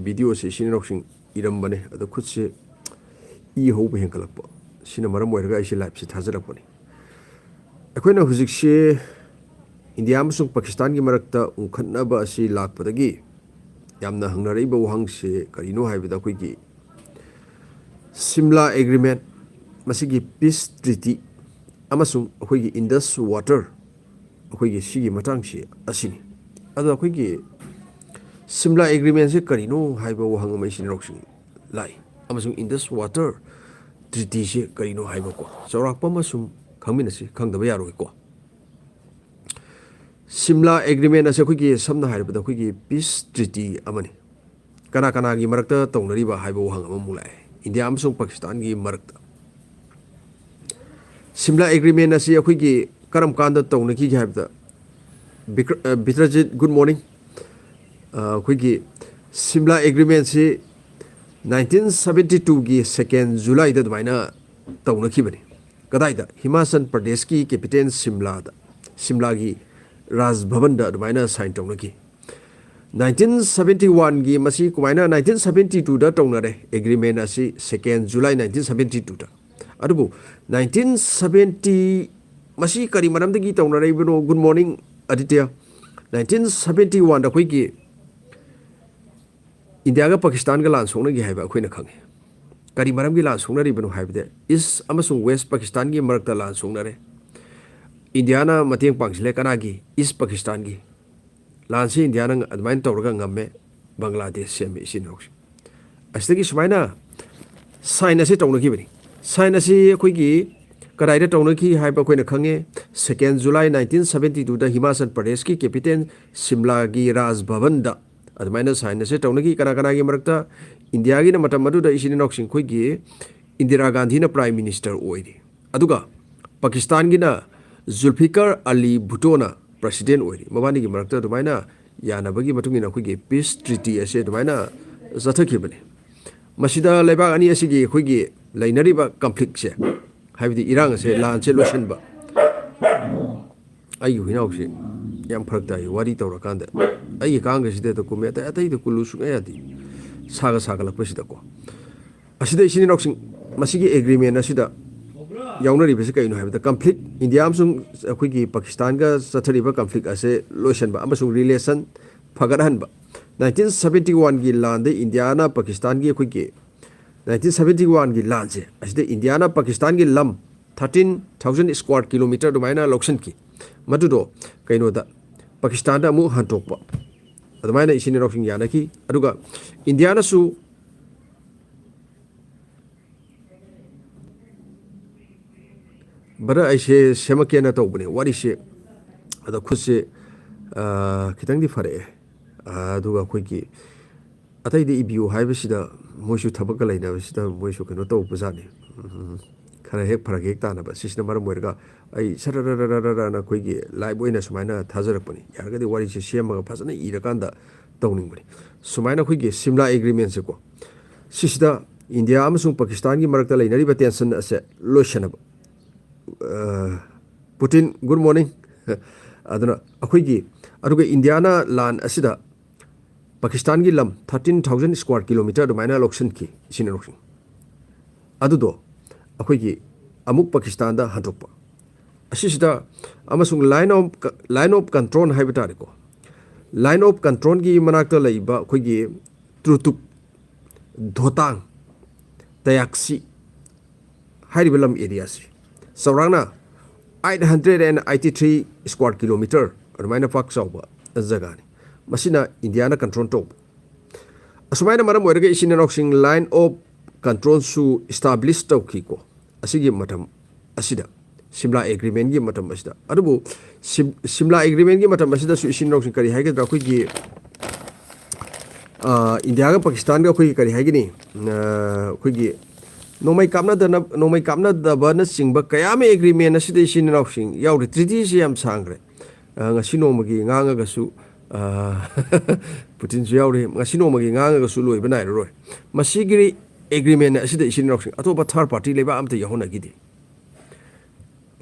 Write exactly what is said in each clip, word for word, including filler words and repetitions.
ꯚꯤꯗꯤꯑꯣꯁꯦ ꯏꯆꯤꯟ ꯏꯅꯥꯎꯁꯤꯡ ꯏꯔꯝꯕꯅꯦ, ꯑꯗꯣ ꯈꯨꯠꯁꯦ ꯏ ꯍꯧꯕ ꯍꯦꯟꯒꯠꯂꯛꯄ, ꯁꯤꯅ ꯃꯔꯝ ꯑꯣꯏꯔꯒ ꯑꯩꯁꯦ ꯂꯥꯏꯞꯁꯦ ꯊꯥꯖꯔꯛꯄꯅꯤ꯫ ꯑꯩꯈꯣꯏꯅ ꯍꯧꯖꯤꯛꯁꯦ ꯏꯟꯗꯤꯌꯥ ꯑꯃꯁꯨꯡ ꯄꯥꯀꯤꯁꯇꯥꯟꯒꯤ ꯃꯔꯛꯇ ꯎꯪꯈꯠꯅꯕ ꯑꯁꯤ ꯂꯥꯛꯄꯗꯒꯤ ꯌꯥꯝꯅ ꯍꯪꯅꯔꯛꯏꯕ ꯋꯥꯍꯪꯁꯦ ꯀꯔꯤꯅꯣ ꯍꯥꯏꯕꯗ, ꯑꯩꯈꯣꯏꯒꯤ ꯁꯤꯝꯂꯥ ꯑꯦꯒ꯭ꯔꯤꯃꯦꯟ, ꯃꯁꯤꯒꯤ ꯄꯤꯁ ꯇ꯭ꯔꯤꯇꯤ ꯑꯃꯁꯨꯡ ꯑꯩꯈꯣꯏꯒꯤ ꯏꯟꯗꯁ ꯋꯥꯇꯔ, ꯑꯩꯈꯣꯏꯒꯤ ꯁꯤꯒꯤ ꯃꯇꯥꯡꯁꯤ ꯑꯁꯤꯅꯤ꯫ ꯑꯗꯣ ꯑꯩꯈꯣꯏꯒꯤ ꯁꯤꯝꯂꯥ ꯑꯦꯒ꯭ꯔꯤꯃꯦꯟꯁꯦ ꯀꯔꯤꯅꯣ ꯍꯥꯏꯕ ꯋꯥꯍꯪ ꯑꯃ ꯏꯆꯤꯟ ꯏꯅꯥꯎꯁꯤꯡ ꯂꯥꯛꯏ, ꯑꯃꯁꯨꯡ ꯏꯟꯗꯁ ꯋꯥꯇꯔ ꯇ꯭ꯔꯤꯇꯤꯁꯦ ꯀꯔꯤꯅꯣ ꯍꯥꯏꯕꯀꯣ, ꯆꯥꯎꯔꯥꯛꯄ ꯑꯃ ꯁꯨꯝ ꯈꯪꯃꯤꯟꯅꯁꯤ, ꯈꯪꯗꯕ ꯌꯥꯔꯣꯏꯀꯣ꯫ ꯁꯤꯝꯂꯥ ꯑꯦꯒ꯭ꯔꯤꯃꯦꯟ ꯑꯁꯦ ꯑꯩꯈꯣꯏꯒꯤ, ꯁꯝꯅ ꯍꯥꯏꯔꯕꯗ, ꯑꯩꯈꯣꯏꯒꯤ ꯄꯤꯁ ꯇ꯭ꯔꯤꯇꯤ ꯑꯃꯅꯤ꯫ ꯀꯅꯥ ꯀꯅꯥꯒꯤ ꯃꯔꯛꯇ ꯇꯧꯅꯔꯤꯕ ꯍꯥꯏꯕ ꯋꯥꯍꯪ ꯑꯃꯃꯨꯛ ꯂꯥꯛꯑꯦ, ꯏꯟꯗꯤꯌꯥ ꯑꯃꯁꯨꯡ ꯄꯥꯀꯤꯁꯇꯥꯟꯒꯤ ꯃꯔꯛꯇ꯫ ꯁꯤꯝꯂꯥ ꯑꯦꯒ꯭ꯔꯤꯃꯦꯟ ꯑꯁꯤ ꯑꯩꯈꯣꯏꯒꯤ ꯀꯔꯝ ꯀꯥꯟꯗ ꯇꯧꯅꯈꯤꯒꯦ ꯍꯥꯏꯕꯗ, ꯕꯤꯀ꯭ꯔ-, ꯑ, ꯕꯤꯇ꯭ꯔꯖꯤꯠ, ꯒꯨꯗ ꯃꯣꯔꯅꯤꯡ꯫ ꯑ, ꯑꯩꯈꯣꯏꯒꯤ ꯁꯤꯝꯂꯥ ꯑꯦꯒ꯭ꯔꯤꯃꯦꯟꯁꯤ ꯅꯥꯏꯟꯇꯤꯟ ꯁꯕꯦꯟꯇꯤ ꯇꯨꯒꯤ ꯁꯦꯀꯦꯟ ꯖꯨꯂꯥꯏꯗ ꯑꯗꯨꯃꯥꯏꯅ ꯇꯧꯅꯈꯤꯕꯅꯤ꯫ ꯀꯗꯥꯏꯗ? ꯍꯤꯃꯥꯆꯜ ꯄ꯭ꯔꯗꯦꯁꯀꯤ ꯀꯦꯄꯤꯇꯦꯜ ꯁꯤꯝꯂꯥꯗ, ꯁꯤꯝꯂꯥꯒꯤ ꯔꯥꯖ ꯚꯕꯟꯗ ꯑꯗꯨꯃꯥꯏꯅ ꯁꯥꯏꯟ ꯇꯧꯅꯈꯤ꯫ ꯅꯥꯏꯟꯇꯤꯟ ꯁꯕꯦꯟꯇꯤ ꯋꯥꯟꯒꯤ ꯃꯁꯤ ꯀꯃꯥꯏꯅ ꯅꯥꯏꯟꯇꯤꯟ ꯁꯕꯦꯟꯇꯤ ꯇꯨꯗ ꯇꯧꯅꯔꯦ ꯑꯦꯒ꯭ꯔꯤꯃꯦꯟ ꯑꯁꯤ, ꯁꯦꯀꯦꯟ ꯖꯨꯂꯥꯏ ꯅꯥꯏꯟꯇꯤꯟ ꯁꯕꯦꯟꯇꯤ ꯇꯨꯗ꯫ ꯑꯗꯨꯕꯨ ꯅꯥꯏꯟꯇꯤꯟ ꯁꯕꯦꯟꯇꯤ, ꯃꯁꯤ ꯀꯔꯤ ꯃꯔꯝꯗꯒꯤ ꯇꯧꯅꯔꯛꯏꯕꯅꯣ? Good morning Aditya. Nineteen seventy ꯋꯥꯟꯗ ꯑꯩꯈꯣꯏꯒꯤ ꯏꯟꯗꯤꯌꯥꯒ ꯄꯥꯀꯤꯁꯇꯥꯟꯒ ꯂꯥꯟ ꯁꯣꯛꯅꯈꯤ ꯍꯥꯏꯕ ꯑꯩꯈꯣꯏꯅ ꯈꯪꯉꯤ꯫ ꯀꯔꯤ ꯃꯔꯝꯒꯤ ꯂꯥꯟ ꯁꯣꯛꯅꯔꯤꯕꯅꯣ ꯍꯥꯏꯕꯗ, ꯏꯁ ꯑꯃꯁꯨꯡ ꯋꯦꯁ ꯄꯥꯀꯤꯁꯇꯥꯟꯒꯤ ꯃꯔꯛꯇ ꯂꯥꯟ ꯁꯣꯛꯅꯔꯦ꯫ ꯏꯟꯗꯤꯌꯥꯅ ꯃꯇꯦꯡ ꯄꯥꯡꯁꯤꯜꯂꯦ ꯀꯅꯥꯒꯤ? ꯏꯁ ꯄꯥꯀꯤꯁꯇꯥꯟꯒꯤ꯫ ꯂꯥꯟꯁꯤ ꯏꯟꯗꯤꯌꯥꯅ ꯑꯗꯨꯃꯥꯏꯅ ꯇꯧꯔꯒ ꯉꯝꯃꯦ, ꯕꯪꯒ꯭ꯂꯥꯗꯦꯁ ꯁꯦꯝꯃꯦ ꯏꯆꯤꯟ ꯏꯅꯥꯎꯁꯦ꯫ ꯑꯁꯤꯗꯒꯤ ꯁꯨꯃꯥꯏꯅ ꯁꯥꯏꯟ ꯑꯁꯤ ꯇꯧꯅꯈꯤꯕꯅꯤ꯫ ꯁꯥꯏꯟ ꯑꯁꯤ ꯑꯩꯈꯣꯏꯒꯤ ꯀꯗꯥꯏꯗ ꯇꯧꯅꯈꯤ ꯍꯥꯏꯕ ꯑꯩꯈꯣꯏꯅ ꯈꯪꯉꯦ꯫ ꯁꯦꯀꯦꯟ ꯖꯨꯂꯥꯏ ꯅꯥꯏꯟꯇꯤꯟ ꯁꯕꯦꯟꯇꯤ ꯇꯨꯗ ꯍꯤꯃꯥꯆꯜ ꯄ꯭ꯔꯗꯦꯁꯀꯤ ꯀꯦꯄꯤꯇꯦꯜ ꯁꯤꯝꯂꯥꯒꯤ ꯔꯥꯖ ꯚꯕꯟꯗ ꯑꯗꯨꯃꯥꯏꯅ ꯁꯥꯏꯟ ꯑꯁꯤ ꯇꯧꯅꯈꯤ꯫ ꯀꯅꯥ ꯀꯅꯥꯒꯤ ꯃꯔꯛꯇ? ꯏꯟꯗꯤꯌꯥꯒꯤꯅ ꯃꯇꯝ ꯑꯗꯨꯗ ꯏꯆꯤꯟ ꯏꯅꯥꯎꯁꯤꯡ ꯑꯩꯈꯣꯏꯒꯤ ꯏꯟꯗꯤꯔꯥ ꯒꯥꯟꯙꯤꯅ ꯄ꯭ꯔꯥꯏꯝ ꯃꯤꯅꯤꯁꯇꯔ ꯑꯣꯏꯔꯤ꯫ ꯑꯗꯨꯒ ꯄꯥꯀꯤꯁꯇꯥꯟꯒꯤꯅ ꯖꯨꯜꯐꯤꯀꯔ ꯑꯂꯤ ꯚꯨꯇꯣꯅ ꯄ꯭ꯔꯁꯤꯗꯦꯟ ꯑꯣꯏꯔꯤ꯫ ꯃꯕꯥꯅꯤꯒꯤ ꯃꯔꯛꯇ ꯑꯗꯨꯃꯥꯏꯅ ꯌꯥꯅꯕꯒꯤ ꯃꯇꯨꯡ ꯏꯟꯅ ꯑꯩꯈꯣꯏꯒꯤ ꯄꯤꯁ ꯇ꯭ꯔꯤꯇꯤ ꯑꯁꯦ ꯑꯗꯨꯃꯥꯏꯅ ꯆꯠꯊꯈꯤꯕꯅꯤ꯫ ꯃꯁꯤꯗ ꯂꯩꯕꯥꯛ ꯑꯅꯤ ꯑꯁꯤꯒꯤ ꯑꯩꯈꯣꯏꯒꯤ ꯂꯩꯅꯔꯤꯕ ꯀꯟꯐ꯭ꯂꯤꯛꯁꯦ, ꯍꯥꯏꯕꯗꯤ ꯏꯔꯥꯡ ꯑꯁꯦ, ꯂꯥꯟꯁꯦ ꯂꯣꯏꯁꯤꯟꯕ꯫ ꯑꯩꯒꯤ ꯍꯨꯏꯅꯥꯎꯁꯦ ꯌꯥꯝ ꯐꯔꯛ ꯇꯥꯏ ꯋꯥꯔꯤ ꯇꯧꯔꯀꯥꯟꯗ꯫ ꯑꯩꯒꯤ ꯀꯥꯡꯒꯁꯤꯗ ꯍꯦꯛꯇ ꯀꯨꯝꯃꯦ, ꯑꯇꯩ, ꯑꯇꯩꯗ ꯀꯨꯜꯂꯨ ꯁꯨꯡꯌꯥ ꯌꯥꯗꯦ꯫ ꯁꯥꯒ ꯁꯥꯒꯠꯂꯛꯄꯁꯤꯗꯀꯣ꯫ ꯑꯁꯤꯗ ꯏꯆꯤꯟ ꯏꯅꯥꯎꯁꯤꯡ, ꯃꯁꯤꯒꯤ ꯑꯦꯒ꯭ꯔꯤꯃꯦꯟ ꯑꯁꯤꯗ ꯌꯥꯎꯅꯔꯤꯕꯁꯤ ꯀꯩꯅꯣ ꯍꯥꯏꯕꯗ, ꯀꯟꯐ꯭ꯂꯤꯛ, ꯏꯟꯗꯤꯌꯥ ꯑꯃꯁꯨꯡ ꯑꯩꯈꯣꯏꯒꯤ ꯄꯥꯀꯤꯁꯇꯥꯟꯒ ꯆꯠꯊꯔꯤꯕ ꯀꯟꯐ꯭ꯂꯤꯛ ꯑꯁꯦ ꯂꯣꯏꯁꯤꯟꯕ ꯑꯃꯁꯨꯡ ꯔꯤꯂꯦꯁꯟ ꯐꯒꯠꯍꯟꯕ꯫ ꯅꯥꯏꯟꯇꯤꯟ ꯁꯕꯦꯟꯇꯤ ꯋꯥꯟꯒꯤ ꯂꯥꯟꯗ ꯏꯟꯗꯤꯌꯥꯅ ꯄꯥꯀꯤꯁꯇꯥꯟꯒꯤ, ꯑꯩꯈꯣꯏꯒꯤ ꯅꯥꯏꯟꯇꯤꯟ ꯁꯕꯦꯟꯇꯤ ꯋꯥꯟꯒꯤ ꯂꯥꯟꯁꯦ, ꯑꯁꯤꯗ ꯏꯟꯗꯤꯌꯥꯅ ꯄꯥꯀꯤꯁꯇꯥꯟꯒꯤ ꯂꯝ ꯊꯥꯔꯇꯤꯟ ꯊꯥꯎꯖꯟ ꯁ꯭ꯀ꯭ꯋꯥꯔ ꯀꯤꯂꯣꯃꯤꯇꯔ ꯑꯗꯨꯃꯥꯏꯅ ꯂꯧꯁꯤꯟꯈꯤ꯫ ꯃꯗꯨꯗꯣ ꯀꯩꯅꯣꯗ, ꯄꯥꯀꯤꯁꯇꯥꯟꯗ ꯑꯃꯨꯛ ꯍꯟꯗꯣꯛꯄ, ꯑꯗꯨꯃꯥꯏꯅ ꯏꯆꯤꯟ ꯏꯅꯥꯎꯁꯤꯡ ꯌꯥꯅꯈꯤ꯫ ꯑꯗꯨꯒ ꯏꯟꯗꯤꯌꯥꯅꯁꯨ, ꯕ꯭ꯔꯗꯔ, ꯑꯩꯁꯦ ꯁꯦꯝꯃꯛꯀꯦꯅ ꯇꯧꯕꯅꯦ ꯋꯥꯔꯤꯁꯦ, ꯑꯗꯣ ꯈꯨꯠꯁꯦ, ꯑꯥ, ꯈꯤꯇꯪꯗꯤ ꯐꯔꯛꯑꯦ꯫ ꯑꯥ, ꯑꯗꯨꯒ ꯑꯩꯈꯣꯏꯒꯤ ꯑꯇꯩꯗꯤ ꯏꯕꯤꯌꯨ ꯍꯥꯏꯕꯁꯤꯗ ꯃꯣꯏꯁꯨ ꯊꯕꯛꯀ ꯂꯩꯅꯕꯁꯤꯗ ꯃꯣꯏꯁꯨ ꯀꯩꯅꯣ ꯇꯧꯕꯖꯥꯠꯅꯤ꯫ ꯎꯝ, ꯈꯔ ꯍꯦꯛ ꯐꯔꯛ ꯍꯦꯛ ꯇꯥꯅꯕ꯫ ꯁꯤꯁꯤꯅ ꯃꯔꯝ ꯑꯣꯏꯔꯒ ꯑꯩ ꯁꯔꯔꯔꯔꯔꯅ ꯑꯩꯈꯣꯏꯒꯤ ꯂꯥꯏꯚ ꯑꯣꯏꯅ ꯁꯨꯃꯥꯏꯅ ꯊꯥꯖꯔꯛꯄꯅꯤ꯫ ꯌꯥꯔꯒꯗꯤ ꯋꯥꯔꯤꯁꯦ ꯁꯦꯝꯃꯒ ꯐꯖꯅ ꯏꯔꯀꯥꯟꯗ ꯇꯧꯅꯤꯡꯕꯅꯤ꯫ ꯁꯨꯃꯥꯏꯅ ꯑꯩꯈꯣꯏꯒꯤ ꯁꯤꯝꯂꯥ ꯑꯦꯒ꯭ꯔꯤꯃꯦꯟꯁꯦꯀꯣ, ꯁꯤꯁꯤꯗ ꯏꯟꯗꯤꯌꯥ ꯑꯃꯁꯨꯡ ꯄꯥꯀꯤꯁꯇꯥꯟꯒꯤ ꯃꯔꯛꯇ ꯂꯩꯅꯔꯤꯕ ꯇꯦꯟꯁꯟ ꯑꯁꯦ ꯂꯣꯏꯁꯤꯟꯅꯕ꯫ ꯑ, ꯄꯨꯇꯤꯟ, ꯒꯨꯗ ꯃꯣꯔꯅꯤꯡ꯫ ꯑꯗꯨꯅ ꯑꯩꯈꯣꯏꯒꯤ, ꯑꯗꯨꯒ ꯏꯟꯗꯤꯌꯥꯅ ꯂꯥꯟ ꯑꯁꯤꯗ ꯄꯥꯀꯤꯁꯇꯥꯟꯒꯤ ꯂꯝ ꯊꯥꯔꯇꯤꯟ ꯊꯥꯎꯖꯟ ꯁ꯭ꯀ꯭ꯋꯥꯔ ꯀꯤꯂꯣꯃꯤꯇꯔ ꯑꯗꯨꯃꯥꯏꯅ ꯂꯧꯁꯤꯟꯈꯤ, ꯏꯆꯤꯟ ꯏꯅꯥꯎꯁꯤꯡ꯫ ꯑꯗꯨꯗꯣ ꯑꯩꯈꯣꯏꯒꯤ ꯑꯃꯨꯛ ꯄꯥꯀꯤꯁꯇꯥꯟꯗ ꯍꯟꯗꯣꯛꯄ꯫ ꯑꯁꯤꯁꯤꯗ ꯑꯃꯁꯨꯡ line of, line of control ꯍꯥꯏꯕ ꯇꯥꯔꯦꯀꯣ, line of controlꯒꯤ ꯃꯅꯥꯛꯇ ꯂꯩꯕ ꯑꯩꯈꯣꯏꯒꯤ ꯇ꯭ꯔꯨꯇꯨꯛ, ꯙꯣꯇꯥꯡ, ꯇꯌꯥꯛꯁꯤ ꯍꯥꯏꯔꯤꯕ ꯂꯝ ꯑꯦꯔꯤꯌꯥꯁꯤ ꯆꯥꯎꯔꯥꯛꯅ eight hundred and eighty three square kilometer ꯑꯗꯨꯃꯥꯏꯅ ꯄꯥꯛ ꯆꯥꯎꯕ ꯖꯒꯥꯅꯤ꯫ ꯃꯁꯤꯅ ꯏꯟꯗꯤꯌꯥꯅ ꯀꯟꯇ꯭ꯔꯣꯜ ꯇꯧꯕ꯫ ꯑꯁꯨꯃꯥꯏꯅ ꯃꯔꯝ ꯑꯣꯏꯔꯒ ꯏꯆꯤꯟ ꯏꯅꯥꯎꯁꯤꯡ line of controlꯁꯨ establish ꯇꯧꯈꯤꯀꯣ, ꯑꯁꯤꯒꯤ ꯃꯇꯝ ꯑꯁꯤꯗ, ꯁꯤꯝꯂꯥ ꯑꯦꯒ꯭ꯔꯤꯃꯦꯟꯒꯤ ꯃꯇꯝ ꯑꯁꯤꯗ꯫ ꯑꯗꯨꯕꯨ ꯁꯤꯝ-, ꯁꯤꯝꯂꯥ ꯑꯦꯒ꯭ꯔꯤꯃꯦꯟꯒꯤ ꯃꯇꯝ ꯑꯁꯤꯗꯁꯨ ꯏꯆꯤꯟ ꯏꯅꯥꯎꯁꯤꯡ ꯀꯔꯤ ꯍꯥꯏꯒꯗ꯭ꯔꯥ, ꯑꯩꯈꯣꯏꯒꯤ, ꯑ, ꯏꯟꯗꯤꯌꯥꯒ ꯄꯥꯀꯤꯁꯇꯥꯟꯒ ꯑꯩꯈꯣꯏꯒꯤ ꯀꯔꯤ ꯍꯥꯏꯒꯅꯤ, ꯑ, ꯑꯩꯈꯣꯏꯒꯤ ꯅꯣꯡꯃꯩ ꯀꯥꯞꯅꯗꯅ-, ꯅꯣꯡꯃꯩ ꯀꯥꯞꯅꯗꯕꯅꯆꯤꯡꯕ ꯀꯌꯥ ꯑꯃ ꯑꯦꯒ꯭ꯔꯤꯃꯦꯟ ꯑꯁꯤꯗ ꯏꯆꯤꯟ ꯏꯅꯥꯎꯁꯤꯡ ꯌꯥꯎꯔꯤ꯫ ꯇ꯭ꯔꯤꯇꯤꯁꯤ ꯌꯥꯝ ꯁꯥꯡꯈ꯭ꯔꯦ꯫ ꯑ, ꯉꯁꯤ ꯅꯣꯡꯃꯒꯤ ꯉꯥꯡꯉꯒꯁꯨ, ꯑ, ꯄꯨꯇꯤꯟꯁꯨ ꯌꯥꯎꯔꯤ, ꯉꯁꯤ ꯅꯣꯡꯃꯒꯤ ꯉꯥꯡꯉꯒꯁꯨ ꯂꯣꯏꯕ ꯅꯥꯏꯔꯔꯣꯏ꯫ ꯃꯁꯤꯒꯤ ꯑꯦꯒ꯭ꯔꯤꯃꯦꯟ ꯑꯁꯤꯗ ꯏꯆꯤꯟ ꯏꯅꯥꯎꯁꯤꯡ ꯑꯇꯣꯞꯄ ꯊꯥꯔꯠ ꯄꯥꯔꯇꯤ ꯂꯩꯕꯥꯛ ꯑꯃꯠꯇ ꯌꯥꯎꯍꯟꯅꯈꯤꯗꯦ꯫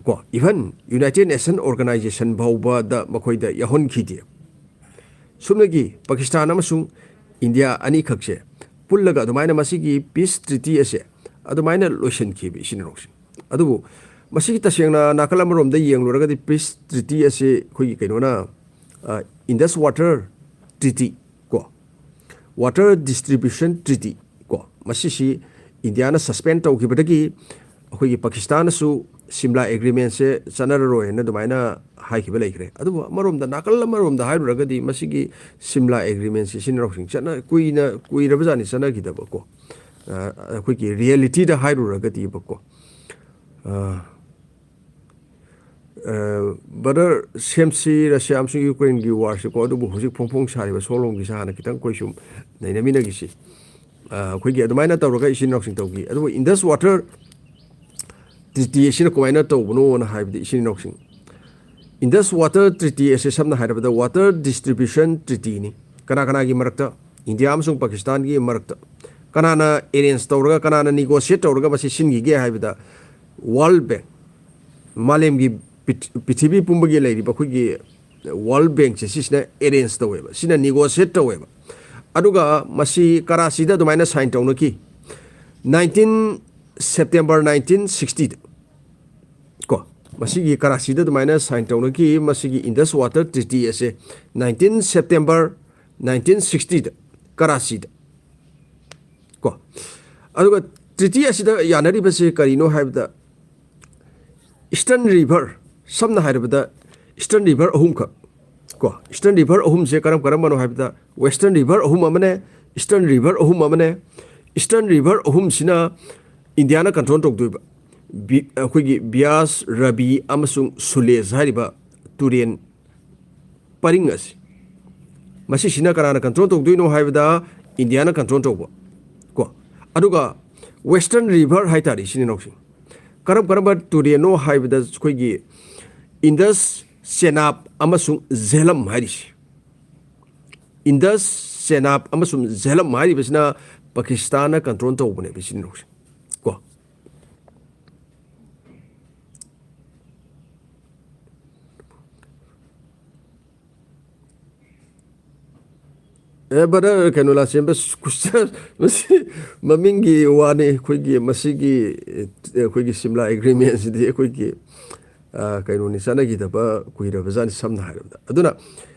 ꯀꯣ, even United Nation Organization ꯐꯥꯎꯕꯗ ꯃꯈꯣꯏꯗ ꯌꯥꯎꯍꯟꯈꯤꯗꯦ꯫ ꯁꯨꯞꯅꯒꯤ ꯄꯥꯀꯤꯁꯇꯥꯟ ꯑꯃꯁꯨꯡ ꯏꯟꯗꯤꯌꯥ ꯑꯅꯤꯈꯛꯁꯦ ꯄꯨꯜꯂꯒ ꯑꯗꯨꯃꯥꯏꯅ ꯃꯁꯤꯒꯤ ꯄꯤꯁ ꯇ꯭ꯔꯤꯇꯤ ꯑꯁꯦ ꯑꯗꯨꯃꯥꯏꯅ ꯂꯣꯏꯁꯤꯟꯈꯤꯕ, ꯏꯆꯤꯟ ꯏꯅꯥꯎꯁꯤꯡ꯫ ꯑꯗꯨꯕꯨ ꯃꯁꯤꯒꯤ ꯇꯁꯦꯡꯅ ꯅꯥꯀꯜ ꯑꯃꯔꯣꯝꯗ ꯌꯦꯡꯂꯨꯔꯒꯗꯤ ꯄꯤꯁ ꯇ꯭ꯔꯤꯇꯤ ꯑꯁꯤ ꯑꯩꯈꯣꯏꯒꯤ ꯀꯩꯅꯣꯅ, ꯏꯟꯗꯁ ꯋꯥꯇꯔ ꯇ꯭ꯔꯤꯇꯤ ꯀꯣ, ꯋꯥꯇꯔ ꯗꯤꯁꯇ꯭ꯔꯤꯕ꯭ꯌꯨꯁꯟ ꯇ꯭ꯔꯤꯇꯤ ꯀꯣ, ꯃꯁꯤꯁꯤ ꯏꯟꯗꯤꯌꯥꯅ ꯁꯁꯄꯦꯟ ꯇꯧꯈꯤꯕꯗꯒꯤ ꯑꯩꯈꯣꯏꯒꯤ ꯄꯥꯀꯤꯁꯇꯥꯟꯅꯁꯨ ꯁꯤꯝꯂꯥ ꯑꯦꯒ꯭ꯔꯤꯃꯦꯟꯁꯦ ꯆꯠꯅꯔꯔꯣꯏꯅ ꯑꯗꯨꯃꯥꯏꯅ ꯍꯥꯏꯈꯤꯕ ꯂꯩꯈ꯭ꯔꯦ꯫ ꯑꯗꯨꯕꯨ ꯑꯃꯔꯣꯝꯗ, ꯅꯥꯀꯜ ꯑꯃꯔꯣꯝꯗ ꯍꯥꯏꯔꯨꯔꯒꯗꯤ, ꯃꯁꯤꯒꯤ ꯁꯤꯝꯂꯥ ꯑꯦꯒ꯭ꯔꯤꯃꯦꯟꯁꯤ ꯏꯆꯤꯟ ꯏꯅꯥꯎꯁꯤꯡ ꯆꯠꯅ ꯀꯨꯏꯅ ꯀꯨꯏꯔꯕꯖꯥꯠꯅꯤ ꯆꯠꯅꯈꯤꯗꯕꯀꯣ꯫ ꯑ, ꯑꯩꯈꯣꯏꯒꯤ ꯔꯤꯌꯦꯂꯤꯇꯤꯗ ꯍꯥꯏꯔꯨꯔꯒꯗꯤꯕꯀꯣ꯫ ꯑ, ꯕ꯭ꯔꯗꯔ, ꯁꯦꯝꯁꯤ ꯔꯁꯤꯌꯥ ꯑꯃꯁꯨꯡ ꯌꯨꯀ꯭ꯔꯦꯟꯒꯤ ꯋꯥꯔꯁꯤꯀꯣ, ꯑꯗꯨꯕꯨ ꯍꯧꯖꯤꯛ ꯐꯣꯡ ꯐꯣꯡ ꯁꯥꯔꯤꯕ ꯁꯣꯂꯣꯝꯒꯤꯁꯦ ꯍꯥꯟꯅ ꯈꯤꯇꯪ ꯑꯩꯈꯣꯏ ꯁꯨꯝ ꯅꯩꯅꯃꯤꯟꯅꯈꯤꯁꯤ꯫ ꯑ, ꯑꯩꯈꯣꯏꯒꯤ ꯑꯗꯨꯃꯥꯏꯅ ꯇꯧꯔꯒ ꯏꯆꯤꯟ ꯏꯅꯥꯎꯁꯤꯡ ꯇꯧꯈꯤ꯫ ꯑꯗꯨꯕꯨ ꯏꯟꯗꯁ ꯋꯥꯇꯔ ꯇ꯭ꯔꯤꯇꯤ ꯑꯁꯤꯅ ꯀꯃꯥꯏꯅ ꯇꯧꯕꯅꯣꯅ ꯍꯥꯏꯕꯗꯤ, ꯏꯆꯤꯟ ꯏꯅꯥꯎꯁꯤꯡ, ꯏꯟꯗꯁ ꯋꯥꯇꯔ ꯇ꯭ꯔꯤꯇꯤ ꯑꯁꯤ ꯁꯝꯅ ꯍꯥꯏꯔꯕꯗ ꯋꯥꯇꯔ ꯗꯤꯁꯇ꯭ꯔꯤꯕ꯭ꯌꯨꯁꯟ ꯇ꯭ꯔꯤꯇꯤꯅꯤ꯫ ꯀꯅꯥ ꯀꯅꯥꯒꯤ ꯃꯔꯛꯇ? ꯏꯟꯗꯤꯌꯥ ꯑꯃꯁꯨꯡ ꯄꯥꯀꯤꯁꯇꯥꯟꯒꯤ ꯃꯔꯛꯇ꯫ ꯀꯅꯥꯅ ꯑꯦꯔꯦꯟꯖ ꯇꯧꯔꯒ, ꯀꯅꯥꯅ ꯅꯤꯒꯣꯁꯤꯌꯦꯠ ꯇꯧꯔꯒ ꯃꯁꯤ ꯁꯤꯟꯈꯤꯒꯦ ꯍꯥꯏꯕꯗ, ꯋꯥꯔꯜ ꯕꯦꯡ, ꯃꯥꯂꯦꯝꯒꯤ ꯄ꯭ꯔꯤꯊꯤ-, ꯄ꯭ꯔꯤꯊꯤꯕꯤ ꯄꯨꯝꯕꯒꯤ ꯂꯩꯔꯤꯕ ꯑꯩꯈꯣꯏꯒꯤ ꯋꯥꯔꯜ ꯕꯦꯡꯁꯦ, ꯁꯤꯁꯤꯅ ꯑꯦꯔꯦꯟꯖ ꯇꯧꯋꯦꯕ, ꯁꯤꯅ ꯅꯤꯒꯣꯁꯤꯌꯦꯠ ꯇꯧꯋꯦꯕ꯫ ꯑꯗꯨꯒ ꯃꯁꯤ ꯀꯔꯥꯆꯤꯗ ꯑꯗꯨꯃꯥꯏꯅ ꯁꯥꯏꯟ ꯇꯧꯅꯈꯤ, ꯅꯥꯏꯟꯇꯤꯟ ꯁꯦꯞꯇꯦꯝꯕꯔ ꯅꯥꯏꯟꯇꯤꯟ ꯁꯤꯛꯁꯇꯤꯗ ꯀꯣ꯫ ꯃꯁꯤꯒꯤ ꯀꯔꯥꯆꯤꯗ ꯑꯗꯨꯃꯥꯏꯅ ꯁꯥꯏꯟ ꯇꯧꯅꯈꯤ꯫ ꯃꯁꯤꯒꯤ ꯏꯟꯗꯁ ꯋꯥꯇꯔ ꯇ꯭ꯔꯤꯇꯤ ꯑꯁꯦ ꯅꯥꯏꯟꯇꯤꯟ ꯁꯦꯞꯇꯦꯝꯕꯔ ꯅꯥꯏꯟꯇꯤꯟ ꯁꯤꯛꯁꯇꯤꯗ ꯀꯔꯥꯆꯤꯗ ꯀꯣ꯫ ꯑꯗꯨꯒ ꯇ꯭ꯔꯤꯇꯤ ꯑꯁꯤꯗ ꯌꯥꯅꯔꯤꯕꯁꯤ ꯀꯔꯤꯅꯣ ꯍꯥꯏꯕꯗ, ꯏꯁꯇꯔꯟ ꯔꯤꯚꯔ, ꯁꯝꯅ ꯍꯥꯏꯔꯕꯗ ꯏꯁꯇꯔꯟ ꯔꯤꯚꯔ ꯑꯍꯨꯝꯈꯛ ꯀꯣ꯫ ꯏꯁꯇꯔꯟ ꯔꯤꯚꯔ ꯑꯍꯨꯝꯁꯦ ꯀꯔꯝ ꯀꯔꯝꯕꯅꯣ ꯍꯥꯏꯕꯗ, ꯋꯦꯁꯇꯔꯟ ꯔꯤꯚꯔ ꯑꯍꯨꯝ ꯑꯃꯅꯦ, ꯏꯁꯇꯔꯟ ꯔꯤꯚꯔ ꯑꯍꯨꯝ ꯑꯃꯅꯦ꯫ ꯏꯁꯇꯔꯟ ꯔꯤꯚꯔ ꯑꯍꯨꯝꯁꯤꯅ ꯏꯟꯗꯤꯌꯥꯅ ꯀꯟꯇ꯭ꯔꯣꯜ ꯇꯧꯗꯣꯏꯕ꯫ ꯕꯤ-, ꯑꯩꯈꯣꯏꯒꯤ ꯕꯤꯌꯥꯁ, ꯔꯕꯤ ꯑꯃꯁꯨꯡ ꯁꯨꯂꯦꯖ ꯍꯥꯏꯔꯤꯕ ꯇꯨꯔꯦꯟ ꯄꯔꯤꯡ ꯑꯁꯤ, ꯃꯁꯤꯁꯤꯅ ꯀꯅꯥꯅ ꯀꯟꯇ꯭ꯔꯣꯜ ꯇꯧꯗꯣꯏꯅꯣ ꯍꯥꯏꯕꯗ, ꯏꯟꯗꯤꯌꯥꯅ ꯀꯟꯇ꯭ꯔꯣꯜ ꯇꯧꯕ ꯀꯣ꯫ ꯑꯗꯨꯒ ꯋꯦꯁꯇꯔꯟ ꯔꯤꯚꯔ ꯍꯥꯏꯇꯥꯔꯦ, ꯏꯆꯤꯟ ꯏꯅꯥꯎꯁꯤꯡ, ꯀꯔꯝ ꯀꯔꯝꯕ ꯇꯨꯔꯦꯜꯅꯣ ꯍꯥꯏꯕꯗ, ꯑꯩꯈꯣꯏꯒꯤ ꯏꯟꯗꯁ, ꯆꯦꯅꯥꯕ ꯑꯃꯁꯨꯡ ꯖꯦꯂꯝ ꯍꯥꯏꯔꯤꯁꯤ꯫ ꯏꯟꯗꯁ, ꯆꯦꯅꯥꯕ ꯑꯃꯁꯨꯡ ꯖꯦꯂꯝ ꯍꯥꯏꯔꯤꯕꯁꯤꯅ ꯄꯥꯀꯤꯁꯇꯥꯟꯅ ꯀꯟꯇ꯭ꯔꯣꯜ ꯇꯧꯕꯅꯦꯕ, ꯏꯆꯤꯟ ꯏꯅꯥꯎꯁꯤꯡ ꯀꯣ꯫ ꯑꯦ ꯕ꯭ꯔꯗꯔ, ꯀꯩꯅꯣ, ꯂꯥꯟꯆꯦꯟꯕ ꯁ꯭ꯀꯨꯁꯇꯔ, ꯃꯁꯤ ꯃꯃꯤꯡꯒꯤ ꯋꯥꯅꯤ꯫ ꯑꯩꯈꯣꯏꯒꯤ ꯃꯁꯤꯒꯤ, ꯑꯦ, ꯑꯩꯈꯣꯏꯒꯤ ꯁꯤꯝꯂꯥ ꯑꯦꯒ꯭ꯔꯤꯃꯦꯟꯁꯤꯗꯤ ꯑꯩꯈꯣꯏꯒꯤ, ꯑ, ꯀꯩꯅꯣꯅꯤ, ꯆꯠꯅꯈꯤꯗꯕ ꯀꯨꯏꯔꯕꯖꯥꯠꯅꯤ, ꯁꯝꯅ ꯍꯥꯏꯔꯕꯗ꯫ ꯑꯗꯨꯅ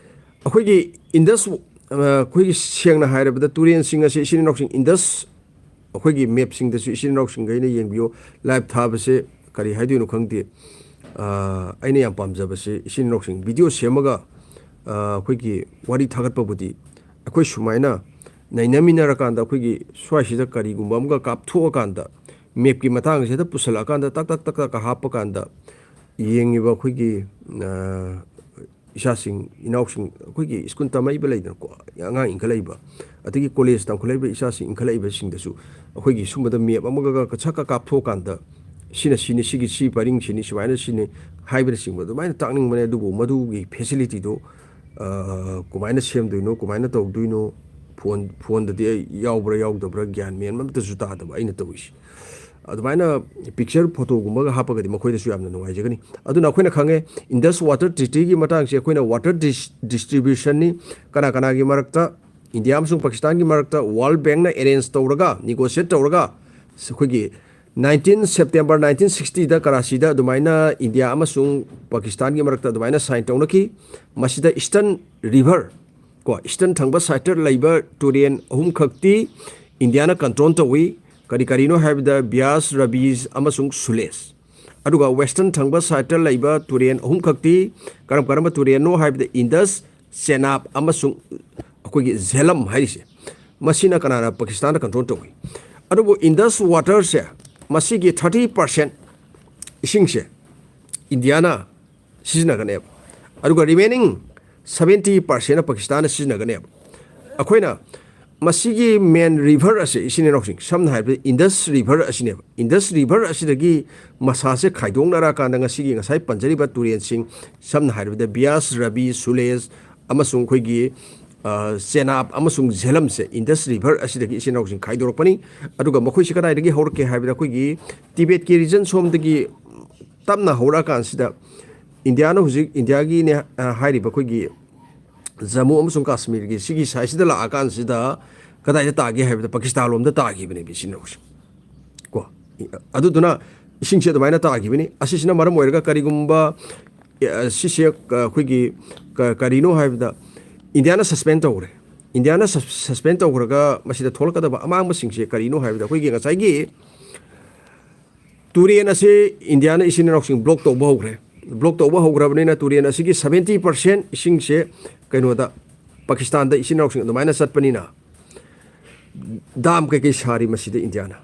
ꯑꯩꯈꯣꯏꯒꯤ ꯏꯟꯗꯁ, ꯑ, ꯑꯩꯈꯣꯏꯒꯤ ꯁꯦꯡꯅ ꯍꯥꯏꯔꯕꯗ ꯇꯨꯔꯦꯟꯁꯤꯡ ꯑꯁꯤ ꯏꯆꯤꯟ ꯏꯅꯥꯎꯁꯤꯡ ꯏꯟꯗꯁ, ꯑꯩꯈꯣꯏꯒꯤ ꯃꯦꯞꯁꯤꯡꯗꯁꯨ ꯏꯆꯤꯟ ꯏꯅꯥꯎꯁꯤꯡꯈꯩꯅ ꯌꯦꯡꯕꯤꯌꯨ꯫ ꯂꯥꯏꯚ ꯊꯥꯕꯁꯦ ꯀꯔꯤ ꯍꯥꯏꯗꯣꯏꯅꯣ ꯈꯪꯗꯦ꯫ ꯑ, ꯑꯩꯅ ꯌꯥꯝ ꯄꯥꯝꯖꯕꯁꯦ ꯏꯆꯤꯟ ꯏꯅꯥꯎꯁꯤꯡ ꯚꯤꯗꯤꯑꯣ ꯁꯦꯝꯃꯒ, ꯑ, ꯑꯩꯈꯣꯏꯒꯤ ꯋꯥꯔꯤ ꯊꯥꯒꯠꯄꯕꯨꯗꯤ ꯑꯩꯈꯣꯏ ꯁꯨꯃꯥꯏꯅ ꯅꯩꯅꯃꯤꯟꯅꯔꯀꯥꯟꯗ, ꯑꯩꯈꯣꯏꯒꯤ ꯁ꯭ꯋꯥꯏꯁꯤꯗ ꯀꯔꯤꯒꯨꯝꯕ ꯑꯃꯒ ꯀꯥꯞꯊꯣꯛꯑꯀꯥꯟꯗ, ꯃꯦꯞꯀꯤ ꯃꯇꯥꯡꯁꯤꯗ ꯄꯨꯁꯜꯂꯛꯑꯀꯥꯟꯗ ꯇꯛ ꯇꯛ ꯇꯛ ꯇꯛꯀ ꯍꯥꯞꯄꯀꯥꯟꯗ ꯌꯦꯡꯉꯤꯕ ꯑꯩꯈꯣꯏꯒꯤ, ꯑ, ꯏꯆꯥꯁꯤꯡ ꯏꯅꯥꯎꯁꯤꯡ, ꯑꯩꯈꯣꯏꯒꯤ ꯁ꯭ꯀꯨꯜ ꯇꯝꯃꯛꯏꯕ ꯂꯩꯗꯅꯀꯣ, ꯑꯉꯥꯡ ꯏꯟꯈꯠꯂꯛꯏꯕ, ꯑꯗꯒꯤ ꯀꯣꯂꯦꯖ ꯇꯝꯈꯠꯂꯛꯏꯕ ꯏꯆꯥꯁꯤꯡ ꯏꯟꯈꯠꯂꯛꯏꯕꯁꯤꯡꯗꯁꯨ ꯑꯩꯈꯣꯏꯒꯤ ꯁꯨꯝꯕꯗ ꯃꯦꯞ ꯑꯃꯒ ꯁꯛꯀ ꯀꯥꯞꯊꯣꯛꯑꯀꯥꯟꯗ, "ꯁꯤꯅ ꯁꯤꯅꯤ, ꯁꯤꯒꯤ ꯁꯤ ꯄꯔꯤꯡꯁꯤꯅꯤ, ꯁꯨꯃꯥꯏꯅ ꯁꯤꯅꯤ" ꯍꯥꯏꯕꯅꯆꯤꯡꯕ ꯑꯗꯨꯃꯥꯏꯅ ꯇꯥꯛꯅꯤꯡꯕꯅꯦ꯫ ꯑꯗꯨꯕꯨ ꯃꯗꯨꯒꯤ ꯐꯦꯁꯤꯂꯤꯇꯤꯗꯣ, ꯑ, ꯀꯃꯥꯏꯅ ꯁꯦꯝꯗꯣꯏꯅꯣ, ꯀꯃꯥꯏꯅ ꯇꯧꯗꯣꯏꯅꯣ, ꯐꯣꯟ, ꯐꯣꯟꯗꯗꯤ ꯑꯩ ꯌꯥꯎꯕ꯭ꯔꯥ ꯌꯥꯎꯗꯕ꯭ꯔꯥ ꯒ꯭ꯌꯥꯟ ꯃꯦꯟ ꯑꯝꯇꯁꯨ ꯇꯥꯗꯕ ꯑꯩꯅ ꯇꯧꯔꯤꯁꯦ꯫ ꯑꯗꯨꯃꯥꯏꯅ ꯄꯤꯛꯆꯔ ꯐꯣꯇꯣꯒꯨꯝꯕꯒ ꯍꯥꯞꯄꯒꯗꯤ ꯃꯈꯣꯏꯗꯁꯨ ꯌꯥꯝꯅ ꯅꯨꯡꯉꯥꯏꯖꯒꯅꯤ꯫ ꯑꯗꯨꯅ ꯑꯩꯈꯣꯏꯅ ꯈꯪꯉꯦ, ꯏꯟꯗꯁ ꯋꯥꯇꯔ ꯇ꯭ꯔꯤꯇꯤꯒꯤ ꯃꯇꯥꯡꯁꯦ ꯑꯩꯈꯣꯏꯅ ꯋꯥꯇꯔ ꯗꯤꯁ-, ꯗꯤꯁꯇ꯭ꯔꯤꯕ꯭ꯌꯨꯁꯟꯅꯤ꯫ ꯀꯅꯥ ꯀꯅꯥꯒꯤ ꯃꯔꯛꯇ? ꯏꯟꯗꯤꯌꯥ ꯑꯃꯁꯨꯡ ꯄꯥꯀꯤꯁꯇꯥꯟꯒꯤ ꯃꯔꯛꯇ ꯋꯥꯔꯜ ꯕꯦꯡꯛꯅ ꯑꯦꯔꯦꯟꯖ ꯇꯧꯔꯒ, ꯅꯤꯒꯣꯁꯤꯌꯦꯠ ꯇꯧꯔꯒ, ꯑꯩꯈꯣꯏꯒꯤ nineteen September nineteen sixtyꯗ ꯀꯔꯥꯆꯤꯗ ꯑꯗꯨꯃꯥꯏꯅ ꯏꯟꯗꯤꯌꯥ ꯑꯃꯁꯨꯡ ꯄꯥꯀꯤꯁꯇꯥꯟꯒꯤ ꯃꯔꯛꯇ ꯑꯗꯨꯃꯥꯏꯅ ꯁꯥꯏꯟ ꯇꯧꯅꯈꯤ꯫ ꯃꯁꯤꯗ ꯏꯁꯇꯔꯟ ꯔꯤꯚꯔ, ꯀꯣ, ꯏꯁꯇꯔꯟ ꯊꯪꯕ ꯁꯥꯏꯠꯇ ꯂꯩꯕ ꯇꯨꯔꯦꯟ ꯑꯍꯨꯝꯈꯛꯇꯤ ꯏꯟꯗꯤꯌꯥꯅ ꯀꯟꯇ꯭ꯔꯣꯜ ꯇꯧꯏ꯫ ꯀꯔꯤ ꯀꯔꯤꯅꯣ ꯍꯥꯏꯕꯗ ꯕꯤꯌꯥꯁ, ꯔꯕꯤꯁ ꯑꯃꯁꯨꯡ ꯁꯨꯂꯦꯁ꯫ ꯑꯗꯨꯒ ꯋꯦꯁꯇꯔꯟ ꯊꯪꯕ ꯁꯥꯏꯠꯇ ꯂꯩꯕ ꯇꯨꯔꯦꯟ ꯑꯍꯨꯝꯈꯛꯇꯤ ꯀꯔꯝ ꯀꯔꯝꯕ ꯇꯨꯔꯦꯟꯅꯣ ꯍꯥꯏꯕꯗ ꯏꯟꯗꯁ, ꯆꯦꯅꯥꯕ ꯑꯃꯁꯨꯡ ꯑꯩꯈꯣꯏꯒꯤ ꯖꯦꯂꯝ ꯍꯥꯏꯔꯤꯁꯦ, ꯃꯁꯤꯅ ꯀꯅꯥꯅ? ꯄꯥꯀꯤꯁꯇꯥꯟꯅ ꯀꯟꯇ꯭ꯔꯣꯜ ꯇꯧꯏ꯫ ꯑꯗꯨꯕꯨ ꯏꯟꯗꯁ ꯋꯥꯇꯔꯁꯦ, ꯃꯁꯤꯒꯤ thirty percent ꯏꯁꯤꯡꯁꯦ ꯏꯟꯗꯤꯌꯥꯅ ꯁꯤꯖꯤꯟꯅꯒꯅꯦꯕ, ꯑꯗꯨꯒ ꯔꯤꯃꯦꯅꯤꯡ seventy percent ꯄꯥꯀꯤꯁꯇꯥꯟꯅ ꯁꯤꯖꯤꯟꯅꯒꯅꯦꯕ꯫ ꯑꯩꯈꯣꯏꯅ ꯃꯁꯤꯒꯤ ꯃꯦꯟ ꯔꯤꯚꯔ ꯑꯁꯦ, ꯏꯆꯤꯟ ꯏꯅꯥꯎꯁꯤꯡ, ꯁꯝꯅ ꯍꯥꯏꯔꯕꯗ ꯏꯟꯗꯁ ꯔꯤꯚꯔ ꯑꯁꯤꯅꯦꯕ꯫ ꯏꯟꯗꯁ ꯔꯤꯚꯔ ꯑꯁꯤꯗꯒꯤ ꯃꯁꯥꯁꯦ ꯈꯥꯏꯗꯣꯛꯅꯔꯀꯥꯟꯗ ꯉꯁꯤꯒꯤ ꯉꯁꯥꯏ ꯄꯟꯖꯔꯤꯕ ꯇꯨꯔꯦꯟꯁꯤꯡ, ꯁꯝꯅ ꯍꯥꯏꯔꯕꯗ ꯕꯤꯌꯥꯁ, ꯔꯕꯤ, ꯁꯨꯂꯦꯁ ꯑꯃꯁꯨꯡ ꯑꯩꯈꯣꯏꯒꯤ, ꯑ, ꯆꯦꯅꯥꯕ ꯑꯃꯁꯨꯡ ꯖꯦꯂꯝꯁꯦ ꯏꯟꯗꯁ ꯔꯤꯚꯔ ꯑꯁꯤꯗꯒꯤ ꯏꯆꯤꯟ ꯏꯅꯥꯎꯁꯤꯡ ꯈꯥꯏꯗꯣꯔꯛꯄꯅꯤ꯫ ꯑꯗꯨꯒ ꯃꯈꯣꯏꯁꯤ ꯀꯗꯥꯏꯗꯒꯤ ꯍꯧꯔꯛꯀꯦ ꯍꯥꯏꯕꯗ ꯑꯩꯈꯣꯏꯒꯤ ꯇꯤꯕꯦꯠꯀꯤ ꯔꯤꯖꯟ ꯁꯣꯝꯗꯒꯤ ꯇꯞꯅ ꯍꯧꯔꯛꯑꯀꯥꯟꯁꯤꯗ ꯏꯟꯗꯤꯌꯥꯅ ꯍꯧꯖꯤꯛ ꯏꯟꯗꯤꯌꯥꯒꯤꯅꯦ, ꯑ, ꯍꯥꯏꯔꯤꯕ ꯑꯩꯈꯣꯏꯒꯤ ꯖꯃꯨ ꯑꯃꯁꯨꯡ ꯀꯥꯁꯃꯤꯔꯒꯤ ꯁꯤꯒꯤ ꯁꯥꯏꯠꯁꯤꯗ ꯂꯥꯛꯑꯀꯥꯟꯁꯤꯗ ꯀꯗꯥꯏꯗ ꯇꯥꯒꯦ ꯍꯥꯏꯕꯗ ꯄꯥꯀꯤꯁꯇꯥꯟ ꯂꯣꯝꯗ ꯇꯥꯈꯤꯕꯅꯦꯕ ꯏꯆꯤꯟ ꯏꯅꯥꯎꯁꯤꯡ꯫ ꯀꯣ, ꯑꯗꯨꯗꯨꯅ ꯏꯁꯤꯡꯁꯦ ꯑꯗꯨꯃꯥꯏꯅ ꯇꯥꯈꯤꯕꯅꯤ꯫ ꯑꯁꯤꯁꯤꯅ ꯃꯔꯝ ꯑꯣꯏꯔꯒ ꯀꯔꯤꯒꯨꯝꯕ, ꯑꯦ, ꯁꯤꯁꯦ, ꯑ, ꯑꯩꯈꯣꯏꯒꯤ ꯀ-, ꯀꯔꯤꯅꯣ ꯍꯥꯏꯕꯗ ꯏꯟꯗꯤꯌꯥꯅ ꯁꯁꯄꯦꯟ ꯇꯧꯈ꯭ꯔꯦ꯫ ꯏꯟꯗꯤꯌꯥꯅ ꯁꯁ-, ꯁꯁꯄꯦꯟ ꯇꯧꯈ꯭ꯔꯒ ꯃꯁꯤꯗ ꯊꯣꯛꯂꯛꯀꯗꯕ ꯑꯃꯥꯡꯕꯁꯤꯡꯁꯦ ꯀꯔꯤꯅꯣ ꯍꯥꯏꯕꯗ ꯑꯩꯈꯣꯏꯒꯤ ꯉꯁꯥꯏꯒꯤ ꯇꯨꯔꯦꯟ ꯑꯁꯤ ꯏꯟꯗꯤꯌꯥꯅ ꯏꯆꯤꯟ ꯏꯅꯥꯎꯁꯤꯡ ꯕ꯭ꯂꯣꯛ ꯇꯧꯕ ꯍꯧꯈ꯭ꯔꯦ꯫ ꯕ꯭ꯂꯣꯛ ꯇꯧꯕ ꯍꯧꯈ꯭ꯔꯕꯅꯤꯅ ꯇꯨꯔꯦꯟ ꯑꯁꯤꯒꯤ seventy percent ꯏꯁꯤꯡꯁꯦ ꯀꯩꯅꯣꯗ, ꯄꯥꯀꯤꯁꯇꯥꯟꯗ ꯏꯆꯤꯟ ꯏꯅꯥꯎꯁꯤꯡ ꯑꯗꯨꯃꯥꯏꯅ ꯆꯠꯄꯅꯤꯅ ꯗꯥꯝ ꯀꯩꯀꯩ ꯁꯥꯔꯤ ꯃꯁꯤꯗ ꯏꯟꯗꯤꯌꯥꯅ꯫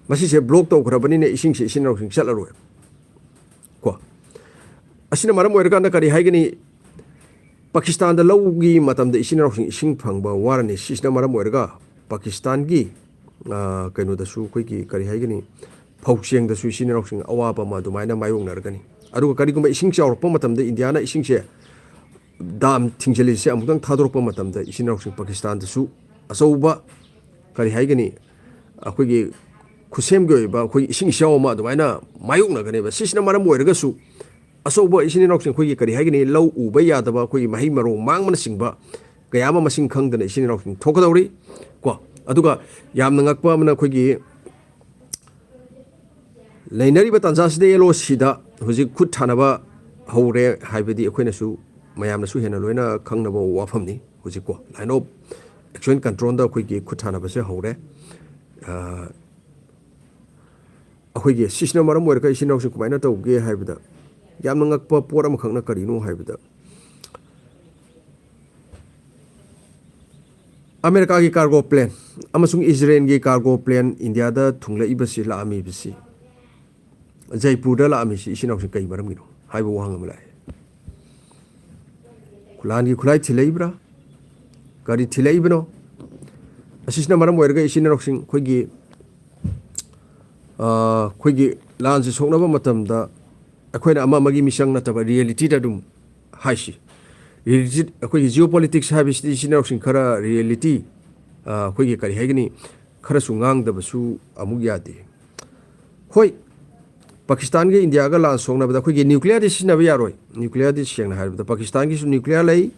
ꯃꯁꯤꯁꯦ ꯕ꯭ꯂꯣꯛ ꯇꯧꯈ꯭ꯔꯕꯅꯤꯅ ꯏꯁꯤꯡꯁꯦ ꯏꯆꯤꯟ ꯏꯅꯥꯎꯁꯤꯡ ꯆꯠꯂꯔꯣꯏ꯫ ꯀꯣ꯫ ꯑꯁꯤꯅ ꯃꯔꯝ ꯑꯣꯏꯔꯀꯥꯟꯗ ꯀꯔꯤ ꯍꯥꯏꯒꯅꯤ? ꯄꯥꯀꯤꯁꯇꯥꯟꯗ ꯂꯧꯒꯤ ꯃꯇꯝꯗ ꯏꯆꯤꯟ ꯏꯅꯥꯎꯁꯤꯡ ꯏꯁꯤꯡ ꯐꯪꯕ ꯋꯥꯔꯅꯤ꯫ ꯁꯤꯁꯤꯅ ꯃꯔꯝ ꯑꯣꯏꯔꯒ ꯄꯥꯀꯤꯁꯇꯥꯟꯒꯤ, ꯑ, ꯀꯩꯅꯣꯗꯁꯨ ꯑꯩꯈꯣꯏꯒꯤ ꯀꯔꯤ ꯍꯥꯏꯒꯅꯤ? ꯐꯧ ꯆꯦꯡꯗꯁꯨ ꯏꯆꯤꯟ ꯏꯅꯥꯎꯁꯤꯡ ꯑꯋꯥꯕ ꯑꯃ ꯑꯗꯨꯃꯥꯏꯅ ꯃꯥꯌꯣꯛꯅꯔꯒꯅꯤ꯫ ꯑꯗꯨꯒ ꯀꯔꯤꯒꯨꯝꯕ ꯏꯁꯤꯡ ꯆꯥꯎꯔꯛꯄ ꯃꯇꯝꯗ ꯏꯟꯗꯤꯌꯥꯅ ꯏꯁꯤꯡꯁꯦ ꯗꯥꯝ ꯊꯤꯡꯖꯤꯜꯂꯤꯁꯦ ꯑꯃꯨꯛꯇꯪ ꯊꯥꯗꯣꯔꯛꯄ ꯃꯇꯝꯗ ꯏꯆꯤꯟ ꯏꯅꯥꯎꯁꯤꯡ ꯄꯥꯀꯤꯁꯇꯥꯟꯗꯁꯨ ꯑꯆꯧꯕ, ꯀꯔꯤ ꯍꯥꯏꯒꯅꯤ, ꯑꯩꯈꯣꯏꯒꯤ ꯈꯨꯠꯁꯦꯝꯒꯤ ꯑꯣꯏꯕ ꯑꯩꯈꯣꯏ ꯏꯁꯤꯡ ꯏꯆꯥꯎ ꯑꯃ ꯑꯗꯨꯃꯥꯏꯅ ꯃꯥꯌꯣꯛꯅꯒꯅꯦꯕ꯫ ꯁꯤꯁꯤꯅ ꯃꯔꯝ ꯑꯣꯏꯔꯒꯁꯨ ꯑꯆꯧꯕ ꯏꯆꯤꯟ ꯏꯅꯥꯎꯁꯤꯡ ꯑꯩꯈꯣꯏꯒꯤ ꯀꯔꯤ ꯍꯥꯏꯒꯅꯤ, ꯂꯧ ꯎꯕ ꯌꯥꯗꯕ ꯑꯩꯈꯣꯏꯒꯤ ꯃꯍꯩ ꯃꯔꯣꯡ ꯃꯥꯡꯕꯅꯆꯤꯡꯕ ꯀꯌꯥ ꯑꯃ ꯃꯁꯤꯡ ꯈꯪꯗꯅ ꯏꯆꯤꯟ ꯏꯅꯥꯎꯁꯤꯡ ꯊꯣꯛꯀꯗꯧꯔꯤ꯫ ꯀꯣ, ꯑꯗꯨꯒ ꯌꯥꯝꯅ ꯉꯛꯄ ꯑꯃꯅ ꯑꯩꯈꯣꯏꯒꯤ ꯂꯩꯅꯔꯤꯕ ꯇꯥꯟꯖꯥꯁꯤꯗ ꯑꯦꯜ ꯑꯣ ꯁꯤꯗ ꯍꯧꯖꯤꯛ ꯈꯨꯠ ꯊꯥꯅꯕ ꯍꯧꯔꯦ ꯍꯥꯏꯕꯗꯤ ꯑꯩꯈꯣꯏꯅꯁꯨ, ꯃꯌꯥꯝꯅꯁꯨ ꯍꯦꯟꯅ ꯂꯣꯏꯅ ꯈꯪꯅꯕ ꯋꯥꯐꯝꯅꯤ꯫ ꯍꯧꯖꯤꯛꯀꯣ, line of action controlꯗ ꯑꯩꯈꯣꯏꯒꯤ ꯈꯨꯠ ꯊꯥꯅꯕꯁꯦ ꯍꯧꯔꯦ꯫ ꯑ, ꯑꯩꯈꯣꯏꯒꯤ ꯁꯤꯁꯤꯅ ꯃꯔꯝ ꯑꯣꯏꯔꯒ ꯏꯆꯤꯟ ꯏꯅꯥꯎꯁꯤꯡ ꯀꯃꯥꯏꯅ ꯇꯧꯒꯦ ꯍꯥꯏꯕꯗ, ꯌꯥꯝꯅ ꯉꯛꯄ ꯄꯣꯠ ꯑꯃꯈꯛꯅ ꯀꯔꯤꯅꯣ ꯍꯥꯏꯕꯗ, ꯑꯃꯦꯔꯤꯀꯥꯒꯤ cargo plane ꯑꯃꯁꯨꯡ ꯏꯖꯔꯦꯜꯒꯤ cargo plane ꯏꯟꯗꯤꯌꯥꯗ ꯊꯨꯡꯂꯛꯏꯕꯁꯤ, ꯂꯥꯛꯑꯝꯃꯤꯕꯁꯤ, ꯖꯩꯄꯨꯔꯗ ꯂꯥꯛꯑꯝꯃꯤꯁꯤ ꯏꯆꯤꯟ ꯏꯅꯥꯎꯁꯤꯡ ꯀꯩ ꯃꯔꯝꯒꯤꯅꯣ ꯍꯥꯏꯕ ꯋꯥꯍꯪ ꯑꯃ ꯂꯥꯛꯑꯦ꯫ ꯈꯨꯂꯥꯟꯒꯤ ꯈꯨꯠꯂꯥꯏ ꯊꯤꯜꯂꯛꯏꯕ꯭ꯔꯥ? ꯀꯔꯤ ꯊꯤꯜꯂꯛꯏꯕꯅꯣ? ꯑꯁꯤꯁꯤꯅ ꯃꯔꯝ ꯑꯣꯏꯔꯒ ꯏꯆꯤꯟ ꯏꯅꯥꯎꯁꯤꯡ ꯑꯩꯈꯣꯏꯒꯤ, ꯑ, ꯑꯩꯈꯣꯏꯒꯤ ꯂꯥꯟꯁꯤ ꯁꯣꯛꯅꯕ ꯃꯇꯝꯗ ꯑꯩꯈꯣꯏꯅ ꯑꯃ ꯑꯃꯒꯤ ꯃꯤꯆꯪ ꯅꯠꯇꯕ reality ꯗ ꯑꯗꯨꯝ ꯍꯥꯏꯁꯤ꯫ Reality, ꯑꯩꯈꯣꯏꯒꯤ geopolitics ꯍꯥꯏꯕꯁꯤꯗꯤ ꯏꯆꯤꯟ ꯏꯅꯥꯎꯁꯤꯡ ꯈꯔ reality, ꯑ, ꯑꯩꯈꯣꯏꯒꯤ ꯀꯔꯤ ꯍꯥꯏꯒꯅꯤ, ꯈꯔꯁꯨ ꯉꯥꯡꯗꯕꯁꯨ ꯑꯃꯨꯛ ꯌꯥꯗꯦ꯫ ꯍꯣꯏ, ꯄꯥꯀꯤꯁꯇꯥꯟꯒ ꯏꯟꯗꯤꯌꯥꯒ ꯂꯥꯟ ꯁꯣꯛꯅꯕꯗ ꯑꯩꯈꯣꯏꯒꯤ ꯅ꯭ꯌꯨꯀ꯭ꯂꯤꯌꯥꯔꯗꯤ ꯁꯤꯖꯤꯟꯅꯕ ꯌꯥꯔꯣꯏ꯫ ꯅ꯭ꯌꯨꯀ꯭ꯂꯤꯌꯥꯔꯗꯤ ꯁꯦꯡꯅ ꯍꯥꯏꯔꯕꯗ ꯄꯥꯀꯤꯁꯇꯥꯟꯒꯤꯁꯨ ꯅ꯭ꯌꯨꯀ꯭ꯂꯤꯌꯥꯔ ꯂꯩ,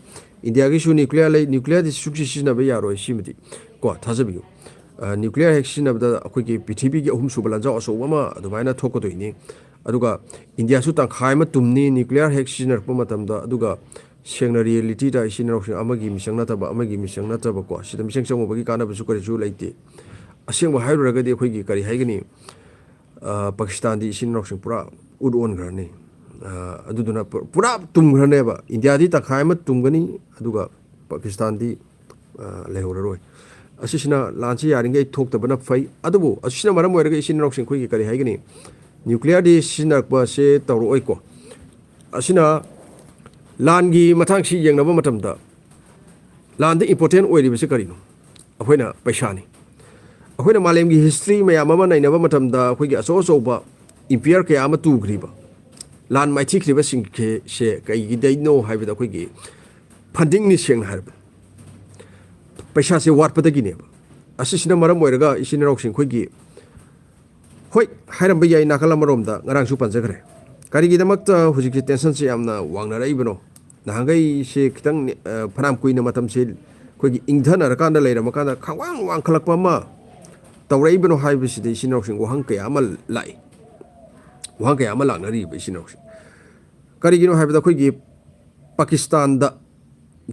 ꯏꯟꯗꯤꯌꯥꯒꯤꯁꯨ ꯅ꯭ꯌꯨꯀ꯭ꯂꯤꯌꯥꯔ ꯂꯩ, ꯅ꯭ꯌꯨꯀ꯭ꯂꯤꯌꯥꯔꯗꯤ ꯁꯨꯡꯁꯤ ꯁꯤꯖꯤꯟꯅꯕ ꯌꯥꯔꯣꯏ꯫ ꯁꯤꯃꯗꯤ ꯀꯣ ꯊꯥꯖꯕꯤꯌꯨ꯫ ꯑ, ꯅ꯭ꯌꯨꯀ꯭ꯂꯤꯌꯥꯔ ꯍꯦꯛ ꯁꯤꯖꯤꯟꯅꯕꯗ ꯑꯩꯈꯣꯏꯒꯤ ꯄ꯭ꯔꯤꯊꯤꯕꯤꯒꯤ ꯑꯍꯨꯝꯁꯨꯕ ꯂꯥꯟꯖꯥꯎ ꯑꯆꯧꯕ ꯑꯃ ꯑꯗꯨꯃꯥꯏꯅ ꯊꯣꯛꯀꯗꯣꯏꯅꯤ꯫ ꯑꯗꯨꯒ ꯏꯟꯗꯤꯌꯥꯁꯨ ꯇꯪꯈꯥꯏ ꯑꯃ ꯇꯨꯝꯅꯤ ꯅ꯭ꯌꯨꯀ꯭ꯂꯤꯌꯥꯔ ꯍꯦꯛ ꯁꯤꯖꯤꯟꯅꯔꯛꯄ ꯃꯇꯝꯗ꯫ ꯑꯗꯨꯒ ꯁꯦꯡꯅ ꯔꯤꯌꯦꯂꯤꯇꯤꯗ ꯏꯆꯤꯟ ꯏꯅꯥꯎꯁꯤꯡ ꯑꯃꯒꯤ ꯃꯤꯆꯪ ꯅꯠꯇꯕ, ꯑꯃꯒꯤ ꯃꯤꯆꯪ ꯅꯠꯇꯕꯀꯣ, ꯁꯤꯗ ꯃꯤꯆꯪ ꯆꯪꯉꯨꯕꯒꯤ ꯀꯥꯟꯅꯕꯁꯨ ꯀꯔꯤꯁꯨ ꯂꯩꯇꯦ꯫ ꯑꯁꯦꯡꯕ ꯍꯥꯏꯔꯨꯔꯒꯗꯤ ꯑꯩꯈꯣꯏꯒꯤ ꯀꯔꯤ ꯍꯥꯏꯒꯅꯤ, ꯑ, ꯄꯥꯀꯤꯁꯇꯥꯟꯗꯤ ꯏꯆꯤꯟ ꯏꯅꯥꯎꯁꯤꯡ ꯄꯨꯔꯥ ꯎꯠ ꯑꯣꯟꯈ꯭ꯔꯅꯤ꯫ ꯑ, ꯑꯗꯨꯗꯨꯅ ꯄꯨ-, ꯄꯨꯔꯥ ꯇꯨꯝꯈ꯭ꯔꯅꯦꯕ꯫ ꯏꯟꯗꯤꯌꯥꯗꯤ ꯇꯪꯈꯥꯏ ꯑꯃ ꯇꯨꯝꯒꯅꯤ, ꯑꯗꯨꯒ ꯄꯥꯀꯤꯁꯇꯥꯟꯗꯤ, ꯑ, ꯂꯩꯍꯧꯔꯔꯣꯏ꯫ ꯑꯁꯤꯁꯤꯅ ꯂꯥꯟꯁꯤ ꯌꯥꯔꯤꯉꯩ ꯊꯣꯛꯇꯕꯅ ꯐꯩ꯫ ꯑꯗꯨꯕꯨ ꯑꯁꯤꯅ ꯃꯔꯝ ꯑꯣꯏꯔꯒ ꯏꯆꯤꯟ ꯏꯅꯥꯎꯁꯤꯡ ꯑꯩꯈꯣꯏꯒꯤ ꯀꯔꯤ ꯍꯥꯏꯒꯅꯤ, ꯅ꯭ꯌꯨꯀ꯭ꯂꯤꯌꯥꯔꯗꯤ ꯁꯤꯖꯤꯟꯅꯔꯛꯄꯁꯦ ꯇꯧꯔꯛꯑꯣꯏꯀꯣ꯫ ꯑꯁꯤꯅ ꯂꯥꯟꯒꯤ ꯃꯇꯥꯡꯁꯤ ꯌꯦꯡꯅꯕ ꯃꯇꯝꯗ ꯂꯥꯟꯗ ꯏꯝꯄꯣꯔꯇꯦꯟ ꯑꯣꯏꯔꯤꯕꯁꯤ ꯀꯔꯤꯅꯣ? ꯑꯩꯈꯣꯏꯅ ꯄꯩꯁꯥꯅꯤ꯫ ꯑꯩꯈꯣꯏꯅ ꯃꯥꯂꯦꯝꯒꯤ ꯍꯤꯁꯇ꯭ꯔꯤ ꯃꯌꯥꯝ ꯑꯃ ꯅꯩꯅꯕ ꯃꯇꯝꯗ ꯑꯩꯈꯣꯏꯒꯤ ꯑꯆꯧ ꯑꯆꯧꯕ ꯏꯝꯄꯤꯌꯔ ꯀꯌꯥ ꯑꯃ ꯇꯨꯈ꯭ꯔꯤꯕ, ꯂꯥꯟ ꯃꯥꯏꯊꯤꯈ꯭ꯔꯤꯕꯁꯤꯡꯁꯦ ꯀꯩꯒꯤꯗꯩꯅꯣ ꯍꯥꯏꯕꯗ ꯑꯩꯈꯣꯏꯒꯤ ꯐꯟꯗꯤꯡꯅꯤ, ꯁꯦꯡꯅ ꯍꯥꯏꯔꯕꯗ ꯄꯩꯁꯥꯁꯦ ꯋꯥꯠꯄꯗꯒꯤꯅꯦꯕ꯫ ꯑꯁꯤꯁꯤꯅ ꯃꯔꯝ ꯑꯣꯏꯔꯒ ꯏꯆꯤꯟ ꯏꯅꯥꯎꯁꯤꯡ ꯑꯩꯈꯣꯏꯒꯤ, ꯍꯣꯏ, ꯍꯥꯏꯔꯝꯕ ꯌꯥꯏ, ꯅꯥꯀꯜ ꯑꯃꯔꯣꯝꯗ ꯉꯔꯥꯡꯁꯨ ꯄꯟꯖꯈ꯭ꯔꯦ꯫ ꯀꯔꯤꯒꯤꯗꯃꯛꯇ ꯍꯧꯖꯤꯛꯁꯤ ꯇꯦꯟꯁꯟꯁꯤ ꯌꯥꯝꯅ ꯋꯥꯡꯅꯔꯛꯏꯕꯅꯣ? ꯅꯍꯥꯟꯈꯩꯁꯦ ꯈꯤꯇꯪ, ꯑ, ꯐꯅꯌꯥꯝ ꯀꯨꯏꯅ ꯃꯇꯝꯁꯦ ꯑꯩꯈꯣꯏꯒꯤ ꯏꯪꯊꯅꯔꯀꯥꯟꯗ ꯂꯩꯔꯝꯃꯀꯥꯟꯗ ꯈꯪꯋꯥꯡ ꯋꯥꯡꯈꯠꯂꯛꯄ ꯑꯃ ꯇꯧꯔꯛꯏꯕꯅꯣ ꯍꯥꯏꯕꯁꯤꯗ ꯏꯆꯤꯟ ꯏꯅꯥꯎꯁꯤꯡ ꯋꯥꯍꯪ ꯀꯌꯥ ꯑꯃ ꯂꯥꯛꯏ, ꯋꯥꯍꯪ ꯀꯌꯥ ꯑꯃ ꯂꯥꯛꯅꯔꯤꯕ ꯏꯆꯤꯟ ꯏꯅꯥꯎꯁꯤꯡ꯫ ꯀꯔꯤꯒꯤꯅꯣ ꯍꯥꯏꯕꯗ ꯑꯩꯈꯣꯏꯒꯤ ꯄꯥꯀꯤꯁꯇꯥꯟꯗ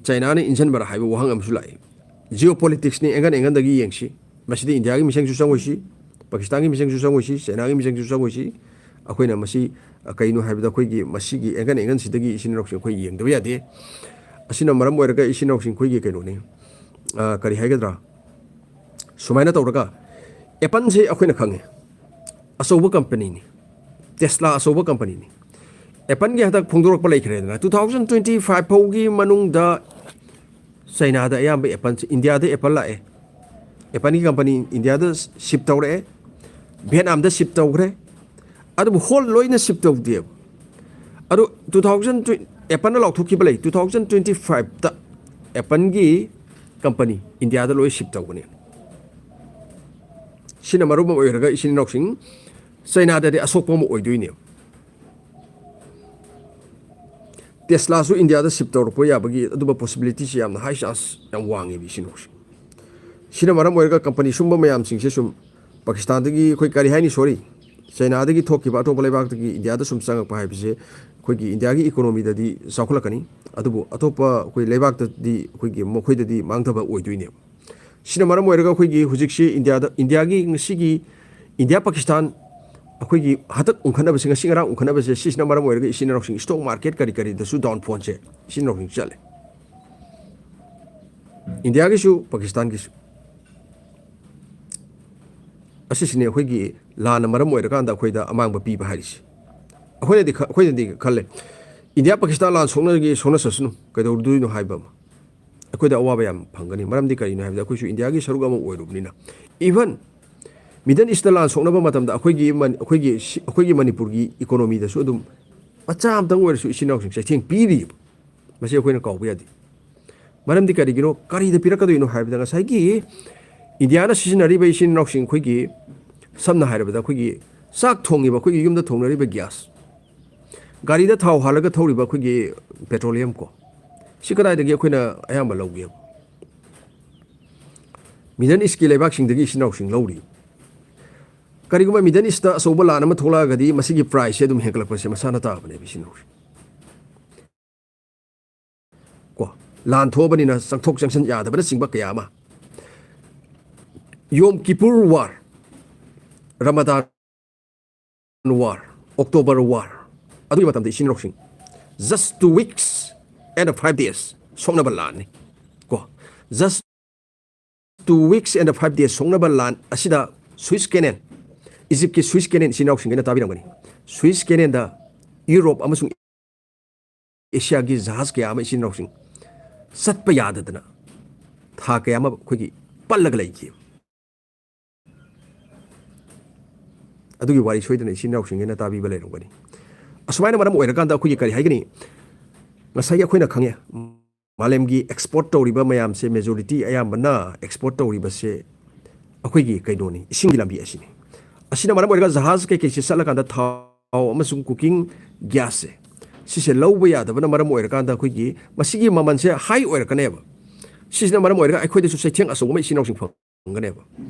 ꯆꯥꯏꯅꯥꯅ ꯏꯟꯁꯤꯟꯕꯔꯥ ꯍꯥꯏꯕ ꯋꯥꯍꯪ ꯑꯃꯁꯨ ꯂꯥꯛꯏ꯫ ꯖꯤꯑꯣ ꯄꯣꯂꯤꯇꯤꯛꯁꯅꯤ, ꯑꯦꯡꯒꯟ ꯑꯦꯡꯒꯟꯗꯒꯤ ꯌꯦꯡꯁꯤ꯫ ꯃꯁꯤꯗ ꯏꯟꯗꯤꯌꯥꯒꯤ ꯃꯤꯆꯪꯁꯨ ꯆꯪꯉꯣꯏꯁꯤ, ꯄꯥꯀꯤꯁꯇꯥꯟꯒꯤ ꯃꯤꯆꯪꯁꯨ ꯆꯪꯉꯣꯏꯁꯤ, ꯆꯥꯏꯅꯥꯒꯤ ꯃꯤꯆꯪꯁꯨ ꯆꯪꯉꯣꯏꯁꯤ꯫ ꯑꯩꯈꯣꯏꯅ ꯃꯁꯤ, ꯑ, ꯀꯩꯅꯣ ꯍꯥꯏꯕꯗ ꯑꯩꯈꯣꯏꯒꯤ ꯃꯁꯤꯒꯤ ꯑꯦꯡꯒꯟ ꯑꯦꯡꯒꯟꯁꯤꯗꯒꯤ ꯏꯆꯤꯟ ꯏꯅꯥꯎꯁꯤꯡ ꯑꯩꯈꯣꯏ ꯌꯦꯡꯗꯕ ꯌꯥꯗꯦ꯫ ꯑꯁꯤꯅ ꯃꯔꯝ ꯑꯣꯏꯔꯒ ꯏꯆꯤꯟ ꯏꯅꯥꯎꯁꯤꯡ ꯑꯩꯈꯣꯏꯒꯤ ꯀꯩꯅꯣꯅꯤ, ꯑ, ꯀꯔꯤ ꯍꯥꯏꯒꯗ꯭ꯔꯥ, ꯁꯨꯃꯥꯏꯅ ꯇꯧꯔꯒ ꯑꯦꯄꯜꯁꯦ ꯑꯩꯈꯣꯏꯅ ꯈꯪꯉꯦ, ꯑꯆꯧꯕ ꯀꯝꯄꯅꯤꯅꯤ꯫ ꯇꯦꯁꯂꯥ ꯑꯆꯧꯕ ꯀꯝꯄꯅꯤꯅꯤ꯫ ꯑꯦꯄꯜꯒꯤ ꯍꯟꯗꯛ ꯐꯣꯡꯗꯣꯔꯛꯄ ꯂꯩꯈ꯭ꯔꯦꯗꯅ, two thousand twenty five ꯐꯥꯎꯒꯤ ꯃꯅꯨꯡꯗ ꯆꯥꯏꯅꯥꯗ ꯑꯌꯥꯝꯕ ꯑꯦꯄꯜꯁꯦ, ꯏꯟꯗꯤꯌꯥꯗ ꯑꯦꯄꯜ ꯂꯥꯛꯑꯦ, ꯑꯦꯄꯜꯒꯤ ꯀꯝꯄꯅꯤ ꯏꯟꯗꯤꯌꯥꯗ ꯁꯤꯞ ꯇꯧꯔꯛꯑꯦ, ꯚꯤꯌꯦꯠꯅꯥꯝꯗ ꯁꯤꯞ ꯇꯧꯈ꯭ꯔꯦ꯫ ꯑꯗꯨꯕꯨ ꯍꯣꯜ ꯂꯣꯏꯅ ꯁꯤꯞ ꯇꯧꯗꯦꯕ꯫ ꯑꯗꯨ two thousand twenty, ꯑꯦꯄꯜꯅ ꯂꯥꯎꯊꯣꯛꯈꯤꯕ ꯂꯩ, two thousand twenty fiveꯇ ꯑꯦꯄꯜꯒꯤ ꯀꯝꯄꯅꯤ ꯏꯟꯗꯤꯌꯥꯗ ꯂꯣꯏ ꯁꯤꯞ ꯇꯧꯒꯅꯤ꯫ ꯁꯤꯅ ꯃꯔꯝ ꯑꯣꯏꯔꯒ ꯏꯆꯤꯟ ꯏꯅꯥꯎꯁꯤꯡ, ꯆꯩꯅꯥꯗꯗꯤ ꯑꯁꯣꯛꯄ ꯑꯃ ꯑꯣꯏꯗꯣꯏꯅꯦꯕ꯫ ꯇꯦꯁꯂꯥꯁꯨ ꯏꯟꯗꯤꯌꯥꯗ ꯁꯤꯞ ꯇꯧꯔꯛꯄ ꯌꯥꯕꯒꯤ ꯑꯗꯨꯝꯕ ꯄꯣꯁꯤꯕꯤꯂꯤꯇꯤꯁꯤ ꯌꯥꯝꯅ ꯍꯥꯏ ꯆꯥꯟꯁ ꯌꯥꯝ ꯋꯥꯡꯉꯦꯕ ꯏꯆꯤꯟ ꯏꯅꯥꯎꯁꯦ꯫ ꯁꯤꯅ ꯃꯔꯝ ꯑꯣꯏꯔꯒ ꯀꯝꯄꯅꯤ ꯁꯨꯝꯕ ꯃꯌꯥꯝꯁꯤꯡꯁꯦ ꯁꯨꯝ ꯄꯥꯀꯤꯁꯇꯥꯟꯗꯒꯤ ꯑꯩꯈꯣꯏ ꯀꯔꯤ ꯍꯥꯏꯅꯤ, ꯁꯣꯔꯤ, ꯆꯩꯅꯥꯗꯒꯤ ꯊꯣꯛꯈꯤꯕ ꯑꯇꯣꯞꯄ ꯂꯩꯕꯥꯛꯇꯒꯤ ꯏꯟꯗꯤꯌꯥꯗ ꯁꯨꯝ ꯆꯪꯉꯛꯄ ꯍꯥꯏꯕꯁꯦ ꯑꯩꯈꯣꯏꯒꯤ ꯏꯟꯗꯤꯌꯥꯒꯤ ꯏꯀꯣꯅꯣꯃꯤꯗꯗꯤ ꯆꯥꯎꯈꯠꯂꯛꯀꯅꯤ, ꯑꯗꯨꯕꯨ ꯑꯇꯣꯞꯄ ꯑꯩꯈꯣꯏ ꯂꯩꯕꯥꯛꯇꯗꯤ ꯑꯩꯈꯣꯏꯒꯤ ꯃꯈꯣꯏꯗꯗꯤ ꯃꯥꯡꯊꯕ ꯑꯣꯏꯗꯣꯏꯅꯦꯕ꯫ ꯁꯤꯅ ꯃꯔꯝ ꯑꯣꯏꯔꯒ ꯑꯩꯈꯣꯏꯒꯤ ꯍꯧꯖꯤꯛꯁꯤ ꯏꯟꯗꯤꯌꯥꯗ, ꯏꯟꯗꯤꯌꯥꯒꯤ ꯉꯁꯤꯒꯤ ꯏꯟꯗꯤꯌꯥ ꯄꯥꯀꯤꯁꯇꯥꯟ ꯑꯩꯈꯣꯏꯒꯤ ꯍꯟꯗꯛ ꯎꯪꯈꯠꯅꯕꯁꯦ, ꯉꯁꯤ ꯉꯔꯥꯡ ꯎꯪꯈꯠꯅꯕꯁꯦ, ꯁꯤꯁꯤꯅ ꯃꯔꯝ ꯑꯣꯏꯔꯒ ꯏꯆꯤꯟ ꯏꯅꯥꯎꯁꯤꯡ ꯁ꯭ꯇꯣꯛ ꯃꯥꯔꯀꯦꯠ ꯀꯔꯤ ꯀꯔꯤꯗꯁꯨ ꯗꯥꯎꯟꯐꯣꯜꯁꯦ ꯏꯆꯤꯟ ꯏꯅꯥꯎꯁꯤꯡ ꯆꯠꯂꯦ꯫ ꯏꯟꯗꯤꯌꯥꯒꯤꯁꯨ ꯄꯥꯀꯤꯁꯇꯥꯟꯒꯤꯁꯨ꯫ ꯑꯁꯤꯁꯤꯅꯦ ꯑꯩꯈꯣꯏꯒꯤ ꯂꯥꯟꯅ ꯃꯔꯝ ꯑꯣꯏꯔꯀꯥꯟꯗ ꯑꯩꯈꯣꯏꯗ ꯑꯃꯥꯡꯕ ꯄꯤꯕ ꯍꯥꯏꯔꯤꯁꯦ꯫ ꯑꯩꯈꯣꯏꯅꯗꯤ ꯈ-, ꯑꯩꯈꯣꯏꯅꯗꯤ ꯈꯜꯂꯦ, ꯏꯟꯗꯤꯌꯥ ꯄꯥꯀꯤꯁꯇꯥꯟ ꯂꯥꯟ ꯁꯣꯛꯅꯒꯦ ꯁꯣꯛꯅꯁꯁꯅꯨ, ꯀꯩꯗꯧꯗꯣꯏꯅꯣ ꯍꯥꯏꯕ ꯑꯃ꯫ ꯑꯩꯈꯣꯏꯗ ꯑꯋꯥꯕ ꯌꯥꯝ ꯐꯪꯒꯅꯤ꯫ ꯃꯔꯝꯗꯤ ꯀꯔꯤꯅꯣ ꯍꯥꯏꯕꯗ ꯑꯩꯈꯣꯏꯁꯨ ꯏꯟꯗꯤꯌꯥꯒꯤ ꯁꯔꯨꯛ ꯑꯃ ꯑꯣꯏꯔꯨꯕꯅꯤꯅ꯫ Even Middle Eastꯇ ꯂꯥꯟ ꯁꯣꯛꯅꯕ ꯃꯇꯝꯗ ꯑꯩꯈꯣꯏꯒꯤ ꯃꯅꯤ-, ꯑꯩꯈꯣꯏꯒꯤ ꯁꯤ-, ꯑꯩꯈꯣꯏꯒꯤ ꯃꯅꯤꯄꯨꯔꯒꯤ ꯏꯀꯣꯅꯣꯃꯤꯗꯁꯨ ꯑꯗꯨꯝ ꯃꯆꯥ ꯑꯃꯇꯪ ꯑꯣꯏꯔꯁꯨ ꯏꯆꯤꯟ ꯏꯅꯥꯎꯁꯤꯡ ꯆꯩꯊꯦꯡ ꯄꯤꯔꯤꯕ꯫ ꯃꯁꯤ ꯑꯩꯈꯣꯏꯅ ꯀꯥꯎꯕ ꯌꯥꯗꯦ꯫ ꯃꯔꯝꯗꯤ ꯀꯔꯤꯒꯤꯅꯣ, ꯀꯔꯤꯗ ꯄꯤꯔꯛꯀꯗꯣꯏꯅꯣ ꯍꯥꯏꯕꯗ ꯉꯁꯥꯏꯒꯤ ꯏꯟꯗꯤꯌꯥꯅ ꯁꯤꯖꯤꯟꯅꯔꯤꯕ ꯏꯆꯤꯟ ꯏꯅꯥꯎꯁꯤꯡ ꯑꯩꯈꯣꯏꯒꯤ, ꯁꯝꯅ ꯍꯥꯏꯔꯕꯗ ꯑꯩꯈꯣꯏꯒꯤ ꯆꯥꯛ ꯊꯣꯡꯉꯤꯕ ꯑꯩꯈꯣꯏꯒꯤ ꯌꯨꯝꯗ ꯊꯣꯡꯅꯔꯤꯕ ꯒ꯭ꯌꯥꯁ, ꯒꯥꯔꯤꯗ ꯊꯥꯎ ꯍꯥꯜꯂꯒ ꯊꯧꯔꯤꯕ ꯑꯩꯈꯣꯏꯒꯤ ꯄꯦꯇ꯭ꯔꯣꯂꯤꯌꯝ ꯀꯣ, ꯁꯤ ꯀꯗꯥꯏꯗꯒꯤ ꯑꯩꯈꯣꯏꯅ ꯑꯌꯥꯝꯕ ꯂꯧꯒꯦ? Middle Eastꯀꯤ ꯂꯩꯕꯥꯛꯁꯤꯡꯗꯒꯤ ꯏꯆꯤꯟ ꯏꯅꯥꯎꯁꯤꯡ ꯂꯧꯔꯤ꯫ ꯀꯔꯤꯒꯨꯝꯕ Middle Eastꯇ ꯑꯆꯧꯕ ꯂꯥꯟ ꯑꯃ ꯊꯣꯛꯂꯛꯑꯒꯗꯤ ꯃꯁꯤꯒꯤ ꯄ꯭ꯔꯥꯏꯁꯁꯦ ꯑꯗꯨꯝ ꯍꯦꯟꯒꯠꯂꯛꯄꯁꯦ ꯃꯁꯥꯅ ꯇꯥꯕꯅꯦꯕ ꯏꯆꯤꯟ ꯏꯅꯥꯎꯁꯤꯡ꯫ ꯀꯣ, ꯂꯥꯟ ꯊꯣꯛꯑꯕꯅꯤꯅ ꯆꯪꯊꯣꯛ ꯆꯪꯁꯤꯟ ꯌꯥꯗꯕꯅꯆꯤꯡꯕ ꯀꯌꯥ ꯑꯃ꯫ Yom Kippur War, Ramadan War, October War, ꯑꯗꯨꯒꯤ ꯃꯇꯝꯗ ꯏꯆꯤꯟ ꯏꯅꯥꯎꯁꯤꯡ, just two weeks and five days ꯁꯣꯛꯅꯕ ꯂꯥꯟꯅꯤ꯫ ꯀꯣ, just two weeks and five days ꯁꯣꯛꯅꯕ ꯂꯥꯟ ꯑꯁꯤꯗ Suez Canal, ꯏꯖꯤꯞꯀꯤ Suez Canal, ꯏꯆꯤꯟ ꯏꯅꯥꯎꯁꯤꯡꯒꯤꯅ ꯇꯥꯕꯤꯔꯝꯒꯅꯤ, Suez Canalꯗ ꯌꯨꯔꯣꯞ ꯑꯃꯁꯨꯡ ꯑꯦꯁꯤꯌꯥꯒꯤ ꯖꯍꯥꯖ ꯀꯌꯥ ꯑꯃ ꯏꯆꯤꯟ ꯏꯅꯥꯎꯁꯤꯡ ꯆꯠꯄ ꯌꯥꯗꯗꯅ ꯊꯥ ꯀꯌꯥ ꯑꯃ ꯑꯩꯈꯣꯏꯒꯤ ꯄꯜꯂꯒ ꯂꯩꯈꯤ꯫ ꯑꯗꯨꯒꯤ ꯋꯥꯔꯤ ꯁꯣꯏꯗꯅ ꯏꯆꯤꯟ ꯏꯅꯥꯎꯁꯤꯡꯒꯤꯅ ꯇꯥꯕꯤꯕ ꯂꯩꯔꯝꯒꯅꯤ꯫ ꯑꯁꯨꯃꯥꯏꯅ ꯃꯔꯝ ꯑꯣꯏꯔꯀꯥꯟꯗ ꯑꯩꯈꯣꯏꯒꯤ ꯀꯔꯤ ꯍꯥꯏꯒꯅꯤ, ꯉꯁꯥꯏꯒꯤ ꯑꯩꯈꯣꯏꯅ ꯈꯪꯉꯦ, ꯃꯥꯂꯦꯝꯒꯤ ꯑꯦꯛꯁꯄꯣꯔꯠ ꯇꯧꯔꯤꯕ ꯃꯌꯥꯝꯁꯦ, ꯃꯦꯖꯣꯔꯤꯇꯤ ꯑꯌꯥꯝꯕꯅ ꯑꯦꯛꯁꯄꯣꯔꯠ ꯇꯧꯔꯤꯕꯁꯦ ꯑꯩꯈꯣꯏꯒꯤ ꯀꯩꯅꯣꯅꯤ, ꯏꯁꯤꯡꯒꯤ ꯂꯝꯕꯤ ꯑꯁꯤꯅꯤ꯫ ꯑꯁꯤꯅ ꯃꯔꯝ ꯑꯣꯏꯔꯒ ꯖꯍꯥꯖ ꯀꯩꯀꯩꯁꯦ ꯆꯠꯂꯀꯥꯟꯗ ꯊꯥꯎ ꯑꯃꯁꯨꯡ cooking gas ꯁꯦ, ꯁꯤꯁꯦ ꯂꯧꯕ ꯌꯥꯗꯕꯅ ꯃꯔꯝ ꯑꯣꯏꯔꯀꯥꯟꯗ ꯑꯩꯈꯣꯏꯒꯤ ꯃꯁꯤꯒꯤ ꯃꯃꯜꯁꯦ high ꯑꯣꯏꯔꯛꯀꯅꯦꯕ꯫ ꯁꯤꯁꯤꯅ ꯃꯔꯝ ꯑꯣꯏꯔꯒ ꯑꯩꯈꯣꯏꯗꯁꯨ ꯆꯩꯊꯦꯡ ꯑꯆꯧꯕ ꯑꯃ ꯏꯆꯤꯟ ꯏꯅꯥꯎꯁꯤꯡ ꯐꯪꯒꯅꯦꯕ꯫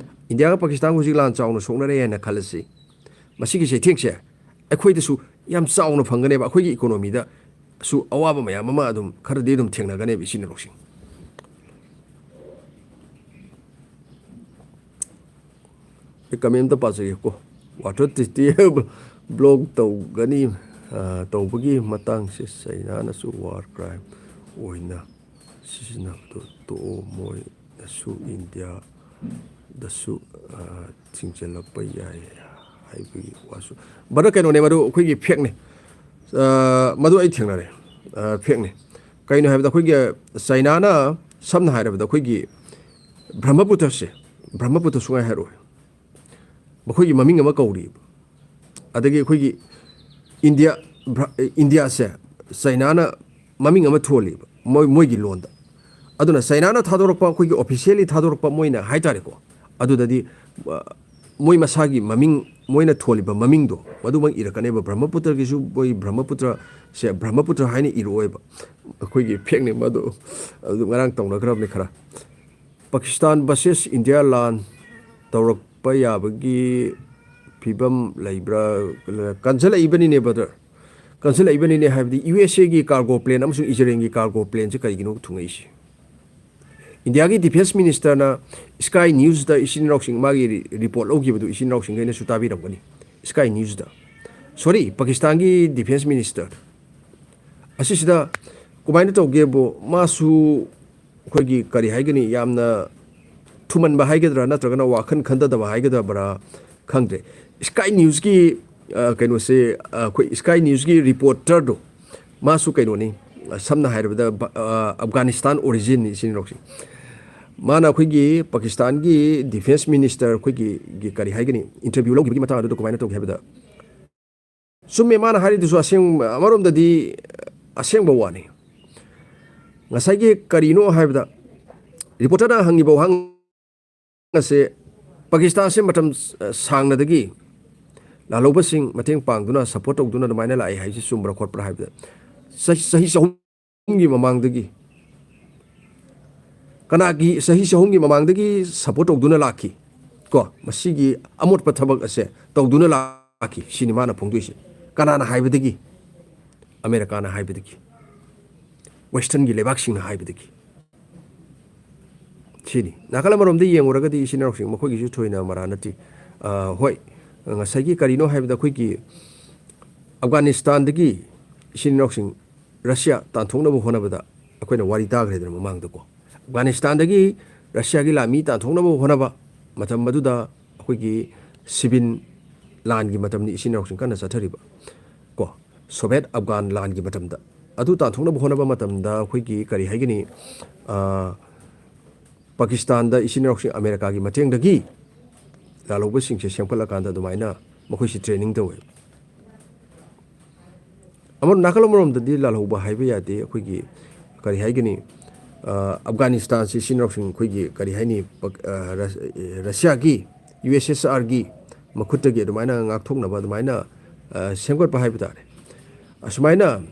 ꯏꯟꯗꯤꯌꯥꯒ ꯄꯥꯀꯤꯁꯇꯥꯟꯒ ꯍꯧꯖꯤꯛ ꯂꯥꯟ ꯆꯥꯎꯅ ꯁꯣꯛꯅꯔꯦ ꯍꯥꯏꯅ ꯈꯜꯂꯁꯤ, ꯃꯁꯤꯒꯤ ꯆꯩꯊꯦꯡꯁꯦ ꯑꯩꯈꯣꯏꯗꯁꯨ ꯌꯥꯝ ꯆꯥꯎꯅ ꯐꯪꯒꯅꯦꯕ, ꯑꯩꯈꯣꯏꯒꯤ economy ꯗꯁꯨ ꯑꯋꯥꯕ ꯃꯌꯥꯝ ꯑꯃ ꯑꯗꯨꯝ ꯈꯔꯗꯤ ꯑꯗꯨꯝ ꯊꯦꯡꯅꯒꯅꯦꯕ ꯏꯆꯤꯟ ꯏꯅꯥꯎꯁꯤꯡ꯫ ꯑꯩ comment ꯑꯝꯇ ꯄꯥꯖꯒꯦꯀꯣ꯫ Water treaty block ꯇꯧꯒꯅꯤ, ꯑ, ꯇꯧꯕꯒꯤ ꯃꯇꯥꯡꯁꯦ ꯆꯩꯅꯥꯅꯁꯨ war crime ꯑꯣꯏꯅ ꯁꯤꯖꯤꯟꯅꯕꯗꯣ ꯇꯣꯛꯑꯣ, ꯃꯣꯏꯅꯁꯨ ꯏꯟꯗꯤꯌꯥꯗꯁꯨ, ꯑ, ꯊꯤꯡꯖꯤꯜꯂꯛꯄ ꯌꯥꯏ ꯍꯥꯏꯕꯒꯤ ꯋꯥꯁꯨ꯫ Brother, ꯀꯩꯅꯣꯅꯦ, ꯃꯗꯨ ꯑꯩꯈꯣꯏꯒꯤ fake ꯅꯦ꯫ ꯑ, ꯃꯗꯨ ꯑꯩ ꯊꯦꯡꯅꯔꯦ꯫ ꯑ, fake ꯅꯦ꯫ ꯀꯩꯅꯣ ꯍꯥꯏꯕꯗ ꯑꯩꯈꯣꯏꯒꯤ ꯆꯩꯅꯥꯅ, ꯁꯝꯅ ꯍꯥꯏꯔꯕꯗ ꯑꯩꯈꯣꯏꯒꯤ ꯕ꯭ꯔꯍꯃꯄꯨꯇ꯭ꯔꯁꯦ, ꯕ꯭ꯔꯍꯃꯄꯨꯇ꯭ꯔ ꯁꯨꯡꯍꯥꯏ ꯍꯥꯏꯔꯣꯏ꯫ ꯃꯈꯣꯏꯒꯤ ꯃꯃꯤꯡ ꯑꯃ ꯀꯧꯔꯤꯕ꯫ ꯑꯗꯒꯤ ꯑꯩꯈꯣꯏꯒꯤ ꯏꯟꯗꯤꯌꯥ, ꯕ꯭ꯔ-, ꯏꯟꯗꯤꯌꯥꯁꯦ ꯆꯩꯅꯥꯅ ꯃꯃꯤꯡ ꯑꯃ ꯊꯣꯜꯂꯤꯕ ꯃꯣꯏ, ꯃꯣꯏꯒꯤ ꯂꯣꯟꯗ꯫ ꯑꯗꯨꯅ ꯆꯩꯅꯥꯅ ꯊꯥꯗꯣꯔꯛꯄ, ꯑꯩꯈꯣꯏꯒꯤ officially ꯊꯥꯗꯣꯔꯛꯄ ꯃꯣꯏꯅ ꯍꯥꯏꯇꯥꯔꯦꯀꯣ, ꯑꯗꯨꯗꯗꯤ, ꯑ, ꯃꯣꯏ ꯃꯁꯥꯒꯤ ꯃꯃꯤꯡ, ꯃꯣꯏꯅ ꯊꯣꯜꯂꯤꯕ ꯃꯃꯤꯡꯗꯣ ꯃꯗꯨꯃꯛ ꯏꯔꯛꯀꯅꯦꯕ꯫ ꯕ꯭ꯔꯍꯃꯄꯨꯇ꯭ꯔꯒꯤꯁꯨ ꯃꯣꯏ ꯕ꯭ꯔꯍꯃꯄꯨꯇ꯭ꯔꯁꯦ ꯕ꯭ꯔꯍꯃꯄꯨꯇ꯭ꯔ ꯍꯥꯏꯅ ꯏꯔꯛꯑꯣꯏꯕ꯫ ꯑꯩꯈꯣꯏꯒꯤ fake ꯅꯦ ꯃꯗꯨ꯫ ꯑꯗꯨ ꯉꯔꯥꯡ ꯇꯧꯅꯈ꯭ꯔꯕꯅꯤ ꯈꯔ꯫ ꯄꯥꯀꯤꯁꯇꯥꯟ versus ꯏꯟꯗꯤꯌꯥ ꯂꯥꯟ ꯇꯧꯔꯛꯄ ꯌꯥꯕꯒꯤ ꯐꯤꯕꯝ ꯂꯩꯕ꯭ꯔꯥ? ꯀꯟꯁꯤꯜꯂꯛꯏꯕꯅꯤꯅꯦ, brother꯫ ꯀꯟꯁꯤꯜꯂꯛꯏꯕꯅꯤꯅꯦ ꯍꯥꯏꯕꯗꯤ, ꯌꯨ ꯑꯦꯁ ꯑꯦꯒꯤ cargo plane ꯑꯃꯁꯨꯡ ꯏꯖꯔꯦꯜꯒꯤ cargo planeꯁꯦ ꯀꯔꯤꯒꯤꯅꯣ ꯊꯨꯡꯉꯛꯏꯁꯦ? ꯏꯟꯗꯤꯌꯥꯒꯤ defence ministerꯅ Sky Newsꯇ ꯏꯆꯤꯟ ꯏꯅꯥꯎꯁꯤꯡ, ꯃꯥꯒꯤ ꯔꯤ-, report ꯂꯧꯈꯤꯕꯗꯨ ꯏꯆꯤꯟ ꯏꯅꯥꯎꯁꯤꯡꯈꯩꯅꯁꯨ ꯇꯥꯕꯤꯔꯝꯒꯅꯤ꯫ Sky Newsꯇ, sorry, ꯄꯥꯀꯤꯁꯇꯥꯟꯒꯤ defence minister ꯑꯁꯤꯁꯤꯗ ꯀꯃꯥꯏꯅ ꯇꯧꯒꯦꯕꯨ, ꯃꯥꯁꯨ ꯑꯩꯈꯣꯏꯒꯤ, ꯀꯔꯤ ꯍꯥꯏꯒꯅꯤ, ꯌꯥꯝꯅ ꯊꯨꯃꯟꯕ ꯍꯥꯏꯒꯗ꯭ꯔꯥ ꯅꯠꯇ꯭ꯔꯒꯅ ꯋꯥꯈꯜ ꯈꯟꯊꯗꯕ ꯍꯥꯏꯒꯗꯕ꯭ꯔꯥ ꯈꯪꯗ꯭ꯔꯦ꯫ Sky Newsꯀꯤ, ꯑ, ꯀꯩꯅꯣꯁꯦ, ꯑ, ꯑꯩꯈꯣꯏ Sky Newsꯀꯤ reporterꯗꯣ, ꯃꯥꯁꯨ ꯀꯩꯅꯣꯅꯤ, ꯑ, ꯁꯝꯅ ꯍꯥꯏꯔꯕꯗ ꯕ-, ꯑ, ꯑꯐꯒꯥꯅꯤꯁꯇꯥꯟ originꯅꯤ ꯏꯆꯤꯟ ꯏꯅꯥꯎꯁꯦ꯫ ꯃꯥꯅ ꯑꯩꯈꯣꯏꯒꯤ ꯄꯥꯀꯤꯁꯇꯥꯟꯒꯤ defence minister ꯑꯩꯈꯣꯏꯒꯤ, ꯒꯤ ꯀꯔꯤ ꯍꯥꯏꯒꯅꯤ, interview ꯂꯧꯈꯤꯕꯒꯤ ꯃꯇꯥꯡ ꯑꯗꯨꯗ ꯀꯃꯥꯏꯅ ꯇꯧꯒꯦ ꯍꯥꯏꯕꯗ, ꯆꯨꯝꯃꯦ ꯃꯥꯅ ꯍꯥꯏꯔꯤꯗꯨꯁꯨ, ꯑꯁꯦꯡꯕ, ꯑꯃꯔꯣꯝꯗꯗꯤ ꯑꯁꯦꯡꯕ ꯋꯥꯅꯤ꯫ ꯉꯁꯥꯏꯒꯤ ꯀꯔꯤꯅꯣ ꯍꯥꯏꯕꯗ, reporterꯅ ꯍꯪꯉꯤꯕ ꯋꯥꯍꯪ ꯑꯁꯦ, ꯄꯥꯀꯤꯁꯇꯥꯟꯁꯦ ꯃꯇꯝ ꯁꯥꯡꯅꯗꯒꯤ ꯂꯥꯜꯍꯧꯕꯁꯤꯡ ꯃꯇꯦꯡ ꯄꯥꯡꯗꯨꯅ, ꯁꯄꯣꯔꯠ ꯇꯧꯗꯨꯅ ꯑꯗꯨꯃꯥꯏꯅ ꯂꯥꯛꯏ ꯍꯥꯏꯁꯤ ꯆꯨꯝꯕ꯭ꯔꯥ ꯈꯣꯠꯄ꯭ꯔꯥ ꯍꯥꯏꯕꯗ, ꯆꯍꯤ ꯆꯍꯤ ꯆꯍꯨꯝꯒꯤ ꯃꯃꯥꯡꯗꯒꯤ, ꯀꯅꯥꯒꯤ ꯆꯍꯤ ꯆꯍꯨꯝꯒꯤ ꯃꯃꯥꯡꯗꯒꯤ ꯁꯄꯣꯔꯠ ꯇꯧꯗꯨꯅ ꯂꯥꯛꯈꯤ? ꯀꯣ, ꯃꯁꯤꯒꯤ ꯑꯃꯣꯠꯄ ꯊꯕꯛ ꯑꯁꯦ ꯇꯧꯗꯨꯅ ꯂꯥꯛꯈꯤ ꯁꯤꯅꯤ ꯃꯥꯅ ꯐꯣꯡꯗꯣꯛꯏꯁꯦ꯫ ꯀꯅꯥꯅ ꯍꯥꯏꯕꯗꯒꯤ? ꯑꯃꯦꯔꯤꯀꯥꯅ ꯍꯥꯏꯕꯗꯒꯤ, ꯋꯦꯁꯇꯔꯟꯒꯤ ꯂꯩꯕꯥꯛꯁꯤꯡꯅ ꯍꯥꯏꯕꯗꯒꯤ꯫ ꯁꯤꯅꯤ꯫ ꯅꯥꯀꯜ ꯑꯃꯔꯣꯝꯗ ꯌꯦꯡꯉꯨꯔꯒꯗꯤ ꯏꯆꯤꯟ ꯏꯅꯥꯎꯁꯤꯡ ꯃꯈꯣꯏꯒꯤꯁꯨ ꯊꯣꯏꯅ ꯃꯔꯥ ꯅꯠꯇꯦ꯫ ꯑ, ꯍꯣꯏ, ꯉꯁꯥꯏꯒꯤ ꯀꯔꯤꯅꯣ ꯍꯥꯏꯕꯗ ꯑꯩꯈꯣꯏꯒꯤ ꯑꯐꯒꯥꯅꯤꯁꯇꯥꯟꯗꯒꯤ ꯏꯆꯤꯟ ꯏꯅꯥꯎꯁꯤꯡ ꯔꯁꯤꯌꯥ ꯇꯥꯟꯊꯣꯛꯅꯕ ꯍꯣꯠꯅꯕꯗ ꯑꯩꯈꯣꯏꯅ ꯋꯥꯔꯤ ꯇꯥꯈ꯭ꯔꯦꯗꯅ ꯃꯃꯥꯡꯗꯀꯣ꯫ ꯑꯐꯒꯥꯅꯤꯁꯇꯥꯟꯗꯒꯤ ꯔꯁꯤꯌꯥꯒꯤ ꯂꯥꯟꯃꯤ ꯇꯥꯟꯊꯣꯛꯅꯕ ꯍꯣꯠꯅꯕ ꯃꯇꯝ ꯑꯗꯨꯗ ꯑꯩꯈꯣꯏꯒꯤ ꯁꯤꯕꯤꯟ ꯂꯥꯟꯒꯤ ꯃꯇꯝꯅꯤ ꯏꯆꯤꯟ ꯏꯅꯥꯎꯁꯤꯡ ꯀꯟꯅ ꯆꯠꯊꯔꯤꯕ ꯀꯣ, ꯁꯣꯚꯦꯠ ꯑꯐꯒꯥꯟ ꯂꯥꯟꯒꯤ ꯃꯇꯝꯗ꯫ ꯑꯗꯨ ꯇꯥꯟꯊꯣꯛꯅꯕ ꯍꯣꯠꯅꯕ ꯃꯇꯝꯗ ꯑꯩꯈꯣꯏꯒꯤ ꯀꯔꯤ ꯍꯥꯏꯒꯅꯤ, ꯑ, ꯄꯥꯀꯤꯁꯇꯥꯟꯗ ꯏꯆꯤꯟ ꯏꯅꯥꯎꯁꯤꯡ ꯑꯃꯦꯔꯤꯀꯥꯒꯤ ꯃꯇꯦꯡꯗꯒꯤ ꯂꯥꯜꯍꯧꯕꯁꯤꯡꯁꯦ ꯁꯦꯝꯒꯠꯂꯀꯥꯟꯗ ꯑꯗꯨꯃꯥꯏꯅ ꯃꯈꯣꯏꯁꯤ ꯇ꯭ꯔꯦꯅꯤꯡ ꯇꯧꯋꯦ꯫ ꯑꯃ, ꯅꯥꯀꯜ ꯑꯃꯔꯣꯝꯗꯗꯤ ꯂꯥꯜꯍꯧꯕ ꯍꯥꯏꯕ ꯌꯥꯗꯦ꯫ ꯑꯩꯈꯣꯏꯒꯤ ꯀꯔꯤ ꯍꯥꯏꯒꯅꯤ, ꯑ, ꯑꯐꯒꯥꯅꯤꯁꯇꯥꯟꯁꯤ ꯏꯆꯤꯟ ꯏꯅꯥꯎꯁꯤꯡ ꯑꯩꯈꯣꯏꯒꯤ ꯀꯔꯤ ꯍꯥꯏꯅꯤ, ꯄꯛ-, ꯑ, ꯔꯁ-, ꯔꯁꯤꯌꯥꯒꯤ, ꯌꯨ ꯑꯦꯁ ꯑꯦꯁ ꯑꯥꯔꯒꯤ ꯃꯈꯨꯠꯇꯒꯤ ꯑꯗꯨꯃꯥꯏꯅ ꯉꯥꯛꯊꯣꯛꯅꯕ ꯑꯗꯨꯃꯥꯏꯅ, ꯑ, ꯁꯦꯝꯒꯠꯄ ꯍꯥꯏꯕ ꯇꯥꯔꯦ꯫ ꯑꯁꯨꯃꯥꯏꯅ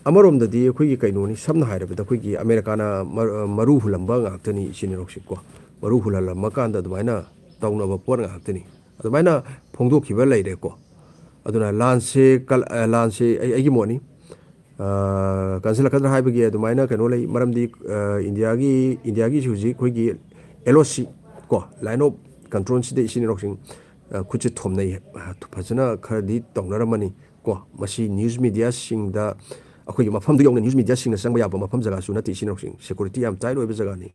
ꯑꯃꯔꯣꯝꯗꯗꯤ ꯑꯩꯈꯣꯏꯒꯤ ꯀꯩꯅꯣꯅꯤ, ꯁꯝꯅ ꯍꯥꯏꯔꯕꯗ ꯑꯩꯈꯣꯏꯒꯤ ꯑꯃꯦꯔꯤꯀꯥꯅ ꯃꯔ-, ꯃꯔꯨ ꯍꯨꯜꯂꯝꯕ ꯉꯥꯛꯇꯅꯤ ꯏꯆꯤꯟ ꯏꯅꯥꯎꯁꯤꯡ ꯀꯣ꯫ ꯃꯔꯨ ꯍꯨꯜꯍꯜꯂꯝꯃ ꯀꯥꯟꯗ ꯑꯗꯨꯃꯥꯏꯅ ꯇꯧꯅꯕ ꯄꯣꯠ ꯉꯥꯛꯇꯅꯤ꯫ ꯑꯗꯨꯃꯥꯏꯅ ꯐꯣꯡꯗꯣꯛꯈꯤꯕ ꯂꯩꯔꯦꯀꯣ꯫ ꯑꯗꯨꯅ ꯂꯥꯟꯁꯦ ꯀꯜ-, ꯑ, ꯂꯥꯟꯁꯦ ꯑꯩ, ꯑꯩꯒꯤ ꯃꯣꯠꯅꯤ꯫ ꯑ, ꯀꯟꯁꯤꯜꯂꯛꯀꯗ꯭ꯔꯥ ꯍꯥꯏꯕꯒꯤ ꯑꯗꯨꯃꯥꯏꯅ ꯀꯩꯅꯣ ꯂꯩ꯫ ꯃꯔꯝꯗꯤ, ꯑ, ꯏꯟꯗꯤꯌꯥꯒꯤ, ꯏꯟꯗꯤꯌꯥꯒꯤꯁꯨ ꯍꯧꯖꯤꯛ ꯑꯩꯈꯣꯏꯒꯤ ꯑꯦꯜ ꯑꯣ ꯁꯤ ꯀꯣ, line of control ꯁꯤꯗ ꯏꯆꯤꯟ ꯏꯅꯥꯎꯁꯤꯡ, ꯑ, ꯈꯨꯠꯁꯦ ꯊꯣꯝꯅꯩ꯫ ꯑ, ꯐꯖꯅ ꯈꯔꯗꯤ ꯇꯧꯅꯔꯝꯃꯅꯤ ꯀꯣ꯫ ꯃꯁꯤ news media ꯁꯤꯡꯗ, ꯑꯩꯈꯣꯏꯒꯤ ꯃꯐꯝꯗꯨ ꯌꯧꯅ news media ꯁꯤꯡꯅ ꯆꯪꯕ ꯌꯥꯕ ꯃꯐꯝ ꯖꯒꯥꯁꯨ ꯅꯠꯇꯦ ꯏꯆꯤꯟ ꯏꯅꯥꯎꯁꯤꯡ꯫ Security ꯌꯥꯝ tight ꯑꯣꯏꯕ ꯖꯒꯥꯅꯤ꯫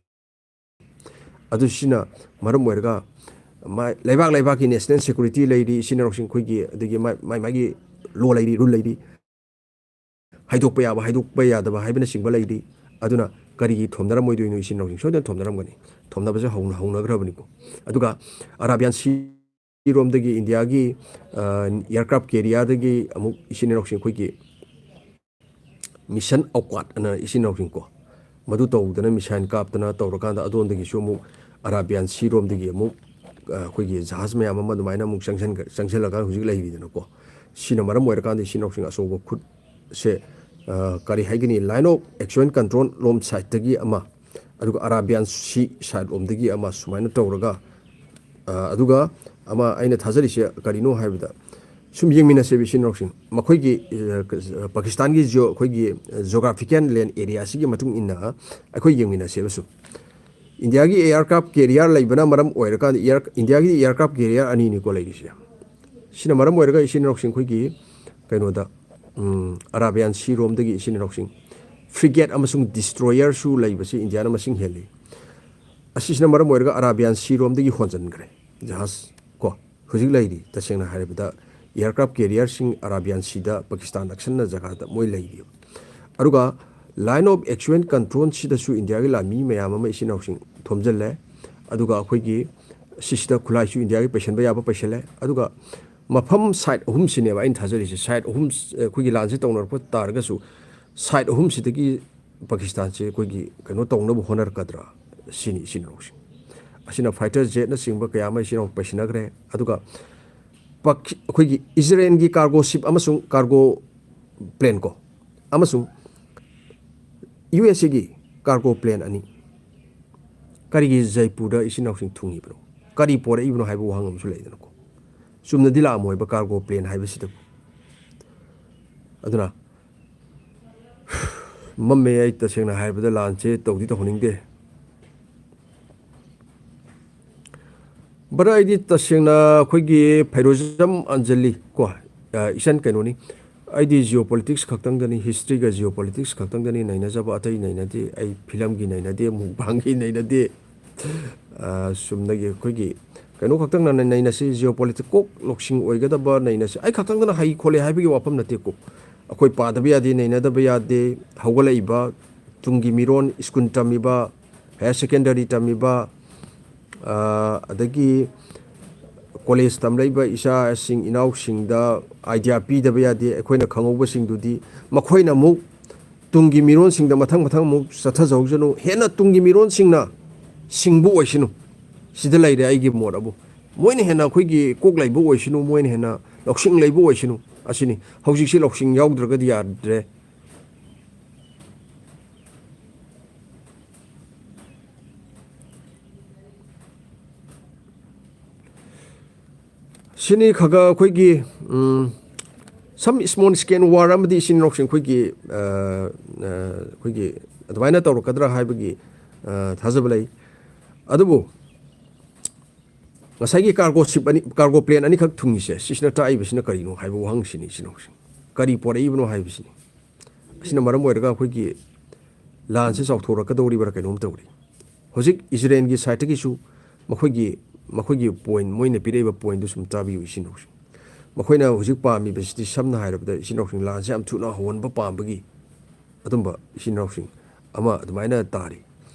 ꯑꯗꯨ ꯁꯤꯅ ꯃꯔꯝ ꯑꯣꯏꯔꯒ ꯃꯥ-, ꯂꯩꯕꯥꯛ ꯂꯩꯕꯥꯛꯀꯤ national security ꯂꯩꯔꯤ, ꯏꯆꯤꯟ ꯏꯅꯥꯎꯁꯤꯡ ꯑꯩꯈꯣꯏꯒꯤ, ꯑꯗꯒꯤ ꯃꯥ-, ꯃꯥꯏ ꯃꯥꯒꯤ law ꯂꯩꯔꯤ, rule ꯂꯩꯔꯤ, ꯍꯥꯏꯗꯣꯛꯄ ꯌꯥꯕ, ꯍꯥꯏꯗꯣꯛꯄ ꯌꯥꯗꯕ ꯍꯥꯏꯕꯅꯆꯤꯡꯕ ꯂꯩꯔꯤ꯫ ꯑꯗꯨꯅ ꯀꯔꯤꯒꯤ ꯊꯣꯝꯅꯔꯝꯃꯣꯏꯗꯣꯏꯅꯣ? ꯏꯆꯤꯟ ꯏꯅꯥꯎꯁꯤꯡ ꯁꯣꯏꯗꯅ ꯊꯣꯝꯅꯔꯝꯒꯅꯤ꯫ ꯊꯣꯝꯅꯕꯁꯦ ꯍꯧꯅ-, ꯍꯧꯅꯈ꯭ꯔꯕꯅꯤꯀꯣ꯫ ꯑꯗꯨꯒ Arabian Sea ꯔꯣꯝꯗꯒꯤ ꯏꯟꯗꯤꯌꯥꯒꯤ, ꯑ, aircraft carrier ꯗꯒꯤ ꯑꯃꯨꯛ ꯏꯆꯤꯟ ꯏꯅꯥꯎꯁꯤꯡ ꯑꯩꯈꯣꯏꯒꯤ ꯃꯤꯁꯟ ꯑꯧꯀꯥꯠ ꯑꯅ ꯏꯆꯤꯟ ꯏꯅꯥꯎꯁꯤꯡ ꯀꯣ, ꯃꯗꯨ ꯇꯧꯗꯅ missile ꯀꯥꯞꯇꯅ ꯇꯧꯔꯀꯥꯟꯗ ꯑꯗꯣꯝꯗꯒꯤꯁꯨ ꯑꯃꯨꯛ Arabian Sea ꯔꯣꯝꯗꯒꯤ ꯑꯃꯨꯛ ꯑꯩꯈꯣꯏꯒꯤ ꯖꯍꯥꯖ ꯃꯌꯥꯝ ꯑꯃ ꯑꯗꯨꯃꯥꯏꯅ ꯑꯃꯨꯛ ꯆꯪꯁꯤꯟ ꯆꯪꯁꯤꯜꯂꯒ ꯍꯧꯖꯤꯛ ꯂꯩꯔꯤꯗꯅꯀꯣ꯫ ꯁꯤꯅ ꯃꯔꯝ ꯑꯣꯏꯔꯀꯥꯟꯗ ꯏꯆꯤꯟ ꯏꯅꯥꯎꯁꯤꯡ ꯑꯆꯧꯕ ꯈꯨꯠꯁꯦ, ꯀꯔꯤ ꯍꯥꯏꯒꯅꯤ, line of action control ꯂꯣꯝ ꯁꯥꯏꯠꯇꯒꯤ ꯑꯃ, ꯑꯗꯨꯒ ꯑꯔꯥꯕꯤꯌꯥꯟ ꯁꯤ ꯁꯥꯏꯠ ꯂꯣꯝꯗꯒꯤ ꯑꯃ, ꯁꯨꯃꯥꯏꯅ ꯇꯧꯔꯒ, ꯑꯗꯨꯒ ꯑꯃ ꯑꯩꯅ ꯊꯥꯖꯔꯤꯁꯦ ꯀꯔꯤꯅꯣ ꯍꯥꯏꯕꯗ, ꯁꯨꯝ ꯌꯦꯡꯃꯤꯟꯅꯁꯦꯕ ꯏꯆꯤꯟ ꯏꯅꯥꯎꯁꯤꯡ, ꯃꯈꯣꯏꯒꯤ ꯄꯥꯀꯤꯁꯇꯥꯟꯒꯤ ꯖꯤꯑꯣ ꯑꯩꯈꯣꯏꯒꯤ geographical land area ꯁꯤꯒꯤ ꯃꯇꯨꯡ ꯏꯟꯅ ꯑꯩꯈꯣꯏ ꯌꯦꯡꯃꯤꯟꯅꯁꯦꯕ꯫ ꯁꯨꯝ ꯏꯟꯗꯤꯌꯥꯒꯤ aircraft carrier ꯂꯩꯕꯅ ꯃꯔꯝ ꯑꯣꯏꯔꯀꯥꯟꯗ, air ꯏꯟꯗꯤꯌꯥꯒꯤ aircraft carrier ꯑꯅꯤꯅꯤꯀꯣ ꯂꯩꯔꯤꯁꯦ꯫ ꯁꯤꯅ ꯃꯔꯝ ꯑꯣꯏꯔꯒ ꯏꯆꯤꯟ ꯏꯅꯥꯎꯁꯤꯡ ꯑꯩꯈꯣꯏꯒꯤ ꯀꯩꯅꯣꯗ, ꯑꯔꯥꯕꯤꯌꯥꯟ ꯁꯤ ꯔꯣꯝꯗꯒꯤ ꯏꯆꯤꯟ ꯏꯅꯥꯎꯁꯤꯡ frigate ꯑꯃꯁꯨꯡ destroyer ꯁꯨ ꯂꯩꯕꯁꯤ ꯏꯟꯗꯤꯌꯥꯅ ꯃꯁꯤꯡ ꯍꯦꯜꯂꯤ꯫ ꯑꯁꯤꯁꯤꯅ ꯃꯔꯝ ꯑꯣꯏꯔꯒ ꯑꯔꯥꯕꯤꯌꯥꯟ ꯁꯤ ꯔꯣꯝꯗꯒꯤ ꯍꯣꯟꯖꯤꯟꯈ꯭ꯔꯦ ꯖꯍꯥꯖ ꯀꯣ꯫ ꯍꯧꯖꯤꯛ ꯂꯩꯔꯤ, ꯇꯁꯦꯡꯅ ꯍꯥꯏꯔꯕꯗ, aircraft carrier ꯁꯤꯡ ꯑꯔꯥꯕꯤꯌꯥꯟ ꯁꯤꯗ ꯄꯥꯀꯤꯁꯇꯥꯟ ꯅꯛꯁꯟꯅ ꯖꯒꯥꯗ ꯃꯣꯏ ꯂꯩꯔꯤꯕ꯫ ꯑꯗꯨꯒ line of action control ꯁꯤꯗꯁꯨ ꯏꯟꯗꯤꯌꯥꯒꯤ ꯂꯥꯟꯃꯤ ꯃꯌꯥꯝ ꯑꯃ ꯏꯆꯤꯟ ꯏꯅꯥꯎꯁꯤꯡ ꯊꯣꯝꯖꯤꯜꯂꯦ꯫ ꯑꯗꯨꯒ ꯑꯩꯈꯣꯏꯒꯤ ꯁꯤꯁꯤꯗ ꯈꯨꯠꯂꯥꯏꯁꯨ ꯏꯟꯗꯤꯌꯥꯒꯤ ꯄꯩꯁꯟꯕ ꯌꯥꯕ ꯄꯩꯁꯜꯂꯦ꯫ ꯑꯗꯨꯒ ꯃꯐꯝ side ꯑꯍꯨꯝꯁꯤꯅꯦꯕ ꯑꯩꯅ ꯊꯥꯖꯔꯤꯁꯦ꯫ Side ꯑꯍꯨꯝ, ꯑꯩꯈꯣꯏꯒꯤ ꯂꯥꯟꯁꯦ ꯇꯧꯅꯔꯛꯄ ꯇꯥꯔꯒꯁꯨ side ꯑꯍꯨꯝꯁꯤꯗꯒꯤ ꯄꯥꯀꯤꯁꯇꯥꯟꯁꯦ ꯑꯩꯈꯣꯏꯒꯤ ꯀꯩꯅꯣ ꯇꯧꯅꯕ ꯍꯣꯠꯅꯔꯛꯀꯗ꯭ꯔꯥ ꯁꯤꯅꯤ ꯏꯆꯤꯟ ꯏꯅꯥꯎꯁꯤꯡ꯫ ꯑꯁꯤꯅ fighter jet ꯅꯆꯤꯡꯕ ꯀꯌꯥ ꯑꯃ ꯏꯆꯤꯟ ꯏꯅꯥꯎ ꯄꯩꯁꯤꯟꯅꯈ꯭ꯔꯦ꯫ ꯑꯗꯨꯒ ꯄꯥꯀꯤ-, ꯑꯩꯈꯣꯏꯒꯤ ꯏꯖꯔꯦꯜꯒꯤ cargo ship ꯑꯃꯁꯨꯡ cargo plane ꯀꯣ, ꯑꯃꯁꯨꯡ ꯌꯨ ꯑꯦꯁ ꯑꯦꯒꯤ cargo plane ꯑꯅꯤ ꯀꯔꯤꯒꯤ ꯖꯩꯄꯨꯔꯗ ꯏꯆꯤꯟ ꯏꯅꯥꯎꯁꯤꯡ ꯊꯨꯡꯉꯤꯕꯅꯣ? ꯀꯔꯤ ꯄꯣꯔꯛꯏꯕꯅꯣ ꯍꯥꯏꯕ ꯋꯥꯍꯪ ꯑꯃꯁꯨ ꯂꯩꯗꯅꯀꯣ꯫ ꯆꯨꯝꯅꯗꯤ ꯂꯥꯛꯑꯝꯃꯣꯏꯕ cargo plane ꯍꯥꯏꯕꯁꯤꯗꯕꯨ꯫ ꯑꯗꯨꯅ ꯃꯝꯃꯦ, ꯑꯩ ꯇꯁꯦꯡꯅ ꯍꯥꯏꯔꯕꯗ ꯂꯥꯟꯁꯦ ꯇꯧꯗꯤ ꯇꯧꯍꯟꯅꯤꯡꯗꯦ꯫ But ꯑꯩꯗꯤ ꯇꯁꯦꯡꯅ ꯑꯩꯈꯣꯏꯒꯤ ꯐꯩꯔꯣꯖꯝ ꯑꯟꯖꯂꯤ ꯀꯣ, ꯑ, ꯏꯆꯟ ꯀꯩꯅꯣꯅꯤ, ꯑꯩꯗꯤ geopolitics ꯈꯛꯇꯪꯗꯅꯤ, history ꯒ geopolitics ꯈꯛꯇꯪꯗꯅꯤ ꯅꯩꯅꯖꯕ, ꯑꯇꯩ ꯅꯩꯅꯗꯦ꯫ ꯑꯩ film ꯒꯤ ꯅꯩꯅꯗꯦ, mukbang ꯒꯤ ꯅꯩꯅꯗꯦ꯫ ꯑ, ꯆꯨꯝꯅꯒꯤ ꯑꯩꯈꯣꯏꯒꯤ ꯀꯩꯅꯣ ꯈꯛꯇꯪꯅ ꯅꯩꯅꯁꯤ, geopolitics ꯀꯣꯛ ꯂꯧꯁꯤꯡ ꯑꯣꯏꯒꯗꯕ ꯅꯩꯅꯁꯤ꯫ ꯑꯩ ꯈꯛꯇꯪꯗꯅ ꯍꯩ ꯈꯣꯠꯂꯦ ꯍꯥꯏꯕꯒꯤ ꯋꯥꯐꯝ ꯅꯠꯇꯦꯀꯣ꯫ ꯑꯩꯈꯣꯏ ꯄꯥꯗꯕ ꯌꯥꯗꯦ, ꯅꯩꯅꯗꯕ ꯌꯥꯗꯦ꯫ ꯍꯧꯒꯠꯂꯛꯏꯕ ꯇꯨꯡꯒꯤ ꯃꯤꯔꯣꯟ, school ꯇꯝꯃꯤꯕ, higher secondary ꯇꯝꯃꯤꯕ, ꯑ, ꯑꯗꯒꯤ college ꯇꯝꯂꯛꯏꯕ ꯏꯆꯥꯁꯤꯡ ꯏꯅꯥꯎꯁꯤꯡꯗ idea ꯄꯤꯗꯕ ꯌꯥꯗꯦ꯫ ꯑꯩꯈꯣꯏꯅ ꯈꯪꯍꯧꯕꯁꯤꯡꯗꯨꯗꯤ ꯃꯈꯣꯏꯅ ꯑꯃꯨꯛ ꯇꯨꯡꯒꯤ ꯃꯤꯔꯣꯟꯁꯤꯡꯗ ꯃꯊꯪ ꯃꯊꯪ ꯑꯃꯨꯛ ꯆꯠꯊꯖꯍꯧꯁꯅꯨ꯫ ꯍꯦꯟꯅ ꯇꯨꯡꯒꯤ ꯃꯤꯔꯣꯟꯁꯤꯡꯅ ꯁꯤꯡꯕ ꯑꯣꯏꯁꯅꯨ꯫ ꯁꯤꯗ ꯂꯩꯔꯦ ꯑꯩꯒꯤ ꯃꯣꯠ ꯑꯕꯨ꯫ ꯃꯣꯏꯅ ꯍꯦꯟꯅ ꯑꯩꯈꯣꯏꯒꯤ ꯀꯣꯛ ꯂꯩꯕ ꯑꯣꯏꯁꯅꯨ, ꯃꯣꯏꯅ ꯍꯦꯟꯅ ꯂꯧꯁꯤꯡ ꯂꯩꯕ ꯑꯣꯏꯁꯅꯨ꯫ ꯑꯁꯤꯅꯤ ꯍꯧꯖꯤꯛꯁꯤ ꯂꯧꯁꯤꯡ ꯌꯥꯎꯗ꯭ꯔꯒꯗꯤ ꯌꯥꯗ꯭ꯔꯦ꯫ ꯁꯤꯅꯤ ꯈꯒ ꯑꯩꯈꯣꯏꯒꯤ, ꯎꯝ, some small scale war ꯑꯃꯗꯤ ꯏꯆꯤꯟ ꯏꯅꯥꯎꯁꯤꯡ ꯑꯩꯈꯣꯏꯒꯤ, ꯑ, ꯑ, ꯑꯩꯈꯣꯏꯒꯤ ꯑꯗꯨꯃꯥꯏꯅ ꯇꯧꯔꯛꯀꯗ꯭ꯔꯥ ꯍꯥꯏꯕꯒꯤ, ꯑ, ꯊꯥꯖꯕ ꯂꯩ꯫ ꯑꯗꯨꯕꯨ ꯉꯁꯥꯏꯒꯤ cargo ship ꯑꯅꯤ, cargo plane ꯑꯅꯤꯈꯛ ꯊꯨꯡꯉꯤꯁꯦ, ꯁꯤꯁꯤꯅ ꯇꯥꯛꯏꯕꯁꯤꯅ ꯀꯔꯤꯅꯣ ꯍꯥꯏꯕ ꯋꯥꯍꯪꯁꯤꯅꯤ ꯏꯆꯤꯟ ꯏꯅꯥꯎꯁꯤꯡ꯫ ꯀꯔꯤ ꯄꯣꯔꯛꯏꯕꯅꯣ ꯍꯥꯏꯕꯁꯤꯅꯤ꯫ ꯑꯁꯤꯅ ꯃꯔꯝ ꯑꯣꯏꯔꯒ ꯑꯩꯈꯣꯏꯒꯤ ꯂꯥꯟꯁꯦ ꯆꯥꯎꯊꯣꯔꯛꯀꯗꯧꯔꯤꯕ꯭ꯔꯥ ꯀꯩꯅꯣꯝ ꯇꯧꯔꯤ꯫ ꯍꯧꯖꯤꯛ ꯏꯖꯔꯦꯜꯒꯤ ꯁꯥꯏꯠꯇꯒꯤꯁꯨ ꯃꯈꯣꯏꯒꯤ, ꯃꯈꯣꯏꯒꯤ ꯄꯣꯏꯟ, ꯃꯣꯏꯅ ꯄꯤꯔꯛꯏꯕ ꯄꯣꯏꯟꯗꯨ ꯁꯨꯝ ꯇꯥꯕꯤꯌꯨ ꯏꯆꯤꯟ ꯏꯅꯥꯎꯁꯤꯡ꯫ ꯃꯈꯣꯏꯅ ꯍꯧꯖꯤꯛ ꯄꯥꯝꯃꯤꯕꯁꯤꯗꯤ ꯁꯝꯅ ꯍꯥꯏꯔꯕꯗ ꯏꯆꯤꯟ ꯏꯅꯥꯎꯁꯤꯡ ꯂꯥꯟꯁꯦ ꯌꯥꯝ ꯊꯨꯅ ꯍꯧꯍꯟꯕ ꯄꯥꯝꯕꯒꯤ ꯑꯗꯨꯝꯕ ꯏꯆꯤꯟ ꯏꯅꯥꯎꯁꯤꯡ ꯑꯃ ꯑꯗꯨꯃꯥꯏꯅ ꯇꯥꯔꯤ꯫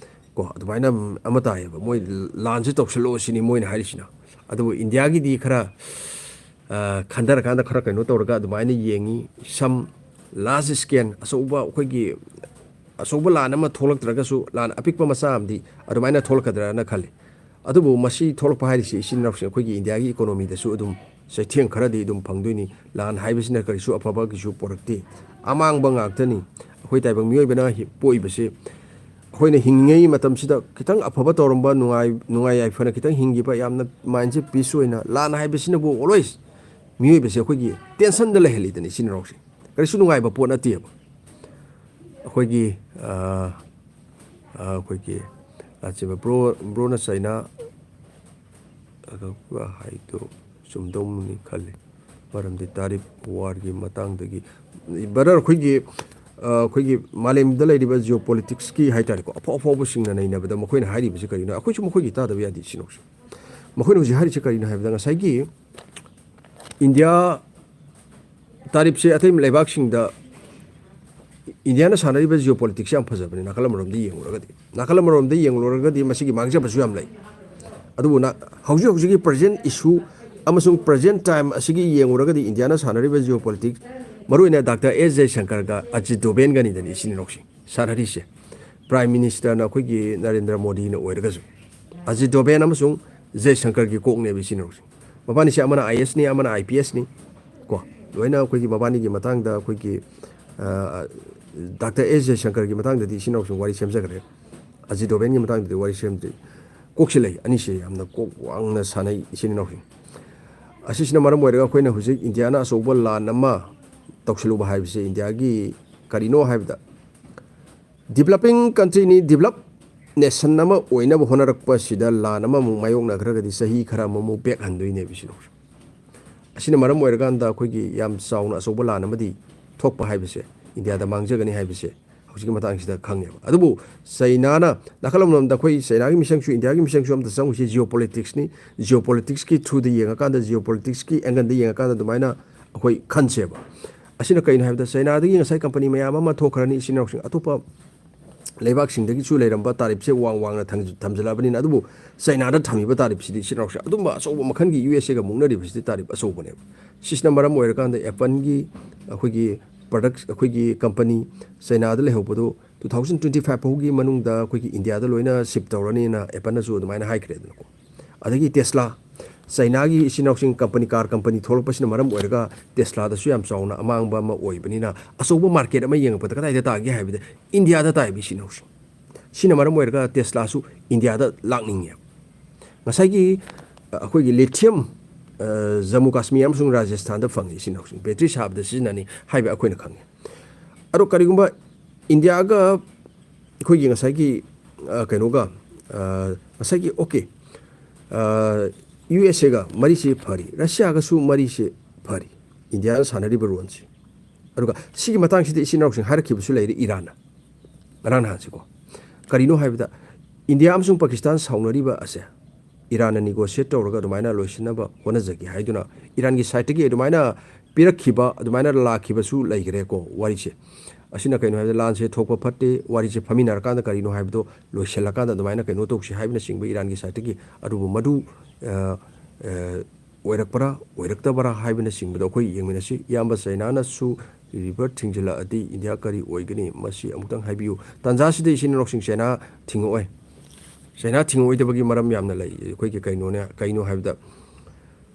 ꯀꯣ, ꯑꯗꯨꯃꯥꯏꯅ ꯑꯃ ꯇꯥꯏꯌꯦꯕ꯫ ꯃꯣꯏ ꯂꯥꯟꯁꯦ ꯇꯧꯁꯜꯂꯣ ꯁꯤꯅꯤ ꯃꯣꯏꯅ ꯍꯥꯏꯔꯤꯁꯤꯅ꯫ ꯑꯗꯨꯕꯨ ꯏꯟꯗꯤꯌꯥꯒꯤꯗꯤ ꯈꯔ, ꯑ, ꯈꯟꯊꯔꯀꯥꯟꯗ ꯈꯔ ꯀꯩꯅꯣ ꯇꯧꯔꯒ ꯑꯗꯨꯃꯥꯏꯅ ꯌꯦꯡꯉꯤ꯫ Some large scale ꯑꯆꯧꯕ ꯑꯩꯈꯣꯏꯒꯤ ꯑꯆꯧꯕ ꯂꯥꯟ ꯑꯃ ꯊꯣꯛꯂꯛꯇ꯭ꯔꯒꯁꯨ ꯂꯥꯟ ꯑꯄꯤꯛꯄ ꯃꯆꯥ ꯑꯃꯗꯤ ꯑꯗꯨꯃꯥꯏꯅ ꯊꯣꯛꯂꯛꯀꯗ꯭ꯔꯥꯅ ꯈꯜꯂꯤ꯫ ꯑꯗꯨꯕꯨ ꯃꯁꯤ ꯊꯣꯛꯂꯛꯄ ꯍꯥꯏꯔꯤꯁꯤ ꯏꯆꯤꯟ ꯏꯅꯥꯎꯁꯤꯡ ꯑꯩꯈꯣꯏꯒꯤ ꯏꯟꯗꯤꯌꯥꯒꯤ ꯏꯀꯣꯅꯣꯃꯤꯗꯁꯨ ꯑꯗꯨꯝ ꯆꯩꯊꯦꯡ ꯈꯔꯗꯤ ꯑꯗꯨꯝ ꯐꯪꯗꯣꯏꯅꯤ꯫ ꯂꯥꯟ ꯍꯥꯏꯕꯁꯤꯅ ꯀꯔꯤꯁꯨ ꯑꯐꯕ ꯀꯩꯁꯨ ꯄꯨꯔꯛꯇꯦ꯫ ꯑꯃꯥꯡꯕ ꯉꯥꯛꯇꯅꯤ꯫ ꯑꯩꯈꯣꯏ ꯇꯥꯏꯕꯪ ꯃꯤꯑꯣꯏꯕꯅ ꯍꯤ-, ꯄꯣꯛꯏꯕꯁꯦ ꯑꯩꯈꯣꯏꯅ ꯍꯤꯡꯉꯤꯉꯩ ꯃꯇꯝꯁꯤꯗ ꯈꯤꯇꯪ ꯑꯐꯕ ꯇꯧꯔꯝꯕ, ꯅꯨꯡꯉꯥꯏ-, ꯅꯨꯡꯉꯥꯏ ꯌꯥꯏꯐꯅ ꯈꯤꯇꯪ ꯍꯤꯡꯈꯤꯕ, ꯌꯥꯝꯅ ꯃꯥꯏꯟꯁꯦ ꯄꯤꯁ ꯑꯣꯏꯅ꯫ ꯂꯥꯟ ꯍꯥꯏꯕꯁꯤꯅꯕꯨ ꯑꯣꯜꯋꯦꯁ ꯃꯤꯑꯣꯏꯕꯁꯦ ꯑꯩꯈꯣꯏꯒꯤ ꯇꯦꯟꯁꯟꯗ ꯂꯩꯍꯜꯂꯤꯗꯅ ꯏꯆꯤꯟ ꯏꯅꯥꯎꯁꯦ꯫ ꯀꯔꯤꯁꯨ ꯅꯨꯡꯉꯥꯏꯕ ꯄꯣꯠ ꯅꯠꯇꯦꯕ꯫ ꯑꯩꯈꯣꯏꯒꯤ, ꯑ, ꯑ, ꯑꯩꯈꯣꯏꯒꯤ ꯂꯥꯟꯆꯦꯟꯕ ꯕ꯭ꯔꯣ, ꯕ꯭ꯔꯣꯅ ꯆꯩꯅꯥ ꯑꯗꯨꯒ ꯍꯥꯏꯗꯣ ꯆꯨꯝꯗꯧꯅꯤ ꯈꯜꯂꯤ꯫ ꯃꯔꯝꯗꯤ ꯇꯥꯔꯤꯐ ꯋꯥꯔꯒꯤ ꯃꯇꯥꯡꯗꯒꯤ, ꯕ꯭ꯔꯗꯔ, ꯑꯩꯈꯣꯏꯒꯤ, ꯑ, ꯑꯩꯈꯣꯏꯒꯤ ꯃꯥꯂꯦꯝꯗ ꯂꯩꯔꯤꯕ ꯖꯤꯑꯣ ꯄꯣꯂꯤꯇꯤꯛꯁꯀꯤ ꯍꯥꯏ ꯇꯥꯔꯦꯀꯣ, ꯑꯐꯥꯎ ꯑꯐꯥꯎꯕꯁꯤꯡꯅ ꯅꯩꯅꯕꯗ ꯃꯈꯣꯏꯅ ꯍꯥꯏꯔꯤꯕꯁꯤ ꯀꯔꯤꯅꯣ? ꯑꯩꯈꯣꯏꯁꯨ ꯃꯈꯣꯏꯒꯤ ꯇꯥꯗꯕ ꯌꯥꯗꯦ ꯏꯆꯤꯟ ꯏꯅꯥꯎꯁꯦ꯫ ꯃꯈꯣꯏꯅ ꯍꯧꯖꯤꯛ ꯍꯥꯏꯔꯤꯁꯤ ꯀꯔꯤꯅꯣ ꯍꯥꯏꯕꯗ, ꯉꯁꯥꯏꯒꯤ ꯏꯟꯗꯤꯌꯥ ꯇꯥꯔꯤꯐꯁꯦ ꯑꯇꯩ ꯂꯩꯕꯥꯛꯁꯤꯡꯗ ꯏꯟꯗꯤꯌꯥꯅ ꯁꯥꯟꯅꯔꯤꯕ ꯖꯤꯑꯣ ꯄꯣꯂꯤꯇꯤꯛꯁꯁꯦ ꯌꯥꯝ ꯐꯖꯕꯅꯤ꯫ ꯅꯥꯀꯜ ꯑꯃꯔꯣꯝꯗ ꯌꯦꯡꯂꯨꯔꯒꯗꯤ, ꯅꯥꯀꯜ ꯑꯃꯔꯣꯝꯗ ꯌꯦꯡꯂꯨꯔꯒꯗꯤ ꯃꯁꯤꯒꯤ ꯃꯥꯡꯖꯕꯁꯨ ꯌꯥꯝ ꯂꯩ꯫ ꯑꯗꯨꯕꯨ ꯅ-, ꯍꯧꯖꯤꯛ ꯍꯧꯖꯤꯛꯀꯤ ꯄ꯭ꯔꯖꯦꯟ ꯏꯁꯨ ꯑꯃꯁꯨꯡ ꯄ꯭ꯔꯖꯦꯟ ꯇꯥꯏꯝ ꯑꯁꯤꯒꯤ ꯌꯦꯡꯂꯨꯔꯒꯗꯤ ꯏꯟꯗꯤꯌꯥꯅ ꯁꯥꯟꯅꯔꯤꯕ ꯖꯤꯑꯣ ꯄꯣꯂꯤꯇꯤꯛꯁ, ꯃꯔꯨꯑꯣꯏꯅ ꯗꯥꯛꯇꯔ ꯑꯦꯁ ꯖꯌꯁꯪꯀꯔꯒ ꯑꯖꯤꯠ ꯗꯣꯚꯦꯜꯒꯅꯤꯗꯅ ꯏꯆꯤꯟ ꯏꯅꯥꯎꯁꯤꯡ ꯁꯥꯟꯅꯔꯤꯁꯦ꯫ ꯄ꯭ꯔꯥꯏꯝ ꯃꯤꯅꯤꯁꯇꯔꯅ ꯑꯩꯈꯣꯏꯒꯤ ꯅꯔꯦꯟꯗ꯭ꯔ ꯃꯣꯗꯤꯅ ꯑꯣꯏꯔꯒꯁꯨ꯫ ꯑꯖꯤꯠ ꯗꯣꯚꯦꯟ ꯑꯃꯁꯨꯡ ꯖꯌꯁꯪꯀꯔꯒꯤ ꯀꯣꯛꯅꯦꯕ ꯏꯆꯤꯟ ꯏꯅꯥꯎꯁꯤꯡ꯫ ꯃꯕꯥꯅꯤꯁꯦ ꯑꯃꯅ ꯑꯥꯏ ꯑꯦꯁꯅꯤ, ꯑꯃꯅ ꯑꯥꯏ ꯄꯤ ꯑꯦꯁꯅꯤ꯫ ꯀꯣ, ꯂꯣꯏꯅ ꯑꯩꯈꯣꯏꯒꯤ ꯃꯕꯥꯅꯤꯒꯤ ꯃꯇꯥꯡꯗ ꯑꯩꯈꯣꯏꯒꯤ, ꯑ, ꯗꯥꯛꯇꯔ ꯑꯦꯁ ꯖꯌꯁꯪꯀꯔꯒꯤ ꯃꯇꯥꯡꯗꯗꯤ ꯏꯆꯤꯟ ꯏꯅꯥꯎꯁꯤꯡ ꯋꯥꯔꯤ ꯁꯦꯝꯖꯈ꯭ꯔꯦ꯫ ꯑꯖꯤꯠ ꯗꯣꯚꯦꯟꯒꯤ ꯃꯇꯥꯡꯗꯗꯤ ꯋꯥꯔꯤ ꯁꯦꯝꯗ꯭ꯔꯤ꯫ ꯀꯣꯛꯁꯤ ꯂꯩ, ꯑꯅꯤꯁꯦ ꯌꯥꯝꯅ ꯀꯣꯛ ꯋꯥꯡꯅ ꯁꯥꯟꯅꯩ ꯏꯆꯤꯟ ꯏꯅꯥꯎꯁꯤꯡ꯫ ꯑꯁꯤꯁꯤꯅ ꯃꯔꯝ ꯑꯣꯏꯔꯒ ꯑꯩꯈꯣꯏꯅ ꯍꯧꯖꯤꯛ ꯏꯟꯗꯤꯌꯥꯅ ꯑꯆꯧꯕ ꯂꯥꯟ ꯑꯃ ꯇꯧꯁꯤꯜꯂꯨꯕ ꯍꯥꯏꯕꯁꯦ ꯏꯟꯗꯤꯌꯥꯒꯤ ꯀꯔꯤꯅꯣ ꯍꯥꯏꯕꯗ, ꯗꯤꯕꯂꯞꯄꯤꯡ ꯀꯟꯇ꯭ꯔꯤꯅꯤ, ꯗꯤꯕꯂꯞ ꯅꯦꯁꯟ ꯑꯃ ꯑꯣꯏꯅꯕ ꯍꯣꯠꯅꯔꯛꯄꯁꯤꯗ ꯂꯥꯟ ꯑꯃꯃꯨꯛ ꯃꯥꯌꯣꯛꯅꯈ꯭ꯔꯒꯗꯤ ꯆꯍꯤ ꯈꯔ ꯑꯃꯃꯨꯛ ꯕꯦꯛ ꯍꯟꯗꯣꯏꯅꯦꯕ ꯏꯆꯤꯟ ꯏꯅꯥꯎꯁꯤꯡ꯫ ꯑꯁꯤꯅ ꯃꯔꯝ ꯑꯣꯏꯔꯀꯥꯟꯗ ꯑꯩꯈꯣꯏꯒꯤ ꯌꯥꯝ ꯆꯥꯎꯅ ꯑꯆꯧꯕ ꯂꯥꯟ ꯑꯃꯗꯤ ꯊꯣꯛꯄ ꯍꯥꯏꯕꯁꯦ, ꯏꯟꯗꯤꯌꯥꯗ ꯃꯥꯡꯖꯒꯅꯤ ꯍꯥꯏꯕꯁꯦ ꯍꯧꯖꯤꯛꯀꯤ ꯃꯇꯥꯡꯁꯤꯗ ꯈꯪꯉꯦꯕ꯫ ꯑꯗꯨꯕꯨ ꯆꯩꯅꯥꯅ ꯅꯥꯀꯜ ꯑꯃꯔꯣꯝꯗ ꯑꯩꯈꯣꯏ ꯆꯩꯅꯥꯒꯤ ꯃꯤꯁꯪꯁꯨ ꯏꯟꯗꯤꯌꯥꯒꯤ ꯃꯤꯁꯪꯁꯨ ꯑꯝꯇ ꯆꯪꯉꯨꯁꯤ, ꯖꯤꯑꯣ ꯄꯣꯂꯤꯇꯤꯛꯁꯅꯤ꯫ ꯖꯤꯑꯣ ꯄꯣꯂꯤꯇꯤꯛꯁꯀꯤ ꯊ꯭ꯔꯨꯗ ꯌꯦꯡꯉꯀꯥꯟꯗ, ꯖꯤꯑꯣ ꯄꯣꯂꯤꯇꯤꯛꯁꯀꯤ ꯑꯦꯡꯒꯜꯗ ꯌꯦꯡꯉꯀꯥꯟꯗ ꯑꯗꯨꯃꯥꯏꯅ ꯑꯩꯈꯣꯏ ꯈꯟꯁꯦꯕ꯫ ꯑꯁꯤꯅ ꯀꯩꯅꯣ ꯍꯥꯏꯕꯗ, ꯆꯩꯅꯥꯗꯒꯤ ꯉꯁꯥꯏ ꯀꯝꯄꯅꯤ ꯃꯌꯥꯝ ꯑꯃ ꯊꯣꯛꯈ꯭ꯔꯅꯤ, ꯏꯆꯤꯟ ꯏꯅꯥꯎꯁꯤꯡ꯫ ꯑꯇꯣꯞꯄ ꯂꯩꯕꯥꯛꯁꯤꯡꯗꯒꯤꯁꯨ ꯂꯩꯔꯝꯕ ꯇꯥꯔꯤꯞꯁꯦ ꯋꯥꯡ ꯋꯥꯡꯅ ꯊꯝ-, ꯊꯝꯖꯤꯜꯂꯛꯑꯕꯅꯤꯅ, ꯑꯗꯨꯕꯨ ꯆꯩꯅꯥꯗ ꯊꯝꯃꯤꯕ ꯇꯥꯔꯤꯞꯁꯤꯗꯤ ꯏꯆꯤꯟ ꯏꯅꯥꯎꯁꯤꯡ ꯑꯗꯨꯝꯕ ꯑꯆꯧꯕ ꯃꯈꯜꯒꯤ ꯌꯨ ꯑꯦꯁ ꯑꯦꯒ ꯃꯨꯛꯅꯔꯤꯕꯁꯤꯗꯤ ꯇꯥꯔꯤꯞ ꯑꯆꯧꯕꯅꯦꯕ꯫ ꯁꯤꯁꯤꯅ ꯃꯔꯝ ꯑꯣꯏꯔꯀꯥꯟꯗ ꯑꯦꯄꯜꯒꯤ ꯑꯩꯈꯣꯏꯒꯤ ꯄ꯭ꯔꯗꯛ, ꯑꯩꯈꯣꯏꯒꯤ company ꯆꯩꯅꯥꯗ ꯂꯩꯍꯧꯕꯗꯣ two thousand twenty five ꯐꯥꯎꯒꯤ ꯃꯅꯨꯡꯗ ꯑꯩꯈꯣꯏꯒꯤ ꯏꯟꯗꯤꯌꯥꯗ ꯂꯣꯏꯅ ꯁꯤꯞ ꯇꯧꯔꯅꯤꯅ ꯑꯦꯄꯜꯅꯁꯨ ꯑꯗꯨꯃꯥꯏꯅ ꯍꯥꯏꯈ꯭ꯔꯦꯗꯅꯀꯣ꯫ ꯑꯗꯒꯤ ꯇꯦꯁꯂꯥ, ꯆꯩꯅꯥꯒꯤ ꯏꯆꯤꯟ ꯏꯅꯥꯎꯁꯤꯡ ꯀꯝꯄꯅꯤ, ꯀꯥꯔ ꯀꯝꯄꯅꯤ ꯊꯣꯛꯂꯛꯄꯁꯤꯅ ꯃꯔꯝ ꯑꯣꯏꯔꯒ ꯇꯦꯁꯂꯥꯗꯁꯨ ꯌꯥꯝ ꯆꯥꯎꯅ ꯑꯃꯥꯡꯕ ꯑꯃ ꯑꯣꯏꯕꯅꯤꯅ, ꯑꯆꯧꯕ ꯃꯥꯔꯀꯦꯠ ꯑꯃ ꯌꯦꯡꯉꯛꯄꯗ ꯀꯗꯥꯏꯗ ꯇꯥꯒꯦ ꯍꯥꯏꯕꯗ ꯏꯟꯗꯤꯌꯥꯗ ꯇꯥꯏꯕ ꯏꯆꯤꯟ ꯏꯅꯥꯎꯁꯤꯡ꯫ ꯁꯤꯅ ꯃꯔꯝ ꯑꯣꯏꯔꯒ ꯇꯦꯁꯂꯥꯁꯨ ꯏꯟꯗꯤꯌꯥꯗ ꯂꯥꯛꯅꯤꯡꯉꯦ꯫ ꯉꯁꯥꯏꯒꯤ, ꯑ, ꯑꯩꯈꯣꯏꯒꯤ ꯂꯤꯊꯤꯌꯝ, ꯑ, ꯖꯝꯃꯨ ꯀꯥꯁꯃꯤꯔ ꯑꯃꯁꯨꯡ ꯔꯥꯖꯁꯊꯥꯟꯗ ꯐꯪꯉꯤ ꯏꯆꯤꯟ ꯏꯅꯥꯎꯁꯤꯡ, ꯕꯦꯇ꯭ꯔꯤ ꯁꯥꯕꯗ ꯁꯤꯖꯤꯟꯅꯅꯤ ꯍꯥꯏꯕ ꯑꯩꯈꯣꯏꯅ ꯈꯪꯉꯤ꯫ ꯑꯗꯣ ꯀꯔꯤꯒꯨꯝꯕ ꯏꯟꯗꯤꯌꯥꯒ ꯑꯩꯈꯣꯏꯒꯤ ꯉꯁꯥꯏꯒꯤ, ꯑ, ꯀꯩꯅꯣꯒ, ꯑ, ꯉꯁꯥꯏꯒꯤ, ꯑꯣꯀꯦ, ꯑ, ꯌꯨ ꯑꯦꯁ ꯑꯦꯒ ꯃꯔꯤꯁꯦ ꯐꯔꯤ, ꯔꯁꯤꯌꯥꯒꯁꯨ ꯃꯔꯤꯁꯦ ꯐꯔꯤ, ꯏꯟꯗꯤꯌꯥꯅ ꯁꯥꯟꯅꯔꯤꯕ ꯔꯣꯜꯁꯦ꯫ ꯑꯗꯨꯒ ꯁꯤꯒꯤ ꯃꯇꯥꯡꯁꯤꯗ ꯏꯆꯤꯟ ꯏꯅꯥꯎꯁꯤꯡ ꯍꯥꯏꯔꯛꯈꯤꯕꯁꯨ ꯂꯩꯔꯦ ꯏꯔꯥꯟꯅ, ꯉꯔꯥꯡ ꯅꯍꯥꯟꯁꯤꯀꯣ꯫ ꯀꯔꯤꯅꯣ ꯍꯥꯏꯕꯗ, ꯏꯟꯗꯤꯌꯥ ꯑꯃꯁꯨꯡ ꯄꯥꯀꯤꯁꯇꯥꯟ ꯁꯥꯎꯅꯔꯤꯕ ꯑꯁꯦ ꯏꯔꯥꯟꯅ ꯅꯤꯒꯣꯁꯤꯌꯦꯠ ꯇꯧꯔꯒ ꯑꯗꯨꯃꯥꯏꯅ ꯂꯣꯏꯁꯤꯟꯅꯕ ꯍꯣꯠꯅꯖꯒꯦ ꯍꯥꯏꯗꯨꯅ ꯏꯔꯥꯟꯒꯤ ꯁꯥꯏꯠꯇꯒꯤ ꯑꯗꯨꯃꯥꯏꯅ ꯄꯤꯔꯛꯈꯤꯕ, ꯑꯗꯨꯃꯥꯏꯅ ꯂꯥꯛꯈꯤꯕꯁꯨ ꯂꯩꯈ꯭ꯔꯦꯀꯣ ꯋꯥꯔꯤꯁꯦ꯫ ꯑꯁꯤꯅ ꯀꯩꯅꯣ ꯍꯥꯏꯕꯗ, ꯂꯥꯟꯁꯦ ꯊꯣꯛꯄ ꯐꯠꯇꯦ, ꯋꯥꯔꯤꯁꯦ ꯐꯝꯃꯤꯟꯅꯔꯀꯥꯟꯗ ꯀꯔꯤꯅꯣ ꯍꯥꯏꯕꯗꯣ ꯂꯣꯏꯁꯤꯜꯂꯀꯥꯟꯗ ꯑꯗꯨꯃꯥꯏꯅ ꯀꯩꯅꯣ ꯇꯧꯁꯤ ꯍꯥꯏꯕꯅꯆꯤꯡꯕ ꯏꯔꯥꯟꯒꯤ ꯁꯥꯏꯠꯇꯒꯤ꯫ ꯑꯗꯨꯕꯨ ꯃꯗꯨ, ꯑ, ꯑ, ꯑꯣꯏꯔꯛꯄ꯭ꯔꯥ ꯑꯣꯏꯔꯛꯇꯕ꯭ꯔꯥ ꯍꯥꯏꯕꯅꯆꯤꯡꯕꯗꯣ ꯑꯩꯈꯣꯏ ꯌꯦꯡꯃꯤꯟꯅꯁꯤ꯫ ꯏꯌꯥꯝꯕ ꯆꯩꯅꯥꯅꯁꯨ ꯔꯤꯚꯔ ꯊꯤꯡꯖꯤꯜꯂꯛꯑꯗꯤ ꯏꯟꯗꯤꯌꯥ ꯀꯔꯤ ꯑꯣꯏꯒꯅꯤ? ꯃꯁꯤ ꯑꯃꯨꯛꯇꯪ ꯍꯥꯏꯕꯤꯌꯨ꯫ ꯇꯥꯟꯖꯥꯁꯤꯗ ꯏꯆꯤꯟ ꯏꯅꯥꯎꯁꯤꯡ ꯆꯩꯅꯥ ꯊꯤꯡꯉꯛꯑꯣꯏ꯫ ꯆꯩꯅꯥ ꯊꯤꯡꯉꯣꯏꯗꯕꯒꯤ ꯃꯔꯝ ꯌꯥꯝꯅ ꯂꯩ꯫ ꯑꯩꯈꯣꯏꯒꯤ ꯀꯩꯅꯣꯅꯦ, ꯀꯩꯅꯣ ꯍꯥꯏꯕꯗ,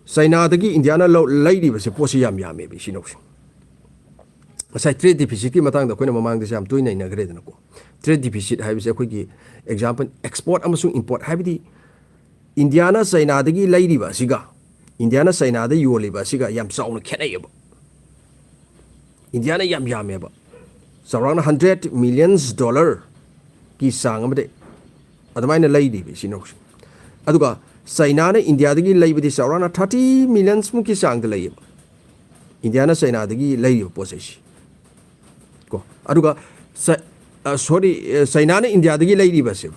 ꯆꯩꯅꯥꯗꯒꯤ ꯏꯟꯗꯤꯌꯥꯅ ꯂꯧ-, ꯂꯩꯔꯤꯕꯁꯦ, ꯄꯣꯠꯁꯦ ꯌꯥꯝ ꯌꯥꯝꯃꯦꯕ, ꯏꯆꯤꯟ ꯏꯅꯥꯎꯁꯤꯡ꯫ ꯉꯁꯥꯏ trade deficitꯀꯤ ꯃꯇꯥꯡꯗ ꯑꯩꯈꯣꯏꯅ ꯃꯃꯥꯡꯗꯁꯨ ꯌꯥꯝ ꯇꯣꯏꯅ ꯅꯩꯅꯈ꯭ꯔꯦꯗꯅꯀꯣ꯫ Trade deficit ꯍꯥꯏꯕꯁꯦ ꯑꯩꯈꯣꯏꯒꯤ example, export ꯑꯃꯁꯨꯡ import, ꯍꯥꯏꯕꯗꯤ ꯏꯟꯗꯤꯌꯥꯅ ꯆꯩꯅꯥꯗꯒꯤ ꯂꯩꯔꯤꯕ ꯑꯁꯤꯒ ꯏꯟꯗꯤꯌꯥꯅ ꯆꯩꯅꯥꯗ ꯌꯣꯜꯂꯤꯕ ꯑꯁꯤꯒ ꯌꯥꯝ ꯆꯥꯎꯅ ꯈꯦꯠꯅꯩꯌꯦꯕ꯫ ꯏꯟꯗꯤꯌꯥꯅ ꯌꯥꯝ ꯌꯥꯝꯃꯦꯕ, ꯆꯥꯎꯔꯥꯛꯅ hundred millions dollarꯒꯤ ꯆꯥꯡ ꯑꯃꯗꯤ ꯑꯗꯨꯃꯥꯏꯅ ꯂꯩꯔꯤꯕ, ꯏꯆꯤꯟ ꯏꯅꯥꯎꯁꯤꯡ꯫ ꯑꯗꯨꯒ ꯆꯩꯅꯥꯅ ꯏꯟꯗꯤꯌꯥꯗꯒꯤ ꯂꯩꯕꯗꯤ ꯆꯥꯎꯔꯥꯛꯅ thirty millionsꯃꯨꯛꯀꯤ ꯆꯥꯡꯗ ꯂꯩꯌꯦꯕ, ꯏꯟꯗꯤꯌꯥꯅ ꯆꯩꯅꯥꯗꯒꯤ ꯂꯩꯔꯤꯕ ꯄꯣꯠ ꯆꯩꯁꯤ꯫ ꯀꯣ꯫ ꯑꯗꯨꯒ ꯆ-, ꯑ, sorry, ꯑ, ꯆꯩꯅꯥꯅ ꯏꯟꯗꯤꯌꯥꯗꯒꯤ ꯂꯩꯔꯤꯕꯁꯦ,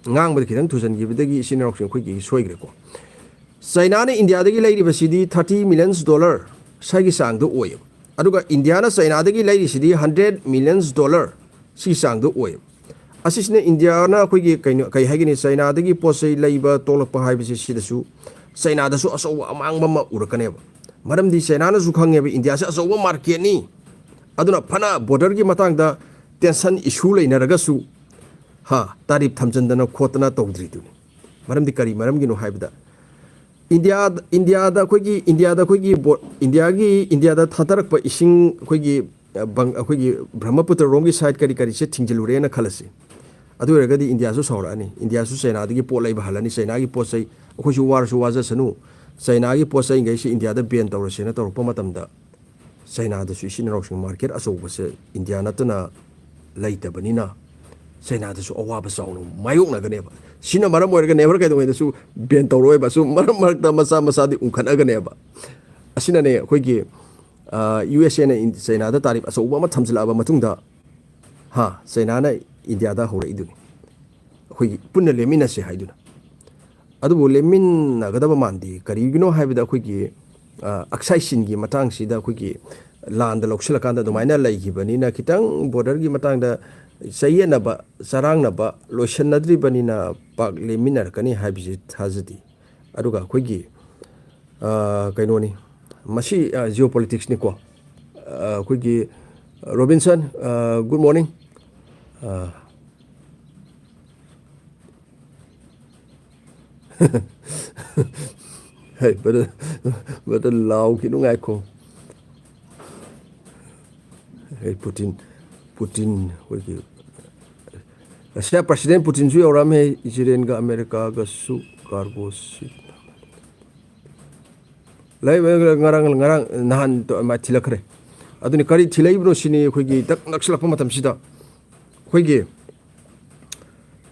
ꯉꯥꯡꯕꯗ ꯈꯤꯇꯪ ꯊꯨꯖꯟꯈꯤꯕꯗꯒꯤ ꯏꯆꯤꯟ ꯏꯅꯥꯎꯁꯤꯡ ꯑꯩꯈꯣꯏꯒꯤ ꯁꯣꯏꯈ꯭ꯔꯦꯀꯣ꯫ ꯆꯩꯅꯥꯅ ꯏꯟꯗꯤꯌꯥꯗꯒꯤ ꯂꯩꯔꯤꯕꯁꯤꯗꯤ thirty millions dollar ꯁ꯭ꯋꯥꯏꯒꯤ ꯆꯥꯡꯗ ꯑꯣꯏꯌꯦꯕ꯫ ꯑꯗꯨꯒ ꯏꯟꯗꯤꯌꯥꯅ ꯆꯩꯅꯥꯗꯒꯤ ꯂꯩꯔꯤꯁꯤꯗꯤ hundred millions dollar ꯁꯤꯒꯤ ꯆꯥꯡꯗ ꯑꯣꯏꯌꯦꯕ꯫ ꯑꯁꯤꯁꯤꯅ ꯏꯟꯗꯤꯌꯥꯅ ꯑꯩꯈꯣꯏꯒꯤ ꯀꯩꯅꯣ, ꯀꯩ ꯍꯥꯏꯒꯅꯤ, ꯆꯩꯅꯥꯗꯒꯤ ꯄꯣꯠ ꯆꯩ ꯂꯩꯕ ꯇꯣꯛꯂꯛꯄ ꯍꯥꯏꯕꯁꯤ ꯁꯤꯗꯁꯨ ꯆꯩꯅꯥꯗꯁꯨ ꯑꯆꯧꯕ ꯑꯃꯥꯡꯕ ꯑꯃ ꯎꯔꯛꯀꯅꯦꯕ꯫ ꯃꯔꯝꯗꯤ ꯆꯩꯅꯥꯅꯁꯨ ꯈꯪꯉꯦꯕ ꯏꯟꯗꯤꯌꯥꯁꯦ ꯑꯆꯧꯕ marketꯅꯤ, ꯑꯗꯨꯅ ꯐꯅ borderꯒꯤ ꯃꯇꯥꯡꯗ tension issue ꯂꯩꯅꯔꯒꯁꯨ, ꯍꯥ, tariff ꯊꯝꯖꯤꯟꯗꯅ ꯈꯣꯠꯇꯅ ꯇꯧꯗ꯭ꯔꯤꯗꯨꯅꯤ꯫ ꯃꯔꯝꯗꯤ ꯀꯔꯤ ꯃꯔꯝꯒꯤꯅꯣ ꯍꯥꯏꯕꯗ, ꯏꯟꯗꯤꯌꯥꯗ, ꯏꯟꯗꯤꯌꯥꯗ ꯑꯩꯈꯣꯏꯒꯤ, ꯏꯟꯗꯤꯌꯥꯗ ꯑꯩꯈꯣꯏꯒꯤ ꯕꯣ-, ꯏꯟꯗꯤꯌꯥꯒꯤ, ꯏꯟꯗꯤꯌꯥꯗ ꯊꯥꯗꯔꯛꯄ ꯏꯁꯤꯡ ꯑꯩꯈꯣꯏꯒꯤ, ꯑ, ꯕꯪ-, ꯑꯩꯈꯣꯏꯒꯤ ꯕ꯭ꯔꯍꯃꯄꯨꯇ꯭ꯔ ꯔꯣꯝꯒꯤ side ꯀꯔꯤ ꯀꯔꯤꯁꯦ ꯊꯤꯡꯖꯤꯜꯂꯨꯔꯦꯅ ꯈꯜꯂꯁꯤ꯫ ꯑꯗꯨ ꯑꯣꯏꯔꯒꯗꯤ ꯏꯟꯗꯤꯌꯥꯁꯨ ꯁꯥꯎꯔꯛꯑꯅꯤ, ꯏꯟꯗꯤꯌꯥꯁꯨ ꯆꯩꯅꯥꯗꯒꯤ ꯄꯣꯠ ꯂꯩꯕ ꯍꯜꯂꯅꯤ, ꯆꯩꯅꯥꯒꯤ ꯄꯣꯠ ꯆꯩ, ꯑꯩꯈꯣꯏꯁꯨ ꯋꯥꯔꯁꯨ ꯋꯥꯖꯁꯅꯨ, ꯆꯩꯅꯥꯒꯤ ꯄꯣꯠ ꯆꯩꯈꯩꯁꯤ ꯏꯟꯗꯤꯌꯥꯗ ban ꯇꯧꯔꯁꯦꯅ ꯇꯧꯔꯛꯄ ꯃꯇꯝꯗ, ꯆꯩꯅꯥꯗꯁꯨ ꯏꯆꯤꯟ ꯏꯅꯥꯎꯁꯤꯡ market ꯑꯆꯧꯕꯁꯦ ꯏꯟꯗꯤꯌꯥ ꯅꯠꯇꯅ ꯂꯩꯇꯕꯅꯤꯅ, ꯆꯩꯅꯥꯗꯁꯨ ꯑꯋꯥꯕ ꯆꯥꯎꯅ ꯃꯥꯌꯣꯛꯅꯒꯅꯦꯕ꯫ ꯁꯤꯅ ꯃꯔꯝ ꯑꯣꯏꯔꯒ never ꯀꯩꯗꯧꯉꯩꯗꯁꯨ ban ꯇꯧꯔꯣꯏꯕ, ꯁꯨꯝ ꯃꯔꯛ ꯃꯔꯛꯇ ꯃꯆꯥ ꯃꯆꯥꯗꯤ ꯎꯪꯈꯠꯅꯒꯅꯦꯕ꯫ ꯑꯁꯤꯅꯅꯦ ꯑꯩꯈꯣꯏꯒꯤ, ꯑ, USAꯅ ꯏꯟ-, ꯆꯩꯅꯥꯗ tariff ꯑꯆꯧꯕ ꯑꯃ ꯊꯝꯖꯤꯜꯂꯛꯑꯕ ꯃꯇꯨꯡꯗ, ꯍꯥ, ꯆꯩꯅꯥꯅ ꯏꯟꯗꯤꯌꯥꯗ ꯍꯧꯔꯛꯏꯗꯨꯅꯤ꯫ ꯑꯩꯈꯣꯏꯒꯤ ꯄꯨꯟꯅ ꯂꯦꯝꯃꯤꯟꯅꯁꯦ ꯍꯥꯏꯗꯨꯅ꯫ ꯑꯗꯨꯕꯨ ꯂꯦꯝꯃꯤꯟꯅꯒꯗꯕ ꯃꯥꯟꯗꯦ꯫ ꯀꯔꯤꯒꯤꯅꯣ ꯍꯥꯏꯕꯗ ꯑꯩꯈꯣꯏꯒꯤ, ꯑ, ꯑꯛꯁꯥꯏ ꯆꯤꯟꯒꯤ ꯃꯇꯥꯡꯁꯤꯗ ꯑꯩꯈꯣꯏꯒꯤ ꯂꯥꯟꯗ ꯂꯧꯁꯤꯜꯂꯀꯥꯟꯗ ꯑꯗꯨꯃꯥꯏꯅ ꯂꯩꯈꯤꯕꯅꯤꯅ ꯈꯤꯇꯪ borderꯒꯤ ꯃꯇꯥꯡꯗ ꯆꯌꯦꯠꯅꯕ, ꯆꯔꯥꯡꯅꯕ ꯂꯣꯏꯁꯤꯟꯅꯗ꯭ꯔꯤꯕꯅꯤꯅ ꯄꯥꯛ ꯂꯦꯝꯃꯤꯟꯅꯔꯛꯀꯅꯤ ꯍꯥꯏꯕꯁꯤ ꯊꯥꯖꯗꯦ꯫ ꯑꯗꯨꯒ ꯑꯩꯈꯣꯏꯒꯤ, ꯑ, ꯀꯩꯅꯣꯅꯤ, ꯃꯁꯤ, ꯑ, geopoliticsꯅꯤꯀꯣ꯫ ꯑ, ꯑꯩꯈꯣꯏꯒꯤ ꯔꯣꯕꯤꯟꯁꯟ, ꯑ, good morning꯫ ꯑ, ꯍꯩ, ꯕ꯭ꯔꯗꯔ, ꯕ꯭ꯔꯗꯔ, ꯂꯥꯎꯈꯤꯅꯨ, ꯉꯥꯏꯈꯣ꯫ ꯍꯩ, ꯄꯨꯇꯤꯟ, ꯄꯨꯇꯤꯟ, ꯑꯩꯈꯣꯏꯒꯤ ꯔꯁꯤꯌꯥ ꯄ꯭ꯔꯁꯤꯗꯦꯟ ꯄꯨꯇꯤꯟꯁꯨ ꯌꯧꯔꯛꯑꯝꯃꯦ, ꯏꯖꯔꯦꯟꯒ ꯑꯃꯦꯔꯤꯀꯥꯒꯁꯨ ꯀꯥꯔꯒꯣꯁꯤ꯫ ꯂꯩ, ꯉꯔꯥꯡ, ꯉꯔꯥꯡ, ꯅꯍꯥꯟ ꯃꯥ ꯊꯤꯜꯂꯛꯈ꯭ꯔꯦ꯫ ꯑꯗꯨꯅꯤ, ꯀꯔꯤ ꯊꯤꯜꯂꯛꯏꯕꯅꯣ ꯁꯤꯅꯤ, ꯑꯩꯈꯣꯏꯒꯤ ꯗꯛ ꯅꯛꯁꯤꯜꯂꯛꯄ ꯃꯇꯝꯁꯤꯗ꯫ ꯑꯩꯈꯣꯏꯒꯤ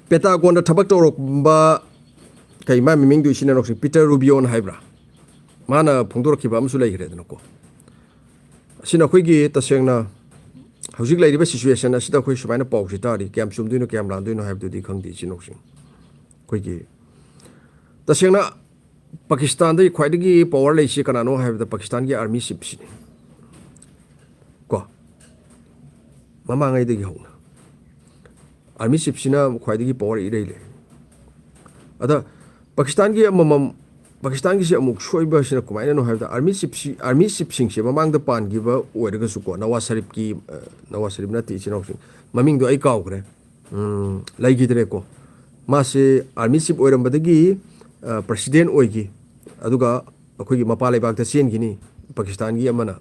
ꯄꯦꯇꯥꯒꯣꯟꯗ ꯊꯕꯛ ꯇꯧꯔꯝꯕ, ꯀꯩ, ꯃꯥꯏ ꯃꯃꯤꯡꯗꯨ ꯏꯆꯤꯟ ꯏꯅꯥꯎꯁꯤꯡ, ꯄꯤꯇꯔ ꯔꯨꯕꯤꯌꯣꯟ ꯍꯥꯏꯕ꯭ꯔꯥ? ꯃꯥꯅ ꯐꯣꯡꯗꯣꯔꯛꯈꯤꯕ ꯑꯃꯁꯨ ꯂꯩꯈ꯭ꯔꯦꯗꯅꯀꯣ꯫ ꯑꯁꯤꯅ ꯑꯩꯈꯣꯏꯒꯤ ꯇꯁꯦꯡꯅ ꯍꯧꯖꯤꯛ ꯂꯩꯔꯤꯕ situation ꯑꯁꯤꯗ ꯑꯩꯈꯣꯏ ꯁꯨꯃꯥꯏꯅ ꯄꯥꯎꯁꯤ ꯇꯥꯔꯤ, ꯀꯌꯥꯝ ꯆꯨꯝꯗꯣꯏꯅꯣ, ꯀꯌꯥꯝ ꯂꯥꯟꯗꯣꯏꯅꯣ ꯍꯥꯏꯕꯗꯨꯗꯤ ꯈꯪꯗꯦ, ꯏꯆꯤꯟ ꯏꯅꯥꯎꯁꯤꯡ꯫ ꯑꯩꯈꯣꯏꯒꯤ ꯇꯁꯦꯡꯅ ꯄꯥꯀꯤꯁꯇꯥꯟꯗꯒꯤ ꯈ꯭ꯋꯥꯏꯗꯒꯤ power ꯂꯩꯁꯤ ꯀꯅꯥꯅꯣ ꯍꯥꯏꯕꯗ ꯄꯥꯀꯤꯁꯇꯥꯟꯒꯤ army chiefꯁꯤꯅꯤ꯫ ꯀꯣ? ꯃꯃꯥꯡꯉꯩꯗꯒꯤ ꯍꯧꯅ army chiefꯁꯤꯅ ꯈ꯭ꯋꯥꯏꯗꯒꯤ power ꯏꯔꯩ ꯂꯩ꯫ ꯑꯗ ꯄꯥꯀꯤꯁꯇꯥꯟꯒꯤ ꯑꯃꯃꯝ, ꯄꯥꯀꯤꯁꯇꯥꯟꯒꯤꯁꯤ ꯑꯃꯨꯛ ꯁꯣꯏꯕꯁꯤꯅ ꯀꯃꯥꯏꯅꯅꯣ ꯍꯥꯏꯕꯗ, army chiefꯁꯤ, army chiefꯁꯤꯡꯁꯦ ꯃꯃꯥꯡꯗ ꯄꯥꯟꯈꯤꯕ ꯑꯣꯏꯔꯒꯁꯨꯀꯣ, ꯅꯋꯥꯖ ꯁꯔꯤꯐꯀꯤ, ꯑ, ꯅꯋꯥꯖ ꯁꯔꯤꯐ ꯅꯠꯇꯦ, ꯏꯆꯤꯟ ꯏꯅꯥꯎꯁꯤꯡ, ꯃꯃꯤꯡꯗꯣ ꯑꯩ ꯀꯥꯎꯈ꯭ꯔꯦ꯫ ꯎꯝ, ꯂꯩꯈꯤꯗ꯭ꯔꯦꯀꯣ꯫ ꯃꯥꯁꯦ army chief ꯑꯣꯏꯔꯝꯕꯗꯒꯤ, ꯑ, president ꯑꯣꯏꯈꯤ꯫ ꯑꯗꯨꯒ ꯑꯩꯈꯣꯏꯒꯤ ꯃꯄꯥꯟ ꯂꯩꯕꯥꯛꯇ ꯆꯦꯟꯈꯤꯅꯤ, ꯄꯥꯀꯤꯁꯇꯥꯟꯒꯤ ꯑꯃꯅ꯫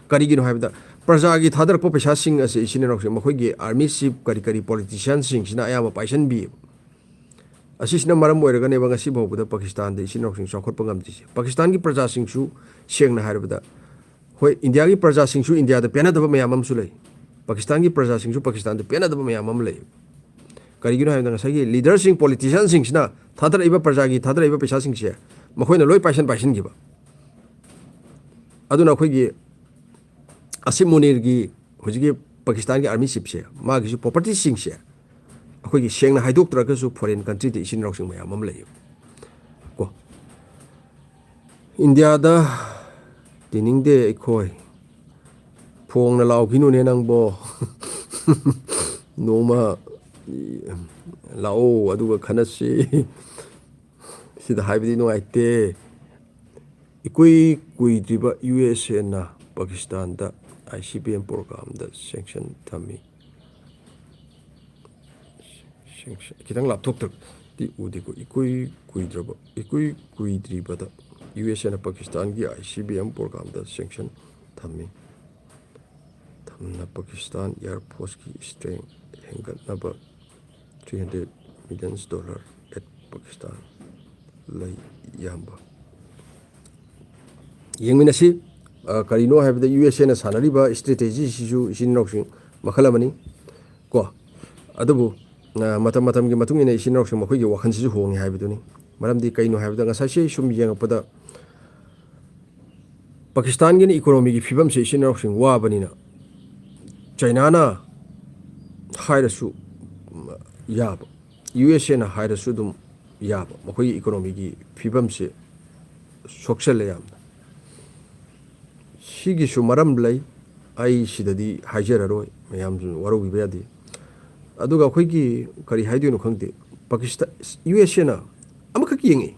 ꯀꯔꯤꯒꯤꯅꯣ ꯍꯥꯏꯕꯗ, ꯄ꯭ꯔꯖꯥꯒꯤ ꯊꯥꯗꯔꯛꯄ ꯄꯩꯁꯥꯁꯤꯡ ꯑꯁꯦ, ꯏꯆꯤꯟ ꯏꯅꯥꯎꯁꯤꯡ, ꯃꯈꯣꯏꯒꯤ army chief ꯀꯔꯤ ꯀꯔꯤ politicianꯁꯤꯡꯁꯤꯅ ꯑꯌꯥꯝꯕ ꯄꯥꯏꯁꯟꯕꯤ꯫ ꯑꯁꯤꯁꯤꯅ ꯃꯔꯝ ꯑꯣꯏꯔꯒꯅꯦꯕ ꯉꯁꯤ ꯐꯥꯎꯕꯗ ꯄꯥꯀꯤꯁꯇꯥꯟꯗ ꯏꯆꯤꯟ ꯏꯅꯥꯎꯁꯤꯡ ꯆꯥꯎꯈꯠꯄ ꯉꯝꯗ꯭ꯔꯤꯁꯦ꯫ ꯄꯥꯀꯤꯁꯇꯥꯟꯒꯤ ꯄ꯭ꯔꯖꯥꯁꯤꯡꯁꯨ, ꯁꯦꯡꯅ ꯍꯥꯏꯔꯕꯗ, ꯍꯣꯏ, ꯏꯟꯗꯤꯌꯥꯒꯤ ꯄ꯭ꯔꯖꯥꯁꯤꯡꯁꯨ ꯏꯟꯗꯤꯌꯥꯗ ꯄꯦꯟꯅꯗꯕ ꯃꯌꯥꯝ ꯑꯃꯁꯨ ꯂꯩ꯫ ꯄꯥꯀꯤꯁꯇꯥꯟꯒꯤ ꯄ꯭ꯔꯖꯥꯁꯤꯡꯁꯨ ꯄꯥꯀꯤꯁꯇꯥꯟꯗ ꯄꯦꯟꯅꯗꯕ ꯃꯌꯥꯝ ꯑꯃ ꯂꯩ꯫ ꯀꯔꯤꯒꯤꯅꯣ ꯍꯥꯏꯕꯗ, ꯉꯁꯥꯏꯒꯤ leaderꯁꯤꯡ, politicianꯁꯤꯡꯁꯤꯅ ꯊꯥꯗꯔꯛꯏꯕ ꯄ꯭ꯔꯖꯥꯒꯤ ꯊꯥꯗꯔꯛꯏꯕ ꯄꯩꯁꯥꯁꯤꯡꯁꯦ ꯃꯈꯣꯏꯅ ꯂꯣꯏ ꯄꯥꯏꯁꯟ ꯄꯥꯏꯁꯟꯈꯤꯕ꯫ ꯑꯗꯨꯅ ꯑꯩꯈꯣꯏꯒꯤ ꯑꯁꯤꯐ ꯃꯨꯅꯤꯔꯒꯤ, ꯍꯧꯖꯤꯛꯀꯤ ꯄꯥꯀꯤꯁꯇꯥꯟꯒꯤ army chiefꯁꯦ, ꯃꯥꯒꯤꯁꯨ propertyꯁꯤꯡꯁꯦ ꯑꯩꯈꯣꯏꯒꯤ, ꯁꯦꯡꯅ ꯍꯥꯏꯗꯣꯛꯇ꯭ꯔꯒꯁꯨ, foreign countryꯗ ꯏꯆꯤꯟ ꯏꯅꯥꯎꯁꯤꯡ ꯃꯌꯥꯝ ꯑꯃ ꯂꯩꯌꯦꯕ ꯀꯣ꯫ ꯏꯟꯗꯤꯌꯥꯗ ꯇꯤꯅꯤꯡꯗꯦ ꯑꯩꯈꯣꯏ꯫ ꯐꯣꯡꯅ ꯂꯥꯎꯈꯤꯅꯨꯅꯦ ꯅꯪꯕꯣ꯫ ꯅꯣꯡꯃ ꯂꯥꯛꯑꯣ, ꯑꯗꯨꯒ ꯈꯟꯅꯁꯤ꯫ ꯁꯤꯗ ꯍꯥꯏꯕꯗꯤ ꯅꯨꯡꯉꯥꯏꯇꯦ꯫ ꯏꯀꯨꯏ ꯀꯨꯏꯗ꯭ꯔꯤꯕ ꯌꯨ ꯑꯦꯁ ꯑꯦꯅ ꯄꯥꯀꯤꯁꯇꯥꯟꯗ ꯑꯥꯏ ꯁꯤ ꯕꯤ ꯑꯦꯝ programꯗ sanction ꯊꯝꯃꯤ꯫ Sanction, ꯈꯤꯇꯪ ꯂꯥꯞꯊꯣꯛꯇ꯭ꯔ-, ꯗꯤ ꯎꯗꯦꯀꯣ꯫ ꯏꯀꯨꯏ ꯀꯨꯏꯗ꯭ꯔꯕ, ꯏꯀꯨꯏ ꯀꯨꯏꯗ꯭ꯔꯤꯕꯗ ꯌꯨ ꯑꯦꯁ ꯑꯦꯅ ꯄꯥꯀꯤꯁꯇꯥꯟꯒꯤ ꯑꯥꯏ ꯁꯤ ꯕꯤ ꯑꯦꯝ ꯄ꯭ꯔꯣꯒ꯭ꯔꯥꯝꯗ ꯁꯦꯡꯁꯟ ꯊꯝꯃꯤ꯫ ꯊꯝꯅ ꯄꯥꯀꯤꯁꯇꯥꯟ ꯏꯌꯥꯔ ꯐꯣꯔꯁꯀꯤ ꯁ꯭ꯇꯔꯦꯡ ꯍꯦꯟꯒꯠꯅꯕ three hundred millions dollar at Pakistan ꯂꯩ ꯌꯥꯝꯕ꯫ ꯌꯦꯡꯃꯤꯟꯅꯁꯤ꯫ ꯑ, ꯀꯔꯤꯅꯣ ꯍꯥꯏꯕꯗ ꯌꯨ ꯑꯦꯁ ꯑꯦꯅ ꯁꯥꯟꯅꯔꯤꯕ ꯁ꯭ꯇ꯭ꯔꯦꯇꯦꯖꯤꯁꯤꯁꯨ ꯏꯆꯤꯟ ꯏꯅꯥꯎꯁꯤꯡ ꯃꯈꯜ ꯑꯃꯅꯤ ꯀꯣ꯫ ꯑꯗꯨꯕꯨ, ꯑ, ꯃꯇꯝ ꯃꯇꯝꯒꯤ ꯃꯇꯨꯡ ꯏꯟꯅ ꯏꯆꯤꯟ ꯏꯅꯥꯎꯁꯤꯡ ꯃꯈꯣꯏꯒꯤ ꯋꯥꯈꯜꯁꯤꯁꯨ ꯍꯣꯡꯉꯤ ꯍꯥꯏꯕꯗꯨꯅꯤ꯫ ꯃꯔꯝꯗꯤ ꯀꯩꯅꯣ ꯍꯥꯏꯕꯗ ꯉꯁꯥꯏꯁꯦ ꯁꯨꯝ ꯌꯦꯡꯉꯛꯄꯗ ꯄꯥꯀꯤꯁꯇꯥꯟꯒꯤꯅ ꯏꯀꯣꯅꯣꯃꯤꯒꯤ ꯐꯤꯕꯝꯁꯦ ꯏꯆꯤꯟ ꯏꯅꯥꯎꯁꯤꯡ ꯋꯥꯕꯅꯤꯅ ꯆꯩꯅꯥꯅ ꯍꯥꯏꯔꯁꯨ ꯌꯥꯕ, ꯌꯨ ꯑꯦꯁ ꯑꯦꯅ ꯍꯥꯏꯔꯁꯨ ꯑꯗꯨꯝ ꯌꯥꯕ, ꯃꯈꯣꯏꯒꯤ ꯏꯀꯣꯅꯣꯃꯤꯒꯤ ꯐꯤꯕꯝꯁꯦ ꯁꯣꯛꯆꯜꯂꯦ ꯌꯥꯝꯅ꯫ ꯁꯤꯒꯤꯁꯨ ꯃꯔꯝ ꯂꯩ, ꯑꯩ ꯁꯤꯗꯗꯤ ꯍꯥꯏꯖꯔꯔꯣꯏ, ꯃꯌꯥꯝꯁꯨ ꯋꯥꯔꯧꯕꯤꯕ ꯌꯥꯗꯦ꯫ ꯑꯗꯨꯒ ꯑꯩꯈꯣꯏꯒꯤ ꯀꯔꯤ ꯍꯥꯏꯗꯣꯏꯅꯣ ꯈꯪꯗꯦ, ꯄꯥꯀꯤꯁꯇꯥꯟ, ꯌꯨ ꯑꯦꯁ ꯑꯦꯅ ꯑꯃꯈꯛ ꯌꯦꯡꯉꯤ꯫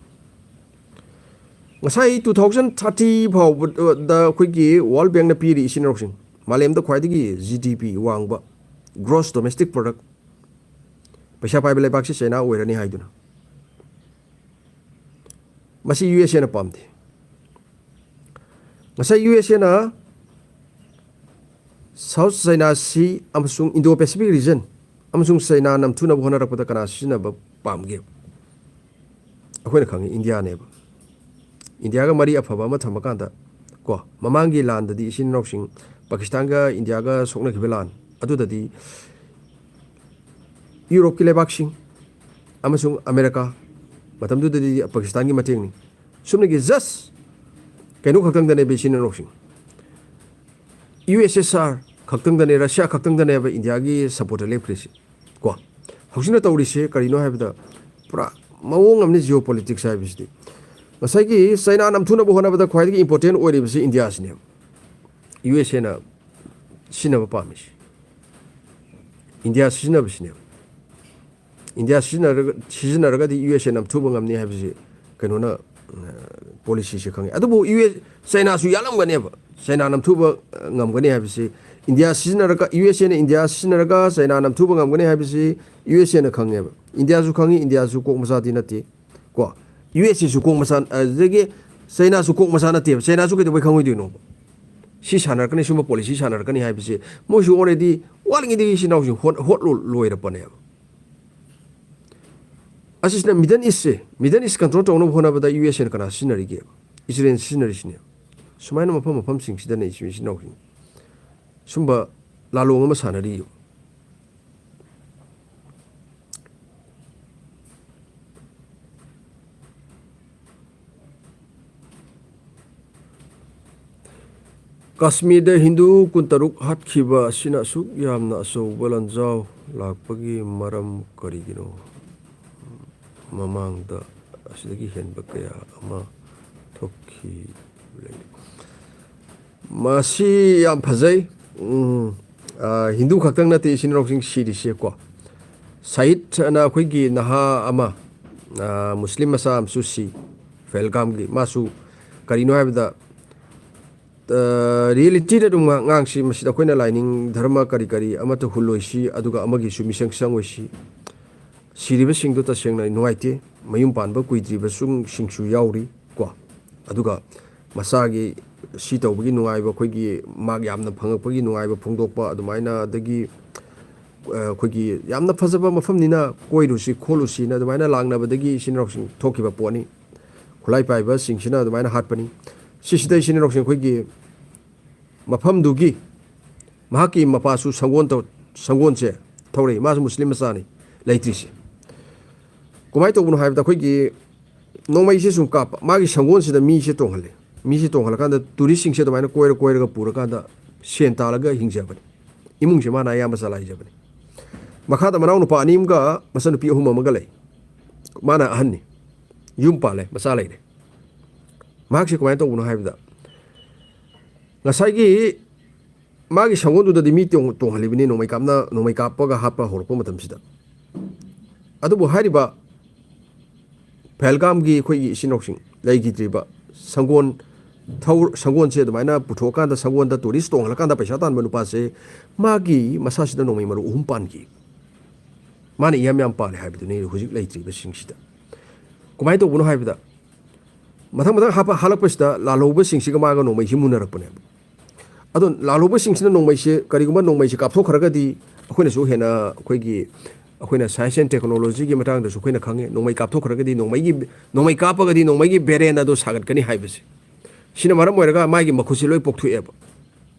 ꯉꯁꯥꯏ two thousand thirty ꯐꯥꯎꯕꯗ ꯑꯩꯈꯣꯏꯒꯤ ꯋꯥꯔꯜ ꯕꯦꯡꯛꯅ ꯄꯤꯔꯤ ꯏꯆꯤꯟ ꯏꯅꯥꯎꯁꯤꯡ, ꯃꯥꯂꯦꯝꯗ ꯈ꯭ꯋꯥꯏꯗꯒꯤ ꯖꯤ ꯗꯤ ꯄꯤ ꯋꯥꯡꯕ, gross domestic product, ꯄꯩꯁꯥ ꯄꯥꯏꯕ ꯂꯩꯕꯥꯛꯁꯤ ꯆꯩꯅꯥ ꯑꯣꯏꯔꯅꯤ ꯍꯥꯏꯗꯨꯅ꯫ ꯃꯁꯤ ꯌꯨ ꯑꯦꯁ ꯑꯦꯅ ꯄꯥꯝꯗꯦ꯫ ꯉꯁꯥꯏ ꯌꯨ ꯑꯦꯁ ꯑꯦꯅ South China Sea ꯑꯃꯁꯨꯡ Indo Pacific region ꯑꯃꯁꯨꯡ ꯆꯩꯅꯥ ꯅꯝꯊꯨꯅꯕ ꯍꯣꯠꯅꯔꯛꯄꯗ ꯀꯅꯥ ꯁꯤꯖꯤꯟꯅꯕ ꯄꯥꯝꯒꯦ? ꯑꯩꯈꯣꯏꯅ ꯈꯪꯉꯤ, ꯏꯟꯗꯤꯌꯥꯅꯦꯕ꯫ ꯏꯟꯗꯤꯌꯥꯒ ꯃꯔꯤ ꯑꯐꯕ ꯑꯃ ꯊꯝꯃꯀꯥꯟꯗ ꯀꯣ, ꯃꯃꯥꯡꯒꯤ ꯂꯥꯟꯗꯗꯤ ꯏꯆꯤꯟ ꯏꯅꯥꯎꯁꯤꯡ ꯄꯥꯀꯤꯁꯇꯥꯟꯒ ꯏꯟꯗꯤꯌꯥꯒ ꯁꯣꯛꯅꯈꯤꯕ ꯂꯥꯟ ꯑꯗꯨꯗꯗꯤ ꯌꯨꯔꯣꯞꯀꯤ ꯂꯩꯕꯥꯛꯁꯤꯡ ꯑꯃꯁꯨꯡ ꯑꯃꯦꯔꯤꯀꯥ, ꯃꯇꯝꯗꯨꯗꯗꯤ ꯄꯥꯀꯤꯁꯇꯥꯟꯒꯤ ꯃꯇꯦꯡꯅꯤ꯫ ꯁꯨꯞꯅꯒꯤ just ꯀꯩꯅꯣ ꯈꯛꯇꯪꯗꯅꯦꯕ ꯏꯆꯤꯟ ꯏꯅꯥꯎꯁꯤꯡ, ꯌꯨ ꯑꯦꯁ ꯑꯦꯁ ꯑꯥꯔ ꯈꯛꯇꯪꯗꯅꯦ, ꯔꯁꯤꯌꯥ ꯈꯛꯇꯪꯗꯅꯦꯕ ꯏꯟꯗꯤꯌꯥꯒꯤ ꯁꯞꯄꯣꯔꯠꯇ ꯂꯦꯞꯈ꯭ꯔꯤꯁꯦ ꯀꯣ꯫ ꯍꯧꯖꯤꯛꯅ ꯇꯧꯔꯤꯁꯦ ꯀꯔꯤꯅꯣ ꯍꯥꯏꯕꯗ ꯄꯨꯔꯥ ꯃꯑꯣꯡ ꯑꯃꯅꯤ ꯖꯤꯑꯣ ꯄꯣꯂꯤꯇꯤꯛꯁ ꯍꯥꯏꯕꯁꯤꯗꯤ꯫ ꯉꯁꯥꯏꯒꯤ ꯆꯩꯅꯥ ꯅꯝꯊꯨꯅꯕ ꯍꯣꯠꯅꯕꯗ ꯈ꯭ꯋꯥꯏꯗꯒꯤ ꯏꯝꯄꯣꯔꯇꯦꯟ ꯑꯣꯏꯔꯤꯕꯁꯤ ꯏꯟꯗꯤꯌꯥꯁꯤꯅꯦꯕ, ꯌꯨ ꯑꯦꯁ ꯑꯦꯅ ꯁꯤꯖꯤꯟꯅꯕ ꯄꯥꯝꯃꯤꯁꯦ꯫ ꯏꯟꯗꯤꯌꯥ ꯁꯤꯖꯤꯟꯅꯕꯁꯤꯅꯦꯕ꯫ ꯏꯟꯗꯤꯌꯥ ꯁꯤꯖꯤꯟꯅꯔꯒ, ꯁꯤꯖꯤꯟꯅꯔꯒꯗꯤ ꯌꯨ ꯑꯦꯁ ꯑꯦ ꯅꯝꯊꯨꯕ ꯉꯝꯅꯤ ꯍꯥꯏꯕꯁꯤ ꯀꯩꯅꯣꯅ, ꯑ, ꯄꯣꯂꯤꯁꯤꯁꯦ ꯈꯪꯉꯦ꯫ ꯑꯗꯨꯕꯨ ꯌꯨ ꯑꯦꯁ, ꯆꯩꯅꯥꯁꯨ ꯌꯥꯠꯂꯝꯒꯅꯦꯕ꯫ ꯆꯩꯅꯥ ꯅꯝꯊꯨꯕ, ꯑ, ꯉꯝꯒꯅꯤ ꯍꯥꯏꯕꯁꯤ ꯏꯟꯗꯤꯌꯥ ꯁꯤꯖꯤꯟꯅꯔꯒ, ꯌꯨ ꯑꯦꯁ ꯑꯦꯅ ꯏꯟꯗꯤꯌꯥ ꯁꯤꯖꯤꯟꯅꯔꯒ ꯆꯩꯅꯥ ꯅꯝꯊꯨꯕ ꯉꯝꯒꯅꯤ ꯍꯥꯏꯕꯁꯤ ꯌꯨ ꯑꯦꯁ ꯑꯦꯅ ꯈꯪꯉꯦꯕ꯫ ꯏꯟꯗꯤꯌꯥꯁꯨ ꯈꯪꯉꯤ, ꯏꯟꯗꯤꯌꯥꯁꯨ ꯀꯣꯛ ꯃꯆꯥꯗꯤ ꯅꯠꯇꯦ꯫ ꯀꯣ, ꯌꯨ ꯑꯦꯁ ꯑꯦꯁꯨ ꯀꯣꯛ ꯃꯆꯥ, ꯑꯗꯨꯗꯒꯤ ꯆꯩꯅꯥꯁꯨ ꯀꯣꯛ ꯃꯆꯥ ꯅꯠꯇꯦꯕ꯫ ꯆꯩꯅꯥꯁꯨ ꯀꯩꯗꯧꯕꯩ ꯈꯪꯉꯣꯏꯗꯣꯏꯅꯣꯕ? ꯁꯤ ꯁꯥꯟꯅꯔꯛꯀꯅꯤ, ꯁꯨꯝꯕ ꯄꯣꯂꯤꯁꯤ ꯁꯥꯟꯅꯔꯛꯀꯅꯤ ꯍꯥꯏꯕꯁꯦ ꯃꯣꯏꯁꯨ already ꯋꯥꯠꯂꯤꯉꯩꯗꯒꯤ ꯏꯆꯤꯟ ꯏꯅꯥꯎꯁꯤꯡ ꯍꯣꯠ-, ꯍꯣꯠ ꯂꯣ-, ꯂꯣꯏꯔꯛꯄꯅꯦꯕ꯫ ꯑꯁꯤꯁꯤꯅ Middle East ꯁꯦ, Middle East control ꯇꯧꯅꯕ ꯍꯣꯠꯅꯕꯗ ꯌꯨ ꯑꯦꯁ ꯑꯦꯅ ꯀꯅꯥ ꯁꯤꯖꯤꯟꯅꯔꯤꯒꯦꯕ? ꯏꯖꯔꯦꯜ ꯁꯤꯖꯤꯟꯅꯔꯤꯁꯤꯅꯦꯕ꯫ ꯁꯨꯃꯥꯏꯅ ꯃꯐꯝ ꯃꯐꯝꯁꯤꯡꯁꯤꯗꯅꯦ ꯏꯆꯤꯟ ꯏꯆꯤꯟ ꯏꯅꯥꯎꯁꯤꯡ ꯁꯨꯝꯕ ꯂꯥꯂꯣꯡ ꯑꯃ ꯁꯥꯟꯅꯔꯤꯕ꯫ ꯀꯥꯁꯃꯤꯔꯗ ꯍꯤꯟꯗꯨ ꯀꯨꯟꯇꯔꯨꯛ ꯍꯥꯠꯈꯤꯕ ꯑꯁꯤꯅ ꯑꯁꯨꯛ ꯌꯥꯝꯅ ꯑꯆꯧꯕ ꯂꯥꯟꯖꯥꯎ ꯂꯥꯛꯄꯒꯤ ꯃꯔꯝ ꯀꯔꯤꯒꯤꯅꯣ? ꯃꯃꯥꯡꯗ ꯑꯁꯤꯗꯒꯤ ꯍꯦꯟꯕ ꯀꯌꯥ ꯑꯃ ꯊꯣꯛꯈꯤ ꯂꯩ꯫ ꯃꯁꯤ ꯌꯥꯝ ꯐꯖꯩ꯫ ꯎꯝ, ꯑ, ꯍꯤꯟꯗꯨ ꯈꯛꯇꯪ ꯅꯠꯇꯦ ꯏꯆꯤꯟ ꯏꯅꯥꯎꯁꯤꯡ ꯁꯤꯔꯤꯁꯦꯀꯣ꯫ ꯁꯍꯤꯗ ꯑꯅ ꯑꯩꯈꯣꯏꯒꯤ ꯅꯍꯥ ꯑꯃ, ꯑ, ꯃꯨꯁꯂꯤꯝ ꯃꯆꯥ ꯑꯃꯁꯨ ꯁꯤ, ꯄꯍꯜꯒꯥꯝꯒꯤ꯫ ꯃꯥꯁꯨ ꯀꯔꯤꯅꯣ ꯍꯥꯏꯕꯗ, ꯑ, ꯔꯤꯌꯦꯂꯤꯇꯤꯗ ꯑꯗꯨꯝ ꯉꯥꯡ-, ꯉꯥꯡꯁꯤ꯫ ꯃꯁꯤꯗ ꯑꯩꯈꯣꯏꯅ ꯂꯥꯏꯅꯤꯡ ꯙꯔꯃ ꯀꯔꯤ ꯀꯔꯤ ꯑꯃꯠꯇ ꯍꯨꯜꯂꯣꯏꯁꯤ, ꯑꯗꯨꯒ ꯑꯃꯒꯤꯁꯨ ꯃꯤꯆꯪ ꯆꯪꯉꯣꯏꯁꯤ꯫ ꯁꯤꯔꯤꯕꯁꯤꯡꯗꯣ ꯇꯁꯦꯡꯅ ꯅꯨꯡꯉꯥꯏꯇꯦ꯫ ꯃꯌꯨꯝ ꯄꯥꯟꯕ ꯀꯨꯏꯗ꯭ꯔꯤꯕꯁꯨꯡ-, ꯁꯤꯡꯁꯨ ꯌꯥꯎꯔꯤ ꯀꯣ꯫ ꯑꯗꯨꯒ ꯃꯆꯥꯒꯤ ꯁꯤ ꯇꯧꯕꯒꯤ ꯅꯨꯡꯉꯥꯏꯕ, ꯑꯩꯈꯣꯏꯒꯤ ꯃꯥꯔꯛ ꯌꯥꯝꯅ ꯐꯪꯉꯛꯄꯒꯤ ꯅꯨꯡꯉꯥꯏꯕ ꯐꯣꯡꯗꯣꯛꯄ ꯑꯗꯨꯃꯥꯏꯅ, ꯑꯗꯒꯤ, ꯑ, ꯑꯩꯈꯣꯏꯒꯤ ꯌꯥꯝꯅ ꯐꯖꯕ ꯃꯐꯝꯅꯤꯅ ꯀꯣꯏꯔꯨꯁꯤ ꯈꯣꯠꯂꯨꯁꯤꯅ ꯑꯗꯨꯃꯥꯏꯅ ꯂꯥꯛꯅꯕꯗꯒꯤ ꯏꯆꯤꯟ ꯏꯅꯥꯎꯁꯤꯡ ꯊꯣꯛꯈꯤꯕ ꯄꯣꯠꯅꯤ꯫ ꯈꯨꯠꯂꯥꯏ ꯄꯥꯏꯕꯁꯤꯡꯁꯤꯅ ꯑꯗꯨꯃꯥꯏꯅ ꯍꯥꯠꯄꯅꯤ꯫ ꯁꯤꯁꯤꯗ ꯏꯆꯤꯟ ꯏꯅꯥꯎꯁꯤꯡ ꯑꯩꯈꯣꯏꯒꯤ ꯃꯐꯝꯗꯨꯒꯤ ꯃꯍꯥꯛꯀꯤ ꯃꯄꯥꯁꯨ ꯁꯪꯒꯣꯟ ꯇꯧ-, ꯁꯪꯒꯣꯟꯁꯦ ꯊꯧꯔꯛꯏ꯫ ꯃꯥꯁꯨ ꯃꯨꯁꯂꯤꯝ ꯃꯆꯥꯅꯤ ꯂꯩꯇ꯭ꯔꯤꯁꯦ꯫ ꯀꯃꯥꯏꯅ ꯇꯧꯕꯅꯣ ꯍꯥꯏꯕꯗ ꯑꯩꯈꯣꯏꯒꯤ ꯅꯣꯡꯃꯩꯁꯦ ꯁꯨꯝ ꯀꯥꯞꯄ, ꯃꯥꯒꯤ ꯁꯪꯒꯣꯟꯁꯤꯗ ꯃꯤꯁꯦ ꯇꯣꯡꯍꯜꯂꯦ꯫ ꯃꯤꯁꯦ ꯇꯣꯡꯍꯜꯂꯀꯥꯟꯗ ꯇꯨꯔꯤꯁꯁꯤꯡꯁꯦ ꯑꯗꯨꯃꯥꯏꯅ ꯀꯣꯏꯔ ꯀꯣꯏꯔꯒ ꯄꯨꯔꯀꯥꯟꯗ ꯁꯦꯟ ꯇꯥꯜꯂꯒ ꯍꯤꯡꯖꯕꯅꯤ꯫ ꯏꯃꯨꯡꯁꯦ ꯃꯥꯅ ꯑꯌꯥꯝꯕ ꯆꯂꯥꯏꯖꯕꯅꯤ꯫ ꯃꯈꯥꯗ ꯃꯅꯥꯎ ꯅꯨꯄꯥ ꯑꯅꯤ ꯑꯃꯒ ꯃꯆꯟꯅꯨꯄꯤ ꯑꯍꯨꯝ ꯑꯃꯒ ꯂꯩ꯫ ꯃꯥꯅ ꯑꯍꯟꯅꯤ꯫ ꯌꯨꯝ ꯄꯥꯜꯂꯦ, ꯃꯆꯥ ꯂꯩꯔꯦ꯫ ꯃꯍꯥꯛꯁꯦ ꯀꯃꯥꯏꯅ ꯇꯧꯕꯅꯣ ꯍꯥꯏꯕꯗ, ꯉꯁꯥꯏꯒꯤ ꯃꯥꯒꯤ ꯁꯪꯒꯣꯟꯗꯨꯗꯗꯤ ꯃꯤ ꯇꯣꯡ-, ꯇꯣꯡꯍꯜꯂꯤꯕꯅꯤ, ꯅꯣꯡꯃꯩ ꯀꯥꯞꯅ, ꯅꯣꯡꯃꯩ ꯀꯥꯞꯄꯒ ꯍꯥꯠꯄ ꯍꯧꯔꯛꯄ ꯃꯇꯝꯁꯤꯗ꯫ ꯑꯗꯨꯕꯨ ꯍꯥꯏꯔꯤꯕ ꯄꯍꯜꯒꯥꯝꯒꯤ ꯑꯩꯈꯣꯏꯒꯤ ꯏꯆꯤꯟ ꯏꯅꯥꯎꯁꯤꯡ ꯂꯩꯈꯤꯗ꯭ꯔꯤꯕ ꯁꯪꯒꯣꯟ ꯊꯧ-, ꯁꯪꯒꯣꯜꯁꯦ ꯑꯗꯨꯃꯥꯏꯅ ꯄꯨꯊꯣꯛꯑꯀꯥꯟꯗ, ꯁꯪꯒꯣꯜꯗ ꯇꯨꯔꯤꯁ ꯇꯣꯡꯍꯜꯂꯀꯥꯟꯗ ꯄꯩꯁꯥ ꯇꯥꯟꯕ ꯅꯨꯄꯥꯁꯦ, ꯃꯥꯒꯤ ꯃꯁꯥꯁꯤꯗ ꯅꯣꯡꯃꯩ ꯃꯔꯨ ꯑꯍꯨꯝ ꯄꯥꯟꯈꯤ꯫ ꯃꯥꯅ ꯏꯌꯥꯝ ꯌꯥꯝ ꯄꯥꯜꯂꯦ ꯍꯥꯏꯕꯗꯨꯅꯤ ꯍꯧꯖꯤꯛ ꯂꯩꯇ꯭ꯔꯤꯕꯁꯤꯡꯁꯤꯗ꯫ ꯀꯃꯥꯏꯅ ꯇꯧꯕꯅꯣ ꯍꯥꯏꯕꯗ, ꯃꯊꯪ ꯃꯊꯪ ꯍꯥꯞꯄ-, ꯍꯥꯠꯂꯛꯄꯁꯤꯗ ꯂꯥꯜꯍꯧꯕꯁꯤꯡꯁꯤꯒ ꯃꯥꯒ ꯅꯣꯡꯃꯩꯁꯤ ꯃꯨꯟꯅꯔꯛꯄꯅꯦꯕ꯫ ꯑꯗꯣ ꯂꯥꯜꯍꯧꯕꯁꯤꯡꯁꯤꯅ ꯅꯣꯡꯃꯩꯁꯦ, ꯀꯔꯤꯒꯨꯝꯕ ꯅꯣꯡꯃꯩꯁꯦ ꯀꯥꯞꯊꯣꯛꯈ꯭ꯔꯒꯗꯤ, ꯑꯩꯈꯣꯏꯅꯁꯨ ꯍꯦꯟꯅ ꯑꯩꯈꯣꯏꯒꯤ, ꯑꯩꯈꯣꯏꯅ science and technologyꯒꯤ ꯃꯇꯥꯡꯗꯁꯨ ꯑꯩꯈꯣꯏꯅ ꯈꯪꯉꯦ, ꯅꯣꯡꯃꯩ ꯀꯥꯞꯊꯣꯛꯈ꯭ꯔꯒꯗꯤ, ꯅꯣꯡꯃꯩꯒꯤ, ꯅꯣꯡꯃꯩ ꯀꯥꯞꯄꯒꯗꯤ ꯅꯣꯡꯃꯩꯒꯤ ꯕꯦꯔꯦꯟ ꯑꯗꯣ ꯁꯥꯒꯠꯀꯅꯤ ꯍꯥꯏꯕꯁꯦ꯫ ꯁꯤꯅ ꯃꯔꯝ ꯑꯣꯏꯔꯒ ꯃꯥꯒꯤ ꯃꯈꯨꯠꯁꯤ ꯂꯣꯏ ꯄꯣꯛꯊꯣꯛꯑꯦꯕ꯫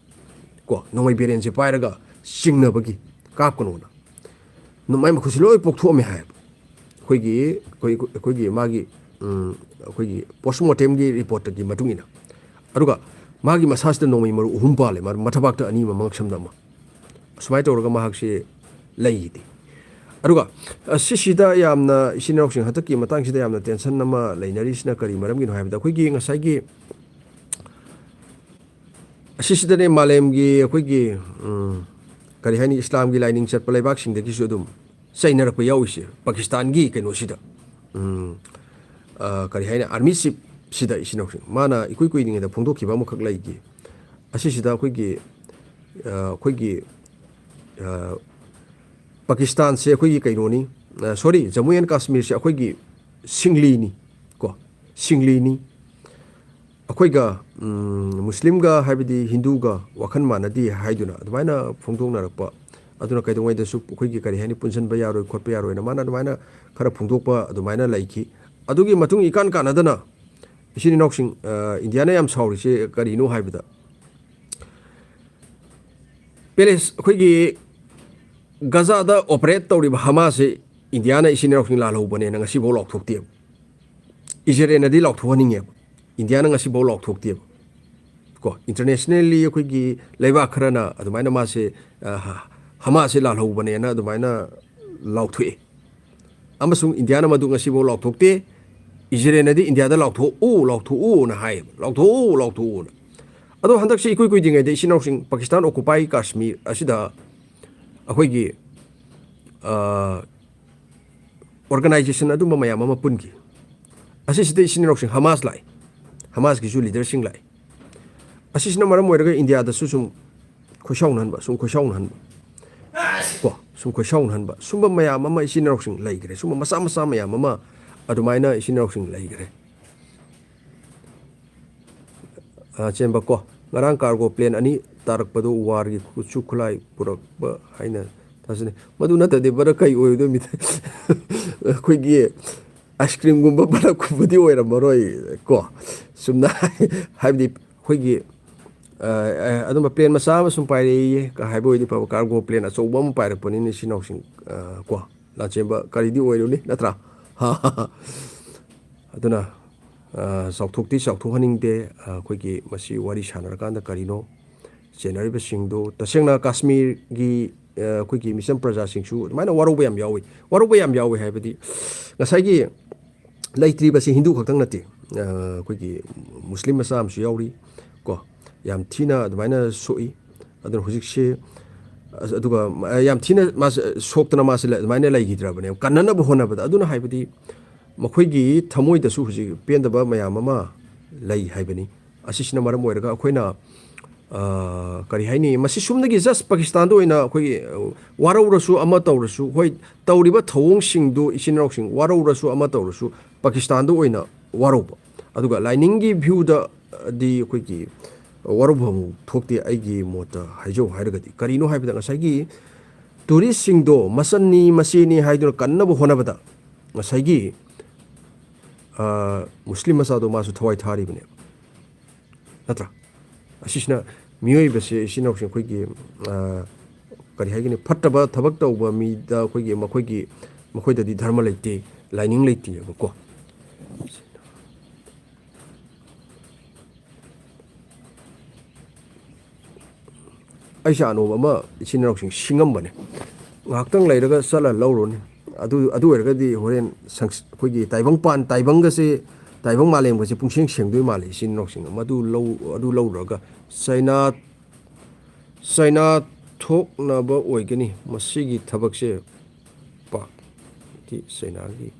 ꯀꯣ, ꯅꯣꯡꯃꯩ ꯕꯦꯔꯦꯟꯁꯦ ꯄꯥꯏꯔꯒ ꯆꯤꯡꯅꯕꯒꯤ, ꯀꯥꯞꯀꯅꯣꯅ꯫ ꯅꯣꯡꯃꯩ ꯃꯈꯨꯠꯁꯤ ꯂꯣꯏ ꯄꯣꯛꯊꯣꯛꯑꯝꯃꯦ ꯍꯥꯏꯌꯦꯕ꯫ ꯑꯩꯈꯣꯏꯒꯤ, ꯑꯩꯈꯣꯏ-, ꯑꯩꯈꯣꯏꯒꯤ ꯃꯥꯒꯤ, ꯎꯝ, ꯑꯩꯈꯣꯏꯒꯤ post mortemꯒꯤ reportꯇꯒꯤ ꯃꯇꯨꯡ ꯏꯟꯅ꯫ ꯑꯗꯨꯒ ꯃꯥꯒꯤ ꯃꯁꯥꯁꯤꯗ ꯅꯣꯡꯃꯩ ꯃꯔꯨ ꯑꯍꯨꯝ ꯄꯥꯜꯂꯦ, ꯃꯥ-, ꯃꯊꯕꯥꯛꯇ ꯑꯅꯤ ꯑꯃ, ꯃꯉꯛꯁꯝꯗ ꯑꯃ꯫ ꯑꯁꯨꯃꯥꯏꯅ ꯇꯧꯔꯒ ꯃꯍꯥꯛꯁꯦ ꯂꯩꯈꯤꯗꯦ꯫ ꯑꯗꯨꯒ, ꯑ, ꯁꯤꯁꯤꯗ ꯌꯥꯝꯅ ꯏꯆꯤꯟ ꯏꯅꯥꯎꯁꯤꯡ ꯍꯟꯗꯛꯀꯤ ꯃꯇꯥꯡꯁꯤꯗ ꯌꯥꯝꯅ tension ꯑꯃ ꯂꯩꯅꯔꯤꯁꯤꯅ ꯀꯔꯤ ꯃꯔꯝꯒꯤꯅꯣ ꯍꯥꯏꯕꯗ, ꯑꯩꯈꯣꯏꯒꯤ ꯉꯁꯥꯏꯒꯤ ꯑꯁꯤꯁꯤꯗꯅꯦ ꯃꯥꯂꯦꯝꯒꯤ ꯑꯩꯈꯣꯏꯒꯤ, ꯎꯝ, ꯀꯔꯤ ꯍꯥꯏꯅꯤ, ꯏꯁꯂꯥꯝꯒꯤ ꯂꯥꯏꯅꯤꯡ ꯆꯠꯄ ꯂꯩꯕꯥꯛꯁꯤꯡꯗꯒꯤꯁꯨ ꯑꯗꯨꯝ ꯆꯩꯅꯔꯛꯄ ꯌꯥꯎꯔꯤꯁꯦ, ꯄꯥꯀꯤꯁꯇꯥꯟꯒꯤ ꯀꯩꯅꯣꯁꯤꯗ, ꯎꯝ, ꯑ, ꯀꯔꯤ ꯍꯥꯏꯅꯤ, army chiefꯁꯤꯗ, ꯏꯆꯤꯟ ꯏꯅꯥꯎꯁꯤꯡ, ꯃꯥꯅ ꯏꯀꯨꯏ ꯀꯨꯏꯗ꯭ꯔꯤꯉꯩꯗ ꯐꯣꯡꯗꯣꯛꯈꯤꯕ ꯑꯃꯈꯛ ꯂꯩꯈꯤ꯫ ꯑꯁꯤꯁꯤꯗ ꯑꯩꯈꯣꯏꯒꯤ, ꯑ, ꯑꯩꯈꯣꯏꯒꯤ, ꯑ, ꯄꯥꯀꯤꯁꯇꯥꯟꯁꯦ ꯑꯩꯈꯣꯏꯒꯤ ꯀꯩꯅꯣꯅꯤ, ꯑ, sorry, ꯖꯝꯃꯨ ꯑꯦꯟ ꯀꯥꯁꯃꯤꯔꯁꯦ ꯑꯩꯈꯣꯏꯒꯤ ꯁꯤꯡꯂꯤꯅꯤ, ꯀꯣ, ꯁꯤꯡꯂꯤꯅꯤ꯫ ꯑꯩꯈꯣꯏꯒ, ꯎꯝ, ꯃꯨꯁꯂꯤꯝꯒ, ꯍꯥꯏꯕꯗꯤ ꯍꯤꯟꯗꯨꯒ ꯋꯥꯈꯜ ꯃꯥꯟꯅꯗꯦ ꯍꯥꯏꯗꯨꯅ ꯑꯗꯨꯃꯥꯏꯅ ꯐꯣꯡꯗꯣꯛꯅꯔꯛꯄ꯫ ꯑꯗꯨꯅ ꯀꯩꯗꯧꯉꯩꯗꯁꯨ ꯑꯩꯈꯣꯏꯒꯤ, ꯀꯔꯤ ꯍꯥꯏꯅꯤ, ꯄꯨꯟꯁꯤꯟꯕ ꯌꯥꯔꯣꯏ, ꯈꯣꯠꯄ ꯌꯥꯔꯣꯏꯅ ꯃꯥꯅ ꯑꯗꯨꯃꯥꯏꯅ ꯈꯔ ꯐꯣꯡꯗꯣꯛꯄ ꯑꯗꯨꯃꯥꯏꯅ ꯂꯩꯈꯤ꯫ ꯑꯗꯨꯒꯤ ꯃꯇꯨꯡ ꯏꯀꯥꯟ ꯀꯥꯟꯅꯗꯅ ꯏꯆꯤꯟ ꯏꯅꯥꯎꯁꯤꯡ, ꯑ, ꯏꯟꯗꯤꯌꯥꯅ ꯌꯥꯝ ꯁꯥꯎꯔꯤꯁꯦ ꯀꯔꯤꯅꯣ ꯍꯥꯏꯕꯗ, ꯄꯦꯂꯦꯁ-, ꯑꯩꯈꯣꯏꯒꯤ ꯒꯖꯥꯗ operate ꯇꯧꯔꯤꯕ ꯍꯃꯥꯁꯁꯤ ꯏꯟꯗꯤꯌꯥꯅ ꯏꯆꯤꯟ ꯏꯅꯥꯎꯁꯤꯡ ꯂꯥꯜꯍꯧꯕꯅꯦꯅ ꯉꯁꯤꯐꯥꯎ ꯂꯥꯎꯊꯣꯛꯇꯦꯕ꯫ ꯏꯖꯔꯦꯜꯅꯗꯤ ꯂꯥꯎꯊꯣꯛꯍꯟꯅꯤꯡꯉꯦꯕ, ꯏꯟꯗꯤꯌꯥꯅ ꯉꯁꯤꯐꯥꯎ ꯂꯥꯎꯊꯣꯛꯇꯦꯕ꯫ ꯀꯣ, internationally ꯑꯩꯈꯣꯏꯒꯤ ꯂꯩꯕꯥꯛ ꯈꯔꯅ ꯑꯗꯨꯃꯥꯏꯅ ꯃꯥꯁꯦ, ꯑ, ꯍ-, ꯍꯃꯥꯁꯁꯦ ꯂꯥꯜꯍꯧꯕꯅꯦꯅ ꯑꯗꯨꯃꯥꯏꯅ ꯂꯥꯎꯊꯣꯛꯑꯦ꯫ ꯑꯃꯁꯨꯡ ꯏꯟꯗꯤꯌꯥꯅ ꯃꯗꯨ ꯉꯁꯤꯐꯥꯎ ꯂꯥꯎꯊꯣꯛꯇꯦ꯫ ꯏꯖꯔꯦꯜꯅꯗꯤ ꯏꯟꯗꯤꯌꯥꯗ "ꯂꯥꯎꯊꯣꯛꯎ, ꯂꯥꯎꯊꯣꯛꯎꯅ" ꯍꯥꯏꯌꯦꯕ, "ꯂꯥꯎꯊꯣꯛꯎ, ꯂꯥꯎꯊꯣꯛꯎꯅ"꯫ ꯑꯗꯣ ꯍꯟꯗꯛꯁꯤ ꯏꯀꯨꯏ ꯀꯨꯏꯗ꯭ꯔꯤꯉꯩꯗ ꯏꯆꯤꯟ ꯏꯅꯥꯎꯁꯤꯡ ꯄꯥꯀꯤꯁꯇꯥꯟ occupied ꯀꯥꯁꯃꯤꯔ ꯑꯁꯤꯗ ꯑꯩꯈꯣꯏꯒꯤ, ꯑ, organization ꯑꯗꯨꯝꯕ ꯃꯌꯥꯝ ꯑꯃ ꯄꯨꯟꯈꯤ꯫ ꯑꯁꯤꯁꯤꯗ ꯏꯆꯤꯟ ꯏꯅꯥꯎꯁꯤꯡ ꯍꯃꯥꯁ ꯂꯥꯛꯏ꯫ ꯍꯃꯥꯁꯀꯤꯁꯨ ꯂꯤꯗꯔꯁꯤꯡ ꯂꯥꯛꯏ꯫ ꯑꯁꯤꯁꯤꯅ ꯃꯔꯝ ꯑꯣꯏꯔꯒ ꯏꯟꯗꯤꯌꯥꯗꯁꯨ ꯁꯨꯝ ꯈꯣꯏꯁꯥꯎꯅꯍꯟꯕ, ꯁꯨꯝ ꯈꯣꯏꯁꯥꯎꯅꯍꯟꯕ, ꯀꯣ, ꯁꯨꯝ ꯈꯣꯏꯁꯥꯎꯅꯍꯟꯕ, ꯁꯨꯝꯕ ꯃꯌꯥꯝ ꯑꯃ ꯏꯆꯤꯟ ꯏꯅꯥꯎꯁꯤꯡ ꯂꯩꯈ꯭ꯔꯦ꯫ ꯁꯨꯝꯕ ꯃꯆꯥ ꯃꯆꯥ ꯃꯌꯥꯝ ꯑꯃ ꯑꯗꯨꯃꯥꯏꯅ ꯏꯆꯤꯟ ꯏꯅꯥꯎꯁꯤꯡ ꯂꯩꯈ꯭ꯔꯦ꯫ ꯑ, ꯆꯦꯟꯕ ꯀꯣ, ꯉꯔꯥꯡ ꯀꯥꯔꯒꯣ ꯄ꯭ꯂꯦꯟ ꯑꯅꯤ ꯇꯥꯔꯛꯄꯗꯣ ꯋꯥꯔꯒꯤ ꯈꯨꯠꯁꯨ ꯈꯨꯠꯂꯥꯏ ꯄꯨꯔꯛꯄ ꯍꯥꯏꯅ ꯊꯥꯖꯅꯩ꯫ ꯃꯗꯨ ꯅꯠꯇ꯭ꯔꯗꯤ ꯕꯔ ꯀꯩ ꯑꯣꯏꯗꯣꯏꯃꯤ? ꯑꯩꯈꯣꯏꯒꯤ ꯑꯥꯏꯁ ꯀ꯭ꯔꯤꯝꯒꯨꯝꯕ ꯕꯔ ꯀꯨꯝꯕꯗꯤ ꯑꯣꯏꯔꯝꯃꯔꯣꯏ ꯀꯣ꯫ ꯆꯨꯝꯅ ꯍꯥꯏꯕꯗꯤ ꯑꯩꯈꯣꯏꯒꯤ, ꯑ, ꯑ, ꯑꯗꯨꯝꯕ ꯄ꯭ꯂꯦꯟ ꯃꯆꯥ ꯑꯃ ꯁꯨꯝ ꯄꯥꯏꯔꯛꯏ ꯀ ꯍꯥꯏꯕ ꯑꯣꯏꯗꯤ ꯐꯕ, ꯀꯥꯔꯒꯣ ꯄ꯭ꯂꯦꯟ ꯑꯆꯧꯕ ꯑꯃ ꯄꯥꯏꯔꯛꯄꯅꯤꯅ ꯏꯆꯤꯟ ꯏꯅꯥꯎꯁꯤꯡ, ꯑ, ꯀꯣ, ꯂꯥꯟꯆꯦꯟꯕ ꯀꯔꯤꯗꯤ ꯑꯣꯏꯔꯨꯅꯤ, ꯅꯠꯇ꯭ꯔꯥ? ꯑꯗꯨꯅ, ꯑ, ꯆꯥꯎꯊꯣꯛꯇꯤ ꯆꯥꯎꯊꯣꯛꯍꯟꯅꯤꯡꯗꯦ꯫ ꯑ, ꯑꯩꯈꯣꯏꯒꯤ ꯃꯁꯤ ꯋꯥꯔꯤ ꯁꯥꯟꯅꯔꯀꯥꯟꯗ ꯀꯔꯤꯅꯣ ꯆꯦꯟꯅꯔꯤꯕꯁꯤꯡꯗꯣ, ꯇꯁꯦꯡꯅ ꯀꯥꯁꯃꯤꯔꯒꯤ, ꯑ, ꯑꯩꯈꯣꯏꯒꯤ ꯃꯤꯆꯝ ꯄ꯭ꯔꯖꯥꯁꯤꯡꯁꯨ ꯑꯗꯨꯃꯥꯏꯅ ꯋꯥꯔꯧꯕ ꯌꯥꯝ ꯌꯥꯎꯏ꯫ ꯋꯥꯔꯧꯕ ꯌꯥꯝ ꯌꯥꯎꯏ ꯍꯥꯏꯕꯗꯤ ꯉꯁꯥꯏꯒꯤ ꯂꯩꯇ꯭ꯔꯤꯕꯁꯤ ꯍꯤꯟꯗꯨ ꯈꯛꯇꯪ ꯅꯠꯇꯦ꯫ ꯑ, ꯑꯩꯈꯣꯏꯒꯤ ꯃꯨꯁꯂꯤꯝ ꯃꯆꯥ ꯑꯃꯁꯨ ꯌꯥꯎꯔꯤ ꯀꯣ, ꯌꯥꯝ ꯊꯤꯅ ꯑꯗꯨꯃꯥꯏꯅ ꯁꯣꯛꯏ꯫ ꯑꯗꯨꯅ ꯍꯧꯖꯤꯛꯁꯦ, ꯑ, ꯑꯗꯨꯒ ꯌꯥꯝ ꯊꯤꯅ ꯃꯥꯁꯦ ꯁꯣꯛꯇꯅ ꯃꯥꯁꯦ ꯑꯗꯨꯃꯥꯏꯅ ꯂꯩꯈꯤꯗ꯭ꯔꯕꯅꯦꯕ, ꯀꯟꯅꯅꯕ ꯍꯣꯠꯅꯕꯗ꯫ ꯑꯗꯨꯅ ꯍꯥꯏꯕꯗꯤ ꯃꯈꯣꯏꯒꯤ ꯊꯃꯣꯏꯗꯁꯨ ꯍꯧꯖꯤꯛ ꯄꯦꯟꯗꯕ ꯃꯌꯥꯝ ꯑꯃ ꯂꯩ ꯍꯥꯏꯕꯅꯤ꯫ ꯑꯁꯤꯁꯤꯅ ꯃꯔꯝ ꯑꯣꯏꯔꯒ ꯑꯩꯈꯣꯏꯅ, ꯑ, ꯀꯔꯤ ꯍꯥꯏꯅꯤ, ꯃꯁꯤ ꯁꯨꯝꯗꯒꯤ just ꯄꯥꯀꯤꯁꯇꯥꯟꯗ ꯑꯣꯏꯅ ꯑꯩꯈꯣꯏꯒꯤ, ꯑ, ꯋꯥꯔꯧꯔꯁꯨ ꯑꯃ ꯇꯧꯔꯁꯨ, ꯍꯣꯏ, ꯇꯧꯔꯤꯕ ꯊꯧꯑꯣꯡꯁꯤꯡꯗꯨ ꯏꯆꯤꯟ ꯏꯅꯥꯎꯁꯤꯡ ꯋꯥꯔꯧꯔꯁꯨ ꯑꯃ ꯇꯧꯔꯁꯨ ꯄꯥꯀꯤꯁꯇꯥꯟꯗ ꯑꯣꯏꯅ ꯋꯥꯔꯧꯕ, ꯑꯗꯨꯒ ꯂꯥꯏꯅꯤꯡꯒꯤ ꯚ꯭ꯌꯨꯗꯗꯤ ꯑꯩꯈꯣꯏꯒꯤ ꯋꯥꯔꯧꯐꯝ ꯊꯣꯛꯇꯦ꯫ ꯑꯩꯒꯤ ꯃꯣꯠꯇ ꯍꯥꯏꯖꯧ ꯍꯥꯏꯔꯒꯗꯤ, ꯀꯔꯤꯅꯣ ꯍꯥꯏꯕꯗ ꯉꯁꯥꯏꯒꯤ ꯇꯨꯔꯤꯁꯁꯤꯡꯗꯣ ꯃꯆꯟꯅꯤ ꯃꯆꯦꯅꯤ ꯍꯥꯏꯗꯨꯅ ꯀꯟꯅꯕ ꯍꯣꯠꯅꯕꯗ ꯉꯁꯥꯏꯒꯤ, ꯑ, ꯃꯨꯁꯂꯤꯝ ꯃꯆꯥꯗꯣ ꯃꯥꯁꯨ ꯊꯋꯥꯏ ꯊꯥꯔꯤꯕꯅꯦꯕ, ꯅꯠꯇ꯭ꯔꯥ? ꯑꯁꯤꯁꯤꯅ ꯃꯤꯑꯣꯏꯕꯁꯦ, ꯏꯆꯤꯟ ꯏꯅꯥꯎꯁꯤꯡ ꯑꯩꯈꯣꯏꯒꯤ, ꯑ, ꯀꯔꯤ ꯍꯥꯏꯒꯅꯤ, ꯐꯠꯇꯕ ꯊꯕꯛ ꯇꯧꯕ ꯃꯤꯗ ꯑꯩꯈꯣꯏꯒꯤ, ꯃꯈꯣꯏꯒꯤ, ꯃꯈꯣꯏꯗꯗꯤ ꯙꯔꯃ ꯂꯩꯇꯦ, ꯂꯥꯏꯅꯤꯡ ꯂꯩꯇꯦꯕꯀꯣ꯫ ꯑꯩꯁꯦ ꯑꯅꯣꯞ ꯑꯃ ꯏꯆꯤꯟ ꯏꯅꯥꯎꯁꯤꯡ ꯁꯤꯡꯉꯝꯕꯅꯦ꯫ ꯉꯥꯏꯍꯥꯛꯇꯪ ꯂꯩꯔꯒ ꯆꯠꯂ ꯂꯧꯔꯨꯅꯤ꯫ ꯑꯗꯨ, ꯑꯗꯨ ꯑꯣꯏꯔꯒꯗꯤ ꯍꯣꯔꯦꯟ ꯁꯪꯁ-, ꯑꯩꯈꯣꯏꯒꯤ ꯇꯥꯏꯕꯪ ꯄꯥꯟ, ꯇꯥꯏꯕꯪꯒꯁꯦ, ꯇꯥꯏꯕꯪ ꯃꯥꯂꯦꯝꯒꯁꯦ ꯄꯨꯡꯁꯦꯡ ꯁꯦꯡꯗꯣꯏ ꯃꯥꯜꯂꯦ ꯏꯆꯤꯟ ꯏꯅꯥꯎꯁꯤꯡ꯫ ꯃꯗꯨ ꯂꯧ-, ꯑꯗꯨ ꯂꯧꯔꯨꯔꯒ ꯆꯩꯅꯥ, ꯆꯩꯅꯥ ꯊꯣꯛꯅꯕ ꯑꯣꯏꯒꯅꯤ ꯃꯁꯤꯒꯤ ꯊꯕꯛꯁꯦ꯫ ꯄꯥꯛꯇꯤ ꯆꯩꯅꯥꯒꯤ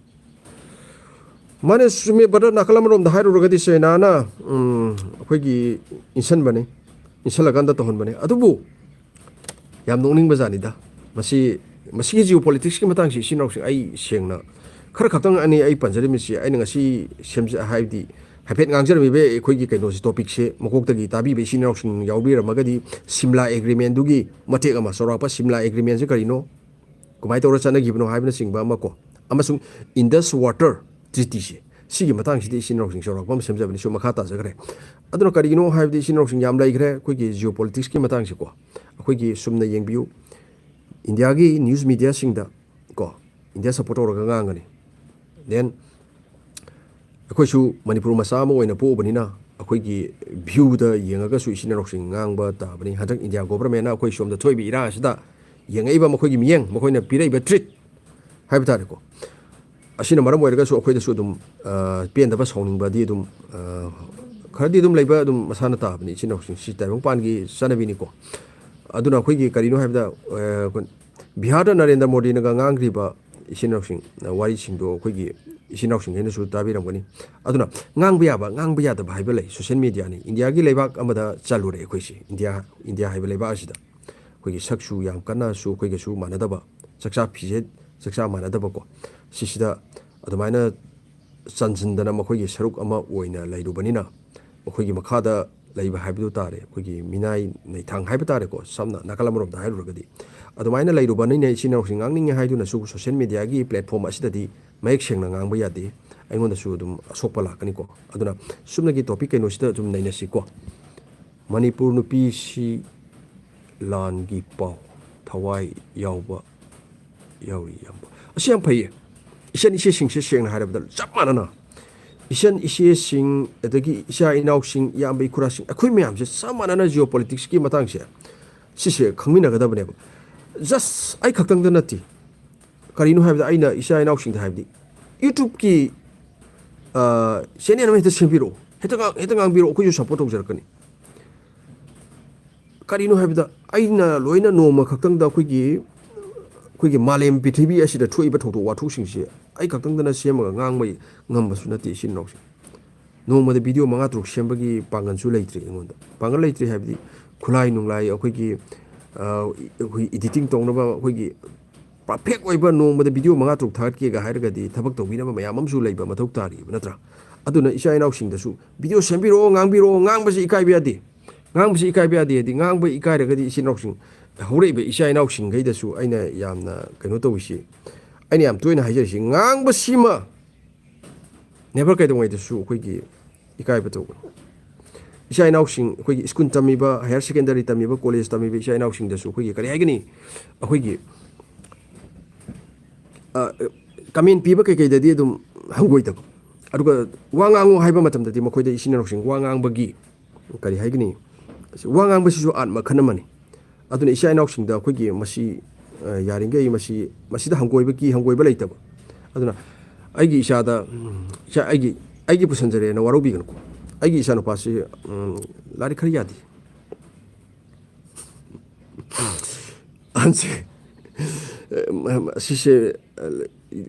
ꯃꯥꯅꯦ, ꯆꯨꯝꯃꯦ, ꯕ꯭ꯔꯗꯔ꯫ ꯅꯥꯀꯜ ꯑꯃꯔꯣꯝꯗ ꯍꯥꯏꯔꯨꯔꯒꯗꯤ ꯆꯩꯅꯥꯅ, ꯎꯝ, ꯑꯩꯈꯣꯏꯒꯤ ꯏꯟꯁꯤꯟꯕꯅꯤ, ꯏꯟꯁꯤꯜꯂꯀꯥꯟꯗ ꯇꯧꯍꯟꯕꯅꯤ꯫ ꯑꯗꯨꯕꯨ ꯌꯥꯝ ꯅꯣꯛꯅꯤꯡꯕ ꯖꯥꯠꯅꯤꯗ꯫ ꯃꯁꯤ, ꯃꯁꯤꯒꯤ ꯖꯤꯑꯣ ꯄꯣꯂꯤꯇꯤꯛꯁꯀꯤ ꯃꯇꯥꯡꯁꯤ, ꯏꯆꯤꯟ ꯏꯅꯥꯎꯁꯤꯡ, ꯑꯩ ꯁꯦꯡꯅ ꯈꯔ ꯈꯛꯇꯪ ꯑꯅꯤ ꯑꯩ ꯄꯟꯖꯔꯝꯃꯤꯁꯤ, ꯑꯩꯅ ꯉꯁꯤ ꯁꯦꯝꯖ-, ꯍꯥꯏꯕꯗꯤ ꯍꯥꯏꯐꯦꯠ ꯉꯥꯡꯖꯔꯝꯃꯤꯕ ꯑꯩꯈꯣꯏꯒꯤ ꯀꯩꯅꯣꯁꯤ, ꯇꯣꯄꯤꯛꯁꯦ ꯃꯀꯣꯛꯇꯒꯤ ꯇꯥꯕꯤꯕ ꯏꯆꯤꯟ ꯏꯅꯥꯎꯁꯤꯡ ꯌꯥꯎꯕꯤꯔꯝꯃꯒꯗꯤ, ꯁꯤꯝꯂꯥ ꯑꯦꯒ꯭ꯔꯤꯃꯦꯟꯗꯨꯒꯤ ꯃꯇꯦꯛ ꯑꯃ, ꯆꯥꯎꯔꯥꯛꯄ ꯁꯤꯝꯂꯥ ꯑꯦꯒ꯭ꯔꯤꯃꯦꯟꯁꯦ ꯀꯔꯤꯅꯣ, ꯀꯃꯥꯏꯅ ꯇꯧꯔ ꯆꯠꯅꯈꯤꯕꯅꯣ ꯍꯥꯏꯕꯅꯆꯤꯡꯕ ꯑꯃ ꯀꯣ, ꯑꯃꯁꯨꯡ ꯏꯟꯗꯁ ꯋꯥꯇꯔ ꯇ꯭ꯔꯤꯇꯤꯁꯦ, ꯁꯤꯒꯤ ꯃꯇꯥꯡꯁꯤꯗꯤ ꯏꯆꯤꯟ ꯏꯅꯥꯎꯁꯤꯡ ꯆꯥꯎꯔꯥꯛꯄ ꯑꯃ ꯁꯦꯝꯖꯕꯅꯤ꯫ ꯁꯨꯝ ꯃꯈꯥ ꯇꯥꯖꯈ꯭ꯔꯦ꯫ ꯑꯗꯨꯅ ꯀꯔꯤꯒꯤꯅꯣ ꯍꯥꯏꯕꯗꯤ, ꯏꯆꯤꯟ ꯏꯅꯥꯎꯁꯤꯡ, ꯌꯥꯝ ꯂꯩꯈ꯭ꯔꯦ ꯑꯩꯈꯣꯏꯒꯤ ꯖꯤꯑꯣ ꯄꯣꯂꯤꯇꯤꯛꯁꯀꯤ ꯃꯇꯥꯡꯁꯦꯀꯣ꯫ ꯑꯩꯈꯣꯏꯒꯤ ꯁꯨꯝꯅ ꯌꯦꯡꯕꯤꯌꯨ, ꯏꯟꯗꯤꯌꯥꯒꯤ ꯅ꯭ꯌꯨꯁ ꯃꯤꯗꯤꯌꯥꯁꯤꯡꯗ ꯀꯣ, ꯏꯟꯗꯤꯌꯥ ꯁꯞꯄꯣꯔꯠ ꯇꯧꯔꯒ ꯉꯥꯡꯒꯅꯤ꯫ ꯗꯦꯟ ꯑꯩꯈꯣꯏꯁꯨ ꯃꯅꯤꯄꯨꯔ ꯃꯆꯥ ꯑꯃ ꯑꯣꯏꯅ ꯄꯣꯛꯎꯕꯅꯤꯅ, ꯑꯩꯈꯣꯏꯒꯤ ꯚ꯭ꯌꯨꯗ ꯌꯦꯡꯉꯒꯁꯨ ꯏꯆꯤꯟ ꯏꯅꯥꯎꯁꯤꯡ ꯉꯥꯡꯕ ꯇꯥꯕꯅꯤ꯫ ꯍꯟꯗꯛ ꯏꯟꯗꯤꯌꯥ ꯒꯣꯕꯔꯃꯦꯟꯅ ꯑꯩꯈꯣꯏ ꯁꯣꯝꯗ ꯊꯣꯛꯏꯕ ꯏꯔꯥꯡ ꯑꯁꯤꯗ ꯌꯦꯡꯉꯛꯏꯕ ꯃꯈꯣꯏꯒꯤ ꯃꯤꯠꯌꯦꯡ, ꯃꯈꯣꯏꯅ ꯄꯤꯔꯛꯏꯕ ꯇ꯭ꯔꯤꯠ ꯍꯥꯏꯕ ꯇꯥꯔꯦꯀꯣ, ꯑꯁꯤꯅ ꯃꯔꯝ ꯑꯣꯏꯔꯒꯁꯨ ꯑꯩꯈꯣꯏꯗꯁꯨ ꯑꯗꯨꯝ, ꯑ, ꯄꯦꯟꯗꯕ, ꯁꯥꯎꯅꯤꯡꯕꯗꯤ ꯑꯗꯨꯝ, ꯑ, ꯈꯔꯗꯤ ꯑꯗꯨꯝ ꯂꯩꯕ ꯑꯗꯨꯝ ꯃꯁꯥꯅ ꯇꯥꯕꯅꯤ꯫ ꯏꯆꯤꯟ ꯏꯅꯥꯎꯁꯤꯡ, ꯁꯤ ꯇꯥꯏꯕꯪꯄꯥꯟꯒꯤ ꯆꯠꯅꯕꯤꯅꯤꯀꯣ꯫ ꯑꯗꯨꯅ ꯑꯩꯈꯣꯏꯒꯤ ꯀꯔꯤꯅꯣ ꯍꯥꯏꯕꯗ, ꯑ, ꯕꯤꯍꯥꯔꯗ ꯅꯔꯦꯟꯗ꯭ꯔ ꯃꯣꯗꯤꯅꯒ ꯉꯥꯡꯈ꯭ꯔꯤꯕ ꯏꯆꯤꯟ ꯏꯅꯥꯎꯁꯤꯡ, ꯑ, ꯋꯥꯔꯤꯁꯤꯡꯗꯣ ꯑꯩꯈꯣꯏꯒꯤ ꯏꯆꯤꯟ ꯏꯅꯥꯎꯁꯤꯡꯈꯩꯅꯁꯨ ꯇꯥꯕꯤꯔꯝꯒꯅꯤ꯫ ꯑꯗꯨꯅ ꯉꯥꯡꯕ ꯌꯥꯕ, ꯉꯥꯡꯕ ꯌꯥꯗꯕ ꯍꯥꯏꯕ ꯂꯩ꯫ ꯁꯣꯁꯤꯌꯦꯜ ꯃꯤꯗꯤꯌꯥꯅꯤ, ꯏꯟꯗꯤꯌꯥꯒꯤ ꯂꯩꯕꯥꯛ ꯑꯃꯗ ꯆꯜꯂꯨꯔꯦ ꯑꯩꯈꯣꯏꯁꯦ, ꯏꯟꯗꯤꯌꯥ, ꯏꯟꯗꯤꯌꯥ ꯍꯥꯏꯕ ꯂꯩꯕꯥꯛ ꯑꯁꯤꯗ꯫ ꯑꯩꯈꯣꯏꯒꯤ ꯁꯛꯁꯨ ꯌꯥꯝ ꯀꯟꯅꯁꯨ ꯑꯩꯈꯣꯏꯒꯁꯨ ꯃꯥꯟꯅꯗꯕ, ꯆꯥꯛꯆꯥ ꯐꯤꯖꯦꯠ ꯆꯥꯛꯆꯥ ꯃꯥꯟꯅꯗꯕꯀꯣ, ꯁꯤꯁꯤꯗ ꯑꯗꯨꯃꯥꯏꯅ ꯆꯟꯁꯤꯟꯗꯅ ꯃꯈꯣꯏꯒꯤ ꯁꯔꯨꯛ ꯑꯃ ꯑꯣꯏꯅ ꯂꯩꯔꯨꯕꯅꯤꯅ, ꯃꯈꯣꯏꯒꯤ ꯃꯈꯥꯗ ꯂꯩꯕ ꯍꯥꯏꯕꯗꯨ ꯇꯥꯔꯦ, ꯑꯩꯈꯣꯏꯒꯤ ꯃꯤꯅꯥꯏ ꯅꯩꯊꯥꯡ ꯍꯥꯏꯕ ꯇꯥꯔꯦꯀꯣ, ꯁꯝꯅ ꯅꯥꯀꯜ ꯑꯃꯔꯣꯝꯗ ꯍꯥꯏꯔꯨꯔꯒꯗꯤ꯫ ꯑꯗꯨꯃꯥꯏꯅ ꯂꯩꯔꯨꯕꯅꯤꯅ ꯏꯆꯤꯟ ꯏꯅꯥꯎꯁꯤꯡ ꯉꯥꯡꯅꯤꯡꯉꯦ ꯍꯥꯏꯗꯨꯅꯁꯨ ꯁꯣꯁꯤꯌꯦꯜ ꯃꯤꯗꯤꯌꯥꯒꯤ ꯄ꯭ꯂꯦꯠꯐꯣꯝ ꯑꯁꯤꯗꯗꯤ ꯃꯌꯦꯛ ꯁꯦꯡꯅ ꯉꯥꯡꯕ ꯌꯥꯗꯦ, ꯑꯩꯉꯣꯟꯗꯁꯨ ꯑꯗꯨꯝ ꯑꯁꯣꯛꯄ ꯂꯥꯛꯀꯅꯤꯀꯣ꯫ ꯑꯗꯨꯅ ꯆꯨꯝꯅꯒꯤ ꯇꯣꯄꯤꯛ ꯀꯩꯅꯣꯁꯤꯗ ꯑꯗꯨꯝ ꯅꯩꯅꯁꯤꯀꯣ꯫ ꯃꯅꯤꯄꯨꯔ ꯅꯨꯄꯤꯁꯤ ꯂꯥꯟꯒꯤ ꯄꯥꯎ ꯊꯋꯥꯏ ꯌꯥꯎꯕ ꯌꯥꯎꯔꯤ, ꯏꯌꯥꯝꯕ꯫ ꯑꯁꯤ ꯌꯥꯝ ꯐꯩꯌꯦ꯫ ꯏꯆꯟ ꯏꯆꯦꯁꯤꯡꯁꯦ ꯁꯦꯡꯅ ꯍꯥꯏꯔꯕꯗ ꯆꯞ ꯃꯥꯟꯅꯅ, ꯏꯆꯟ ꯏꯆꯦꯁꯤꯡ, ꯑꯗꯒꯤ ꯏꯆꯥ ꯏꯅꯥꯎꯁꯤꯡ, ꯏꯌꯥꯝꯕ ꯏꯈꯨꯔꯥꯁꯤꯡ, ꯑꯩꯈꯣꯏ ꯃꯌꯥꯝꯁꯦ ꯆꯞ ꯃꯥꯟꯅꯅ ꯖꯤꯑꯣ ꯄꯣꯂꯤꯇꯤꯛꯁꯀꯤ ꯃꯇꯥꯡꯁꯦ, ꯁꯤꯁꯦ ꯈꯪꯃꯤꯟꯅꯒꯗꯕꯅꯦꯕ꯫ ꯖꯁ ꯑꯩ ꯈꯛꯇꯪꯗ ꯅꯠꯇꯦ꯫ ꯀꯔꯤꯅꯣ ꯍꯥꯏꯕꯗ, ꯑꯩꯅ ꯏꯆꯥ ꯏꯅꯥꯎꯁꯤꯡꯗ ꯍꯥꯏꯕꯗꯤ, YouTubeꯀꯤ, ꯑ, ꯆꯦꯅꯦꯜ ꯑꯃ ꯍꯦꯛꯇ ꯁꯦꯝꯕꯤꯔꯛꯑꯣ, ꯍꯦꯛꯇ ꯉꯥꯡ-, ꯍꯦꯛꯇ ꯉꯥꯡꯕꯤꯔꯛꯑꯣ, ꯑꯩꯈꯣꯏꯁꯨ ꯁꯞꯄꯣꯔꯠ ꯇꯧꯖꯔꯛꯀꯅꯤ꯫ ꯀꯔꯤꯅꯣ ꯍꯥꯏꯕꯗ, ꯑꯩꯅ ꯂꯣꯏꯅ ꯅꯣꯡꯃ ꯈꯛꯇꯪꯗ ꯑꯩꯈꯣꯏꯒꯤ, ꯑꯩꯈꯣꯏꯒꯤ ꯃꯥꯂꯦꯝ ꯄ꯭ꯔꯤꯊꯤꯕꯤ ꯑꯁꯤꯗ ꯊꯣꯛꯏꯕ ꯊꯧꯗꯣꯛ ꯋꯥꯊꯣꯛꯁꯤꯡꯁꯦ ꯑꯩ ꯈꯛꯇꯪꯗꯅ ꯁꯦꯝꯃꯒ ꯉꯥꯡꯕ ꯉꯝꯕꯁꯨ ꯅꯠꯇꯦ ꯏꯆꯤꯟ ꯏꯅꯥꯎꯁꯦ꯫ ꯅꯣꯡꯃꯗ ꯚꯤꯗꯤꯑꯣ ꯃꯉꯥ ꯇꯔꯨꯛ ꯁꯦꯝꯕꯒꯤ ꯄꯥꯡꯒꯜꯁꯨ ꯂꯩꯇ꯭ꯔꯤ ꯑꯩꯉꯣꯟꯗ꯫ ꯄꯥꯡꯒꯜ ꯂꯩꯇ꯭ꯔꯤ ꯍꯥꯏꯕꯗꯤ ꯈꯨꯠꯂꯥꯏ ꯅꯨꯡꯂꯥꯏ ꯑꯩꯈꯣꯏꯒꯤ, ꯑ, ꯑꯩꯈꯣꯏ ꯏꯗꯤꯇꯤꯡ ꯇꯧꯅꯕ ꯑꯩꯈꯣꯏꯒꯤ ꯄꯔꯐꯦꯛ ꯑꯣꯏꯕ ꯅꯣꯡꯃꯗ ꯚꯤꯗꯤꯑꯣ ꯃꯉꯥ ꯇꯔꯨꯛ ꯊꯥꯒꯠꯀꯦꯒ ꯍꯥꯏꯔꯒꯗꯤ ꯊꯕꯛ ꯇꯧꯕꯤꯅꯕ ꯃꯌꯥꯝ ꯑꯃꯁꯨ ꯂꯩꯕ ꯃꯊꯧ ꯇꯥꯔꯤꯕ ꯅꯠꯇ꯭ꯔꯥ? ꯑꯗꯨꯅ ꯏꯆꯥ ꯏꯅꯥꯎꯁꯤꯡꯗꯁꯨ ꯚꯤꯗꯤꯑꯣ ꯁꯦꯝꯕꯤꯔꯛꯑꯣ, ꯉꯥꯡꯕꯤꯔꯛꯑꯣ, ꯉꯥꯡꯕꯁꯤ ꯏꯀꯥꯏꯕ ꯌꯥꯗꯦ꯫ ꯉꯥꯡꯕꯁꯤ ꯏꯀꯥꯏꯕ ꯌꯥꯗꯦ ꯍꯥꯏꯗꯤ ꯉꯥꯡꯕ ꯏꯀꯥꯏꯔꯒꯗꯤ ꯏꯆꯤꯟ ꯏꯅꯥꯎꯁꯤꯡ, ꯍꯧꯔꯛꯏꯕ ꯏꯆꯥ ꯏꯅꯥꯎꯁꯤꯡꯈꯩꯗꯁꯨ ꯑꯩꯅ ꯌꯥꯝꯅ ꯀꯩꯅꯣ ꯇꯧꯔꯤꯁꯤ, ꯑꯩꯅ ꯌꯥꯝ ꯇꯣꯏꯅ ꯍꯥꯏꯖꯔꯤꯁꯤ, ꯉꯥꯡꯕꯁꯤꯃ ꯅꯦꯚꯔ ꯀꯩꯗꯧꯉꯩꯗꯁꯨ ꯑꯩꯈꯣꯏꯒꯤ ꯏꯀꯥꯏꯕ ꯇꯧꯒꯅꯨ꯫ ꯏꯆꯥ ꯏꯅꯥꯎꯁꯤꯡ ꯑꯩꯈꯣꯏꯒꯤ ꯁ꯭ꯀꯨꯜ ꯇꯝꯃꯤꯕ, ꯍꯥꯌꯔ ꯁꯦꯀꯦꯟꯗꯔꯤ ꯇꯝꯃꯤꯕ, ꯀꯣꯂꯦꯖ ꯇꯝꯃꯤꯕ ꯏꯆꯥ ꯏꯅꯥꯎꯁꯤꯡꯗꯁꯨ ꯑꯩꯈꯣꯏꯒꯤ ꯀꯔꯤ ꯍꯥꯏꯒꯅꯤ, ꯑꯩꯈꯣꯏꯒꯤ, ꯑ, ꯀꯃꯦꯟ ꯄꯤꯕ ꯀꯩꯀꯩꯗꯗꯤ ꯑꯗꯨꯝ ꯍꯪꯒꯣꯏꯗꯕ, ꯑꯗꯨꯒ ꯋꯥ ꯉꯥꯡꯉꯨ ꯍꯥꯏꯕ ꯃꯇꯝꯗꯗꯤ ꯃꯈꯣꯏꯗ ꯏꯆꯤꯟ ꯏꯅꯥꯎꯁꯤꯡ ꯋꯥ ꯉꯥꯡꯕꯒꯤ ꯀꯔꯤ ꯍꯥꯏꯒꯅꯤ, ꯋꯥ ꯉꯥꯡꯕꯁꯤꯁꯨ ꯑꯥꯔꯠ ꯃꯈꯜ ꯑꯃꯅꯤ꯫ ꯑꯗꯨꯅ ꯏꯆꯥ ꯏꯅꯥꯎꯁꯤꯡꯗ ꯑꯩꯈꯣꯏꯒꯤ ꯃꯁꯤ, ꯑ, ꯌꯥꯔꯤꯈꯩ ꯃꯁꯤ, ꯃꯁꯤꯗ ꯍꯪꯒꯣꯏꯕ ꯀꯤ, ꯍꯪꯒꯣꯏꯕ ꯂꯩꯇꯕ꯫ ꯑꯗꯨꯅ ꯑꯩꯒꯤ ꯏꯆꯥꯗ, ꯎꯝ, ꯏꯆꯥ, ꯑꯩꯒꯤ, ꯑꯩꯒꯤ ꯄꯨꯁꯟꯖꯔꯦꯅ ꯋꯥꯔꯧꯕꯤꯒꯅꯨꯀꯣ꯫ ꯑꯩꯒꯤ ꯏꯆꯥꯅꯨꯄꯥꯁꯤ, ꯎꯝ, ꯂꯥꯏꯔꯤꯛ ꯈꯔ ꯌꯥꯗꯦ꯫ ꯑꯍꯟꯁꯦ, ꯑꯁꯤꯁꯦ,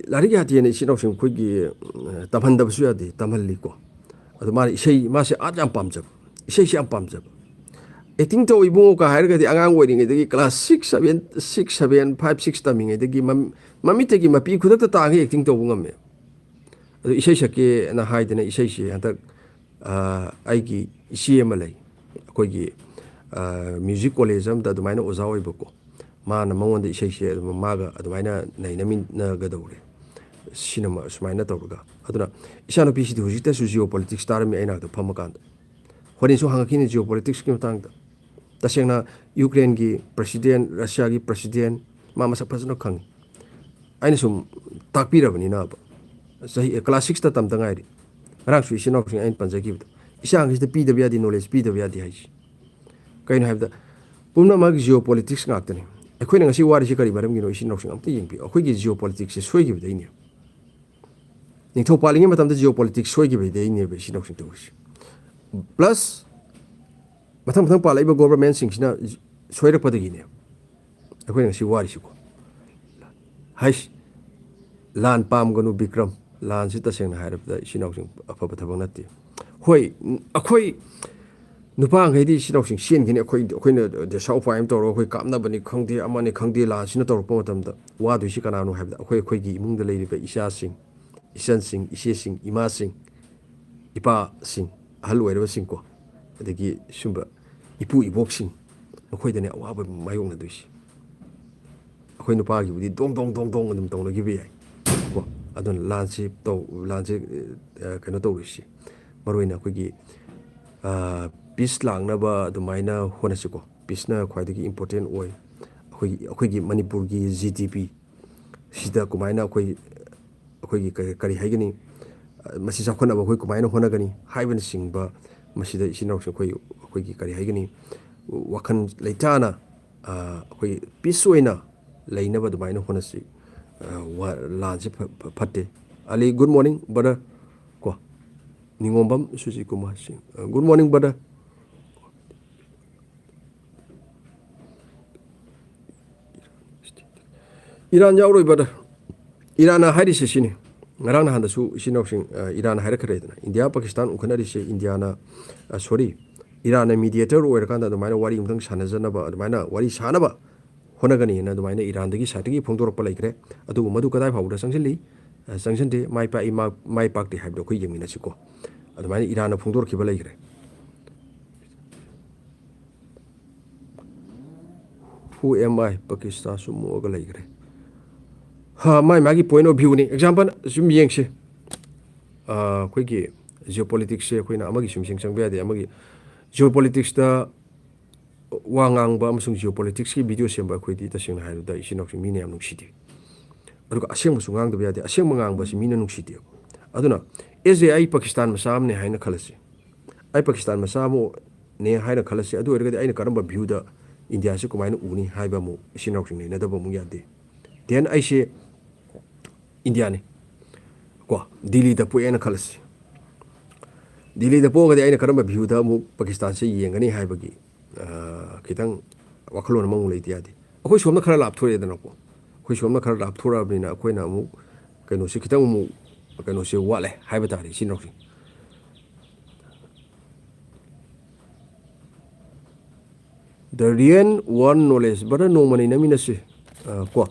ꯂꯥꯏꯔꯤꯛ ꯌꯥꯗꯦꯅ ꯏꯆꯤꯟ ꯏꯅꯥꯎꯁꯤꯡ ꯑꯩꯈꯣꯏꯒꯤ, ꯇꯝꯍꯟꯗꯕꯁꯨ ꯌꯥꯗꯦ, ꯇꯝꯍꯜꯂꯤꯀꯣ꯫ ꯑꯗꯣ ꯃꯥꯅ ꯏꯁꯩ, ꯃꯥꯁꯦ ꯑꯥꯔꯠ ꯌꯥꯝ ꯄꯥꯝꯖꯕ, ꯏꯁꯩꯁꯦ ꯌꯥꯝ ꯄꯥꯝꯖꯕ꯫ ꯑꯦꯛꯇꯤꯡ ꯇꯧ ꯏꯕꯨꯡꯉꯣ ꯀ ꯍꯥꯏꯔꯒꯗꯤ ꯑꯉꯥꯡ ꯑꯣꯏꯔꯤꯉꯩꯗꯒꯤ class six, seven, six, seven, five, six ꯇꯝꯃꯤꯉꯩꯗꯒꯤ ꯃꯝ-, ꯃꯃꯤꯠꯇꯒꯤ ꯃꯄꯤ ꯈꯨꯗꯛꯇ ꯇꯥꯡꯉꯒ ꯑꯦꯛꯇꯤꯡ ꯇꯧꯕ ꯉꯝꯃꯦ꯫ ꯑꯗꯨ ꯏꯁꯩ ꯁꯛꯀꯦꯅ ꯍꯥꯏꯗꯅ ꯏꯁꯩꯁꯦ ꯍꯟꯗꯛ, ꯑ, ꯑꯩꯒꯤ ꯏꯆꯦ ꯑꯃ ꯂꯩ, ꯑꯩꯈꯣꯏꯒꯤ, ꯑ, ꯃ꯭ꯌꯨꯖꯤꯛ ꯀꯣꯂꯦꯖ ꯑꯃꯗ ꯑꯗꯨꯃꯥꯏꯅ ꯑꯣꯖꯥ ꯑꯣꯏꯕꯀꯣ꯫ ꯃꯥꯅ ꯃꯉꯣꯟꯗ ꯏꯁꯩꯁꯦ ꯑꯗꯨꯝ ꯃꯥꯒ ꯑꯗꯨꯃꯥꯏꯅ ꯅꯩꯅꯃꯤꯟꯅꯒꯗꯧꯔꯦ꯫ ꯁꯤꯅ ꯃ-, ꯁꯨꯃꯥꯏꯅ ꯇꯧꯔꯒ꯫ ꯑꯗꯨꯅ ꯏꯆꯥꯅꯨꯄꯤꯁꯤꯗꯤ ꯍꯧꯖꯤꯛꯇꯁꯨ ꯖꯤꯑꯣ ꯄꯣꯂꯤꯇꯤꯛꯁ ꯇꯥꯔꯝꯃꯤ ꯑꯩ ꯅꯥꯛꯇ ꯐꯝꯃꯀꯥꯟꯗ꯫ ꯍꯣꯔꯦꯟꯁꯨ ꯍꯪꯉꯛꯈꯤꯅꯤ ꯖꯤꯑꯣ ꯄꯣꯂꯤꯇꯤꯛꯁꯀꯤ ꯃꯇꯥꯡꯗ꯫ ꯇꯁꯦꯡꯅ ꯌꯨꯀ꯭ꯔꯦꯟꯒꯤ ꯄ꯭ꯔꯁꯤꯗꯦꯟ, ꯔꯁꯤꯌꯥꯒꯤ ꯄ꯭ꯔꯁꯤꯗꯦꯟ, ꯃꯥ ꯃꯁꯛ ꯐꯖꯅ ꯈꯪꯉꯤ꯫ ꯑꯩꯅ ꯁꯨꯝ ꯇꯥꯛꯄꯤꯔꯕꯅꯤꯅꯕ꯫ ꯆꯍꯤ, ꯀ꯭ꯂꯥꯁ ꯁꯤꯛꯁꯇ ꯇꯝꯗ ꯉꯥꯏꯔꯤ꯫ ꯉꯔꯥꯡꯁꯨ ꯏꯆꯤꯟ ꯏꯅꯥꯎꯁꯤꯡ ꯑꯩꯅ ꯄꯟꯖꯈꯤꯕꯗꯣ꯫ ꯏꯆꯥ ꯑꯉꯥꯡꯁꯤꯗ ꯄꯤꯗꯕ ꯌꯥꯗꯦ, ꯅꯣꯂꯦꯖ ꯄꯤꯗꯕ ꯌꯥꯗꯦ ꯍꯥꯏꯁꯦ꯫ ꯀꯩꯅꯣ ꯍꯥꯏꯕꯗ, ꯄꯨꯝꯅꯃꯛ ꯖꯤꯑꯣ ꯄꯣꯂꯤꯇꯤꯛꯁ ꯉꯥꯛꯇꯅꯤ꯫ ꯑꯩꯈꯣꯏꯅ ꯉꯁꯤ ꯋꯥꯔꯤꯁꯤ ꯀꯔꯤ ꯃꯔꯝꯒꯤꯅꯣ? ꯏꯆꯤꯟ ꯏꯅꯥꯎꯁꯤꯡ ꯑꯝꯇ ꯌꯦꯡꯕꯤꯌꯨ꯫ ꯑꯩꯈꯣꯏꯒꯤ ꯖꯤꯑꯣ ꯄꯣꯂꯤꯇꯤꯛꯁꯁꯦ ꯁꯣꯏꯈꯤꯕꯗꯩꯅꯦ꯫ ꯅꯤꯡꯊꯧ ꯄꯥꯜꯂꯤꯉꯩ ꯃꯇꯝꯗ ꯖꯤꯑꯣ ꯄꯣꯂꯤꯇꯤꯛꯁ ꯁꯣꯏꯈꯤꯕꯗꯩꯅꯦꯕ ꯏꯆꯤꯟ ꯏꯅꯥꯎꯁꯤꯡ ꯇꯧꯔꯤꯁꯦ꯫ ꯄ꯭ꯂꯁ ꯃꯊꯪ ꯃꯊꯪ ꯄꯥꯜꯂꯛꯏꯕ ꯒꯣꯕꯔꯃꯦꯟꯁꯤꯡꯁꯤꯅ ꯁꯣꯏꯔꯛꯄꯗꯒꯤꯅꯦꯕ ꯑꯩꯈꯣꯏꯅ ꯉꯁꯤ ꯋꯥꯔꯤꯁꯤꯀꯣ꯫ ꯍꯥꯏꯁ, ꯂꯥꯟ ꯄꯥꯝꯒꯅꯨ ꯕꯤꯀ꯭ꯔꯝ꯫ ꯂꯥꯟꯁꯤ ꯇꯁꯦꯡꯅ ꯍꯥꯏꯔꯕꯗ ꯏꯆꯤꯟ ꯏꯅꯥꯎꯁꯤꯡ ꯑꯐꯕ ꯊꯕꯛ ꯅꯠꯇꯦ꯫ ꯍꯣꯏ, ꯑꯩꯈꯣꯏ ꯅꯨꯄꯥꯈꯩꯗꯤ ꯏꯆꯤꯟ ꯏꯅꯥꯎꯁꯤꯡ ꯆꯦꯟꯈꯤꯅꯤ꯫ ꯑꯩꯈꯣꯏ, ꯑꯩꯈꯣꯏꯅ ꯗꯦꯁꯥ ꯎꯄꯥꯏ ꯑꯃ ꯇꯧꯔꯒ ꯑꯩꯈꯣꯏ ꯀꯥꯞꯅꯕꯅꯤ ꯈꯪꯗꯦ, ꯑꯃꯅꯤ ꯈꯪꯗꯦ, ꯂꯥꯟꯁꯤꯅ ꯇꯧꯔꯛꯄ ꯃꯇꯝꯗ ꯋꯥꯗꯣꯏꯁꯤ ꯀꯅꯥꯅꯣ ꯍꯥꯏꯕꯗ ꯑꯩꯈꯣꯏ, ꯑꯩꯈꯣꯏꯒꯤ ꯏꯃꯨꯡꯗ ꯂꯩꯔꯤꯕ ꯏꯆꯥꯁꯤꯡ, ꯏꯆꯟꯁꯤꯡ, ꯏꯆꯦꯁꯤꯡ, ꯏꯃꯥꯁꯤꯡ, ꯏꯄꯥꯁꯤꯡ, ꯑꯍꯜ ꯑꯣꯏꯔꯕꯁꯤꯡꯀꯣ, ꯑꯗꯒꯤ ꯁꯨꯝꯕ ꯏꯄꯨ ꯏꯕꯣꯛꯁꯤꯡ, ꯃꯈꯣꯏꯗꯅꯦ ꯑꯋꯥꯕ ꯃꯥꯌꯣꯛꯅꯗꯣꯏꯁꯤ꯫ ꯑꯩꯈꯣꯏ ꯅꯨꯄꯥꯒꯤꯕꯨꯗꯤ ꯗꯣꯡ ꯗꯣꯡ ꯗꯣꯡ ꯗꯣꯡ ꯑꯗꯨꯝ ꯇꯧꯅꯈꯤꯕ ꯌꯥꯏ ꯀꯣ꯫ ꯑꯗꯨꯅ ꯂꯥꯟꯁꯤ ꯇꯧ, ꯂꯥꯟꯁꯤ, ꯑ, ꯀꯩꯅꯣ ꯇꯧꯔꯤꯁꯤ, ꯃꯔꯨ ꯑꯣꯏꯅ ꯑꯩꯈꯣꯏꯒꯤ, ꯑ, ꯄꯤꯁ ꯂꯥꯛꯅꯕ ꯑꯗꯨꯃꯥꯏꯅ ꯍꯣꯠꯅꯁꯤꯀꯣ꯫ ꯄꯤꯁꯅ ꯈ꯭ꯋꯥꯏꯗꯒꯤ ꯏꯝꯄꯣꯔꯇꯦꯟ ꯑꯣꯏ꯫ ꯑꯩꯈꯣꯏꯒꯤ, ꯑꯩꯈꯣꯏꯒꯤ ꯃꯅꯤꯄꯨꯔꯒꯤ ꯖꯤ ꯗꯤ ꯄꯤ ꯁꯤꯗ ꯀꯃꯥꯏꯅ ꯑꯩꯈꯣꯏ, ꯑꯩꯈꯣꯏꯒꯤ ꯀꯔꯤ, ꯀꯔꯤ ꯍꯥꯏꯒꯅꯤ, ꯃꯁꯤ ꯆꯥꯎꯈꯠꯅꯕ ꯑꯩꯈꯣꯏ ꯀꯃꯥꯏꯅ ꯍꯣꯠꯅꯒꯅꯤ ꯍꯥꯏꯕꯅꯆꯤꯡꯕ, ꯃꯁꯤꯗ ꯏꯆꯤꯟ ꯏꯅꯥꯎꯁꯤꯡ ꯑꯩꯈꯣꯏ, ꯑꯩꯈꯣꯏꯒꯤ ꯀꯔꯤ ꯍꯥꯏꯒꯅꯤ, ꯋꯥꯈꯜ ꯂꯩꯇꯥꯅ, ꯑ, ꯑꯩꯈꯣꯏ ꯄꯤꯁ ꯑꯣꯏꯅ ꯂꯩꯅꯕ ꯑꯗꯨꯃꯥꯏꯅ ꯍꯣꯠꯅꯁꯤ꯫ ꯑ, ꯋꯥ-, ꯂꯥꯟꯁꯤ ꯐ-, ꯐ-, ꯐꯠꯇꯦ꯫ ꯑꯂꯤ, good morning brother꯫ ꯀꯣ, ꯅꯤꯉꯣꯝꯕꯝ ꯁꯨꯖꯤꯀꯨꯃꯥꯔ ꯁꯤꯡ, ꯑ, good morning brother꯫ ꯏꯔꯥꯟ ꯌꯥꯎꯔꯣꯏ brother꯫ ꯏꯔꯥꯟꯅ ꯍꯥꯏꯔꯤꯁꯦ ꯁꯤꯅꯤ꯫ ꯉꯔꯥꯡ ꯅꯍꯥꯟꯗꯁꯨ ꯏꯆꯤꯟ ꯏꯅꯥꯎꯁꯤꯡ, ꯑ, ꯏꯔꯥꯟꯅ ꯍꯥꯏꯔꯛꯈ꯭ꯔꯦꯗꯅ, ꯏꯟꯗꯤꯌꯥ ꯄꯥꯀꯤꯁꯇꯥꯟ ꯎꯪꯈꯠꯅꯔꯤꯁꯦ ꯏꯟꯗꯤꯌꯥꯅ, ꯑ, sorry, ꯏꯔꯥꯟꯅ mediator ꯑꯣꯏꯔꯀꯥꯟꯗ ꯑꯗꯨꯃꯥꯏꯅ ꯋꯥꯔꯤ ꯑꯃꯨꯛꯇꯪ ꯁꯥꯟꯅꯖꯅꯕ, ꯑꯗꯨꯃꯥꯏꯅ ꯋꯥꯔꯤ ꯁꯥꯅꯕ ꯍꯣꯠꯅꯒꯅꯤꯅ ꯑꯗꯨꯃꯥꯏꯅ ꯏꯔꯥꯟꯗꯒꯤ ꯁꯥꯏꯠꯇꯒꯤ ꯐꯣꯡꯗꯣꯔꯛꯄ ꯂꯩꯈ꯭ꯔꯦ꯫ ꯑꯗꯨꯕꯨ ꯃꯗꯨ ꯀꯗꯥꯏ ꯐꯥꯎꯕꯗ ꯆꯪꯁꯤꯜꯂꯤ, ꯑ, ꯆꯪꯁꯤꯟꯗꯦ, ꯃꯥꯏ ꯄꯥꯛꯏ, ꯃꯥ-, ꯃꯥꯏ ꯄꯥꯛꯇꯦ ꯍꯥꯏꯕꯗꯣ ꯑꯩꯈꯣꯏ ꯌꯦꯡꯃꯤꯟꯅꯁꯤꯀꯣ꯫ ꯑꯗꯨꯃꯥꯏꯅ ꯏꯔꯥꯟꯅ ꯐꯣꯡꯗꯣꯔꯛꯈꯤꯕ ꯂꯩꯈ꯭ꯔꯦ꯫ Who am I? ꯄꯥꯀꯤꯁꯇꯥꯟ ꯁꯨꯝ ꯃꯣꯛꯑꯒ ꯂꯩꯈ꯭ꯔꯦ꯫ ꯍꯥ, ꯃꯥꯏ ꯃꯥꯒꯤ point of viewꯅꯤ꯫ Example ꯁꯨꯝ ꯌꯦꯡꯁꯤ꯫ ꯑ, ꯑꯩꯈꯣꯏꯒꯤ geopoliticsꯁꯦ ꯑꯩꯈꯣꯏꯅ ꯑꯃꯒꯤ ꯁꯨꯝ ꯁꯦꯡ ꯆꯪꯕ ꯌꯥꯗꯦ, ꯑꯃꯒꯤ geopoliticsꯇ ꯋꯥ ꯉꯥꯡꯕ ꯑꯃꯁꯨꯡ geopoliticsꯀꯤ video ꯁꯦꯝꯕ ꯑꯩꯈꯣꯏꯗꯤ ꯇꯁꯦꯡꯅ ꯍꯥꯏꯔꯕꯗ ꯏꯆꯤꯟ ꯏꯅꯥꯎꯁꯤꯡ ꯃꯤꯅ ꯌꯥꯝ ꯅꯨꯡꯁꯤꯗꯦ꯫ ꯑꯗꯨꯒ ꯑꯁꯦꯡꯕꯁꯨ ꯉꯥꯡꯗꯕ ꯌꯥꯗꯦ, ꯑꯁꯦꯡꯕ ꯉꯥꯡꯕꯁꯤ ꯃꯤꯅ ꯅꯨꯡꯁꯤꯗꯦꯕ꯫ ꯑꯗꯨꯅ as a ꯑꯩ ꯄꯥꯀꯤꯁꯇꯥꯟ ꯃꯆꯥ ꯑꯃꯅꯦ ꯍꯥꯏꯅ ꯈꯜꯂꯁꯤ, ꯑꯩ ꯄꯥꯀꯤꯁꯇꯥꯟ ꯃꯆꯥ ꯑꯃꯅꯦ ꯍꯥꯏꯅ ꯈꯜꯂꯁꯤ, ꯑꯗꯨ ꯑꯣꯏꯔꯒꯗꯤ ꯑꯩꯅ ꯀꯔꯝꯕ viewꯗ ꯏꯟꯗꯤꯌꯥꯁꯤ ꯀꯃꯥꯏꯅ ꯎꯅꯤ ꯍꯥꯏꯕ ꯑꯃꯨꯛ ꯏꯆꯤꯟ ꯏꯅꯥꯎꯁꯤꯡ ꯅꯩꯅꯗꯕ ꯑꯃꯨꯛ ꯌꯥꯗꯦ꯫ Then ꯑꯩꯁꯦ ꯏꯟꯗꯤꯌꯥꯅꯤ ꯀꯣ, ꯗꯤꯜꯂꯤꯗ ꯄꯣꯛꯑꯦꯅ ꯈꯜꯂꯁꯤ꯫ ꯗꯤꯜꯂꯤꯗ ꯄꯣꯛꯑꯒꯗꯤ ꯑꯩꯅ ꯀꯔꯝꯕ viewꯗ ꯑꯃꯨꯛ ꯄꯥꯀꯤꯁꯇꯥꯟꯁꯦ ꯌꯦꯡꯒꯅꯤ ꯍꯥꯏꯕꯒꯤ, ꯑ, ꯈꯤꯇꯪ ꯋꯥꯈꯜꯂꯣꯟ ꯑꯃꯃꯨꯛ ꯂꯩꯇ ꯌꯥꯗꯦ꯫ ꯑꯩꯈꯣꯏ ꯁꯣꯝꯗ ꯈꯔ ꯂꯥꯞꯊꯣꯔꯛꯑꯦꯗꯅꯀꯣ꯫ ꯑꯩꯈꯣꯏ ꯁꯣꯝꯗ ꯈꯔ ꯂꯥꯞꯊꯣꯔꯛꯑꯕꯅꯤꯅ ꯑꯩꯈꯣꯏꯅ ꯑꯃꯨꯛ, ꯀꯩꯅꯣꯁꯦ ꯈꯤꯇꯪ ꯑꯃꯨꯛ ꯀꯩꯅꯣꯁꯦ ꯋꯥꯠꯂꯦ ꯍꯥꯏꯕ ꯇꯥꯔꯦ, ꯏꯆꯤꯟ ꯏꯅꯥꯎꯁꯤꯡ꯫ The real world knowledge, brother, ꯅꯣꯡꯃ ꯅꯩꯅꯃꯤꯟꯅꯁꯤ꯫ ꯑ, ꯀꯣ,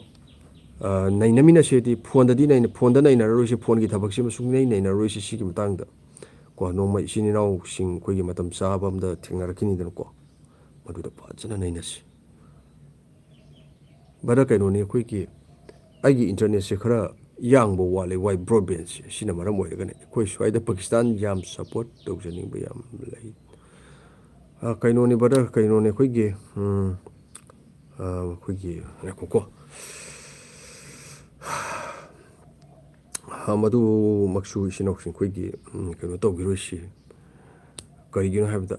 ꯑ, ꯅꯩꯅꯃꯤꯟꯅꯁꯤꯗꯤ ꯐꯣꯟꯗꯗꯤ ꯅꯩꯅ-, ꯐꯣꯟꯗ ꯅꯩꯅꯔꯔꯣꯏꯁꯤ, ꯐꯣꯟꯒꯤ ꯊꯕꯛꯁꯤꯃ ꯁꯨꯡꯅꯩ ꯅꯩꯅꯔꯔꯣꯏꯁꯤ ꯁꯤꯒꯤ ꯃꯇꯥꯡꯗ꯫ ꯀꯣ, ꯅꯣꯡꯃ ꯏꯆꯤꯟ ꯏꯅꯥꯎꯁꯤꯡ ꯑꯩꯈꯣꯏꯒꯤ ꯃꯇꯝ ꯆꯥꯕ ꯑꯃꯗ ꯊꯦꯡꯅꯔꯛꯈꯤꯅꯤꯗꯅꯀꯣ, ꯃꯗꯨꯗ ꯐꯖꯅ ꯅꯩꯅꯁꯤ꯫ Brother, ꯀꯩꯅꯣꯅꯤ, ꯑꯩꯈꯣꯏꯒꯤ, ꯑꯩꯒꯤ internetꯁꯦ ꯈꯔ ꯌꯥꯡꯕ ꯋꯥꯠꯂꯦ, ꯋꯥꯏ broadbandꯁꯦ꯫ ꯁꯤꯅ ꯃꯔꯝ ꯑꯣꯏꯔꯒꯅꯦ, ꯑꯩꯈꯣꯏ ꯁ꯭ꯋꯥꯏꯗ ꯄꯥꯀꯤꯁꯇꯥꯟ ꯌꯥꯝ support ꯇꯧꯖꯅꯤꯡꯕ ꯌꯥꯝ ꯂꯩ꯫ ꯑ, ꯀꯩꯅꯣꯅꯤ, brother, ꯀꯩꯅꯣꯅꯤ, ꯑꯩꯈꯣꯏꯒꯤ, ꯎꯝ, ꯑ, ꯑꯩꯈꯣꯏꯒꯤ, ꯉꯥꯏꯈꯣꯀꯣ꯫ ꯑ, ꯃꯗꯨꯃꯛꯁꯨ ꯏꯆꯤꯟ ꯏꯅꯥꯎꯁꯤꯡ ꯑꯩꯈꯣꯏꯒꯤ, ꯎꯝ, ꯀꯩꯅꯣ ꯇꯧꯈꯤꯔꯣꯏꯁꯤ꯫ ꯀꯔꯤꯒꯤꯅꯣ ꯍꯥꯏꯕꯗ,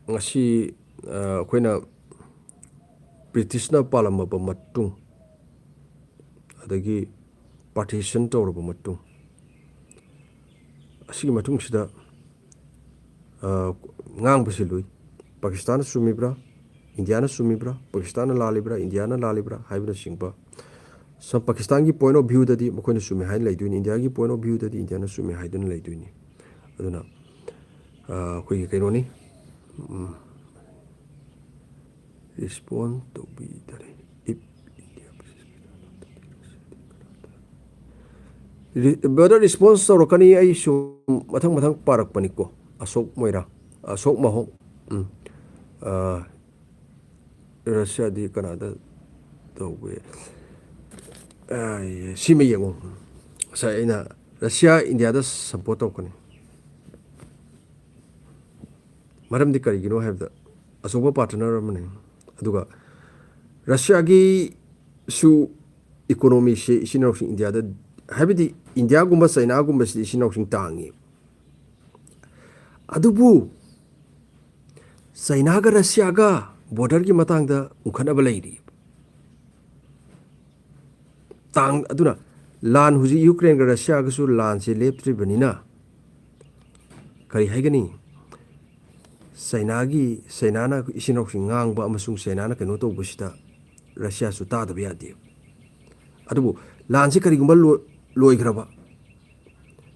ꯉꯁꯤ, ꯑ, ꯑꯩꯈꯣꯏꯅ ꯕ꯭ꯔꯤꯇꯤꯁꯅ ꯄꯥꯜꯂꯝꯃꯕ ꯃꯇꯨꯡ, ꯑꯗꯒꯤ partition ꯇꯧꯔꯕ ꯃꯇꯨꯡ, ꯑꯁꯤꯒꯤ ꯃꯇꯨꯡꯁꯤꯗ, ꯑ, ꯉꯥꯡꯕꯁꯤ ꯂꯨꯏ꯫ ꯄꯥꯀꯤꯁꯇꯥꯟꯅ ꯆꯨꯝꯃꯤꯕ꯭ꯔꯥ? ꯏꯟꯗꯤꯌꯥꯅ ꯆꯨꯝꯃꯤꯕ꯭ꯔꯥ? ꯄꯥꯀꯤꯁꯇꯥꯟꯅ ꯂꯥꯜꯂꯤꯕ꯭ꯔꯥ? ꯏꯟꯗꯤꯌꯥꯅ ꯂꯥꯜꯂꯤꯕ꯭ꯔꯥ? ꯍꯥꯏꯕꯅꯆꯤꯡꯕ꯫ ꯁꯝ-, ꯄꯥꯀꯤꯁꯇꯥꯟꯒꯤ point of viewꯗꯗꯤ ꯃꯈꯣꯏꯅ ꯆꯨꯝꯃꯤ ꯍꯥꯏꯅ ꯂꯩꯗꯣꯏꯅꯤ, ꯏꯟꯗꯤꯌꯥꯒꯤ point of viewꯗꯗꯤ ꯏꯟꯗꯤꯌꯥꯅ ꯆꯨꯝꯃꯤ ꯍꯥꯏꯗꯨꯅ ꯂꯩꯗꯣꯏꯅꯤ꯫ ꯑꯗꯨꯅ, ꯑ, ꯑꯩꯈꯣꯏꯒꯤ ꯀꯩꯅꯣꯅꯤ, ꯎꯝ, respond ꯇꯧꯕꯤꯗꯔꯦ꯫ If India ꯔꯤ-, brother, response ꯇꯧꯔꯛꯀꯅꯤ, ꯑꯩ ꯁꯨꯝ ꯃꯊꯪ ꯃꯊꯪ ꯄꯥꯔꯛꯄꯅꯤꯀꯣ꯫ ꯑꯁꯣꯛ ꯃꯣꯏꯔꯥ, ꯑꯁꯣꯛ ꯃꯍꯣ-, ꯎꯝ꯫ ꯑ, ꯔꯁꯤꯌꯥꯗꯤ ꯀꯅꯥꯗ ꯇꯧꯒꯦ? ꯑ, ꯁꯤꯃ ꯌꯦꯡꯉꯣ꯫ ꯉꯁꯥꯏ ꯑꯩꯅ ꯔꯁꯤꯌꯥ ꯏꯟꯗꯤꯌꯥꯗ support ꯇꯧꯔꯛꯀꯅꯤ꯫ ꯃꯔꯝꯗꯤ ꯀꯔꯤꯒꯤꯅꯣ ꯍꯥꯏꯕꯗ, ꯑꯆꯧꯕ partner ꯑꯃꯅꯤ꯫ ꯑꯗꯨꯒ ꯔꯁꯤꯌꯥꯒꯤꯁꯨ economyꯁꯦ ꯏꯆꯤꯟ ꯏꯅꯥꯎꯁꯤꯡ ꯏꯟꯗꯤꯌꯥꯗ, ꯍꯥꯏꯕꯗꯤ ꯏꯟꯗꯤꯌꯥꯒꯨꯝꯕ ꯆꯩꯅꯥꯒꯨꯝꯕꯁꯤꯗꯤ ꯏꯆꯤꯟ ꯏꯅꯥꯎꯁꯤꯡ ꯇꯥꯡꯉꯤ꯫ ꯑꯗꯨꯕꯨ ꯆꯩꯅꯥꯒ ꯔꯁꯤꯌꯥꯒ borderꯒꯤ ꯃꯇꯥꯡꯗ ꯎꯪꯈꯠꯅꯕ ꯂꯩꯔꯤ꯫ ꯇꯥꯡ-, ꯑꯗꯨꯅ ꯂꯥꯟ ꯍꯧꯖꯤꯛ ꯌꯨꯀ꯭ꯔꯦꯟꯒ ꯔꯁꯤꯌꯥꯒꯁꯨ ꯂꯥꯟꯁꯦ ꯂꯦꯞꯇ꯭ꯔꯤꯕꯅꯤꯅ, ꯀꯔꯤ ꯍꯥꯏꯒꯅꯤ? ꯆꯩꯅꯥꯒꯤ, ꯆꯩꯅꯥꯅ ꯏꯆꯤꯟ ꯏꯅꯥꯎꯁꯤꯡ ꯉꯥꯡꯕ ꯑꯃꯁꯨꯡ ꯆꯩꯅꯥꯅ ꯀꯩꯅꯣ ꯇꯧꯕꯁꯤꯗ ꯔꯁꯤꯌꯥꯁꯨ ꯇꯥꯗꯕ ꯌꯥꯗꯦ꯫ ꯑꯗꯨꯕꯨ ꯂꯥꯟꯁꯤ ꯀꯔꯤꯒꯨꯝꯕ ꯂꯣ-, ꯂꯣꯏꯈ꯭ꯔꯕ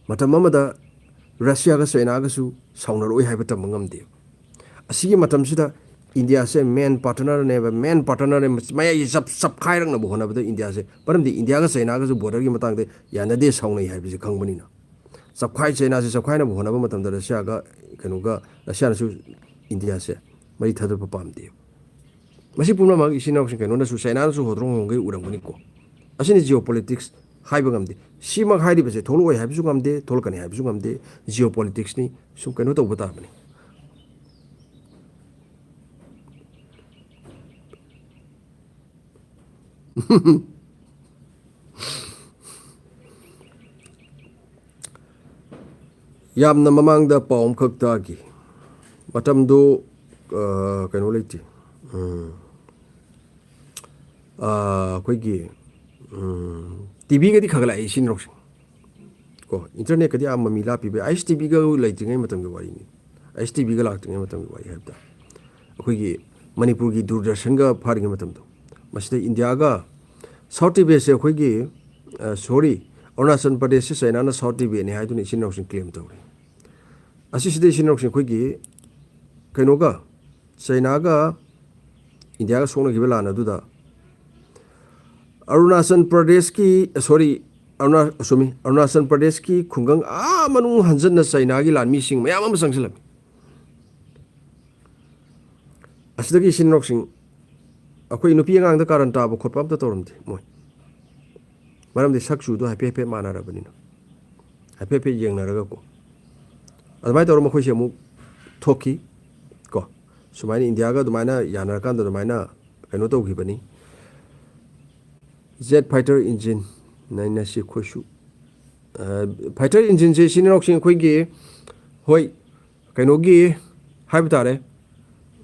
ꯃꯇꯝ ꯑꯃꯗ ꯔꯁꯤꯌꯥꯒ ꯆꯩꯅꯥꯒꯁꯨ ꯁꯥꯎꯅꯔꯛꯑꯣꯏ ꯍꯥꯏꯕ ꯇꯝꯕ ꯉꯝꯗꯦ꯫ ꯑꯁꯤꯒꯤ ꯃꯇꯝꯁꯤꯗ ꯏꯟꯗꯤꯌꯥꯁꯦ main partnerꯅꯦꯕ, main partnerꯅꯦ꯫ ꯃꯌꯥꯏꯁꯦ ꯆꯞ-, ꯆꯞꯈꯥꯏꯔꯛꯅꯕ ꯍꯣꯠꯅꯕꯗ ꯏꯟꯗꯤꯌꯥꯁꯦ, ꯃꯔꯝꯗꯤ ꯏꯟꯗꯤꯌꯥꯒ ꯆꯩꯅꯥꯒꯁꯨ borderꯒꯤ ꯃꯇꯥꯡꯗ ꯌꯥꯅꯗꯦ, ꯁꯥꯎꯅꯩ ꯍꯥꯏꯕꯁꯦ ꯈꯪꯕꯅꯤꯅ꯫ ꯆꯞꯈꯥꯏ-, ꯆꯩꯅꯥꯁꯦ ꯆꯞꯈꯥꯏꯅꯕ ꯍꯣꯠꯅꯕ ꯃꯇꯝꯗ ꯔꯁꯤꯌꯥꯒ, ꯀꯩꯅꯣꯒ, ꯔꯁꯤꯌꯥꯅꯁꯨ ꯏꯟꯗꯤꯌꯥꯁꯦ ꯃꯔꯤ ꯊꯥꯗꯣꯛꯄ ꯄꯥꯝꯗꯦꯕ꯫ ꯃꯁꯤ ꯄꯨꯝꯅꯃꯛ ꯏꯆꯤꯟ ꯏꯅꯥꯎꯁꯤꯡ ꯀꯩꯅꯣꯅꯁꯨ, ꯆꯩꯅꯥꯅꯁꯨ ꯍꯣꯗ꯭ꯔꯣꯡ ꯍꯣꯡꯒꯩ ꯎꯔꯝꯒꯅꯤꯀꯣ꯫ ꯑꯁꯤꯅꯤ geopolitics ꯍꯥꯏꯕ ꯉꯝꯗꯦ꯫ ꯁꯤꯃꯛ ꯍꯥꯏꯔꯤꯕꯁꯦ ꯊꯣꯛꯂꯛꯑꯣꯏ ꯍꯥꯏꯕꯁꯨ ꯉꯝꯗꯦ, ꯊꯣꯛꯂꯛꯀꯅꯤ ꯍꯥꯏꯕꯁꯨ ꯉꯝꯗꯦ꯫ Geopoliticsꯅꯤ, ꯁꯨꯝ ꯀꯩꯅꯣ ꯇꯧꯕ ꯇꯥꯕꯅꯤ꯫ ꯌꯥꯝꯅ ꯃꯃꯥꯡꯗ ꯄꯥꯎ ꯑꯃꯈꯛ ꯇꯥꯈꯤ꯫ ꯃꯇꯝꯗꯨ, ꯑ, ꯀꯩꯅꯣ ꯂꯩꯇꯦ꯫ ꯎꯝ꯫ ꯑ, ꯑꯩꯈꯣꯏꯒꯤ, ꯎꯝ, TVꯒꯗꯤ ꯈꯒꯠꯂꯛꯑꯦ ꯏꯆꯤꯟ ꯏꯅꯥꯎꯁꯤꯡ꯫ ꯀꯣ, internetꯀꯗꯤ ꯑꯥ ꯃꯃꯤ ꯂꯥꯞꯄꯤꯕ, ISTVꯒ ꯂꯩꯇ꯭ꯔꯤꯉꯩ ꯃꯇꯝꯒꯤ ꯋꯥꯔꯤꯅꯤ꯫ ISTVꯒ ꯂꯥꯛꯇ꯭ꯔꯤꯉꯩ ꯃꯇꯝꯒꯤ ꯋꯥꯔꯤ ꯍꯥꯏꯕ ꯇꯥꯔꯦ꯫ ꯑꯩꯈꯣꯏꯒꯤ ꯃꯅꯤꯄꯨꯔꯒꯤ ꯗꯨꯔꯗꯔꯁꯟꯒ ꯐꯥꯔꯤꯉꯩ ꯃꯇꯝꯗꯣ꯫ ꯃꯁꯤꯗ ꯏꯟꯗꯤꯌꯥꯒ South Tibetꯁꯦ ꯑꯩꯈꯣꯏꯒꯤ, ꯑ, sorry, ꯑꯔꯨꯅꯥꯆꯜ ꯄ꯭ꯔꯗꯦꯁꯁꯦ ꯆꯩꯅꯥꯅ South Tibetꯅꯤ ꯍꯥꯏꯗꯨꯅ ꯏꯆꯤꯟ ꯏꯅꯥꯎꯁꯤꯡ claim ꯇꯧꯔꯤ꯫ ꯑꯁꯤꯁꯤꯗ ꯏꯆꯤꯟ ꯏꯅꯥꯎꯁꯤꯡ ꯑꯩꯈꯣꯏꯒꯤ ꯀꯩꯅꯣꯒ, ꯆꯩꯅꯥꯒ ꯏꯟꯗꯤꯌꯥꯒ ꯁꯣꯛꯅꯈꯤꯕ ꯂꯥꯟ ꯑꯗꯨꯗ ꯑꯔꯨꯅꯥꯆꯜ ꯄ꯭ꯔꯗꯦꯁꯀꯤ, sorry, ꯑꯔꯨꯅꯥ-, ꯆꯨꯝꯃꯤ, ꯑꯔꯨꯅꯥꯆꯜ ꯄ꯭ꯔꯗꯦꯁꯀꯤ ꯈꯨꯡꯒꯪ ꯑꯥ ꯃꯅꯨꯡ ꯍꯟꯖꯟꯅ ꯆꯩꯅꯥꯒꯤ ꯂꯥꯟꯃꯤꯁꯤꯡ ꯃꯌꯥꯝ ꯑꯃ ꯆꯪꯁꯤꯜꯂꯝꯃꯤ꯫ ꯑꯁꯤꯗꯒꯤ ꯏꯆꯤꯟ ꯏꯅꯥꯎꯁꯤꯡ, ꯑꯩꯈꯣꯏ ꯅꯨꯄꯤ ꯑꯉꯥꯡꯗ ꯀꯥꯔꯟ ꯇꯥꯕ ꯈꯣꯠꯄ ꯑꯝꯇ ꯇꯧꯔꯝꯗꯦ ꯃꯣꯏ꯫ ꯃꯔꯝꯗꯤ ꯁꯛ ꯆꯨꯗꯣ ꯍꯥꯏꯐꯦꯠ ꯍꯥꯏꯐꯦꯠ ꯃꯥꯟꯅꯔꯕꯅꯤꯅ꯫ ꯍꯥꯏꯐꯦꯠ ꯍꯥꯏꯐꯦꯠ ꯌꯦꯡꯅꯔꯒꯀꯣ꯫ ꯑꯗꯨꯃꯥꯏꯅ ꯇꯧꯔꯒ ꯃꯈꯣꯏꯁꯦ ꯑꯃꯨꯛ ꯊꯣꯛꯈꯤ ꯀꯣ꯫ ꯁꯨꯃꯥꯏꯅ ꯏꯟꯗꯤꯌꯥꯒ ꯑꯗꯨꯃꯥꯏꯅ ꯌꯥꯅꯔꯀꯥꯟꯗ ꯑꯗꯨꯃꯥꯏꯅ ꯀꯩꯅꯣ ꯇꯧꯈꯤꯕꯅꯤ꯫ Jet fighter engine ꯅꯥꯏꯅꯁꯤ ꯑꯩꯈꯣꯏꯁꯨ꯫ ꯑ, fighter engineꯁꯦ ꯏꯆꯤꯟ ꯏꯅꯥꯎꯁꯤꯡ ꯑꯩꯈꯣꯏꯒꯤ, ꯍꯣꯏ, ꯀꯩꯅꯣꯒꯤ ꯍꯥꯏꯕ ꯇꯥꯔꯦ,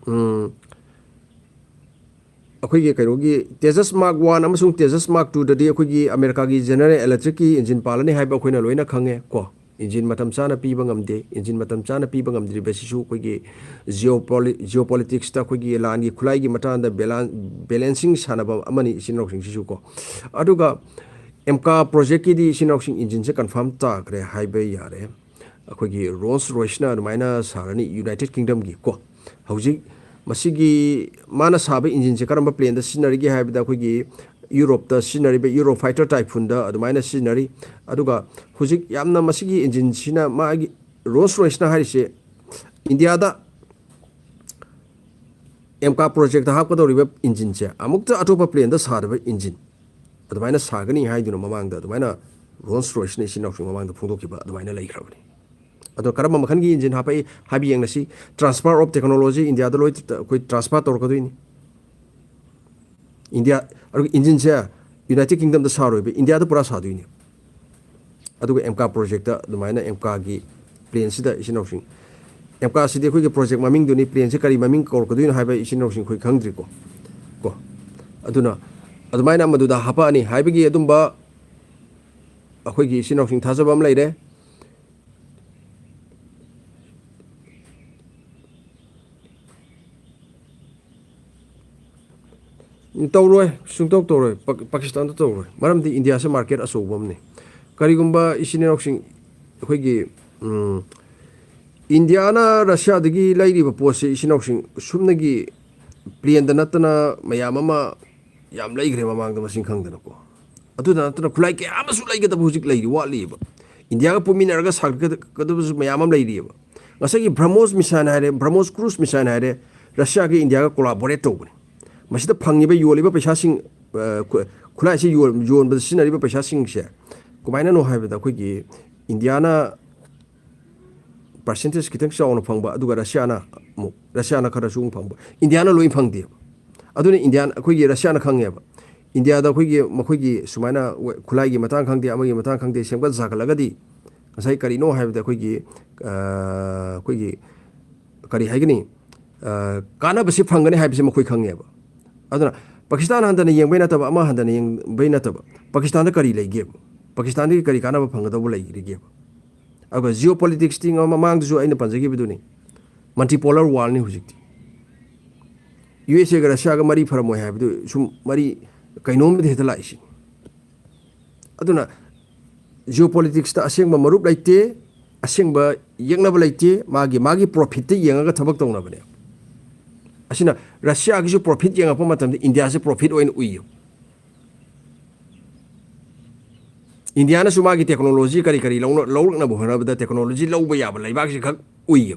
ꯎꯝ, ꯑꯩꯈꯣꯏꯒꯤ ꯀꯩꯅꯣꯒꯤ Tejas Mark one ꯑꯃꯁꯨꯡ Tejas Mark twoꯗꯗꯤ ꯑꯩꯈꯣꯏꯒꯤ ꯑꯃꯦꯔꯤꯀꯥꯒꯤ General Electricꯀꯤ engine ꯄꯥꯜꯂꯅꯤ ꯍꯥꯏꯕ ꯑꯩꯈꯣꯏꯅ ꯂꯣꯏꯅ ꯈꯪꯉꯦ ꯀꯣ꯫ Engine ꯃꯇꯝ ꯆꯥꯅ ꯄꯤꯕ ꯉꯝꯗꯦ꯫ Engine ꯃꯇꯝ ꯆꯥꯅ ꯄꯤꯕ ꯉꯝꯗ꯭ꯔꯤꯕꯁꯤꯁꯨ ꯑꯩꯈꯣꯏꯒꯤ geopoli-, geopoliticsꯇ ꯑꯩꯈꯣꯏꯒꯤ ꯂꯥꯟꯒꯤ ꯈꯨꯠꯂꯥꯏꯒꯤ ꯃꯇꯥꯡꯗ balan-, balancing ꯁꯥꯟꯅꯕ ꯑꯃꯅꯤ ꯏꯆꯤꯟ ꯏꯅꯥꯎꯁꯤꯡꯁꯤꯁꯨ ꯀꯣ꯫ ꯑꯗꯨꯒ ꯑꯦꯝꯀꯥ ꯄ꯭ꯔꯣꯖꯦꯛꯀꯤꯗꯤ ꯏꯆꯤꯟ ꯏꯅꯥꯎꯁꯤꯡ ꯏꯟꯖꯤꯟꯁꯦ ꯀꯟꯐꯥꯔꯝ ꯇꯥꯈ꯭ꯔꯦ ꯍꯥꯏꯕ ꯌꯥꯔꯦ꯫ ꯑꯩꯈꯣꯏꯒꯤ ꯔꯣꯜꯁ ꯔꯣꯏꯁꯅ ꯑꯗꯨꯃꯥꯏꯅ ꯁꯥꯔꯅꯤ ꯌꯨꯅꯥꯏꯇꯦꯠ ꯀꯤꯡꯗꯝꯒꯤ ꯀꯣ꯫ ꯍꯧꯖꯤꯛ ꯃꯁꯤꯒꯤ ꯃꯥꯅ ꯁꯥꯕ ꯏꯟꯖꯤꯟꯁꯦ ꯀꯔꯝꯕ ꯄ꯭ꯂꯦꯟꯗ ꯁꯤꯖꯤꯟꯅꯔꯤꯒꯦ ꯍꯥꯏꯕꯗ, ꯑꯩꯈꯣꯏꯒꯤ ꯌꯨꯔꯣꯞꯇ ꯁꯤꯖꯤꯟꯅꯔꯤꯕ ꯌꯨꯔꯣ ꯐꯥꯏꯇꯔ ꯇꯥꯏꯐꯨꯟꯗ ꯑꯗꯨꯃꯥꯏꯅ ꯁꯤꯖꯤꯟꯅꯔꯤ꯫ ꯑꯗꯨꯒ ꯍꯧꯖꯤꯛ ꯌꯥꯝꯅ ꯃꯁꯤꯒꯤ ꯏꯟꯖꯤꯟꯁꯤꯅ ꯃꯥꯒꯤ ꯔꯣꯜꯁ ꯔꯣꯏꯁꯅ ꯍꯥꯏꯔꯤꯁꯦ ꯏꯟꯗꯤꯌꯥꯗ ꯑꯦꯝꯀꯥ ꯄ꯭ꯔꯣꯖꯦꯛꯇ ꯍꯥꯞꯀꯗꯧꯔꯤꯕ ꯏꯟꯖꯤꯟꯁꯦ ꯑꯃꯨꯛꯇ ꯑꯇꯣꯞꯄ ꯄ꯭ꯂꯦꯟꯗ ꯁꯥꯗꯕ ꯏꯟꯖꯤꯟ ꯑꯗꯨꯃꯥꯏꯅ ꯁꯥꯒꯅꯤ ꯍꯥꯏꯗꯨꯅ ꯃꯃꯥꯡꯗ ꯑꯗꯨꯃꯥꯏꯅ ꯔꯣꯜꯁ ꯔꯣꯏꯁꯅ ꯏꯆꯤꯟ ꯏꯅꯥꯎꯁꯤꯡ ꯃꯃꯥꯡꯗ ꯐꯣꯡꯗꯣꯛꯈꯤꯕ ꯑꯗꯨꯃꯥꯏꯅ ꯂꯩꯈ꯭ꯔꯕꯅꯤ꯫ ꯑꯗꯣ ꯀꯔꯝꯕ ꯃꯈꯜꯒꯤ ꯏꯟꯖꯤꯟ ꯍꯥꯞꯄꯛꯏ ꯍꯥꯏꯕ ꯌꯦꯡꯅꯁꯤ꯫ ꯇ꯭ꯔꯥꯟꯁꯐꯔ ꯑꯣꯐ ꯇꯦꯛꯅꯣꯂꯣꯖꯤ ꯏꯟꯗꯤꯌꯥꯗ ꯂꯣꯏ ꯑꯩꯈꯣꯏ ꯇ꯭ꯔꯥꯟꯁꯐꯔ ꯇꯧꯔꯛꯀꯗꯣꯏꯅꯤ꯫ ꯏꯟꯗꯤꯌꯥ, ꯑꯗꯨꯒ ꯏꯟꯖꯤꯟꯁꯦ ꯌꯨꯅꯥꯏꯇꯦꯠ ꯀꯤꯡꯗꯝꯗ ꯁꯥꯔꯣꯏꯕ, ꯏꯟꯗꯤꯌꯥꯗ ꯄꯨꯔꯥ ꯁꯥꯗꯣꯏꯅꯤ꯫ ꯑꯗꯨꯒ ꯑꯦꯝꯀꯥ ꯄ꯭ꯔꯣꯖꯦꯛꯇ ꯑꯗꯨꯃꯥꯏꯅ ꯑꯦꯝꯀꯥꯒꯤ ꯄ꯭ꯂꯦꯟꯁꯤꯗ ꯏꯆꯤꯟ ꯏꯅꯥꯎꯁꯤꯡ, ꯑꯦꯝꯀꯥꯁꯤꯗꯤ ꯑꯩꯈꯣꯏꯒꯤ ꯄ꯭ꯔꯣꯖꯦꯛ ꯃꯃꯤꯡꯗꯨꯅꯤ, ꯄ꯭ꯂꯦꯟꯁꯤ ꯀꯔꯤ ꯃꯃꯤꯡ ꯀꯧꯔꯛꯀꯗꯣꯏꯅꯣ ꯍꯥꯏꯕ ꯏꯆꯤꯟ ꯏꯅꯥꯎꯁꯤꯡ ꯑꯩꯈꯣꯏ ꯈꯪꯗ꯭ꯔꯤꯀꯣ꯫ ꯀꯣ ꯑꯗꯨꯅ ꯑꯗꯨꯃꯥꯏꯅ ꯃꯗꯨꯗ ꯍꯥꯄꯛꯑꯅꯤ ꯍꯥꯏꯕꯒꯤ ꯑꯗꯨꯝꯕ ꯑꯩꯈꯣꯏꯒꯤ ꯏꯆꯤꯟ ꯏꯅꯥꯎꯁꯤꯡ ꯊꯥꯖꯕ ꯑꯃ ꯂꯩꯔꯦ꯫ ꯇꯧꯔꯣꯏ, ꯁꯨꯡꯇꯧ ꯇꯧꯔꯣꯏ꯫ ꯄꯥꯀꯤꯁꯇꯥꯟꯗ ꯇꯧꯔꯣꯏ꯫ ꯃꯔꯝꯗꯤ ꯏꯟꯗꯤꯌꯥꯁꯦ ꯃꯥꯔꯀꯦꯠ ꯑꯆꯧꯕ ꯑꯃꯅꯤ꯫ ꯀꯔꯤꯒꯨꯝꯕ ꯏꯆꯤꯟ ꯏꯅꯥꯎꯁꯤꯡ ꯑꯩꯈꯣꯏꯒꯤ ꯏꯟꯗꯤꯌꯥꯅ ꯔꯁꯤꯌꯥꯗꯒꯤ ꯂꯩꯔꯤꯕ ꯄꯣꯠꯁꯦ ꯏꯆꯤꯟ ꯏꯅꯥꯎꯁꯤꯡ ꯁꯨꯞꯅꯒꯤ ꯄ꯭ꯂꯦꯟꯗ ꯅꯠꯇꯅ ꯃꯌꯥꯝ ꯑꯃ ꯌꯥꯝ ꯂꯩꯈ꯭ꯔꯦ ꯃꯃꯥꯡꯗ ꯃꯁꯤꯡ ꯈꯪꯗꯅꯀꯣ꯫ ꯑꯗꯨꯗ ꯅꯠꯇꯅ ꯈꯨꯠꯂꯥꯏ ꯀꯌꯥ ꯑꯃꯁꯨ ꯂꯩꯒꯗꯕ ꯍꯧꯖꯤꯛ ꯂꯩꯔꯤ, ꯋꯥꯠꯂꯤꯑꯕ꯫ ꯏꯟꯗꯤꯌꯥꯒ ꯄꯨꯟꯃꯤꯟꯅꯔꯒ ꯁꯥꯒꯠꯀꯗꯕꯁꯨ ꯃꯌꯥꯝ ꯑꯃ ꯂꯩꯔꯤꯑꯕ꯫ ꯉꯁꯥꯏꯒꯤ ꯕ꯭ꯔꯍꯃꯣꯁ ꯃꯤꯁꯥꯏꯜ ꯍꯥꯏꯔꯦ, ꯕ꯭ꯔꯍꯃꯣꯁ ꯀ꯭ꯔꯨꯁ ꯃꯤꯁꯥꯏꯜ ꯍꯥꯏꯔꯦ, ꯔꯁꯤꯌꯥꯒ ꯏꯟꯗꯤꯌꯥꯒ ꯀꯣꯂꯥꯕꯣꯔꯦꯠ ꯇꯧꯕꯅꯤ꯫ ꯃꯁꯤꯗ ꯐꯪꯉꯤꯕ, ꯌꯣꯜꯂꯤꯕ ꯄꯩꯁꯥꯁꯤꯡ, ꯈꯨꯠꯂꯥꯏꯁꯤ ꯌꯣꯟꯕꯗ ꯁꯤꯖꯤꯟꯅꯔꯤꯕ ꯄꯩꯁꯥꯁꯤꯡꯁꯦ ꯀꯃꯥꯏꯅꯅꯣ ꯍꯥꯏꯕꯗ, ꯑꯩꯈꯣꯏꯒꯤ ꯏꯟꯗꯤꯌꯥꯅ ꯄꯥꯔꯁꯦꯟꯇꯦꯖ ꯈꯤꯇꯪ ꯆꯥꯎꯅ ꯐꯪꯕ, ꯑꯗꯨꯒ ꯔꯁꯤꯌꯥꯅ ꯑꯃꯨꯛ, ꯔꯁꯤꯌꯥꯅ ꯈꯔꯁꯨ ꯑꯃꯨꯛ ꯐꯪꯕ, ꯏꯟꯗꯤꯌꯥꯅ ꯂꯣꯏ ꯐꯪꯗꯦꯕ꯫ ꯑꯗꯨꯅ ꯏꯟꯗꯤꯌꯥꯅ, ꯑꯩꯈꯣꯏꯒꯤ ꯔꯁꯤꯌꯥꯅ ꯈꯪꯉꯦꯕ, ꯏꯟꯗꯤꯌꯥꯗ ꯑꯩꯈꯣꯏꯒꯤ ꯃꯈꯣꯏꯒꯤ ꯁꯨꯃꯥꯏꯅ ꯈꯨꯠꯂꯥꯏꯒꯤ ꯃꯇꯥꯡ ꯈꯪꯗꯦ, ꯑꯃꯒꯤ ꯃꯇꯥꯡ ꯈꯪꯗꯦ, ꯁꯦꯝꯒꯠ ꯁꯥꯒꯠꯂꯒꯗꯤ ꯉꯁꯥꯏ ꯀꯔꯤꯅꯣ ꯍꯥꯏꯕꯗ ꯑꯩꯈꯣꯏꯒꯤ, ꯑꯩꯈꯣꯏꯒꯤ ꯀꯔꯤ ꯍꯥꯏꯒꯅꯤ, ꯀꯥꯟꯅꯕꯁꯤ ꯐꯪꯒꯅꯤ ꯍꯥꯏꯕꯁꯤ ꯃꯈꯣꯏ ꯈꯪꯉꯦꯕ꯫ ꯑꯗꯨꯅ ꯄꯥꯀꯤꯁꯇꯥꯟ ꯍꯟꯊꯅ ꯌꯦꯡꯕꯩ ꯅꯠꯇꯕ, ꯑꯃ ꯍꯟꯊꯅ ꯌꯦꯡꯕꯩ ꯅꯠꯇꯕ, ꯄꯥꯀꯤꯁꯇꯥꯟꯗ ꯀꯔꯤ ꯂꯩꯒꯦꯕ? ꯄꯥꯀꯤꯁꯇꯥꯟꯗꯒꯤ ꯀꯔꯤ ꯀꯥꯟꯅꯕ ꯐꯪꯒꯗꯧꯕ ꯂꯩꯔꯤꯒꯦꯕ? ꯑꯗꯨꯒ ꯖꯤꯑꯣ ꯄꯣꯂꯤꯇꯤꯛꯁꯇꯤ ꯃꯃꯥꯡꯗꯁꯨ ꯑꯩꯅ ꯄꯟꯖꯈꯤꯕꯗꯨꯅꯤ, ꯃꯜꯇꯤꯄꯣꯂꯔ ꯋꯥꯔꯜꯅꯤ ꯍꯧꯖꯤꯛꯇꯤ꯫ ꯌꯨ ꯑꯦꯁ ꯑꯦꯒ ꯔꯁꯤꯌꯥꯒ ꯃꯔꯤ ꯐꯔꯝꯃꯣꯏ ꯍꯥꯏꯕꯗꯨ ꯁꯨꯝ ꯃꯔꯤ ꯀꯩꯅꯣꯝꯗꯤ ꯍꯦꯛꯇ ꯂꯥꯛꯏꯁꯤ꯫ ꯑꯗꯨꯅ geopolitics ꯇ ꯑꯁꯦꯡꯕ ꯃꯔꯨꯞ ꯂꯩꯇꯦ, ꯑꯁꯦꯡꯕ ꯌꯦꯛꯅꯕ ꯂꯩꯇꯦ, ꯃꯥꯒꯤ, ꯃꯥꯒꯤ profit ꯇ ꯌꯦꯡꯉꯒ ꯊꯕꯛ ꯇꯧꯅꯕꯅꯦ꯫ ꯑꯁꯤꯅ ꯔꯁꯤꯌꯥꯒꯤꯁꯨ profit ꯌꯦꯡꯉꯛꯄ ꯃꯇꯝꯗ ꯏꯟꯗꯤꯌꯥꯁꯦ profit ꯑꯣꯏꯅ ꯎꯏꯌꯦ꯫ ꯏꯟꯗꯤꯌꯥꯅꯁꯨ ꯃꯥꯒꯤ technology ꯀꯔꯤ ꯀꯔꯤ ꯂꯧꯅ-, ꯂꯧꯔꯛꯅꯕ ꯍꯣꯠꯅꯕꯗ technology ꯂꯧꯕ ꯌꯥꯕ ꯂꯩꯕꯥꯛꯁꯤ ꯈꯛ ꯎꯏꯌꯦ꯫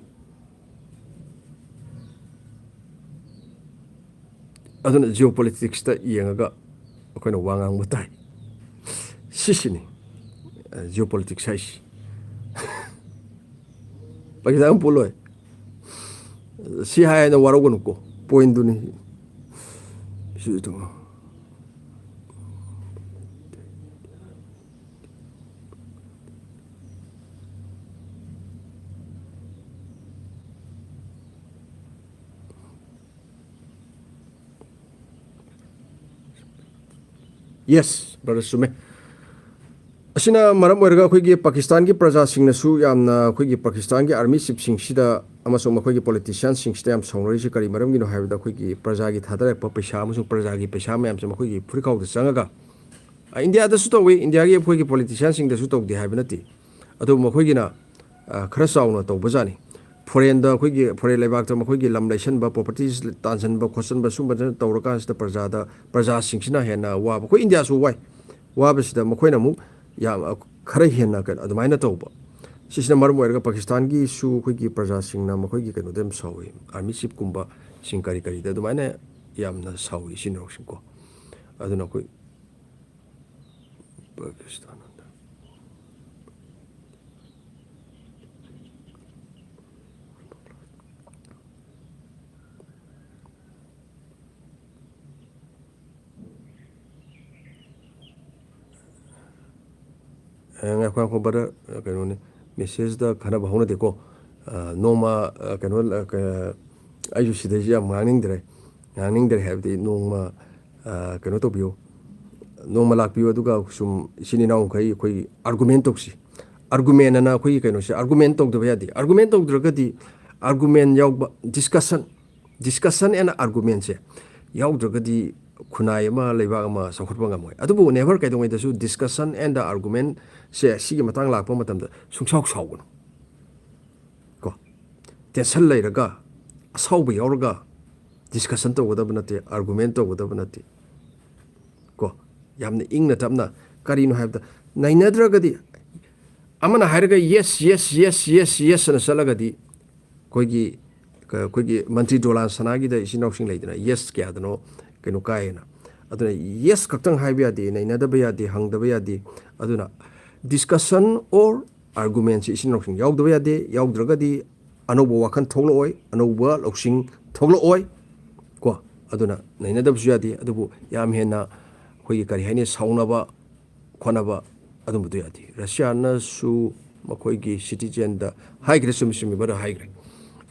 ꯑꯗꯨꯅ geopolitics ꯇ ꯌꯦꯡꯉꯒ ꯑꯩꯈꯣꯏꯅ ꯋꯥ ꯉꯥꯡꯕ ꯇꯥꯏ꯫ ꯁꯤꯁꯤꯅꯤ, ꯑ, geopolitics ꯍꯥꯏꯁꯤ꯫ ꯄꯩꯁꯥ ꯑꯃ ꯄꯨꯜꯂꯣꯏ꯫ ꯁꯤ ꯍꯥꯏꯅ ꯋꯥꯔꯧꯒꯅꯨꯀꯣ, point ꯗꯨꯅꯤ꯫ ꯁꯤ ꯑꯗꯨꯝ꯫ Yes, brother, ꯆꯨꯝꯃꯦ꯫ ꯑꯁꯤꯅ ꯃꯔꯝ ꯑꯣꯏꯔꯒ ꯑꯩꯈꯣꯏꯒꯤ ꯄꯥꯀꯤꯁꯇꯥꯟꯒꯤ ꯄ꯭ꯔꯖꯥꯁꯤꯡꯅꯁꯨ ꯌꯥꯝꯅ ꯑꯩꯈꯣꯏꯒꯤ ꯄꯥꯀꯤꯁꯇꯥꯟꯒꯤ army chief ꯁꯤꯡꯁꯤꯗ ꯑꯃꯁꯨꯡ ꯃꯈꯣꯏꯒꯤ politician ꯁꯤꯡꯁꯤꯗ ꯌꯥꯝ ꯁꯥꯎꯅꯔꯤꯁꯤ ꯀꯔꯤ ꯃꯔꯝꯒꯤꯅꯣ ꯍꯥꯏꯕꯗ, ꯑꯩꯈꯣꯏꯒꯤ ꯄ꯭ꯔꯖꯥꯒꯤ ꯊꯥꯗꯔꯛꯄ ꯄꯩꯁꯥ ꯑꯃꯁꯨꯡ ꯄ꯭ꯔꯖꯥꯒꯤ ꯄꯩꯁꯥ ꯃꯌꯥꯝꯁꯦ ꯃꯈꯣꯏꯒꯤ ꯐꯨꯔꯤꯠꯈꯥꯎꯗ ꯆꯪꯉꯒ, ꯑ, ꯏꯟꯗꯤꯌꯥꯗꯁꯨ ꯇꯧꯏ, ꯏꯟꯗꯤꯌꯥꯒꯤ ꯑꯩꯈꯣꯏꯒꯤ politician ꯁꯤꯡꯗꯁꯨ ꯇꯧꯗꯦ ꯍꯥꯏꯕ ꯅꯠꯇꯦ, ꯑꯗꯨꯕꯨ ꯃꯈꯣꯏꯒꯤꯅ, ꯑ, ꯈꯔ ꯆꯥꯎꯅ ꯇꯧꯕꯖꯥꯠꯅꯤ꯫ Foreign ꯗ ꯑꯩꯈꯣꯏꯒꯤ foreign ꯂꯩꯕꯥꯛꯇ ꯃꯈꯣꯏꯒꯤ ꯂꯝ ꯂꯩꯁꯟꯕ, properties ꯇꯥꯟꯁꯤꯟꯕ ꯈꯣꯠꯆꯟꯕ ꯁꯨꯝꯕ ꯇꯧꯔꯀꯥꯟꯁꯤꯗ ꯄ꯭ꯔꯖꯥꯗ, ꯄ꯭ꯔꯖꯥꯁꯤꯡꯁꯤꯅ ꯍꯦꯟꯅ ꯋꯥꯕ, ꯑꯩꯈꯣꯏ ꯏꯟꯗꯤꯌꯥꯁꯨ ꯋꯥꯏ, ꯋꯥꯕꯁꯤꯗ ꯃꯈꯣꯏꯅ ꯑꯃꯨꯛ ꯌꯥꯝ, ꯑ, ꯈꯔ ꯍꯦꯟꯅ ꯀꯩꯅꯣ ꯑꯗꯨꯃꯥꯏꯅ ꯇꯧꯕ꯫ ꯁꯤꯁꯤꯅ ꯃꯔꯝ ꯑꯣꯏꯔꯒ ꯄꯥꯀꯤꯁꯇꯥꯟꯒꯤꯁꯨ ꯑꯩꯈꯣꯏꯒꯤ ꯄ꯭ꯔꯖꯥꯁꯤꯡꯅ ꯃꯈꯣꯏꯒꯤ ꯀꯩꯅꯣꯗ ꯌꯥꯝ ꯁꯥꯎꯏ, army chief ꯀꯨꯝꯕꯁꯤꯡ ꯀꯔꯤ ꯀꯔꯤꯗ ꯑꯗꯨꯃꯥꯏꯅ ꯌꯥꯝꯅ ꯁꯥꯎꯏ ꯏꯆꯤꯟ ꯏꯅꯥꯎꯁꯤꯡꯀꯣ꯫ ꯑꯗꯨꯅ ꯑꯩꯈꯣꯏ ꯄꯥꯀꯤꯁꯇꯥꯟ ꯑꯦ, ꯉꯥꯏꯈꯣ, ꯉꯥꯏꯈꯣ, brother, ꯑ, ꯀꯩꯅꯣꯅꯤ, message ꯇ ꯈꯟꯅꯕ ꯍꯧꯅꯗꯦꯀꯣ꯫ ꯑ, ꯅꯣꯡꯃ, ꯑ, ꯀꯩꯅꯣ, ꯑ, ꯀ-, ꯑꯩꯁꯨ ꯁꯤꯗꯩꯁꯤ ꯌꯥꯝ ꯉꯥꯡꯅꯤꯡꯗ꯭ꯔꯦ, ꯉꯥꯡꯅꯤꯡꯗ꯭ꯔꯦ ꯍꯥꯏꯕꯗꯤ ꯅꯣꯡꯃ, ꯑ, ꯀꯩꯅꯣ ꯇꯧꯕꯤꯌꯨ, ꯅꯣꯡꯃ ꯂꯥꯛꯄꯤꯌꯨ, ꯑꯗꯨꯒ ꯁꯨꯝ ꯏꯆꯤꯟ ꯏꯅꯥꯎ ꯃꯈꯩ ꯑꯩꯈꯣꯏ argument ꯇꯧꯁꯤ꯫ Argument ꯑꯅ ꯑꯩꯈꯣꯏꯒꯤ ꯀꯩꯅꯣꯁꯦ, argument ꯇꯧꯗꯕ ꯌꯥꯗꯦ꯫ Argument ꯇꯧꯗ꯭ꯔꯒꯗꯤ, argument ꯌꯥꯎꯕ, discussion, discussion and argument ꯁꯦ ꯌꯥꯎꯗ꯭ꯔꯒꯗꯤ ꯈꯨꯟꯅꯥꯏ ꯑꯃ, ꯂꯩꯕꯥꯛ ꯑꯃ ꯆꯥꯎꯈꯠꯄ ꯉꯝꯃꯣꯏ꯫ ꯑꯗꯨꯕꯨ never ꯀꯩꯗꯧꯉꯩꯗꯁꯨ discussion and the argument ꯁꯦ ꯁꯤꯒꯤ ꯃꯇꯥꯡ ꯂꯥꯛꯄ ꯃꯇꯝꯗ ꯁꯨꯡꯁꯥꯎ ꯁꯥꯎꯒꯅꯨ꯫ ꯀꯣ, tension ꯂꯩꯔꯒ, ꯑꯁꯥꯎꯕ ꯌꯥꯎꯔꯒ discussion ꯇꯧꯒꯗꯕ ꯅꯠꯇꯦ, argument ꯇꯧꯒꯗꯕ ꯅꯠꯇꯦ꯫ ꯀꯣ, ꯌꯥꯝꯅ ꯏꯪꯅ ꯇꯞꯅ, ꯀꯔꯤꯅꯣ ꯍꯥꯏꯕꯗ, ꯅꯩꯅꯗ꯭ꯔꯒꯗꯤ, ꯑꯃꯅ ꯍꯥꯏꯔꯒ yes, yes, yes, yes, yes ꯑꯅ ꯆꯠꯂꯒꯗꯤ, ꯑꯩꯈꯣꯏꯒꯤ, ꯑꯩꯈꯣꯏꯒꯤ ꯃꯟꯇ꯭ꯔꯤ ꯗꯣꯂꯥꯟ ꯁꯅꯥꯒꯤꯗ ꯏꯆꯤꯟ ꯏꯅꯥꯎꯁꯤꯡ ꯂꯩꯗꯅ, yes ꯀꯌꯥꯗꯅꯣ ꯀꯩꯅꯣ ꯀꯥꯏꯌꯦꯅ꯫ ꯑꯗꯨꯅ yes ꯈꯛꯇꯪ ꯍꯥꯏꯕ ꯌꯥꯗꯦ, ꯅꯩꯅꯗꯕ ꯌꯥꯗꯦ, ꯍꯪꯗꯕ ꯌꯥꯗꯦ꯫ ꯑꯗꯨꯅ discussion or argumentꯁꯤ ꯏꯆꯤꯟ ꯏꯅꯥꯎꯁꯤꯡ ꯌꯥꯎꯗꯕ ꯌꯥꯗꯦ꯫ ꯌꯥꯎꯗ꯭ꯔꯒꯗꯤ ꯑꯅꯧꯕ ꯋꯥꯈꯜ ꯊꯣꯛꯂꯛꯑꯣꯏ, ꯑꯅꯧꯕ ꯂꯧꯁꯤꯡ ꯊꯣꯛꯂꯛꯑꯣꯏ꯫ ꯀꯣ, ꯑꯗꯨꯅ ꯅꯩꯅꯗꯕꯁꯨ ꯌꯥꯗꯦ꯫ ꯑꯗꯨꯕꯨ ꯌꯥꯝ ꯍꯦꯟꯅ ꯑꯩꯈꯣꯏꯒꯤ, ꯀꯔꯤ ꯍꯥꯏꯅꯤ, ꯁꯥꯎꯅꯕ ꯈꯣꯠꯅꯕ ꯑꯗꯨꯝꯕꯗꯨ ꯌꯥꯗꯦ꯫ ꯔꯁꯤꯌꯥꯅꯁꯨ ꯃꯈꯣꯏꯒꯤ citizenꯗ ꯍꯥꯏꯈ꯭ꯔꯦ, ꯆꯨꯝꯃꯤ ꯆꯨꯝꯃꯤ brother, ꯍꯥꯏꯈ꯭ꯔꯦ꯫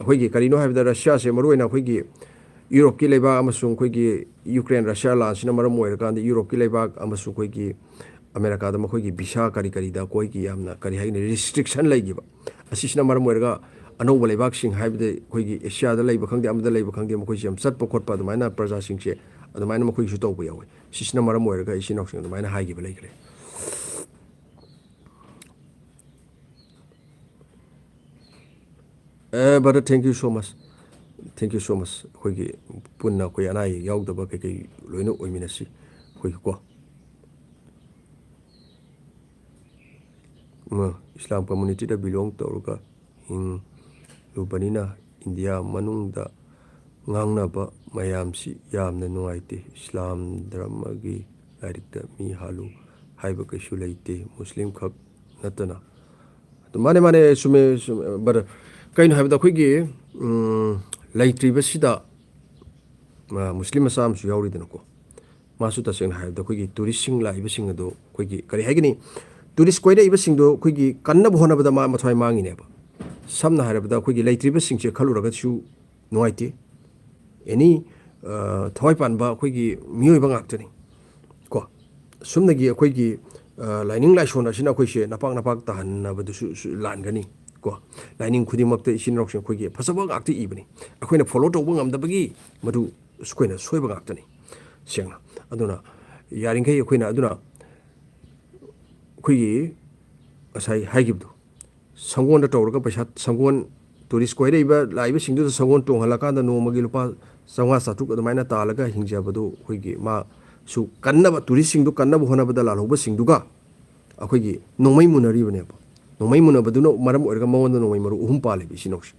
ꯑꯩꯈꯣꯏꯒꯤ ꯀꯔꯤꯅꯣ ꯍꯥꯏꯕꯗ, ꯔꯁꯤꯌꯥꯁꯦ ꯃꯔꯨꯑꯣꯏꯅ ꯑꯩꯈꯣꯏꯒꯤ ꯌꯨꯔꯣꯞꯀꯤ ꯂꯩꯕꯥꯛ ꯑꯃꯁꯨꯡ ꯑꯩꯈꯣꯏꯒꯤ ꯌꯨꯀ꯭ꯔꯦꯟ ꯔꯁꯤꯌꯥ ꯂꯥꯟꯁꯤꯅ ꯃꯔꯝ ꯑꯣꯏꯔꯀꯥꯟꯗ ꯌꯨꯔꯣꯞꯀꯤ ꯂꯩꯕꯥꯛ ꯑꯃꯁꯨꯡ ꯑꯩꯈꯣꯏꯒꯤ ꯑꯃꯦꯔꯤꯀꯥꯗ ꯃꯈꯣꯏꯒꯤ visa ꯀꯔꯤ ꯀꯔꯤꯗ ꯑꯩꯈꯣꯏꯒꯤ ꯌꯥꯝꯅ, ꯀꯔꯤ ꯍꯥꯏꯒꯅꯤ, restriction ꯂꯩꯈꯤꯕ꯫ ꯑꯁꯤꯁꯤꯅ ꯃꯔꯝ ꯑꯣꯏꯔꯒ ꯑꯅꯧꯕ ꯂꯩꯕꯥꯛꯁꯤꯡ ꯍꯥꯏꯕꯗꯤ ꯑꯩꯈꯣꯏꯒꯤ ꯑꯦꯁꯤꯌꯥꯗ ꯂꯩꯕ ꯈꯪꯗꯦ, ꯑꯃꯗ ꯂꯩꯕ ꯈꯪꯗꯦ, ꯃꯈꯣꯏꯁꯦ ꯌꯥꯝ ꯆꯠꯄ ꯈꯣꯠꯄ, ꯑꯗꯨꯃꯥꯏꯅ ꯄ꯭ꯔꯖꯥꯁꯤꯡꯁꯦ ꯑꯗꯨꯃꯥꯏꯅ ꯃꯈꯣꯏꯒꯤꯁꯨ ꯇꯧꯕ ꯌꯥꯎꯋꯤ꯫ ꯁꯤꯁꯤꯅ ꯃꯔꯝ ꯑꯣꯏꯔꯒ ꯏꯆꯤꯟ ꯏꯅꯥꯎꯁꯤꯡ ꯑꯗꯨꯃꯥꯏꯅ ꯍꯥꯏꯈꯤꯕ ꯂꯩꯈ꯭ꯔꯦ꯫ ꯑꯦ, brother, thank you so much, thank you so much꯫ ꯑꯩꯈꯣꯏꯒꯤ ꯄꯨꯟꯅ ꯑꯩꯈꯣꯏ ꯑꯅꯥ ꯑꯌꯦꯛ ꯌꯥꯎꯗꯕ ꯀꯩꯀꯩ ꯂꯣꯏꯅ ꯑꯣꯏꯃꯤꯟꯅꯁꯤ ꯑꯩꯈꯣꯏꯒꯤ ꯀꯣ꯫ ꯎꯝ, ꯏꯁꯂꯥꯝ communityꯗ belong ꯇꯧꯔꯒ ꯍꯤꯡꯂꯨꯕꯅꯤꯅ ꯏꯟꯗꯤꯌꯥ ꯃꯅꯨꯡꯗ ꯉꯥꯡꯅꯕ ꯃꯌꯥꯝꯁꯤ ꯌꯥꯝꯅ ꯅꯨꯡꯉꯥꯏꯇꯦ꯫ ꯏꯁꯂꯥꯝ ꯙꯔꯃꯒꯤ ꯂꯥꯏꯔꯤꯛꯇ ꯃꯤ ꯍꯥꯠꯂꯨ ꯍꯥꯏꯕ ꯀꯩꯁꯨ ꯂꯩꯇꯦ, ꯃꯨꯁꯂꯤꯝ ꯈꯛ ꯅꯠꯇꯅ꯫ ꯑꯗꯨ ꯃꯥꯅꯦ, ꯃꯥꯅꯦ, ꯆꯨꯝꯃꯦ, ꯆꯨꯝꯃꯦ, brother꯫ ꯀꯩꯅꯣ ꯍꯥꯏꯕꯗ ꯑꯩꯈꯣꯏꯒꯤ, ꯎꯝ, ꯂꯩꯇ꯭ꯔꯤꯕꯁꯤꯗ, ꯑ, ꯃꯨꯁꯂꯤꯝ ꯃꯆꯥ ꯑꯃꯁꯨ ꯌꯥꯎꯔꯤꯗꯅꯀꯣ꯫ ꯃꯥꯁꯨ ꯇꯁꯦꯡꯅ ꯍꯥꯏꯔꯕꯗ ꯑꯩꯈꯣꯏꯒꯤ touristꯁꯤꯡ ꯂꯥꯛꯏꯕꯁꯤꯡ ꯑꯗꯣ, ꯑꯩꯈꯣꯏꯒꯤ ꯀꯔꯤ ꯍꯥꯏꯒꯅꯤ, tourist ꯀꯣꯏꯔꯛꯏꯕꯁꯤꯡꯗꯣ ꯑꯩꯈꯣꯏꯒꯤ ꯀꯟꯅꯕ ꯍꯣꯠꯅꯕꯗ ꯃꯥ ꯃꯊ꯭ꯋꯥꯏ ꯃꯥꯡꯉꯤꯅꯦꯕ꯫ ꯁꯝꯅ ꯍꯥꯏꯔꯕꯗ ꯑꯩꯈꯣꯏꯒꯤ ꯂꯩꯇ꯭ꯔꯤꯕꯁꯤꯡꯁꯦ ꯈꯜꯂꯨꯔꯒꯁꯨ ꯅꯨꯡꯉꯥꯏꯇꯦ꯫ Any, ꯑ, ꯊꯋꯥꯏ ꯄꯥꯟꯕ ꯑꯩꯈꯣꯏꯒꯤ ꯃꯤꯑꯣꯏꯕ ꯉꯥꯛꯇꯅꯤ꯫ ꯀꯣ, ꯁꯨꯝꯅꯒꯤ ꯑꯩꯈꯣꯏꯒꯤ, ꯑ, ꯂꯥꯏꯅꯤꯡ ꯂꯥꯏꯁꯣꯟ ꯑꯁꯤꯅ ꯑꯩꯈꯣꯏꯁꯦ ꯅꯄꯥꯛ ꯅꯄꯥꯛ ꯇꯥꯍꯟꯅꯕꯗꯨꯁꯨ ꯁꯨ ꯂꯥꯟꯒꯅꯤ꯫ ꯀꯣ, ꯂꯥꯏꯅꯤꯡ ꯈꯨꯗꯤꯡꯃꯛꯇ ꯏꯆꯤꯟ ꯏꯅꯥꯎꯁꯤꯡ ꯑꯩꯈꯣꯏꯒꯤ ꯐꯖꯕ ꯉꯥꯛꯇ ꯏꯕꯅꯤ꯫ ꯑꯩꯈꯣꯏꯅ follow ꯇꯧꯕ ꯉꯝꯗꯕꯒꯤ ꯃꯗꯨ ꯑꯩꯈꯣꯏꯅ ꯁꯣꯏꯕ ꯉꯥꯛꯇꯅꯤ꯫ ꯁꯦꯡꯅ꯫ ꯑꯗꯨꯅ ꯌꯥꯔꯤꯈꯩ ꯑꯩꯈꯣꯏꯅ, ꯑꯗꯨꯅ ꯑꯩꯈꯣꯏꯒꯤ ꯉꯁꯥꯏ ꯍꯥꯏꯈꯤꯕꯗꯣ, ꯁꯪꯒꯣꯟꯗ ꯇꯧꯔꯒ ꯄꯩꯁꯥ, ꯁꯪꯒꯣꯟ, ꯇꯨꯔꯤꯁ ꯀꯣꯏꯔꯛꯏꯕ, ꯂꯥꯛꯏꯕꯁꯤꯡꯗꯨꯗ ꯁꯪꯒꯣꯟ ꯇꯣꯡꯍꯜꯂꯀꯥꯟꯗ ꯅꯣꯡꯃꯒꯤ ꯂꯨꯄꯥ ꯆꯥꯝꯃꯉꯥ ꯆꯥꯇ꯭ꯔꯨꯛ ꯑꯗꯨꯃꯥꯏꯅ ꯇꯥꯜꯂꯒ ꯍꯤꯡꯖꯕꯗꯨ, ꯑꯩꯈꯣꯏꯒꯤ ꯃꯥꯁꯨ ꯀꯟꯅꯕ, ꯇꯨꯔꯤꯁꯁꯤꯡꯗꯨ ꯀꯟꯅꯕ ꯍꯣꯠꯅꯕꯗ ꯂꯥꯜꯍꯧꯕꯁꯤꯡꯗꯨꯒ ꯑꯩꯈꯣꯏꯒꯤ ꯅꯣꯡꯃꯩ ꯃꯨꯟꯅꯔꯤꯕꯅꯦꯕ꯫ ꯅꯣꯡꯃꯩ ꯃꯨꯟꯅꯕꯗꯨꯅ ꯃꯔꯝ ꯑꯣꯏꯔꯒ ꯃꯉꯣꯟꯗ ꯅꯣꯡꯃꯩ ꯃꯔꯨ ꯑꯍꯨꯝ ꯄꯥꯜꯂꯦꯕ ꯏꯆꯤꯟ ꯏꯅꯥꯎꯁꯦ꯫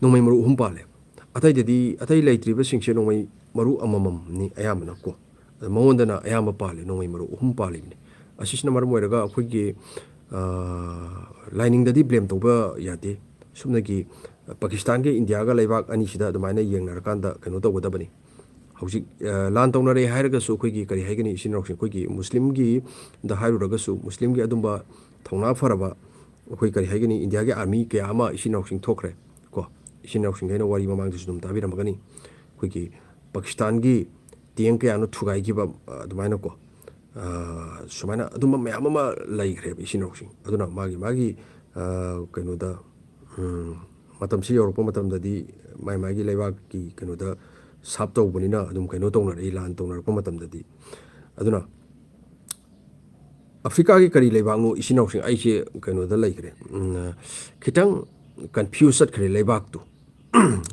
ꯅꯣꯡꯃꯩ ꯃꯔꯨ ꯑꯍꯨꯝ ꯄꯥꯜꯂꯦꯕ꯫ ꯑꯇꯩꯗꯗꯤ, ꯑꯇꯩ ꯂꯩꯇ꯭ꯔꯤꯕꯁꯤꯡꯁꯦ ꯅꯣꯡꯃꯩ ꯃꯔꯨ ꯑꯃꯃꯝꯅꯤ ꯑꯌꯥꯝꯕꯅ ꯀꯣ꯫ ꯑꯗ ꯃꯉꯣꯟꯗꯅ ꯑꯌꯥꯝꯕ ꯄꯥꯜꯂꯤ, ꯅꯣꯡꯃꯩ ꯃꯔꯨ ꯑꯍꯨꯝ ꯄꯥꯜꯂꯤꯕꯅꯤ꯫ ꯑꯁꯤꯁꯤꯅ ꯃꯔꯝ ꯑꯣꯏꯔꯒ ꯑꯩꯈꯣꯏꯒꯤ, ꯑ, ꯂꯥꯏꯅꯤꯡꯗꯗꯤ ꯕ꯭ꯂꯦꯝ ꯇꯧꯕ ꯌꯥꯗꯦ꯫ ꯁꯨꯞꯅꯒꯤ ꯄꯥꯀꯤꯁꯇꯥꯟꯒ ꯏꯟꯗꯤꯌꯥꯒ ꯂꯩꯕꯥꯛ ꯑꯅꯤꯁꯤꯗ ꯑꯗꯨꯃꯥꯏꯅ ꯌꯦꯡꯅꯔꯀꯥꯟꯗ ꯀꯩꯅꯣ ꯇꯧꯒꯗꯕꯅꯤ꯫ ꯍꯧꯖꯤꯛ, ꯑ, ꯂꯥꯟ ꯇꯧꯅꯔꯦ ꯍꯥꯏꯔꯒꯁꯨ ꯑꯩꯈꯣꯏꯒꯤ ꯀꯔꯤ ꯍꯥꯏꯒꯅꯤ, ꯏꯆꯤꯟ ꯏꯅꯥꯎꯁꯤꯡ, ꯑꯩꯈꯣꯏꯒꯤ ꯃꯨꯁꯂꯤꯝꯒꯤꯗ ꯍꯥꯏꯔꯨꯔꯒꯁꯨ, ꯃꯨꯁꯂꯤꯝꯒꯤ ꯑꯗꯨꯝꯕ ꯊꯧꯅꯥ ꯐꯔꯕ, ꯑꯩꯈꯣꯏ ꯀꯔꯤ ꯍꯥꯏꯒꯅꯤ, ꯏꯟꯗꯤꯌꯥꯒꯤ ꯑꯥꯔꯃꯤ ꯀꯌꯥ ꯑꯃ ꯏꯆꯤꯟ ꯏꯅꯥꯎꯁꯤꯡ ꯊꯣꯛꯈ꯭ꯔꯦ ꯀꯣ꯫ ꯏꯆꯤꯟ ꯏꯅꯥꯎꯁꯤꯡ ꯑꯩꯅ ꯋꯥꯔꯤ ꯃꯃꯥꯡꯗꯁꯨ ꯑꯗꯨꯝ ꯇꯥꯕꯤꯔꯝꯃꯒꯅꯤ꯫ ꯑꯩꯈꯣꯏꯒꯤ ꯄꯥꯀꯤꯁꯇꯥꯟꯒꯤ ꯇꯦꯡ ꯀꯌꯥꯅꯣ ꯊꯨꯒꯥꯏꯈꯤꯕ, ꯑ, ꯑꯗꯨꯃꯥꯏꯅ ꯀꯣ꯫ ꯑ, ꯁꯨꯃꯥꯏꯅ ꯑꯗꯨꯝꯕ ꯃꯌꯥꯝ ꯑꯃ ꯂꯩꯈ꯭ꯔꯦꯕ ꯏꯆꯤꯟ ꯏꯅꯥꯎꯁꯤꯡ꯫ ꯑꯗꯨꯅ ꯃꯥꯒꯤ, ꯃꯥꯒꯤ, ꯑ, ꯀꯩꯅꯣꯗ, ꯎꯝ, ꯃꯇꯝꯁꯤ ꯌꯧꯔꯛꯄ ꯃꯇꯝꯗꯗꯤ ꯃꯥꯏ ꯃꯥꯏꯒꯤ ꯂꯩꯕꯥꯛꯀꯤ ꯀꯩꯅꯣꯗ ꯁꯥꯞ ꯇꯧꯕꯅꯤꯅ ꯑꯗꯨꯝ ꯀꯩꯅꯣ ꯇꯧꯅꯔꯛꯏ, ꯂꯥꯟ ꯇꯧꯅꯔꯛꯄ ꯃꯇꯝꯗꯗꯤ꯫ ꯑꯗꯨꯅ ꯑꯐ꯭ꯔꯤꯀꯥꯒꯤ ꯀꯔꯤ ꯂꯩꯕꯥꯛꯅꯣ, ꯏꯆꯤꯟ ꯏꯅꯥꯎꯁꯤꯡ? ꯑꯩꯁꯦ ꯀꯩꯅꯣꯗ ꯂꯩꯈ꯭ꯔꯦ, ꯎꯝ, ꯈꯤꯇꯪ ꯀꯟꯐ꯭ꯌꯨꯁ ꯆꯠꯈ꯭ꯔꯦ ꯂꯩꯕꯥꯛꯇꯨ꯫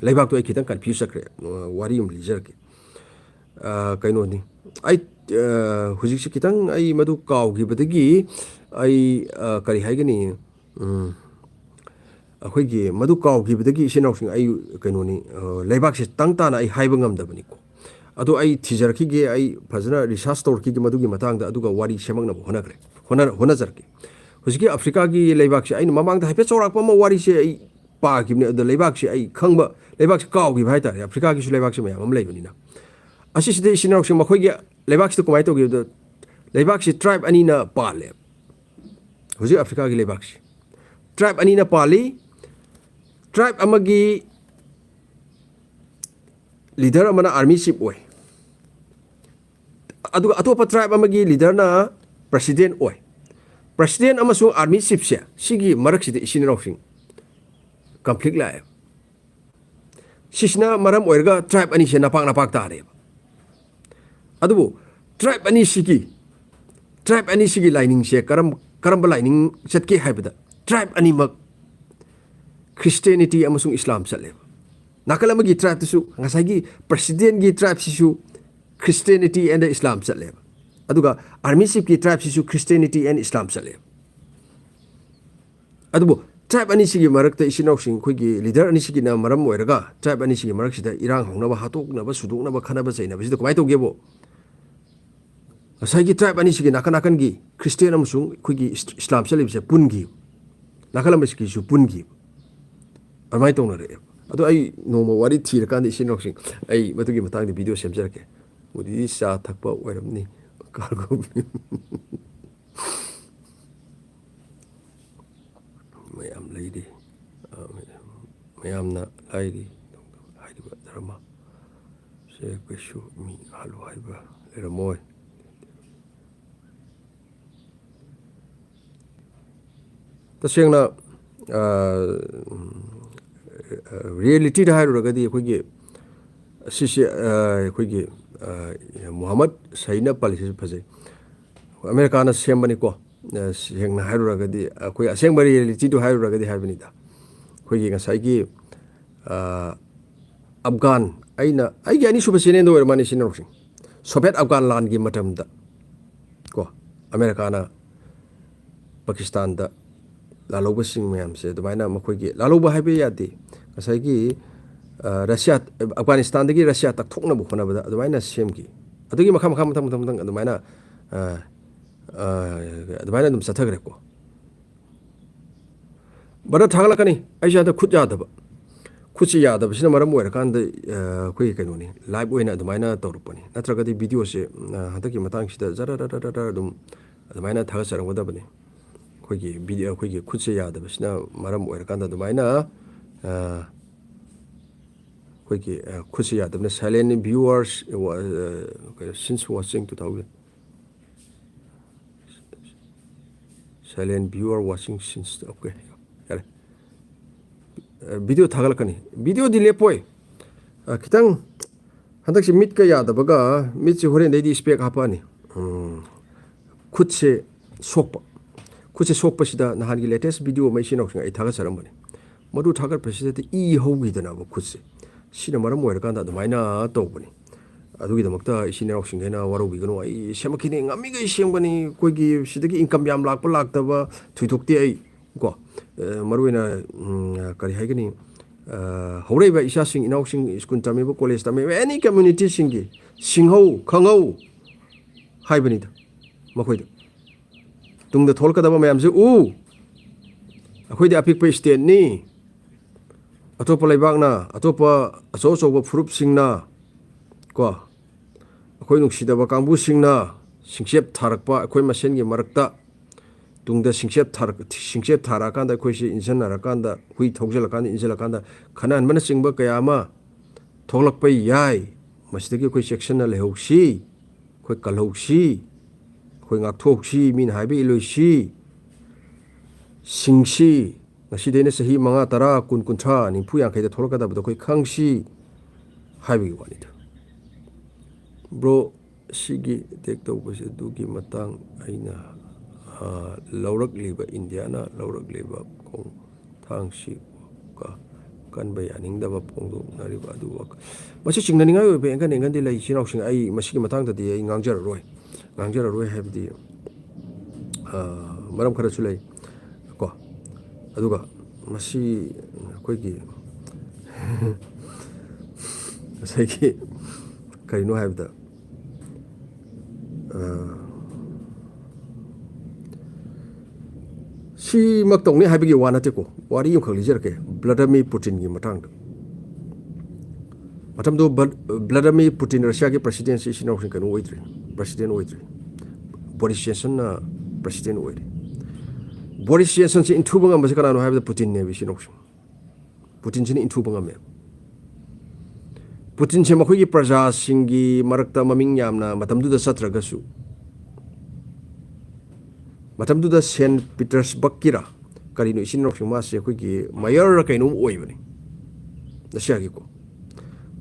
ꯂꯩꯕꯥꯛꯇꯨ ꯑꯩ ꯈꯤꯇꯪ ꯀꯟꯐ꯭ꯌꯨꯁ ꯆꯠꯈ꯭ꯔꯦ꯫ ꯑ, ꯋꯥꯔꯤ ꯑꯃ ꯂꯤꯖꯔꯛꯀꯦ꯫ ꯑ, ꯀꯩꯅꯣꯅꯤ, ꯑꯩ, ꯑ, ꯍꯧꯖꯤꯛꯁꯦ ꯈꯤꯇꯪ ꯑꯩ ꯃꯗꯨ ꯀꯥꯎꯈꯤꯕꯗꯒꯤ ꯑꯩ, ꯑ, ꯀꯔꯤ ꯍꯥꯏꯒꯅꯤ, ꯎꯝ, ꯑꯩꯈꯣꯏꯒꯤ ꯃꯗꯨ ꯀꯥꯎꯈꯤꯕꯗꯒꯤ ꯏꯆꯤꯟ ꯏꯅꯥꯎꯁꯤꯡ, ꯑꯩ ꯀꯩꯅꯣꯅꯤ, ꯑ, ꯂꯩꯕꯥꯛꯁꯦ ꯇꯪ ꯇꯥꯅ ꯑꯩ ꯍꯥꯏꯕ ꯉꯝꯗꯕꯅꯤꯀꯣ꯫ ꯑꯗꯣ ꯑꯩ ꯊꯤꯖꯔꯛꯈꯤꯒꯦ, ꯑꯩ ꯐꯖꯅ ꯔꯤꯁꯥꯔꯆ ꯇꯧꯔꯛꯈꯤꯒꯦ ꯃꯗꯨꯒꯤ ꯃꯇꯥꯡꯗ, ꯑꯗꯨꯒ ꯋꯥꯔꯤ ꯁꯦꯝꯃꯛꯅꯕ ꯍꯣꯠꯅꯈ꯭ꯔꯦ, ꯍꯣꯠꯅ-, ꯍꯣꯠꯅꯖꯔꯛꯀꯦ꯫ ꯍꯧꯖꯤꯛꯀꯤ ꯑꯐ꯭ꯔꯤꯀꯥꯒꯤ ꯂꯩꯕꯥꯛꯁꯦ ꯑꯩꯅ ꯃꯃꯥꯡꯗ ꯍꯥꯏꯐꯦꯠ ꯆꯥꯎꯔꯥꯛꯄ ꯑꯃ ꯋꯥꯔꯤꯁꯦ ꯑꯩ ꯄꯥꯈꯤꯕꯅꯦ, ꯑꯗꯣ ꯂꯩꯕꯥꯛꯁꯦ ꯑꯩ ꯈꯪꯕ, ꯂꯩꯕꯥꯛꯁꯦ ꯀꯥꯎꯈꯤꯕ ꯍꯥꯏꯇꯥꯔꯦ, ꯑꯐ꯭ꯔꯤꯀꯥꯒꯤꯁꯨ ꯂꯩꯕꯥꯛꯁꯦ ꯃꯌꯥꯝ ꯑꯃ ꯂꯩꯕꯅꯤꯅ꯫ ꯑꯁꯤꯁꯤꯗ ꯏꯆꯤꯟ ꯏꯅꯥꯎꯁꯤꯡ, ꯃꯈꯣꯏꯒꯤ ꯂꯩꯕꯥꯛꯁꯤꯗ ꯀꯃꯥꯏꯅ ꯇꯧꯒꯦ ꯍꯥꯏꯕꯗ, ꯂꯩꯕꯥꯛꯁꯤ ꯇ꯭ꯔꯥꯏꯕ ꯑꯅꯤꯅ ꯄꯥꯜꯂꯦ꯫ ꯍꯧꯖꯤꯛ ꯑꯐ꯭ꯔꯤꯀꯥꯒꯤ ꯂꯩꯕꯥꯛꯁꯤ ꯇ꯭ꯔꯥꯏꯕ ꯑꯅꯤꯅ ꯄꯥꯜꯂꯤ꯫ ꯇ꯭ꯔꯥꯏꯕ ꯑꯃꯒꯤ ꯂꯤꯗꯔ ꯑꯃꯅ ꯑꯥꯔꯃꯤ ꯆꯤꯐ ꯑꯣꯏ, ꯑꯗꯨꯒ ꯑꯇꯣꯞꯄ ꯇ꯭ꯔꯥꯏꯕ ꯑꯃꯒꯤ ꯂꯤꯗꯔꯅ ꯄ꯭ꯔꯁꯤꯗꯦꯟ ꯑꯣꯏ꯫ ꯄ꯭ꯔꯁꯤꯗꯦꯟ ꯑꯃꯁꯨꯡ ꯑꯥꯔꯃꯤ ꯆꯤꯐꯁꯦ, ꯁꯤꯒꯤ ꯃꯔꯛꯁꯤꯗ ꯏꯆꯤꯟ ꯏꯅꯥꯎꯁꯤꯡ ꯀꯟꯐ꯭ꯂꯤꯛ ꯂꯥꯛꯑꯦ꯫ ꯁꯤꯁꯤꯅ ꯃꯔꯝ ꯑꯣꯏꯔꯒ ꯇ꯭ꯔꯥꯏꯕ ꯑꯅꯤꯁꯦ ꯅꯄꯥꯛ ꯅꯄꯥꯛ ꯇꯥꯔꯦꯕ꯫ ꯑꯗꯨꯕꯨ tribe ꯑꯅꯤꯁꯤꯒꯤ tribe ꯑꯅꯤꯁꯤꯒꯤ ꯂꯥꯏꯅꯤꯡꯁꯦ ꯀꯔꯝ ꯀꯔꯝꯕ ꯂꯥꯏꯅꯤꯡ ꯆꯠꯀꯦ ꯍꯥꯏꯕꯗ, tribe ꯑꯅꯤꯃꯛ Christianity ꯑꯃꯁꯨꯡ ꯏꯁꯂꯥꯝ ꯆꯠꯂꯦꯕ꯫ ꯅꯥꯀꯜ ꯑꯃꯒꯤ tribeꯇꯁꯨ ꯉꯁꯥꯏꯒꯤ presidentꯒꯤ tribeꯁꯤꯁꯨ Christianity and Islam ꯆꯠꯂꯦꯕ꯫ ꯑꯗꯨꯒ army chiefꯀꯤ tribeꯁꯤꯁꯨ Christianity and Islam ꯆꯠꯂꯦꯕ꯫ ꯑꯗꯨꯕꯨ tribe ꯑꯅꯤꯁꯤꯒꯤ ꯃꯔꯛꯇ, ꯏꯆꯤꯟ ꯏꯅꯥꯎꯁꯤꯡ, ꯑꯩꯈꯣꯏꯒꯤ leader ꯑꯅꯤꯁꯤꯒꯤꯅ ꯃꯔꯝ ꯑꯣꯏꯔꯒ tribe ꯑꯅꯤꯁꯤꯒꯤ ꯃꯔꯛꯁꯤꯗ ꯏꯔꯥꯡ ꯍꯧꯅꯕ, ꯍꯥꯠꯇꯣꯛꯅꯕ, ꯁꯨꯗꯣꯛꯅꯕ, ꯈꯠꯅꯕ ꯆꯩꯅꯕꯁꯤꯗ ꯀꯃꯥꯏꯅ ꯇꯧꯒꯦꯕꯨ? ꯉꯁꯥꯏꯒꯤ tribe ꯑꯅꯤꯁꯤꯒꯤ ꯅꯥꯀꯟ ꯅꯥꯀꯟꯒꯤ Christian ꯑꯃꯁꯨꯡ ꯑꯩꯈꯣꯏꯒꯤ ꯏꯁ-, ꯏꯁꯂꯥꯝ ꯆꯠꯂꯤꯕꯁꯦ ꯄꯨꯟꯈꯤꯕ, ꯅꯥꯀꯜ ꯑꯃꯁꯤꯒꯤꯁꯨ ꯄꯨꯟꯈꯤꯕ, ꯑꯗꯨꯃꯥꯏꯅ ꯇꯧꯅꯔꯛꯑꯦꯕ꯫ ꯑꯗꯣ ꯑꯩ ꯅꯣꯡꯃ ꯋꯥꯔꯤ ꯊꯤꯔꯀꯥꯟꯗ, ꯏꯆꯤꯟ ꯏꯅꯥꯎꯁꯤꯡ, ꯑꯩ ꯃꯗꯨꯒꯤ ꯃꯇꯥꯡꯗ video ꯁꯦꯝꯖꯔꯛꯀꯦ꯫ ꯃꯣꯗꯤꯗꯤ ꯆꯥ ꯊꯛꯄ ꯑꯣꯏꯔꯝꯅꯤ꯫ ꯀꯥꯔꯒꯣ ꯃꯌꯥꯝ ꯂꯩꯔꯤ꯫ ꯑ, ꯃꯌꯥꯝꯅ ꯂꯥꯏꯔꯤ ꯍꯥꯏꯔꯤꯕ ꯙꯔꯃ ꯁꯦ ꯀꯩꯁꯨ ꯃꯤ ꯍꯥꯠꯂꯨ ꯍꯥꯏꯕ ꯂꯩꯔꯝꯃꯣꯏ꯫ ꯇꯁꯦꯡꯅ, ꯑ, realityꯗ ꯍꯥꯏꯔꯨꯔꯒꯗꯤ ꯑꯩꯈꯣꯏꯒꯤ ꯁꯤꯁꯦ, ꯑ, ꯑꯩꯈꯣꯏꯒꯤ, ꯑ, ꯃꯨꯍꯝꯃꯗ ꯁꯍꯤꯗꯅ ꯄꯜꯂꯤꯁꯤꯁꯨ ꯐꯖꯩ꯫ ꯑꯃꯦꯔꯤꯀꯥꯅ ꯁꯦꯝꯕꯅꯤꯀꯣ꯫ ꯑ, ꯁꯦꯡꯅ ꯍꯥꯏꯔꯨꯔꯒꯗꯤ, ꯑꯩꯈꯣꯏ ꯑꯁꯦꯡꯕ realityꯗꯨ ꯍꯥꯏꯔꯨꯔꯒꯗꯤ ꯍꯥꯏꯕꯅꯤꯗ꯫ ꯑꯩꯈꯣꯏꯒꯤ ꯉꯁꯥꯏꯒꯤ, ꯑ, ꯑꯐꯒꯥꯟ, ꯑꯩꯅ, ꯑꯩꯒꯤ ꯑꯅꯤꯁꯨꯕ channelꯗ ꯑꯣꯏꯔ ꯃꯥꯜꯂꯦ, ꯏꯆꯤꯟ ꯏꯅꯥꯎꯁꯤꯡ꯫ ꯁꯣꯚꯤꯌꯦꯠ ꯑꯐꯒꯥꯟ ꯂꯥꯟꯒꯤ ꯃꯇꯝꯗ ꯀꯣ, ꯑꯃꯦꯔꯤꯀꯥꯅ ꯄꯥꯀꯤꯁꯇꯥꯟꯗ ꯂꯥꯜꯍꯧꯕꯁꯤꯡ ꯃꯌꯥꯝꯁꯦ, ꯑꯗꯨꯃꯥꯏꯅ ꯃꯈꯣꯏꯒꯤ, ꯂꯥꯜꯍꯧꯕ ꯍꯥꯏꯕ ꯌꯥꯗꯦ, ꯉꯁꯥꯏꯒꯤ, ꯑ, ꯔꯁꯤꯌꯥ, ꯑꯐꯒꯥꯅꯤꯁꯇꯥꯟꯗꯒꯤ ꯔꯁꯤꯌꯥ ꯇꯛꯊꯣꯛꯅꯕ ꯍꯣꯠꯅꯕꯗ ꯑꯗꯨꯃꯥꯏꯅ ꯁꯦꯝꯈꯤ꯫ ꯑꯗꯨꯒꯤ ꯃꯈꯥ, ꯃꯈꯥ, ꯃꯊꯪ, ꯃꯊꯪ, ꯃꯊꯪ ꯑꯗꯨꯃꯥꯏꯅ, ꯑ, ꯑ, ꯑꯗꯨꯃꯥꯏꯅ ꯑꯗꯨꯝ ꯆꯠꯊꯈ꯭ꯔꯦꯀꯣ꯫ Brother, ꯊꯥꯒꯠꯂꯛꯀꯅꯤ꯫ ꯑꯩꯁꯦ ꯍꯟꯗꯛ ꯈꯨꯠ ꯌꯥꯗꯕ, ꯈꯨꯠꯁꯤ ꯌꯥꯗꯕꯁꯤꯅ ꯃꯔꯝ ꯑꯣꯏꯔꯀꯥꯟꯗ, ꯑ, ꯑꯩꯈꯣꯏꯒꯤ ꯀꯩꯅꯣꯅꯤ, live ꯑꯣꯏꯅ ꯑꯗꯨꯃꯥꯏꯅ ꯇꯧꯔꯛꯄꯅꯤ꯫ ꯅꯠꯇ꯭ꯔꯒꯗꯤ videoꯁꯦ, ꯑ, ꯍꯟꯗꯛꯀꯤ ꯃꯇꯥꯡꯁꯤꯗ ꯖꯔ ꯖꯔ ꯖꯔ ꯖꯔ ꯑꯗꯨꯝ ꯑꯗꯨꯃꯥꯏꯅ ꯊꯥꯒꯠꯆꯔꯝꯒꯗꯕꯅꯤ꯫ ꯑꯩꯈꯣꯏꯒꯤ video, ꯑꯩꯈꯣꯏꯒꯤ ꯈꯨꯠꯁꯦ ꯌꯥꯗꯕꯁꯤꯅ ꯃꯔꯝ ꯑꯣꯏꯔꯀꯥꯟꯗ ꯑꯗꯨꯃꯥꯏꯅ, ꯑ, ꯑꯩꯈꯣꯏꯒꯤ, ꯑ, ꯈꯨꯠꯁꯦ ꯌꯥꯗꯕꯅ silent viewers, ꯑ, ꯀꯩꯅꯣ, since watching two thousand, silent viewer watching since, okay, ꯌꯥꯔꯦ꯫ ꯑ, video ꯊꯥꯒꯠꯂꯛꯀꯅꯤ꯫ Videoꯗꯤ ꯂꯦꯞꯄꯣꯏ꯫ ꯑ, ꯈꯤꯇꯪ ꯍꯟꯗꯛꯁꯤ ꯃꯤꯠꯀ ꯌꯥꯗꯕꯒ, ꯃꯤꯠꯁꯤ ꯍꯣꯔꯦꯟꯗꯩꯗꯤ ꯏꯁꯄꯦꯛ ꯍꯥꯞꯄꯛꯑꯅꯤ꯫ ꯎꯝ, ꯈꯨꯠꯁꯦ ꯁꯣꯛꯄ꯫ ꯈꯨꯠꯁꯦ ꯁꯣꯛꯄꯁꯤꯗ ꯅꯍꯥꯟꯒꯤ latest video ꯑꯃ ꯏꯆꯤꯟ ꯏꯅꯥꯎꯁꯤꯡ ꯑꯩ ꯊꯥꯒꯠꯆꯔꯝꯕꯅꯤ꯫ ꯃꯗꯨ ꯊꯥꯒꯠꯄꯁꯤꯗꯗꯤ ꯏ ꯍꯧꯈꯤꯗꯅꯕ ꯈꯨꯠꯁꯦ꯫ ꯁꯤꯅ ꯃꯔꯝ ꯑꯣꯏꯔꯀꯥꯟꯗ ꯑꯗꯨꯃꯥꯏꯅ ꯇꯧꯕꯅꯤ꯫ ꯑꯗꯨꯒꯤꯗꯃꯛꯇ ꯏꯆꯤꯟ ꯏꯅꯥꯎꯁꯤꯡꯈꯩꯅ ꯋꯥꯔꯧꯕꯤꯒꯅꯨ꯫ ꯑꯩ ꯁꯦꯝꯃꯛꯈꯤꯅꯤ, ꯉꯝꯃꯤꯈꯩ ꯁꯦꯝꯒꯅꯤ꯫ ꯑꯩꯈꯣꯏꯒꯤ ꯁꯤꯗꯒꯤ income ꯌꯥꯝ ꯂꯥꯛꯄ ꯂꯥꯛꯇꯕ ꯊꯣꯏꯗꯣꯛꯇꯦ ꯑꯩ꯫ ꯀꯣ, ꯑ, ꯃꯔꯨꯑꯣꯏꯅ, ꯎꯝ, ꯀꯔꯤ ꯍꯥꯏꯒꯅꯤ, ꯑ, ꯍꯧꯔꯛꯏꯕ ꯏꯆꯥꯁꯤꯡ, ꯏꯅꯥꯎꯁꯤꯡ, ꯁ꯭ꯀꯨꯜ ꯇꯝꯃꯤꯕ, ꯀꯣꯂꯦꯖ ꯇꯝꯃꯤꯕ, any communityꯁꯤꯡꯒꯤ ꯁꯤꯡꯍꯧ, ꯈꯪꯍꯧ ꯍꯥꯏꯕꯅꯤꯗ ꯃꯈꯣꯏꯗ꯫ ꯇꯨꯡꯗ ꯊꯣꯛꯂꯛꯀꯗꯕ ꯃꯌꯥꯝꯁꯦ ꯎ꯫ ꯑꯩꯈꯣꯏꯗꯤ ꯑꯄꯤꯛꯄ stateꯅꯤ꯫ ꯑꯇꯣꯞꯄ ꯂꯩꯕꯥꯛꯅ, ꯑꯇꯣꯞꯄ ꯑꯆꯧ ꯑꯆꯧꯕ ꯐꯨꯔꯨꯞꯁꯤꯡꯅ, ꯀꯣ, ꯑꯩꯈꯣꯏ ꯅꯨꯡꯁꯤꯗꯕ ꯀꯥꯡꯕꯨꯁꯤꯡꯅ ꯁꯤꯡꯆꯦꯞ ꯊꯥꯔꯛꯄ, ꯑꯩꯈꯣꯏ ꯃꯁꯦꯟꯒꯤ ꯃꯔꯛꯇ ꯇꯨꯡꯗ ꯁꯤꯡꯆꯦꯞ ꯊꯥꯔꯛ-, ꯁꯤꯡꯆꯦꯞ ꯊꯥꯔꯛꯑꯀꯥꯟꯗ, ꯑꯩꯈꯣꯏꯁꯤ ꯏꯟꯁꯤꯟꯅꯔꯀꯥꯟꯗ, ꯍꯨꯏ ꯊꯧꯖꯤꯜꯂꯀꯥꯟꯗ, ꯏꯟꯁꯤꯜꯂꯀꯥꯟꯗ ꯈꯠꯅꯍꯟꯕꯅꯆꯤꯡꯕ ꯀꯌꯥ ꯑꯃ ꯊꯣꯛꯂꯛꯄ ꯌꯥꯏ꯫ ꯃꯁꯤꯗꯒꯤ ꯑꯩꯈꯣꯏ ꯆꯦꯛꯁꯤꯟꯅ ꯂꯩꯍꯧꯁꯤ, ꯑꯩꯈꯣꯏ ꯀꯜꯍꯧꯁꯤ, ꯑꯩꯈꯣꯏ ꯉꯥꯛꯊꯣꯛꯁꯤ, ꯃꯤꯅ ꯍꯥꯏꯕ ꯏꯜꯂꯣꯏꯁꯤ, ꯁꯤꯡꯁꯤ꯫ ꯉꯁꯤꯗꯩꯅ ꯆꯍꯤ ꯃꯉꯥ, ꯇꯔꯥ, ꯀꯨꯟ, ꯀꯨꯟꯊ꯭ꯔꯥ, ꯅꯤꯐꯨ, ꯌꯥꯡꯈꯩꯗ ꯊꯣꯛꯂꯛꯀꯗꯕꯗꯣ ꯑꯩꯈꯣꯏ ꯈꯪꯁꯤ ꯍꯥꯏꯕꯒꯤ ꯋꯥꯅꯤꯗ꯫ Bro, ꯁꯤꯒꯤ attack ꯇꯧꯕꯁꯦ ꯑꯗꯨꯒꯤ ꯃꯇꯥꯡ ꯑꯩꯅ, ꯑ, ꯂꯧꯔꯛꯂꯤꯕ, ꯏꯟꯗꯤꯌꯥꯅ ꯂꯧꯔꯛꯂꯤꯕ ꯈꯣꯡꯊꯥꯡꯁꯤ ꯀ-, ꯀꯟꯕ ꯌꯥꯅꯤꯡꯗꯕ ꯐꯣꯡꯗꯣꯛꯅꯔꯤꯕ ꯑꯗꯨ ꯋꯥꯈꯜ-, ꯃꯁꯤ ꯆꯤꯡꯅꯅꯤꯡꯉꯥꯏ ꯑꯣꯏꯕ ꯑꯦꯡꯒꯟ ꯑꯦꯡꯒꯟꯗꯤ ꯂꯩ, ꯏꯆꯤꯟ ꯏꯅꯥꯎꯁꯤꯡ꯫ ꯑꯩ ꯃꯁꯤꯒꯤ ꯃꯇꯥꯡꯗꯗꯤ ꯑꯩ ꯉꯥꯡꯖꯔꯔꯣꯏ, ꯉꯥꯡꯖꯔꯔꯣꯏ ꯍꯥꯏꯕꯗꯤ, ꯑ, ꯃꯔꯝ ꯈꯔꯁꯨ ꯂꯩ ꯀꯣ꯫ ꯑꯗꯨꯒ ꯃꯁꯤ ꯑꯩꯈꯣꯏꯒꯤ ꯉꯁꯥꯏꯒꯤ ꯀꯔꯤꯅꯣ ꯍꯥꯏꯕꯗ, ꯑ, ꯁꯤꯃꯛ ꯇꯧꯅꯤ ꯍꯥꯏꯕꯒꯤ ꯋꯥ ꯅꯠꯇꯦꯀꯣ꯫ ꯋꯥꯔꯤ ꯑꯃꯈꯛ ꯂꯤꯖꯔꯛꯀꯦ ꯕ꯭ꯂꯥꯗꯤꯃꯤꯔ ꯄꯨꯇꯤꯟꯒꯤ ꯃꯇꯥꯡꯗ꯫ ꯃꯇꯝꯗꯨ ꯕ꯭ꯂ-, ꯕ꯭ꯂꯥꯗꯤꯃꯤꯔ ꯄꯨꯇꯤꯟ, ꯔꯁꯤꯌꯥꯒꯤ presidentꯁꯤ, ꯏꯆꯤꯟ ꯏꯅꯥꯎꯁꯤꯡ, ꯀꯩꯅꯣ ꯑꯣꯏꯗ꯭ꯔꯤ, president ꯑꯣꯏꯗ꯭ꯔꯤ꯫ ꯕꯣꯔꯤꯁ ꯖꯣꯟꯁꯟꯅ president ꯑꯣꯏꯔꯤ꯫ ꯕꯣꯔꯤꯁ ꯖꯣꯟꯁꯟꯁꯤ ꯏꯟꯊꯨꯕ ꯉꯝꯕꯁꯤ ꯀꯅꯥꯅꯣ ꯍꯥꯏꯕꯗ ꯄꯨꯇꯤꯟꯅꯦꯕ, ꯏꯆꯤꯟ ꯏꯅꯥꯎꯁꯤꯡ꯫ ꯄꯨꯇꯤꯟꯁꯤꯅ ꯏꯟꯊꯨꯕ ꯉꯝꯃꯦꯕ꯫ ꯄꯨꯇꯤꯟꯁꯦ ꯃꯈꯣꯏꯒꯤ ꯄ꯭ꯔꯖꯥꯁꯤꯡꯒꯤ ꯃꯔꯛꯇ ꯃꯃꯤꯡ ꯌꯥꯝꯅ ꯃꯇꯝꯗꯨꯗ ꯆꯠꯇ꯭ꯔꯒꯁꯨ, ꯃꯇꯝꯗꯨꯗ ꯁꯦꯟ ꯄꯤꯇꯔꯁꯕꯔꯒꯀꯤꯔ ꯀꯔꯤꯅꯣ, ꯏꯆꯤꯟ ꯏꯅꯥꯎꯁꯤꯡ, ꯃꯥꯁꯦ ꯑꯩꯈꯣꯏꯒꯤ ꯃꯦꯌꯔꯔ ꯀꯩꯅꯣꯝ ꯑꯣꯏꯕꯅꯤ ꯔꯁꯤꯌꯥꯒꯤꯀꯣ꯫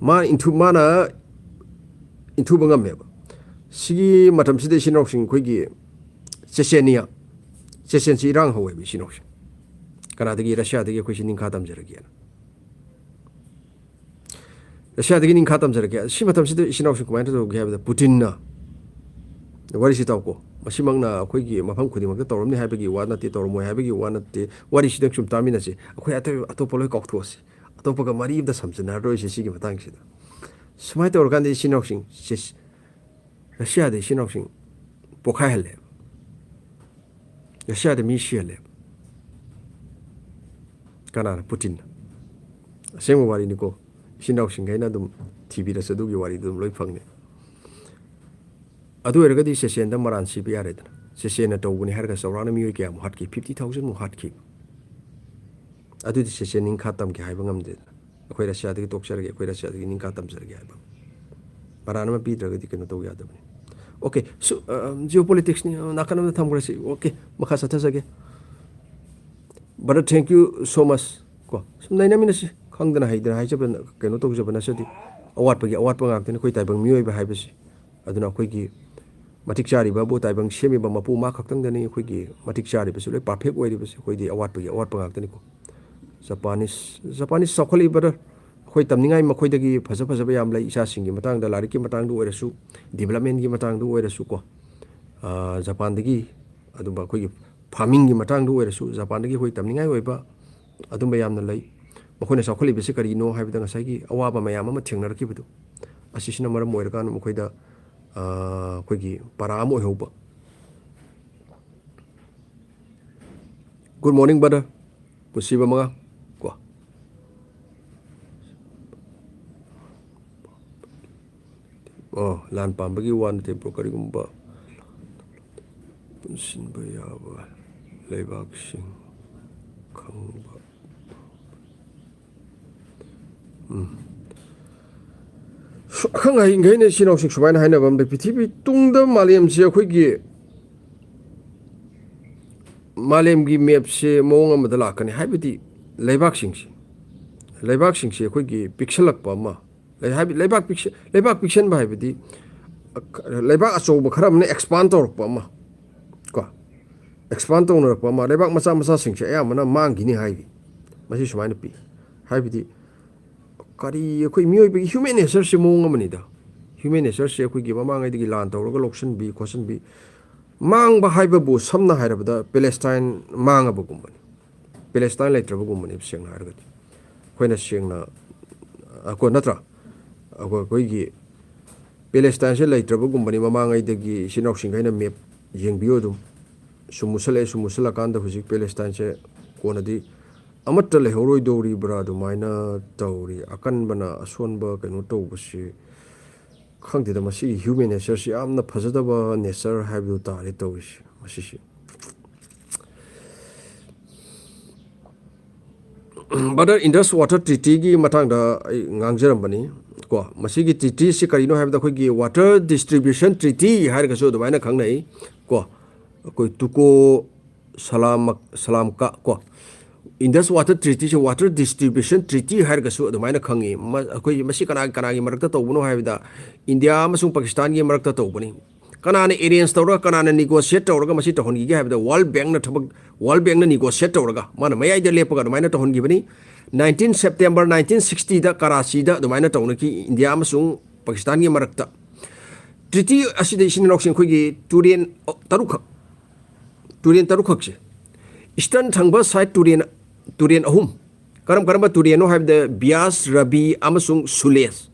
ꯃꯥ ꯏꯟꯊꯨ-, ꯃꯥꯅ ꯏꯟꯊꯨꯕ ꯉꯝꯃꯦꯕ꯫ ꯁꯤꯒꯤ ꯃꯇꯝꯁꯤꯗ ꯏꯆꯤꯟ ꯏꯅꯥꯎꯁꯤꯡ ꯑꯩꯈꯣꯏꯒꯤ ꯆꯦꯆꯦꯅꯤꯌꯥ, ꯆꯦꯆꯦꯟꯁꯤ ꯏꯔꯥꯡ ꯍꯧꯋꯦꯕ ꯏꯆꯤꯟ ꯏꯅꯥꯎꯁꯤꯡ꯫ ꯀꯅꯥꯗꯒꯤ? ꯔꯁꯤꯌꯥꯗꯒꯤ ꯑꯩꯈꯣꯏꯁꯤ ꯅꯤꯡꯈꯥ ꯇꯝꯖꯔꯒꯦꯅ꯫ ꯔꯁꯤꯌꯥꯗꯒꯤ ꯅꯤꯡꯈꯥ ꯇꯝꯖꯔꯒꯦ꯫ ꯁꯤ ꯃꯇꯝꯁꯤꯗ ꯏꯆꯤꯟ ꯏꯅꯥꯎꯁꯤꯡ ꯀꯃꯥꯏꯅ ꯇꯧꯒꯦ ꯍꯥꯏꯕꯗ, ꯄꯨꯇꯤꯟꯅ, ꯋꯥꯔꯤꯁꯤ ꯇꯥꯎꯀꯣ, ꯃꯁꯤꯃꯛꯅ ꯑꯩꯈꯣꯏꯒꯤ ꯃꯐꯝ ꯈꯨꯗꯤꯡꯃꯛꯇ ꯇꯧꯔꯝꯅꯤ ꯍꯥꯏꯕꯒꯤ ꯋꯥ ꯅꯠꯇꯦ, ꯇꯧꯔꯝꯃꯣꯏ ꯍꯥꯏꯕꯒꯤ ꯋꯥ ꯅꯠꯇꯦ, ꯋꯥꯔꯤꯁꯤꯗꯪ ꯁꯨꯝ ꯇꯥꯃꯤꯟꯅꯁꯤ꯫ ꯑꯩꯈꯣꯏ ꯑꯇꯩ ꯑꯇꯣꯞꯄ ꯂꯣꯏ ꯀꯥꯎꯊꯣꯛꯑꯁꯤ, ꯑꯇꯣꯞꯄꯒ ꯃꯔꯤ ꯑꯃꯇ ꯁꯝꯖꯤꯟꯅꯔꯔꯣꯏꯁꯤ ꯁꯤꯒꯤ ꯃꯇꯥꯡꯁꯤꯗ꯫ ꯁꯨꯃꯥꯏꯅ ꯇꯧꯔꯀꯥꯟꯗ ꯏꯆꯤꯟ ꯏꯅꯥꯎꯁꯤꯡ ꯁꯤ-, ꯔꯁꯤꯌꯥꯗ ꯏꯆꯤꯟ ꯏꯅꯥꯎꯁꯤꯡ ꯄꯣꯛꯈꯥꯏꯍꯜꯂꯦꯕ, ꯔꯁꯤꯌꯥꯗ ꯃꯤ ꯁꯤꯍꯜꯂꯦꯕ꯫ ꯀꯅꯥꯅ? ꯄꯨꯇꯤꯟꯅ꯫ ꯑꯁꯦꯡꯕ ꯋꯥꯔꯤꯅꯤꯀꯣ, ꯏꯆꯤꯟ ꯏꯅꯥꯎꯁꯤꯡꯈꯩꯅ ꯑꯗꯨꯝ ꯊꯤꯕꯤꯔꯁꯨ ꯑꯗꯨꯒꯤ ꯋꯥꯔꯤꯗꯨ ꯑꯗꯨꯝ ꯂꯣꯏ ꯐꯪꯅꯤ꯫ ꯑꯗꯨ ꯑꯣꯏꯔꯒꯗꯤ ꯆꯦꯆꯦꯟꯗ ꯃꯔꯥꯟ ꯁꯤꯕ ꯌꯥꯔꯦꯗꯅ, ꯆꯦꯆꯦꯟꯅ ꯇꯧꯕꯅꯤ ꯍꯥꯏꯔꯒ ꯆꯥꯎꯔꯥꯛꯅ ꯃꯤꯑꯣꯏ ꯀꯌꯥꯃꯨꯛ ꯍꯥꯠꯈꯤ? ꯐꯤꯐꯇꯤ ꯊꯥꯎꯖꯟꯃꯨꯛ ꯍꯥꯠꯈꯤ꯫ ꯑꯗꯨꯗꯤ ꯆꯦꯆꯦꯟ ꯅꯤꯡꯈꯥ ꯇꯝꯒꯦ ꯍꯥꯏꯕ ꯉꯝꯗꯦꯗꯅ꯫ ꯑꯩꯈꯣꯏ ꯔꯁꯤꯌꯥꯗꯒꯤ ꯇꯣꯛꯆꯔꯒꯦ, ꯑꯩꯈꯣꯏ ꯔꯁꯤꯌꯥꯗꯒꯤ ꯅꯤꯡꯈꯥ ꯇꯝꯖꯔꯒꯦ ꯍꯥꯏꯕ ꯃꯔꯥꯟ ꯑꯃ ꯄꯤꯗ꯭ꯔꯒꯗꯤ ꯀꯩꯅꯣ ꯇꯧ ꯌꯥꯗꯕꯅꯤ꯫ ꯑꯣꯀꯦ, ꯁꯨ-, ꯑ, ꯖꯤꯑꯣ ꯄꯣꯂꯤꯇꯤꯛꯁꯅꯤ, ꯑ, ꯅꯥꯀꯟ ꯑꯃꯗ ꯊꯝꯈ꯭ꯔꯁꯤ꯫ ꯑꯣꯀꯦ, ꯃꯈꯥ ꯆꯠꯊꯖꯒꯦ꯫ Brother, thank you so much꯫ ꯀꯣ, ꯁꯨꯝ ꯅꯩꯅꯃꯤꯟꯅꯁꯤ꯫ ꯈꯪꯗꯅ ꯍꯩꯗꯅ ꯍꯥꯏꯖꯕ, ꯀꯩꯅꯣ ꯇꯧꯖꯕ ꯅꯠꯆꯗꯦ꯫ ꯑꯋꯥꯠꯄꯒꯤ ꯑꯋꯥꯠꯄ ꯉꯥꯛꯇꯅꯤ ꯑꯩꯈꯣꯏ ꯇꯥꯏꯕꯪ ꯃꯤꯑꯣꯏꯕ ꯍꯥꯏꯕꯁꯤ꯫ ꯑꯗꯨꯅ ꯑꯩꯈꯣꯏꯒꯤ ꯃꯇꯤꯛ ꯆꯥꯔꯤꯕꯕꯨ ꯇꯥꯏꯕꯪ ꯁꯦꯝꯃꯤꯕ ꯃꯄꯨ ꯃꯥ ꯈꯛꯇꯪꯗꯅꯤ ꯑꯩꯈꯣꯏꯒꯤ ꯃꯇꯤꯛ ꯆꯥꯔꯤꯕꯁꯤ, ꯂꯣꯏ ꯄꯥꯔꯐꯦꯛ ꯑꯣꯏꯔꯤꯕꯁꯤ꯫ ꯑꯩꯈꯣꯏꯗꯤ ꯑꯋꯥꯠꯄꯒꯤ ꯑꯋꯥꯠꯄ ꯉꯥꯛꯇꯅꯤꯀꯣ꯫ ꯖꯄꯥꯅꯤꯁ, ꯖꯄꯥꯅꯤꯁ ꯆꯥꯎꯈꯠꯂꯛꯏꯕꯗ ꯑꯩꯈꯣꯏ ꯇꯝꯅꯤꯡꯉꯥꯏ ꯃꯈꯣꯏꯗꯒꯤ ꯐꯖ ꯐꯖꯕ ꯌꯥꯝ ꯂꯩ꯫ ꯏꯆꯥꯁꯤꯡꯒꯤ ꯃꯇꯥꯡꯗ, ꯂꯥꯏꯔꯤꯛꯀꯤ ꯃꯇꯥꯡꯗ ꯑꯣꯏꯔꯁꯨ, ꯗꯤꯕꯂꯞꯃꯦꯟꯒꯤ ꯃꯇꯥꯡꯗ ꯑꯣꯏꯔꯁꯨꯀꯣ, ꯑꯥ, ꯖꯄꯥꯟꯗꯒꯤ ꯑꯗꯨꯝꯕ ꯑꯩꯈꯣꯏꯒꯤ ꯐꯥꯔꯃꯤꯡꯒꯤ ꯃꯇꯥꯡꯗ ꯑꯣꯏꯔꯁꯨ ꯖꯄꯥꯟꯗꯒꯤ ꯑꯩꯈꯣꯏ ꯇꯝꯅꯤꯡꯉꯥꯏ ꯑꯣꯏꯕ ꯑꯗꯨꯝꯕ ꯌꯥꯝꯅ ꯂꯩ꯫ ꯃꯈꯣꯏꯅ ꯆꯥꯎꯈꯠꯂꯤꯕꯁꯤ ꯀꯔꯤꯅꯣ ꯍꯥꯏꯕꯗ, ꯉꯁꯥꯏꯒꯤ ꯑꯋꯥꯕ ꯃꯌꯥꯝ ꯑꯃ ꯊꯦꯡꯅꯔꯛꯈꯤꯕꯗꯣ, ꯑꯁꯤꯁꯤꯅ ꯃꯔꯝ ꯑꯣꯏꯔꯀꯥꯟꯗ ꯃꯈꯣꯏꯗ, ꯑꯥ, ꯑꯩꯈꯣꯏꯒꯤ ꯄꯔꯥ ꯑꯃ ꯑꯣꯏꯍꯧꯕ꯫ Good morning, brother꯫ ꯄꯨꯟꯁꯤꯕ ꯃꯉꯥ ꯀꯣ꯫ ꯑꯣ, ꯂꯥꯟ ꯄꯥꯝꯕꯒꯤ ꯋꯥ ꯅꯠꯇꯦ, bro꯫ ꯀꯔꯤꯒꯨꯝꯕ ꯄꯨꯟꯁꯤꯟꯕ ꯌꯥꯕ ꯂꯩꯕꯥꯛꯁꯤꯡ ꯈꯪꯕ꯫ ꯎꯝ꯫ ꯑꯈꯪ ꯑꯍꯩꯈꯩꯅ, ꯏꯆꯤꯟ ꯏꯅꯥꯎꯁꯤꯡ ꯁꯨꯃꯥꯏꯅ ꯍꯥꯏꯅꯕ ꯑꯃ ꯂꯩ, ꯄ꯭ꯔꯤꯊꯤꯕꯤ ꯇꯨꯡꯗ ꯃꯥꯂꯦꯝꯁꯦ ꯑꯩꯈꯣꯏꯒꯤ ꯃꯥꯂꯦꯝꯒꯤ ꯃꯦꯞꯁꯦ ꯃꯑꯣꯡ ꯑꯃꯗ ꯂꯥꯛꯀꯅꯤ, ꯍꯥꯏꯕꯗꯤ ꯂꯩꯕꯥꯛꯁꯤꯡꯁꯦ, ꯂꯩꯕꯥꯛꯁꯤꯡꯁꯦ ꯑꯩꯈꯣꯏꯒꯤ ꯄꯤꯛꯁꯜꯂꯛꯄ ꯑꯃ, ꯂꯩ-, ꯍꯥꯏꯕꯗꯤ ꯂꯩꯕꯥꯛ ꯄꯤꯛꯁ-, ꯂꯩꯕꯥꯛ ꯄꯤꯛꯁꯟꯕ ꯍꯥꯏꯕꯗꯤ, ꯑ, ꯂꯩꯕꯥꯛ ꯑꯆꯧꯕ ꯈꯔ ꯑꯃꯅ ꯑꯦꯛꯁꯄꯥꯟ ꯇꯧꯔꯛꯄ ꯑꯃ, ꯀꯣ, ꯑꯦꯛꯁꯄꯥꯟ ꯇꯧꯅꯔꯛꯄ ꯑꯃ, ꯂꯩꯕꯥꯛ ꯃꯆꯥ ꯃꯆꯥꯁꯤꯡꯁꯦ ꯑꯌꯥꯝꯕꯅ ꯃꯥꯡꯈꯤꯅꯤ ꯍꯥꯏꯔꯤ꯫ ꯃꯁꯤ ꯁꯨꯃꯥꯏꯅ ꯄꯤ꯫ ꯍꯥꯏꯕꯗꯤ ꯀꯔꯤ, ꯑꯩꯈꯣꯏ ꯃꯤꯑꯣꯏꯕꯒꯤ ꯍ꯭ꯌꯨꯃꯦꯟ ꯅꯦꯆꯔꯁꯦ ꯃꯑꯣꯡ ꯑꯃꯅꯤꯗ꯫ ꯍ꯭ꯌꯨꯃꯦꯟ ꯅꯦꯆꯔꯁꯦ ꯑꯩꯈꯣꯏꯒꯤ ꯃꯃꯥꯡꯉꯩꯗꯒꯤ ꯂꯥꯟ ꯇꯧꯔꯒ ꯂꯧꯁꯤꯟꯕꯤ ꯈꯣꯠꯆꯤꯟꯕꯤ, ꯃꯥꯡꯕ ꯍꯥꯏꯕꯕꯨ ꯁꯝꯅ ꯍꯥꯏꯔꯕꯗ ꯄꯦꯂꯦꯁꯇꯥꯏꯟ ꯃꯥꯡꯉꯕꯒꯨꯝꯕꯅꯤ꯫ ꯄꯦꯂꯦꯁꯇꯥꯏꯟ ꯂꯩꯇ꯭ꯔꯕꯒꯨꯝꯕꯅꯦꯕ, ꯁꯦꯡꯅ ꯍꯥꯏꯔꯒꯗꯤ꯫ ꯑꯩꯈꯣꯏꯅ ꯁꯦꯡꯅ, ꯑ, ꯀꯣ, ꯅꯠꯇ꯭ꯔꯥ? ꯑꯩꯈꯣꯏ, ꯑꯩꯈꯣꯏꯒꯤ ꯄꯦꯂꯦꯁꯇꯥꯏꯟꯁꯦ ꯂꯩꯇ꯭ꯔꯕꯒꯨꯝꯕꯅꯤ ꯃꯃꯥꯡꯉꯩꯗꯒꯤ꯫ ꯏꯆꯤꯟ ꯏꯅꯥꯎꯁꯤꯡꯈꯩꯅ ꯃꯦꯞ ꯌꯦꯡꯕꯤꯌꯨ ꯑꯗꯨꯝ꯫ ꯁꯨꯝ ꯃꯨꯁꯜꯂꯛꯑꯦ, ꯁꯨꯝ ꯃꯨꯁꯜꯂꯀꯥꯟꯗ ꯍꯧꯖꯤꯛ ꯄꯦꯂꯦꯁꯇꯥꯏꯟꯁꯦ ꯀꯣꯟꯅꯗꯤ ꯑꯃꯠꯇ ꯂꯩꯍꯧꯔꯣꯏꯗꯧꯔꯤꯕ꯭ꯔꯥ ꯑꯗꯨꯃꯥꯏꯅ ꯇꯧꯔꯤ꯫ ꯑꯀꯟꯕꯅ ꯑꯁꯣꯟꯕ ꯀꯩꯅꯣ ꯇꯧꯕꯁꯤ ꯈꯪꯗꯦꯗ, ꯃꯁꯤꯒꯤ ꯍ꯭ꯌꯨꯃꯦꯟ ꯅꯦꯆꯔꯁꯤ ꯌꯥꯝꯅ ꯐꯖꯗꯕ ꯅꯦꯆꯔ ꯍꯥꯏꯕꯗꯨ ꯇꯥꯔꯦ ꯇꯧꯔꯤꯁꯤ ꯃꯁꯤꯁꯤ꯫ ꯕ꯭ꯔꯗꯔ, ꯏꯟꯗꯁ ꯋꯥꯇꯔ ꯇ꯭ꯔꯤꯇꯤꯒꯤ ꯃꯇꯥꯡꯗ ꯑꯩ ꯉꯥꯡꯖꯔꯝꯕꯅꯤ꯫ ꯀꯣ, ꯃꯁꯤꯒꯤ ꯇ꯭ꯔꯤꯇꯤꯁꯤ ꯀꯔꯤꯅꯣ ꯍꯥꯏꯕꯗ ꯑꯩꯈꯣꯏꯒꯤ ꯋꯥꯇꯔ ꯗꯤꯁꯇ꯭ꯔꯤꯕ꯭ꯌꯨꯁꯟ ꯇ꯭ꯔꯤꯇꯤ ꯍꯥꯏꯔꯒꯁꯨ ꯑꯗꯨꯃꯥꯏꯅ ꯈꯪꯅꯩ꯫ ꯀꯣ, ꯑꯩꯈꯣꯏ ꯇꯨꯀꯣ ꯁꯂꯥꯃꯛ-, ꯁꯂꯥꯝꯀꯥ, ꯀꯣ, ꯏꯟꯗꯁ ꯋꯥꯇꯔ ꯇ꯭ꯔꯤꯇꯤꯁꯦ ꯋꯥꯇꯔ ꯗꯤꯁꯇ꯭ꯔꯤꯕ꯭ꯌꯨꯁꯟ ꯇ꯭ꯔꯤꯇꯤ ꯍꯥꯏꯔꯒꯁꯨ ꯑꯗꯨꯃꯥꯏꯅ ꯈꯪꯉꯤ꯫ ꯃ-, ꯑꯩꯈꯣꯏ ꯃꯁꯤ ꯀꯅꯥ ꯀꯅꯥꯒꯤ ꯃꯔꯛꯇ ꯇꯧꯕꯅꯣ ꯍꯥꯏꯕꯗ ꯏꯟꯗꯤꯌꯥ ꯑꯃꯁꯨꯡ ꯄꯥꯀꯤꯁꯇꯥꯟꯒꯤ ꯃꯔꯛꯇ ꯇꯧꯕꯅꯤ꯫ ꯀꯅꯥꯅ ꯑꯦꯔꯦꯟꯖ ꯇꯧꯔꯒ, ꯀꯅꯥꯅ ꯅꯤꯒꯣꯁꯤꯌꯦꯠ ꯇꯧꯔꯒ ꯃꯁꯤ ꯇꯧꯍꯟꯈꯤꯒꯦ ꯍꯥꯏꯕꯗ ꯋꯥꯔꯜ ꯕꯦꯡꯛꯅ ꯊꯕꯛ, ꯋꯥꯔꯜ ꯕꯦꯡꯛꯅ ꯅꯤꯒꯣꯁꯤꯌꯦꯠ ꯇꯧꯔꯒ ꯃꯥꯅ ꯃꯌꯥꯏꯗ ꯂꯦꯞꯄꯒ ꯑꯗꯨꯃꯥꯏꯅ ꯇꯧꯍꯟꯈꯤꯕꯅꯤ꯫ ꯅꯥꯏꯟꯇꯤꯟ ꯁꯦꯞꯇꯦꯝꯕꯔ ꯅꯥꯏꯟꯇꯤꯟ ꯁꯤꯛꯁꯇꯤꯗ ꯀꯔꯥꯆꯤꯗ ꯑꯗꯨꯃꯥꯏꯅ ꯇꯧꯅꯈꯤ ꯏꯟꯗꯤꯌꯥ ꯑꯃꯁꯨꯡ ꯄꯥꯀꯤꯁꯇꯥꯟꯒꯤ ꯃꯔꯛꯇ꯫ ꯇ꯭ꯔꯤꯇꯤ ꯑꯁꯤꯗ ꯏꯆꯤꯟ ꯏꯅꯥꯎꯁꯤꯡ ꯑꯩꯈꯣꯏꯒꯤ ꯇꯨꯔꯦꯟ ꯇꯔꯨꯛꯈꯛ, ꯇꯨꯔꯦꯟ ꯇꯔꯨꯛꯈꯛꯁꯦ, ꯏꯁꯇꯔꯟ ꯊꯪꯕ ꯁꯥꯏꯠ ꯇꯨꯔꯦꯟ, ꯇꯨꯔꯦꯟ ꯑꯍꯨꯝ, ꯀꯔꯝ ꯀꯔꯝꯕ ꯇꯨꯔꯦꯟꯅꯣ ꯍꯥꯏꯕꯗ ꯕꯤꯌꯥꯁ, ꯔꯕꯤ ꯑꯃꯁꯨꯡ ꯁꯨꯂꯦꯁ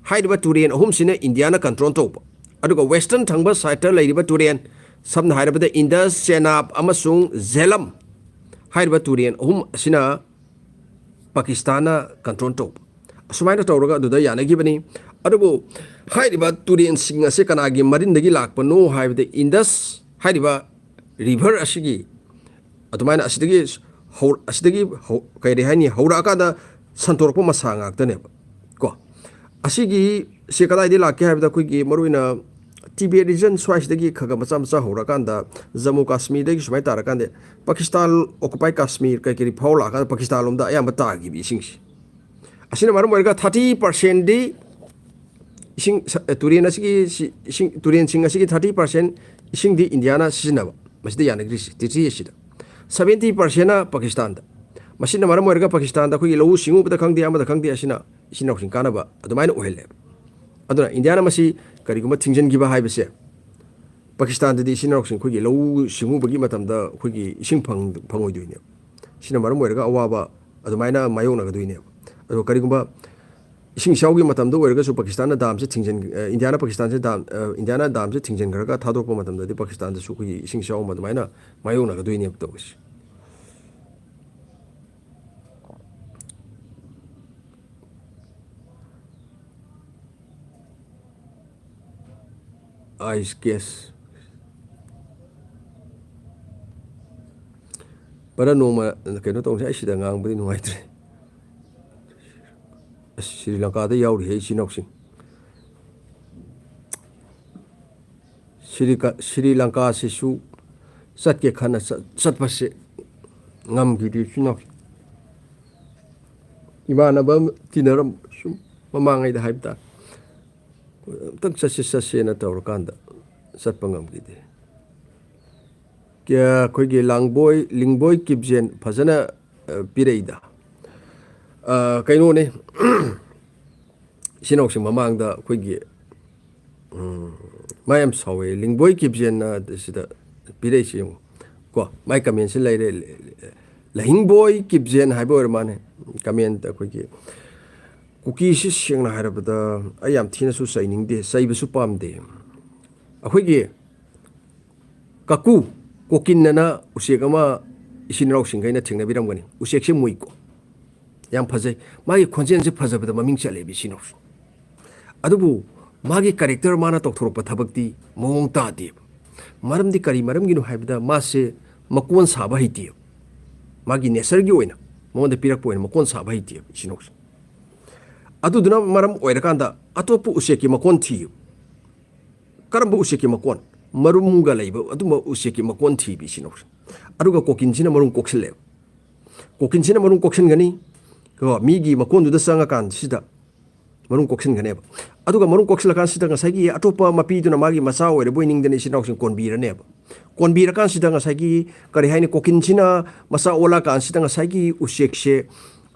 ꯍꯥꯏꯔꯤꯕ ꯇꯨꯔꯦꯟ ꯑꯍꯨꯝꯁꯤꯅ ꯏꯟꯗꯤꯌꯥꯅ ꯀꯟꯇ꯭ꯔꯣꯜ ꯇꯧꯕ꯫ ꯑꯗꯨꯒ ꯋꯦꯁꯇꯔꯟ ꯊꯪꯕ ꯁꯥꯏꯠꯇ ꯂꯩꯔꯤꯕ ꯇꯨꯔꯦꯟ, ꯁꯝꯅ ꯍꯥꯏꯔꯕꯗ ꯏꯟꯗꯁ, ꯆꯦꯅꯥꯕ ꯑꯃꯁꯨꯡ ꯖꯦꯂꯝ ꯍꯥꯏꯔꯤꯕ ꯇꯨꯔꯦꯟ ꯑꯍꯨꯝ ꯑꯁꯤꯅ ꯄꯥꯀꯤꯁꯇꯥꯟꯅ ꯀꯟꯇ꯭ꯔꯣꯜ ꯇꯧꯕ꯫ ꯑꯁꯨꯃꯥꯏꯅ ꯇꯧꯔꯒ ꯑꯗꯨꯗ ꯌꯥꯅꯈꯤꯕꯅꯤ꯫ ꯑꯗꯨꯕꯨ ꯍꯥꯏꯔꯤꯕ ꯇꯨꯔꯦꯟꯁꯤꯡ ꯑꯁꯤ ꯀꯅꯥꯒꯤ ꯃꯔꯤꯟꯗꯒꯤ ꯂꯥꯛꯄꯅꯣ ꯍꯥꯏꯕꯗ ꯏꯟꯗꯁ ꯍꯥꯏꯔꯤꯕ ꯔꯤꯚꯔ ꯑꯁꯤꯒꯤ ꯑꯗꯨꯃꯥꯏꯅ ꯑꯁꯤꯗꯒꯤ ꯍꯧ-, ꯑꯁꯤꯗꯒꯤ ꯍꯧ-, ꯀꯩ ꯍꯥꯏꯅꯤ, ꯍꯧꯔꯛꯑꯀꯥꯟꯗ ꯁꯟꯇꯣꯔꯛꯄ ꯃꯁꯥ ꯉꯥꯛꯇꯅꯦꯕ꯫ ꯀꯣ, ꯑꯁꯤꯒꯤ ꯁꯤ ꯀꯗꯥꯏꯗꯒꯤ ꯂꯥꯛꯀꯦ ꯍꯥꯏꯕꯗ ꯑꯩꯈꯣꯏꯒꯤ ꯃꯔꯨꯑꯣꯏꯅ ꯇꯤꯕꯦꯠ ꯔꯤꯖꯟ ꯁ꯭ꯋꯥꯏꯁꯤꯗꯒꯤ ꯈꯔ ꯈꯔ ꯃꯆꯥ ꯃꯆꯥ ꯍꯧꯔꯀꯥꯟꯗ ꯖꯃꯨ ꯀꯥꯁꯃꯤꯔꯗꯒꯤ ꯁꯨꯃꯥꯏꯅ ꯇꯥꯔꯀꯥꯟꯗ ꯄꯥꯀꯤꯁꯇꯥꯟ ꯑꯣꯀꯨꯄꯥꯏ ꯀꯥꯁꯃꯤꯔ ꯀꯩ ꯀꯩ ꯐꯥꯎꯔ ꯂꯥꯛꯑꯀꯥꯟꯗ ꯄꯥꯀꯤꯁꯇꯥꯟ ꯂꯣꯝꯗ ꯑꯌꯥꯝꯕ ꯇꯥꯈꯤꯕ ꯏꯁꯤꯡꯁꯦ꯫ ꯑꯁꯤꯅ ꯃꯔꯝ ꯑꯣꯏꯔꯒ ꯊꯥꯔꯇꯤ ꯄꯥꯔꯁꯦꯟꯗꯤ ꯏꯁꯤꯡ ꯁ-, ꯇꯨꯔꯦꯟ ꯑꯁꯤꯒꯤ ꯁꯤ-, ꯏꯁꯤꯡ, ꯇꯨꯔꯦꯟꯁꯤꯡ ꯑꯁꯤꯒꯤ ꯊꯥꯔꯇꯤ ꯄꯥꯔꯁꯦꯟ ꯏꯁꯤꯡꯗꯤ ꯏꯟꯗꯤꯌꯥꯅ ꯁꯤꯖꯤꯟꯅꯕ, ꯃꯁꯤꯗ ꯌꯥꯅꯈ꯭ꯔꯤꯁꯤ ꯇ꯭ꯔꯤꯇꯤ ꯑꯁꯤꯗ꯫ ꯁꯕꯦꯟꯇꯤ ꯄꯥꯔꯁꯦꯟꯅ ꯄꯥꯀꯤꯁꯇꯥꯟꯗ꯫ ꯃꯁꯤꯅ ꯃꯔꯝ ꯑꯣꯏꯔꯒ ꯄꯥꯀꯤꯁꯇꯥꯟꯗ ꯑꯩꯈꯣꯏꯒꯤ ꯂꯧꯎ ꯁꯤꯡꯎꯕꯗ ꯈꯪꯗꯦ, ꯑꯃꯗ ꯈꯪꯗꯦ, ꯑꯁꯤꯅ ꯏꯆꯤꯟ ꯏꯅꯥꯎꯁꯤꯡ ꯀꯥꯟꯅꯕ ꯑꯗꯨꯃꯥꯏꯅ ꯑꯣꯏꯍꯜꯂꯦꯕ꯫ ꯑꯗꯨꯅ ꯏꯟꯗꯤꯌꯥꯅ ꯃꯁꯤ ꯀꯔꯤꯒꯨꯝꯕ ꯊꯤꯡꯖꯤꯟꯈꯤꯕ ꯍꯥꯏꯕꯁꯦ, ꯄꯥꯀꯤꯁꯇꯥꯟꯗꯗꯤ ꯏꯆꯤꯟ ꯏꯅꯥꯎꯁꯤꯡ ꯑꯩꯈꯣꯏꯒꯤ ꯂꯧꯎ ꯁꯤꯡꯎꯕꯒꯤ ꯃꯇꯝꯗ ꯑꯩꯈꯣꯏꯒꯤ ꯏꯁꯤꯡ ꯐꯪ-, ꯐꯪꯉꯣꯏꯗꯣꯏꯅꯦꯕ꯫ ꯁꯤꯅ ꯃꯔꯝ ꯑꯣꯏꯔꯒ ꯑꯋꯥꯕ ꯑꯗꯨꯃꯥꯏꯅ ꯃꯥꯌꯣꯛꯅꯒꯗꯣꯏꯅꯦꯕ꯫ ꯑꯗꯣ ꯀꯔꯤꯒꯨꯝꯕ ꯏꯁꯤꯡ ꯏꯆꯥꯎꯒꯤ ꯃꯇꯝꯗ ꯑꯣꯏꯔꯒꯁꯨ ꯄꯥꯀꯤꯁꯇꯥꯟꯅ ꯗꯥꯝꯁꯦ ꯊꯤꯡꯖꯤꯟ-, ꯑ, ꯏꯟꯗꯤꯌꯥꯅ ꯄꯥꯀꯤꯁꯇꯥꯟꯁꯦ ꯗꯥꯝ, ꯑ, ꯏꯟꯗꯤꯌꯥꯅ ꯗꯥꯝꯁꯦ ꯊꯤꯡꯖꯤꯟꯈ꯭ꯔꯒ ꯊꯥꯗꯣꯔꯛꯄ ꯃꯇꯝꯗꯗꯤ ꯄꯥꯀꯤꯁꯇꯥꯟꯗꯁꯨ ꯑꯩꯈꯣꯏꯒꯤ ꯏꯁꯤꯡ ꯏꯆꯥꯎ ꯑꯃ ꯑꯗꯨꯃꯥꯏꯅ ꯃꯥꯌꯣꯛꯅꯒꯗꯣꯏꯅꯦꯕ ꯇꯧꯔꯤꯁꯦ꯫ Ice case. ꯕ꯭ꯔꯗꯔ, ꯅꯣꯡꯃ ꯀꯩꯅꯣ ꯇꯧꯁꯦ, ꯑꯩ ꯁꯤꯗ ꯉꯥꯡꯕꯗꯤ ꯅꯨꯡꯉꯥꯏꯇ꯭ꯔꯦ꯫ ꯑꯁ, ꯁ꯭ꯔꯤ ꯂꯪꯀꯥꯗ ꯌꯥꯎꯔꯤꯍꯦ ꯏꯆꯤꯟ ꯏꯅꯥꯎꯁꯤꯡ꯫ ꯁ꯭ꯔꯤ ꯀ-, ꯁ꯭ꯔꯤ ꯂꯪꯀꯥꯁꯤꯁꯨ ꯆꯠꯀꯦ ꯈꯟꯅ ꯆꯠ-, ꯆꯠꯄꯁꯦ ꯉꯝꯈꯤꯗꯦ ꯏꯆꯤꯟ ꯏꯅꯥꯎꯁꯤꯡ꯫ ꯏꯃꯥꯟꯅꯕ ꯑꯃ ꯇꯤꯟꯅꯔꯝꯕ ꯁꯨꯝ ꯃꯃꯥꯡꯉꯩꯗ ꯍꯥꯏꯕ ꯇꯥꯔꯦ꯫ ꯑꯝꯇꯪ ꯆꯠꯁꯤ ꯆꯠꯁꯦꯅ ꯇꯧꯔꯀꯥꯟꯗ ꯆꯠꯄ ꯉꯝꯈꯤꯗꯦ꯫ ꯀꯌꯥ-, ꯑꯩꯈꯣꯏꯒꯤ ꯂꯥꯡꯕꯣꯏ, ꯂꯤꯡꯕꯣꯏ ꯀꯤꯞꯖꯦꯟ ꯐꯖꯅ, ꯑ, ꯄꯤꯔꯛꯏꯗ꯫ ꯑ, ꯀꯩꯅꯣꯅꯦ, ꯏꯆꯤꯟ ꯏꯅꯥꯎꯁꯤꯡ ꯃꯃꯥꯡꯗ ꯑꯩꯈꯣꯏꯒꯤ, ꯎꯝ, ꯃꯥ ꯌꯥꯝ ꯁꯥꯎꯋꯦ꯫ ꯂꯤꯡꯕꯣꯏ ꯀꯤꯞꯖꯦꯟꯅ ꯁꯤꯗ ꯄꯤꯔꯛꯏꯁꯤ ꯌꯦꯡꯉꯨ꯫ ꯀꯣ, ꯃꯥꯏ ꯀꯃꯦꯟꯁꯤ ꯂꯩꯔꯦ꯫ ꯂꯍꯤꯡꯕꯣꯏ ꯀꯤꯞꯖꯦꯟ ꯍꯥꯏꯕ ꯑꯣꯏꯔ ꯃꯥꯅꯦ꯫ ꯀꯃꯦꯟ ꯑꯩꯈꯣꯏꯒꯤ ꯀꯨꯀꯤꯁꯤ ꯁꯦꯡꯅ ꯍꯥꯏꯔꯕꯗ ꯑꯩ ꯌꯥꯝ ꯊꯤꯅꯁꯨ ꯆꯩꯅꯤꯡꯗꯦ, ꯆꯩꯕꯁꯨ ꯄꯥꯝꯗꯦ꯫ ꯑꯩꯈꯣꯏꯒꯤ ꯀꯀꯨ ꯀꯣꯀꯤꯟꯅꯅ ꯎꯆꯦꯛ ꯑꯃ ꯏꯆꯤꯟ ꯏꯅꯥꯎꯁꯤꯡꯈꯩꯅ ꯊꯦꯡꯅꯕꯤꯔꯝꯒꯅꯤ꯫ ꯎꯆꯦꯛꯁꯦ ꯃꯨꯏꯀꯣ꯫ ꯌꯥꯝ ꯐꯖꯩ꯫ ꯃꯥꯒꯤ ꯈꯣꯟꯖꯦꯜꯁꯦ ꯐꯖꯕꯗ ꯃꯃꯤꯡ ꯆꯠꯂꯦꯕ ꯏꯆꯤꯟ ꯏꯅꯥꯎꯁꯤꯡ꯫ ꯑꯗꯨꯕꯨ ꯃꯥꯒꯤ ꯀꯦꯔꯦꯛꯇꯔ ꯃꯥꯅ ꯇꯧꯊꯣꯔꯛꯄ ꯊꯕꯛꯇꯤ ꯃꯑꯣꯡ ꯇꯥꯗꯦꯕ꯫ ꯃꯔꯝꯗꯤ ꯀꯔꯤ ꯃꯔꯝꯒꯤꯅꯣ ꯍꯥꯏꯕꯗ ꯃꯥꯁꯦ ꯃꯀꯣꯟ ꯁꯥꯕ ꯍꯩꯇꯦꯕ꯫ ꯃꯥꯒꯤ ꯅꯦꯆꯔꯒꯤ ꯑꯣꯏꯅ ꯃꯉꯣꯟꯗ ꯄꯤꯔꯛꯄ ꯑꯣꯏꯅ ꯃꯀꯣꯟ ꯁꯥꯕ ꯍꯩꯇꯦꯕ ꯏꯆꯤꯟ ꯏꯅꯥꯎꯁꯤꯡ꯫ ꯑꯗꯨꯗꯨꯅ ꯃꯔꯝ ꯑꯣꯏꯔꯀꯥꯟꯗ ꯑꯇꯣꯞꯄ ꯎꯆꯦꯛꯀꯤ ꯃꯀꯣꯟ ꯊꯤꯌꯨ꯫ ꯀꯔꯝꯕ ꯎꯆꯦꯛꯀꯤ ꯃꯀꯣꯟ? ꯃꯔꯨꯝꯒ ꯂꯩꯕ ꯑꯗꯨꯝꯕ ꯎꯆꯦꯛꯀꯤ ꯃꯀꯣꯟ ꯊꯤꯕꯤ ꯏꯆꯤꯟ ꯏꯅꯥꯎꯁꯤꯡ꯫ ꯑꯗꯨꯒ ꯀꯣꯀꯤꯟꯁꯤꯅ ꯃꯔꯨꯝ ꯀꯣꯛꯁꯤꯜꯂꯦꯕ꯫ ꯀꯣꯀꯤꯟꯁꯤꯅ ꯃꯔꯨꯝ ꯀꯣꯛꯁꯤꯟꯒꯅꯤ꯫ ꯀꯣ, ꯃꯤꯒꯤ ꯃꯀꯣꯟꯗꯨꯗ ꯆꯪꯉꯀꯥꯟꯁꯤꯗ ꯃꯔꯨꯝ ꯀꯣꯛꯁꯤꯟꯒꯅꯦꯕ꯫ ꯑꯗꯨꯒ ꯃꯔꯨꯝ ꯀꯣꯛꯁꯤꯜꯂꯀꯥꯟꯁꯤꯗ ꯉꯁꯥꯏꯒꯤ ꯑꯇꯣꯞꯄ ꯃꯄꯤꯗꯨꯅ ꯃꯥꯒꯤ ꯃꯆꯥ ꯑꯣꯏꯔꯕꯣꯏ ꯅꯤꯡꯗꯅ ꯏꯆꯤꯟ ꯏꯅꯥꯎꯁꯤꯡ ꯀꯣꯟꯕꯤꯔꯅꯦꯕ꯫ ꯀꯣꯟꯕꯤꯔꯀꯥꯟꯁꯤꯗ ꯉꯁꯥꯏꯒꯤ, ꯀꯔꯤ ꯍꯥꯏꯅꯤ, ꯀꯣꯀꯤꯟꯁꯤꯅ ꯃꯆꯥ ꯑꯣꯜꯂꯛꯑꯀꯥꯟꯁꯤꯗ ꯉꯁꯥꯏꯒꯤ ꯎꯆꯦꯛꯁꯦ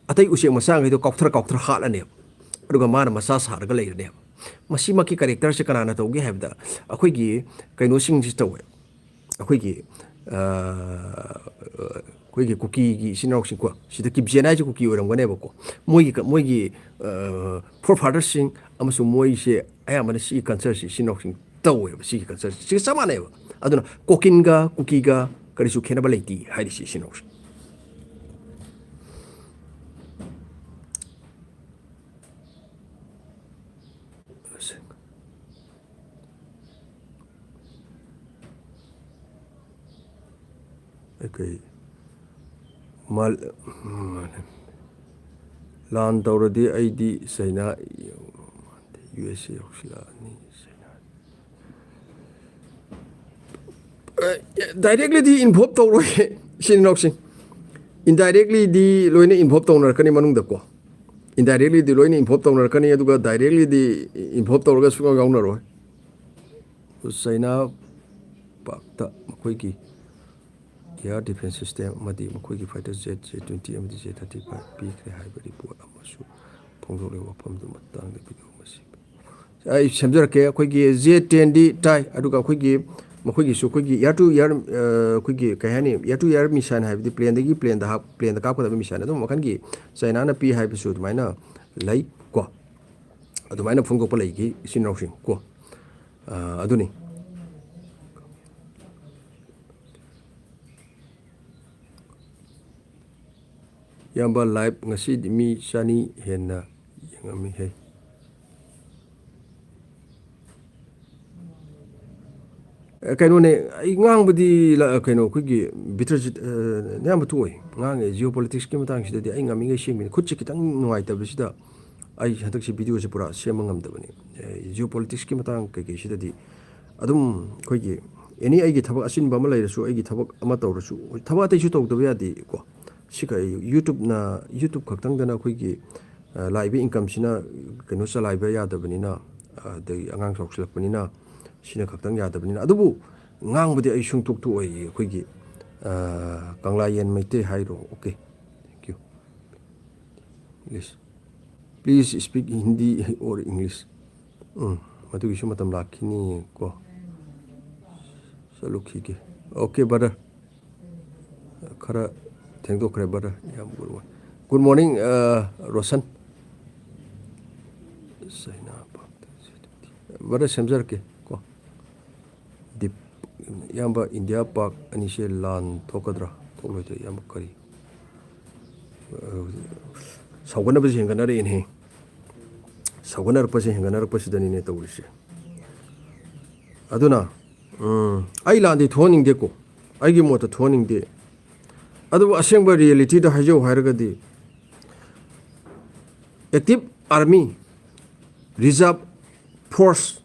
ꯑꯇꯩ ꯎꯆꯦꯛ ꯃꯆꯥꯈꯩꯗꯣ ꯀꯥꯎꯊꯔ ꯀꯥꯎꯊꯔ ꯍꯥꯠꯂꯅꯦꯕ꯫ ꯑꯗꯨꯒ ꯃꯥꯅ ꯃꯆꯥ ꯁꯥꯔꯒ ꯂꯩꯔꯅꯦꯕ꯫ ꯃꯁꯤꯃꯛꯀꯤ ꯀꯦꯔꯦꯛꯇꯔꯁꯦ ꯀꯅꯥꯅ ꯇꯧꯒꯦ ꯍꯥꯏꯕꯗ, ꯑꯩꯈꯣꯏꯒꯤ ꯀꯩꯅꯣꯁꯤꯡꯁꯤ ꯇꯧꯋꯦ꯫ ꯑꯩꯈꯣꯏꯒꯤ, ꯑ, ꯑꯩꯈꯣꯏꯒꯤ ꯀꯨꯀꯤꯒꯤ ꯏꯆꯤꯟ ꯏꯅꯥꯎꯁꯤꯡꯀꯣ, ꯁꯤꯗ ꯀꯤꯞꯖꯦꯟ ꯍꯥꯏꯁꯦ ꯀꯨꯀꯤ ꯑꯣꯏꯔꯝꯒꯅꯦꯕꯀꯣ꯫ ꯃꯣꯏꯒꯤ ꯀ-, ꯃꯣꯏꯒꯤ, ꯑ, ꯐꯣꯔ ꯐꯥꯗꯔꯁꯤꯡ ꯑꯃꯁꯨꯡ ꯃꯣꯏꯁꯦ ꯑꯌꯥꯝꯕꯅ ꯁꯤꯒꯤ ꯀꯜꯆꯔꯁꯤ ꯏꯆꯤꯟ ꯏꯅꯥꯎꯁꯤꯡ ꯇꯧꯋꯦꯕ, ꯁꯤꯒꯤ ꯀꯜꯆꯔꯁꯤ꯫ ꯁꯤꯒ ꯆꯞ ꯃꯥꯟꯅꯩꯕ꯫ ꯑꯗꯨꯅ ꯀꯣꯀꯤꯟꯒ ꯀꯨꯀꯤꯒ ꯀꯔꯤꯁꯨ ꯈꯦꯠꯅꯕ ꯂꯩꯇꯦ ꯍꯥꯏꯔꯤꯁꯤ ꯏꯆꯤꯟ ꯏꯅꯥꯎꯁꯤꯡ꯫ ꯑꯩ ꯀꯩ ꯃꯥꯜ-, ꯂꯥꯟ ꯇꯧꯔꯗꯤ ꯑꯩꯗꯤ ꯆꯩꯅꯥ, ꯌꯨ ꯑꯦꯁ ꯑꯦ ꯌꯧꯁꯤꯜꯂꯛꯑꯅꯤ꯫ ꯆꯩꯅꯥ꯫ ꯗꯥꯏꯔꯦꯛꯂꯤꯗꯤ ꯏꯟꯚꯣꯜꯕ ꯇꯧꯔꯣꯏ, ꯏꯆꯤꯟ ꯏꯅꯥꯎꯁꯤꯡ꯫ ꯏꯟꯗꯥꯏꯔꯦꯛꯂꯤꯗꯤ ꯂꯣꯏꯅ ꯏꯟꯚꯣꯜꯕ ꯇꯧꯅꯔꯛꯀꯅꯤ ꯃꯅꯨꯡꯗꯀꯣ꯫ ꯏꯟꯗꯥꯏꯔꯦꯛꯂꯤꯗꯤ ꯂꯣꯏꯅ ꯏꯟꯚꯣꯜꯕ ꯇꯧꯅꯔꯛꯀꯅꯤ, ꯑꯗꯨꯒ ꯗꯥꯏꯔꯦꯛꯂꯤꯗꯤ ꯏꯟꯚꯣꯜꯕ ꯇꯧꯔꯒ ꯁꯨꯡꯌꯥꯎ ꯌꯥꯎꯅꯔꯣꯏ꯫ ꯆꯩꯅꯥ ꯄꯥꯛꯇ ꯃꯈꯣꯏꯒꯤ ꯑꯦꯌꯥꯔ ꯗꯤꯐꯦꯟꯁ ꯁꯤꯁꯇꯦꯝ ꯑꯃꯗꯤ ꯃꯈꯣꯏꯒꯤ ꯐꯥꯏꯇꯔ ꯖꯦꯠ, ꯖꯦꯠ ꯇ꯭ꯋꯦꯟꯇꯤ ꯑꯃꯗꯤ ꯖꯦꯠ ꯊꯥꯔꯇꯤ ꯐꯥꯏꯚ ꯄꯤꯈ꯭ꯔꯦ ꯍꯥꯏꯕ ꯔꯤꯄꯣꯔꯠ ꯑꯃꯁꯨ ꯐꯣꯡꯗꯣꯛꯂꯦ꯫ ꯋꯥꯐꯝꯗꯨ ꯃꯇꯥꯡꯗ ꯚꯤꯗꯤꯑꯣ ꯑꯃ ꯁꯦꯝꯕꯤꯌꯨ꯫ ꯑꯩ ꯁꯦꯝꯖꯔꯛꯀꯦ꯫ ꯑꯩꯈꯣꯏꯒꯤ ꯖꯦꯠ ꯇꯦꯟꯗꯤ ꯇꯥꯏ, ꯑꯗꯨꯒ ꯑꯩꯈꯣꯏꯒꯤ, ꯃꯈꯣꯏꯒꯤꯁꯨ ꯑꯩꯈꯣꯏꯒꯤ air to air, ꯑ, ꯑꯩꯈꯣꯏꯒꯤ ꯀꯩ ꯍꯥꯏꯅꯤ, air to air missile ꯍꯥꯏꯕꯗꯤ ꯄ꯭ꯂꯦꯟꯗꯒꯤ ꯄ꯭ꯂꯦꯟꯗ ꯍꯥꯞ-, ꯄ꯭ꯂꯦꯟꯗ ꯀꯥꯞꯀꯗꯕ missile ꯑꯗꯨꯝ ꯃꯈꯜꯒꯤ ꯆꯩꯅꯥꯅ ꯄꯤ ꯍꯥꯏꯕꯁꯨ ꯑꯗꯨꯃꯥꯏꯅ ꯂꯩ ꯀꯣ꯫ ꯑꯗꯨꯃꯥꯏꯅ ꯐꯣꯡꯗꯣꯛꯄ ꯂꯩꯈꯤ ꯏꯆꯤꯟ ꯏꯅꯥꯎꯁꯤꯡ ꯀꯣ꯫ ꯑ, ꯑꯗꯨꯅꯤ꯫ ꯏꯌꯥꯝꯕ, ꯂꯥꯏꯚ ꯉꯁꯤꯗꯤ ꯃꯤ ꯆꯅꯤ ꯍꯦꯟꯅ ꯌꯦꯡꯉꯝꯃꯤꯍꯦ꯫ ꯑ, ꯀꯩꯅꯣꯅꯦ, ꯑꯩ ꯉꯥꯡꯕꯗꯤ ꯂ-, ꯀꯩꯅꯣ, ꯑꯩꯈꯣꯏꯒꯤ ꯕꯤꯇ꯭ꯔꯖꯤꯠ, ꯑ, ꯑꯌꯥꯝꯕ ꯊꯣꯛꯑꯣꯏ꯫ ꯉꯥꯡꯉꯦ, ꯖꯤꯑꯣ ꯄꯣꯂꯤꯇꯤꯛꯁꯀꯤ ꯃꯇꯥꯡꯁꯤꯗꯗꯤ ꯑꯩ ꯉꯝꯃꯤꯉꯩ ꯁꯦꯝꯃꯤꯅꯦ꯫ ꯈꯨꯠꯁꯦ ꯈꯤꯇꯪ ꯅꯨꯡꯉꯥꯏꯇꯕꯁꯤꯗ ꯑꯩ ꯍꯟꯗꯛꯁꯤ ꯚꯤꯗꯤꯑꯣꯁꯦ ꯄꯨꯔꯥ ꯁꯦꯝꯕ ꯉꯝꯗꯕꯅꯤ꯫ ꯑ, ꯖꯤꯑꯣ ꯄꯣꯂꯤꯇꯤꯛꯁꯀꯤ ꯃꯇꯥꯡ ꯀꯩꯀꯩꯁꯤꯗꯗꯤ ꯑꯗꯨꯝ ꯑꯩꯈꯣꯏꯒꯤ ꯑꯦꯅꯤ ꯑꯩꯒꯤ ꯊꯕꯛ ꯑꯆꯤꯟꯕ ꯑꯃ ꯂꯩꯔꯁꯨ, ꯑꯩꯒꯤ ꯊꯕꯛ ꯑꯃ ꯇꯧꯔꯁꯨ, ꯊꯕꯛ ꯑꯇꯩꯁꯨ ꯇꯧꯗꯕ ꯌꯥꯗꯦꯀꯣ꯫ ꯁꯤ ꯀ-, YouTube-ꯅ, YouTube ꯈꯛꯇꯪꯗꯅ ꯑꯩꯈꯣꯏꯒꯤ, ꯑ, ꯂꯥꯛꯏꯕ income-ꯁꯤꯅ ꯀꯩꯅꯣ ꯆꯂꯥꯏꯕ ꯌꯥꯗꯕꯅꯤꯅ, ꯑꯗꯩ ꯑꯉꯥꯡ ꯆꯥꯎꯁꯤꯜꯂꯛꯄꯅꯤꯅ ꯁꯤꯅ ꯈꯛꯇꯪ ꯌꯥꯗꯕꯅꯤꯅ꯫ ꯑꯗꯨꯕꯨ ꯉꯥꯡꯕꯗꯤ ꯑꯩ ꯁꯨꯡꯇꯣꯛ ꯇꯣꯛꯑꯣꯏ꯫ ꯑꯩꯈꯣꯏꯒꯤ, ꯑ, ꯀꯪꯂꯥꯌꯦꯟ ꯃꯩꯇꯩ ꯍꯥꯏꯔꯣ? Okay, thank you. English. Please speak Hindi or English. ꯎꯝ, ꯃꯗꯨꯒꯤꯁꯨ ꯃꯇꯝ ꯂꯥꯛꯈꯤꯅꯤ ꯀꯣ꯫ ꯆꯠꯂꯨꯈꯤꯒꯦ꯫ Okay, brother. ꯈꯔ ꯊꯦꯡꯗꯣꯛꯈ꯭ꯔꯦ, brother꯫ ꯌꯥꯝ good morning꯫ Good morning, ꯑ, ꯔꯣꯁꯟ꯫ ꯆꯩꯅꯥ ꯄꯥꯛꯇ꯫ Brother, ꯁꯦꯝꯖꯔꯛꯀꯦ ꯀꯣ꯫ ꯗꯤꯞ-, ꯏꯌꯥꯝꯕ, ꯏꯟꯗꯤꯌꯥ ꯄꯥꯛ ꯑꯅꯤꯁꯦ ꯂꯥꯟ ꯊꯣꯛꯀꯗ꯭ꯔꯥ ꯊꯣꯛꯂꯣꯏꯗ꯭ꯔꯥ? ꯏꯌꯥꯝꯕ, ꯀꯔꯤ, ꯑ, ꯁꯥꯎꯒꯠꯅꯕꯁꯦ ꯍꯦꯟꯒꯠꯅꯔꯛꯑꯦꯅꯦꯍꯦ꯫ ꯁꯥꯎꯒꯠꯅꯔꯛꯄꯁꯦ ꯍꯦꯟꯒꯠꯅꯔꯛꯄꯁꯤꯗꯅꯤꯅꯦ ꯇꯧꯔꯤꯁꯦ꯫ ꯑꯗꯨꯅ, ꯎꯝ, ꯑꯩ ꯂꯥꯟꯗꯤ ꯊꯣꯛꯍꯟꯅꯤꯡꯗꯦꯀꯣ, ꯑꯩꯒꯤ ꯃꯣꯠꯇ ꯊꯣꯛꯍꯟꯅꯤꯡꯗꯦ꯫ ꯑꯗꯨꯕꯨ ꯑꯁꯦꯡꯕ reality-ꯗ ꯍꯥꯏꯖꯧ ꯍꯥꯏꯔꯒꯗꯤ, active army, reserve force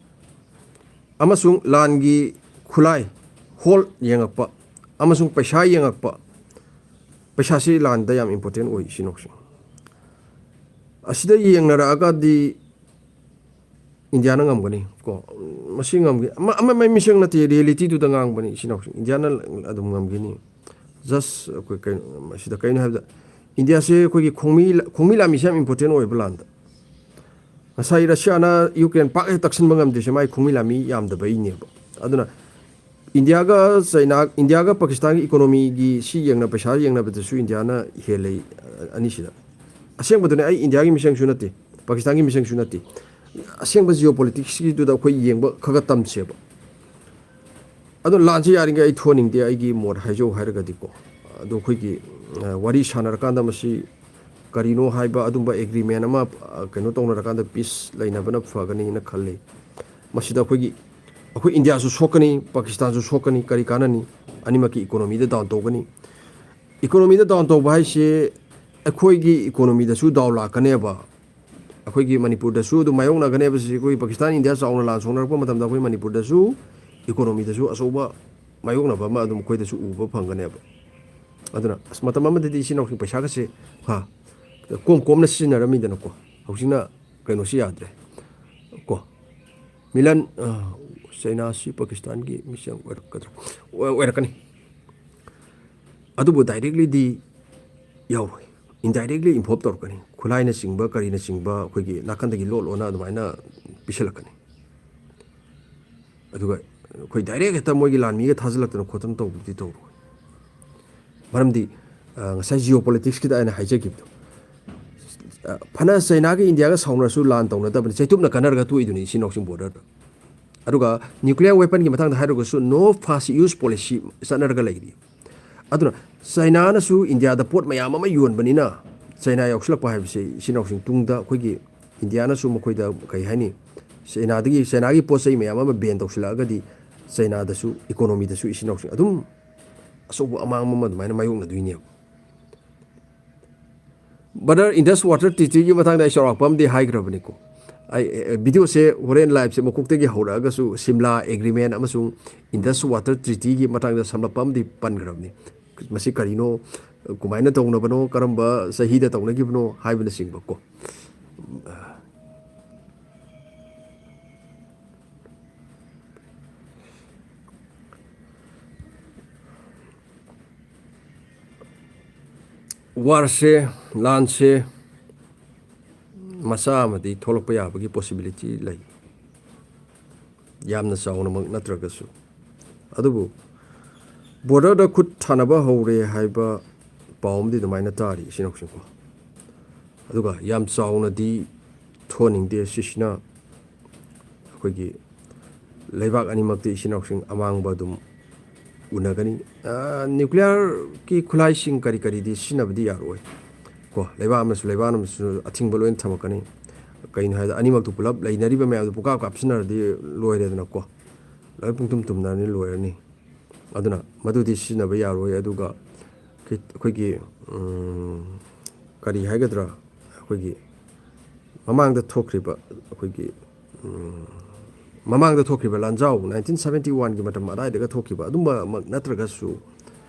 ꯑꯃꯁꯨꯡ ꯂꯥꯟꯒꯤ ꯈꯨꯠꯂꯥꯏ, ꯍꯣꯜ ꯌꯦꯡꯉꯛꯄ ꯑꯃꯁꯨꯡ ꯄꯩꯁꯥ ꯌꯦꯡꯉꯛꯄ, ꯄꯩꯁꯥꯁꯤ ꯂꯥꯟꯗ ꯌꯥꯝ important ꯑꯣꯏ, ꯏꯆꯤꯟ ꯏꯅꯥꯎꯁꯤꯡ꯫ ꯑꯁꯤꯗ ꯌꯦꯡꯅꯔꯛꯑꯒꯗꯤ ꯏꯟꯗꯤꯌꯥꯅ ꯉꯝꯒꯅꯤ ꯀꯣ, ꯃꯁꯤ ꯉꯝꯒꯦ꯫ ꯑꯃ, ꯑꯃ ꯃꯩ ꯃꯤꯁꯪ ꯅꯠꯇꯦ, reality-ꯗꯨꯗ ꯉꯥꯡꯕꯅꯤ, ꯏꯆꯤꯟ ꯏꯅꯥꯎꯁꯤꯡ꯫ ꯏꯟꯗꯤꯌꯥꯅ ꯑꯗꯨꯝ ꯉꯝꯒꯅꯤ꯫ Just ꯑꯩꯈꯣꯏ ꯀꯩꯅꯣ, ꯃꯁꯤꯗ ꯀꯩꯅꯣ ꯍꯥꯏꯕꯗ, ꯏꯟꯗꯤꯌꯥꯁꯦ ꯑꯩꯈꯣꯏꯒꯤ ꯈꯣꯡꯃꯤ, ꯈꯣꯡꯃꯤ ꯂꯥꯟꯃꯤꯁꯦ ꯌꯥꯝ important ꯑꯣꯏꯕ ꯂꯥꯟꯗ꯫ ꯉꯁꯥꯏ ꯔꯁꯤꯌꯥꯅ ꯌꯨꯀ꯭ꯔꯦꯟ ꯄꯥꯛ ꯍꯦꯛ ꯇꯛꯁꯤꯟꯕ ꯉꯝꯗ꯭ꯔꯤꯁꯦ ꯃꯥꯏ ꯈꯣꯡꯃꯤ ꯂꯥꯟꯃꯤ ꯌꯥꯝꯗꯕꯩꯅꯦꯕ꯫ ꯑꯗꯨꯅ ꯏꯟꯗꯤꯌꯥꯒ ꯆꯩꯅꯥ, ꯏꯟꯗꯤꯌꯥꯒ ꯄꯥꯀꯤꯁꯇꯥꯟꯒꯤ economy-ꯒꯤ ꯁꯤ ꯌꯦꯡꯅ-, ꯄꯩꯁꯥ ꯌꯦꯡꯅꯕꯗꯁꯨ ꯏꯟꯗꯤꯌꯥꯅ ꯍꯦꯜꯂꯦ, ꯑ, ꯑꯅꯤꯁꯤꯗ꯫ ꯑꯁꯦꯡꯕꯗꯨꯅꯦ, ꯑꯩ ꯏꯟꯗꯤꯌꯥꯒꯤ ꯃꯤꯁꯪꯁꯨ ꯅꯠꯇꯦ, ꯄꯥꯀꯤꯁꯇꯥꯟꯒꯤ ꯃꯤꯁꯪꯁꯨ ꯅꯠꯇꯦ꯫ ꯑꯁꯦꯡꯕ geopolitics-ꯀꯤꯗꯨꯗ ꯑꯩꯈꯣꯏ ꯌꯦꯡꯕ ꯈꯔ ꯈꯔ ꯇꯝꯁꯦꯕ꯫ ꯑꯗꯣ ꯂꯥꯟꯁꯤ ꯌꯥꯔꯤꯉꯩ ꯑꯩ ꯊꯣꯛꯍꯟꯅꯤꯡꯗꯦ, ꯑꯩꯒꯤ ꯃꯣꯠ ꯍꯥꯏꯖꯧ ꯍꯥꯏꯔꯒꯗꯤꯀꯣ꯫ ꯑꯗꯣ ꯑꯩꯈꯣꯏꯒꯤ, ꯑ, ꯋꯥꯔꯤ ꯁꯥꯟꯅꯔꯀꯥꯟꯗ ꯃꯁꯤ ꯀꯔꯤꯅꯣ ꯍꯥꯏꯕ ꯑꯗꯨꯝꯕ agreement ꯑꯃ, ꯑ, ꯀꯩꯅꯣ ꯇꯧꯅꯔꯀꯥꯟꯗ peace ꯂꯩꯅꯕꯅ ꯐꯒꯅꯤꯅ ꯈꯜꯂꯤ꯫ ꯃꯁꯤꯗ ꯑꯩꯈꯣꯏꯒꯤ, ꯑꯩꯈꯣꯏ ꯏꯟꯗꯤꯌꯥꯁꯨ ꯁꯣꯛꯀꯅꯤ, ꯄꯥꯀꯤꯁꯇꯥꯟꯁꯨ ꯁꯣꯛꯀꯅꯤ, ꯀꯔꯤ ꯀꯥꯟꯅꯅꯤ? ꯑꯅꯤꯃꯛꯀꯤ economy-ꯗ down ꯇꯧꯒꯅꯤ꯫ Economy-ꯗ down ꯇꯧꯕ ꯍꯥꯏꯁꯦ ꯑꯩꯈꯣꯏꯒꯤ economy-ꯗꯁꯨ ꯗꯥꯎ ꯂꯥꯛꯀꯅꯦꯕ꯫ ꯑꯩꯈꯣꯏꯒꯤ ꯃꯅꯤꯄꯨꯔꯗꯁꯨ ꯑꯗꯨꯝ ꯃꯥꯌꯣꯛꯅꯒꯅꯦꯕ ꯁꯤꯁꯦ꯫ ꯑꯩꯈꯣꯏ ꯄꯥꯀꯤꯁꯇꯥꯟ ꯏꯟꯗꯤꯌꯥ ꯆꯥꯎꯅ ꯂꯥꯟ ꯁꯣꯛꯅꯔꯛꯄ ꯃꯇꯝꯗ ꯑꯩꯈꯣꯏ ꯃꯅꯤꯄꯨꯔꯗꯁꯨ economy-ꯗꯁꯨ ꯑꯆꯧꯕ ꯃꯥꯌꯣꯛꯅꯕ ꯑꯃ ꯑꯗꯨꯝ ꯑꯩꯈꯣꯏꯗꯁꯨ ꯎꯕ ꯐꯪꯒꯅꯦꯕ꯫ ꯑꯗꯨꯅ ꯑꯁ, ꯃꯇꯝ ꯑꯃꯗꯗꯤ ꯏꯆꯤꯟ ꯏꯅꯥꯎꯁꯤꯡ ꯄꯩꯁꯥꯒꯁꯦ, ꯍꯥ, ꯀꯣꯝ ꯀꯣꯝꯅ ꯁꯤꯖꯤꯟꯅꯔꯝꯃꯤꯗꯅꯀꯣ꯫ ꯍꯧꯖꯤꯛꯅ ꯀꯩꯅꯣꯁꯤ ꯌꯥꯗ꯭ꯔꯦ ꯀꯣ꯫ ꯃꯤꯂꯟ, ꯑ, ꯆꯩꯅꯥꯁꯤ ꯄꯥꯀꯤꯁꯇꯥꯟꯒꯤ ꯃꯤꯆꯪ ꯑꯣꯏꯔꯛꯀꯗ꯭ꯔꯥ? ꯑꯣꯏ-, ꯑꯣꯏꯔꯛꯀꯅꯤ꯫ ꯑꯗꯨꯕꯨ directly ꯗꯤ ꯌꯥꯎꯔꯣꯏ, indirectly involve ꯇꯧꯔꯛꯀꯅꯤ꯫ ꯈꯨꯠꯂꯥꯏꯅꯆꯤꯡꯕ, ꯀꯔꯤꯅꯆꯤꯡꯕ ꯑꯩꯈꯣꯏꯒꯤ ꯅꯥꯀꯟꯗꯒꯤ ꯂꯣꯠ ꯂꯣꯟꯅ ꯑꯗꯨꯃꯥꯏꯅ ꯄꯤꯁꯜꯂꯛꯀꯅꯤ꯫ ꯑꯗꯨꯒ ꯑꯩꯈꯣꯏ direct ꯍꯦꯛꯇ ꯃꯣꯏꯒꯤ ꯂꯥꯟꯃꯤꯒ ꯊꯥꯖꯤꯜꯂꯛꯇꯅ ꯈꯣꯠꯇꯅ ꯇꯧꯕꯗꯨꯗꯤ ꯇꯧꯔꯣꯏ꯫ ꯃꯔꯝꯗꯤ, ꯑ, ꯉꯁꯥꯏ geopolitics ꯀꯤꯗ ꯑꯩꯅ ꯍꯥꯏꯖꯈꯤꯕꯗꯣ, ꯑ, ꯐꯅ ꯆꯩꯅꯥꯒ ꯏꯟꯗꯤꯌꯥꯒ ꯁꯥꯎꯅꯔꯁꯨ ꯂꯥꯟ ꯇꯧꯅꯗꯕꯅꯤ, ꯆꯩꯇꯨꯞꯅ ꯀꯟꯅꯔꯒ ꯇꯣꯛꯏꯗꯨꯅꯤ ꯏꯆꯤꯟ ꯏꯅꯥꯎꯁꯤꯡ border ꯗ꯫ ꯑꯗꯨꯒ nuclear weapon ꯒꯤ ꯃꯇꯥꯡꯗ ꯍꯥꯏꯔꯒꯁꯨ no first use policy ꯆꯠꯅꯔꯒ ꯂꯩꯔꯤ꯫ ꯑꯗꯨꯅ ꯆꯩꯅꯥꯅꯁꯨ ꯏꯟꯗꯤꯌꯥꯗ ꯄꯣꯠ ꯃꯌꯥꯝ ꯑꯃ ꯌꯣꯟꯕꯅꯤꯅ, ꯆꯩꯅꯥ ꯌꯥꯎꯁꯤꯜꯂꯛꯄ ꯍꯥꯏꯕꯁꯦ ꯏꯆꯤꯟ ꯏꯅꯥꯎꯁꯤꯡ ꯇꯨꯡꯗ ꯑꯩꯈꯣꯏꯒꯤ ꯏꯟꯗꯤꯌꯥꯅꯁꯨ ꯃꯈꯣꯏꯗ ꯀꯩ ꯍꯥꯏꯅꯤ, ꯆꯩꯅꯥꯗꯒꯤ, ꯆꯩꯅꯥꯒꯤ ꯄꯣꯠ ꯆꯩ ꯃꯌꯥꯝ ꯑꯃ ban ꯇꯧꯁꯤꯜꯂꯛꯑꯒꯗꯤ ꯆꯩꯅꯥꯗꯁꯨ, economy ꯗꯁꯨ ꯏꯆꯤꯟ ꯏꯅꯥꯎꯁꯤꯡ ꯑꯗꯨꯝ ꯑꯆꯧꯕ ꯑꯃꯥꯡꯕ ꯑꯃ ꯑꯗꯨꯃꯥꯏꯅ ꯃꯥꯌꯣꯛꯅꯗꯣꯏꯅꯦꯕ꯫ Brother, Indus Water Treaty ꯒꯤ ꯃꯇꯥꯡꯗ ꯑꯩ ꯆꯥꯎꯔꯥꯛꯄ ꯑꯃꯗꯤ ꯍꯥꯏꯈ꯭ꯔꯕꯅꯤꯀꯣ꯫ ꯑꯩ, ꯑꯦ, video ꯁꯦ ꯍꯣꯔꯦꯟ live ꯁꯦ ꯃꯀꯣꯛꯇꯒꯤ ꯍꯧꯔꯛꯑꯒꯁꯨ ꯁꯤꯝꯂꯥ agreement ꯑꯃꯁꯨꯡ Indus Water Treaty ꯒꯤ ꯃꯇꯥꯡꯗ ꯁꯝꯂꯞꯄ ꯑꯃꯗꯤ ꯄꯟꯈ꯭ꯔꯕꯅꯤ꯫ ꯃꯁꯤ ꯀꯔꯤꯅꯣ, ꯀꯃꯥꯏꯅ ꯇꯧꯅꯕꯅꯣ, ꯀꯔꯝꯕ ꯆꯍꯤꯗ ꯇꯧꯅꯈꯤꯕꯅꯣ ꯍꯥꯏꯕꯅꯆꯤꯡꯕꯀꯣ꯫ War ꯁꯦ, ꯂꯥꯟꯁꯦ ꯃꯆꯥ ꯑꯃꯗꯤ ꯊꯣꯛꯂꯛꯄ ꯌꯥꯕꯒꯤ possibility ꯂꯩ, ꯌꯥꯝꯅ ꯆꯥꯎꯅꯃꯛ ꯅꯠꯇ꯭ꯔꯒꯁꯨ꯫ ꯑꯗꯨꯕꯨ border ꯗ ꯈꯨꯠ ꯊꯥꯅꯕ ꯍꯧꯔꯦ ꯍꯥꯏꯕ ꯄꯥꯎ ꯑꯃꯗꯤ ꯑꯗꯨꯃꯥꯏꯅ ꯇꯥꯔꯤ ꯏꯆꯤꯟ ꯏꯅꯥꯎꯁꯤꯡꯀꯣ꯫ ꯑꯗꯨꯒ ꯌꯥꯝ ꯆꯥꯎꯅꯗꯤ ꯊꯣꯛꯍꯟꯅꯤꯡꯗꯦ꯫ ꯁꯤꯁꯤꯅ ꯑꯩꯈꯣꯏꯒꯤ ꯂꯩꯕꯥꯛ ꯑꯅꯤꯃꯛꯇꯤ ꯏꯆꯤꯟ ꯏꯅꯥꯎꯁꯤꯡ ꯑꯃꯥꯡꯕ ꯑꯗꯨꯝ ꯎꯅꯒꯅꯤ꯫ ꯑ, nuclear ꯀꯤ ꯈꯨꯠꯂꯥꯏꯁꯤꯡ ꯀꯔꯤ ꯀꯔꯤꯗꯤ ꯁꯤꯖꯤꯟꯅꯕꯗꯤ ꯌꯥꯔꯣꯏ ꯀꯣ꯫ ꯂꯩꯕꯥꯛ ꯑꯃꯁꯨ ꯂꯩꯕꯥꯛ ꯑꯃꯁꯨ ꯑꯊꯤꯡꯕ ꯂꯣꯏꯅ ꯊꯝꯃꯛꯀꯅꯤ꯫ ꯀꯩꯅꯣ ꯍꯥꯏꯕꯗ, ꯑꯅꯤꯃꯛꯇꯨ ꯄꯨꯂꯞ ꯂꯩꯅꯔꯤꯕ ꯃꯌꯥꯝꯗꯨ ꯄꯨꯡꯀꯥꯞ ꯀꯥꯞꯁꯤꯟꯅꯔꯗꯤ ꯂꯣꯏꯔꯦꯗꯅꯀꯣ꯫ ꯂꯣꯏ ꯄꯨꯡꯇꯨꯝ ꯇꯨꯝꯅꯔꯅꯤ, ꯂꯣꯏꯔꯅꯤ꯫ ꯑꯗꯨꯅ ꯃꯗꯨꯗꯤ ꯁꯤꯖꯤꯟꯅꯕ ꯌꯥꯔꯣꯏ꯫ ꯑꯗꯨꯒ ꯑꯩꯈꯣꯏꯒꯤ, ꯎꯝ, ꯀꯔꯤ ꯍꯥꯏꯒꯗ꯭ꯔꯥ, ꯑꯩꯈꯣꯏꯒꯤ ꯃꯃꯥꯡꯗ ꯊꯣꯛꯈ꯭ꯔꯤꯕ, ꯑꯩꯈꯣꯏꯒꯤ, ꯎꯝ, ꯃꯃꯥꯡꯗ ꯊꯣꯛꯈ꯭ꯔꯤꯕ ꯂꯥꯟꯖꯥꯎ, nineteen seventy one ꯒꯤ ꯃꯇꯝ ꯑꯗꯥꯏꯗꯒ ꯊꯣꯛꯈꯤꯕ ꯑꯗꯨꯝꯕꯃꯛ ꯅꯠꯇ꯭ꯔꯒꯁꯨ,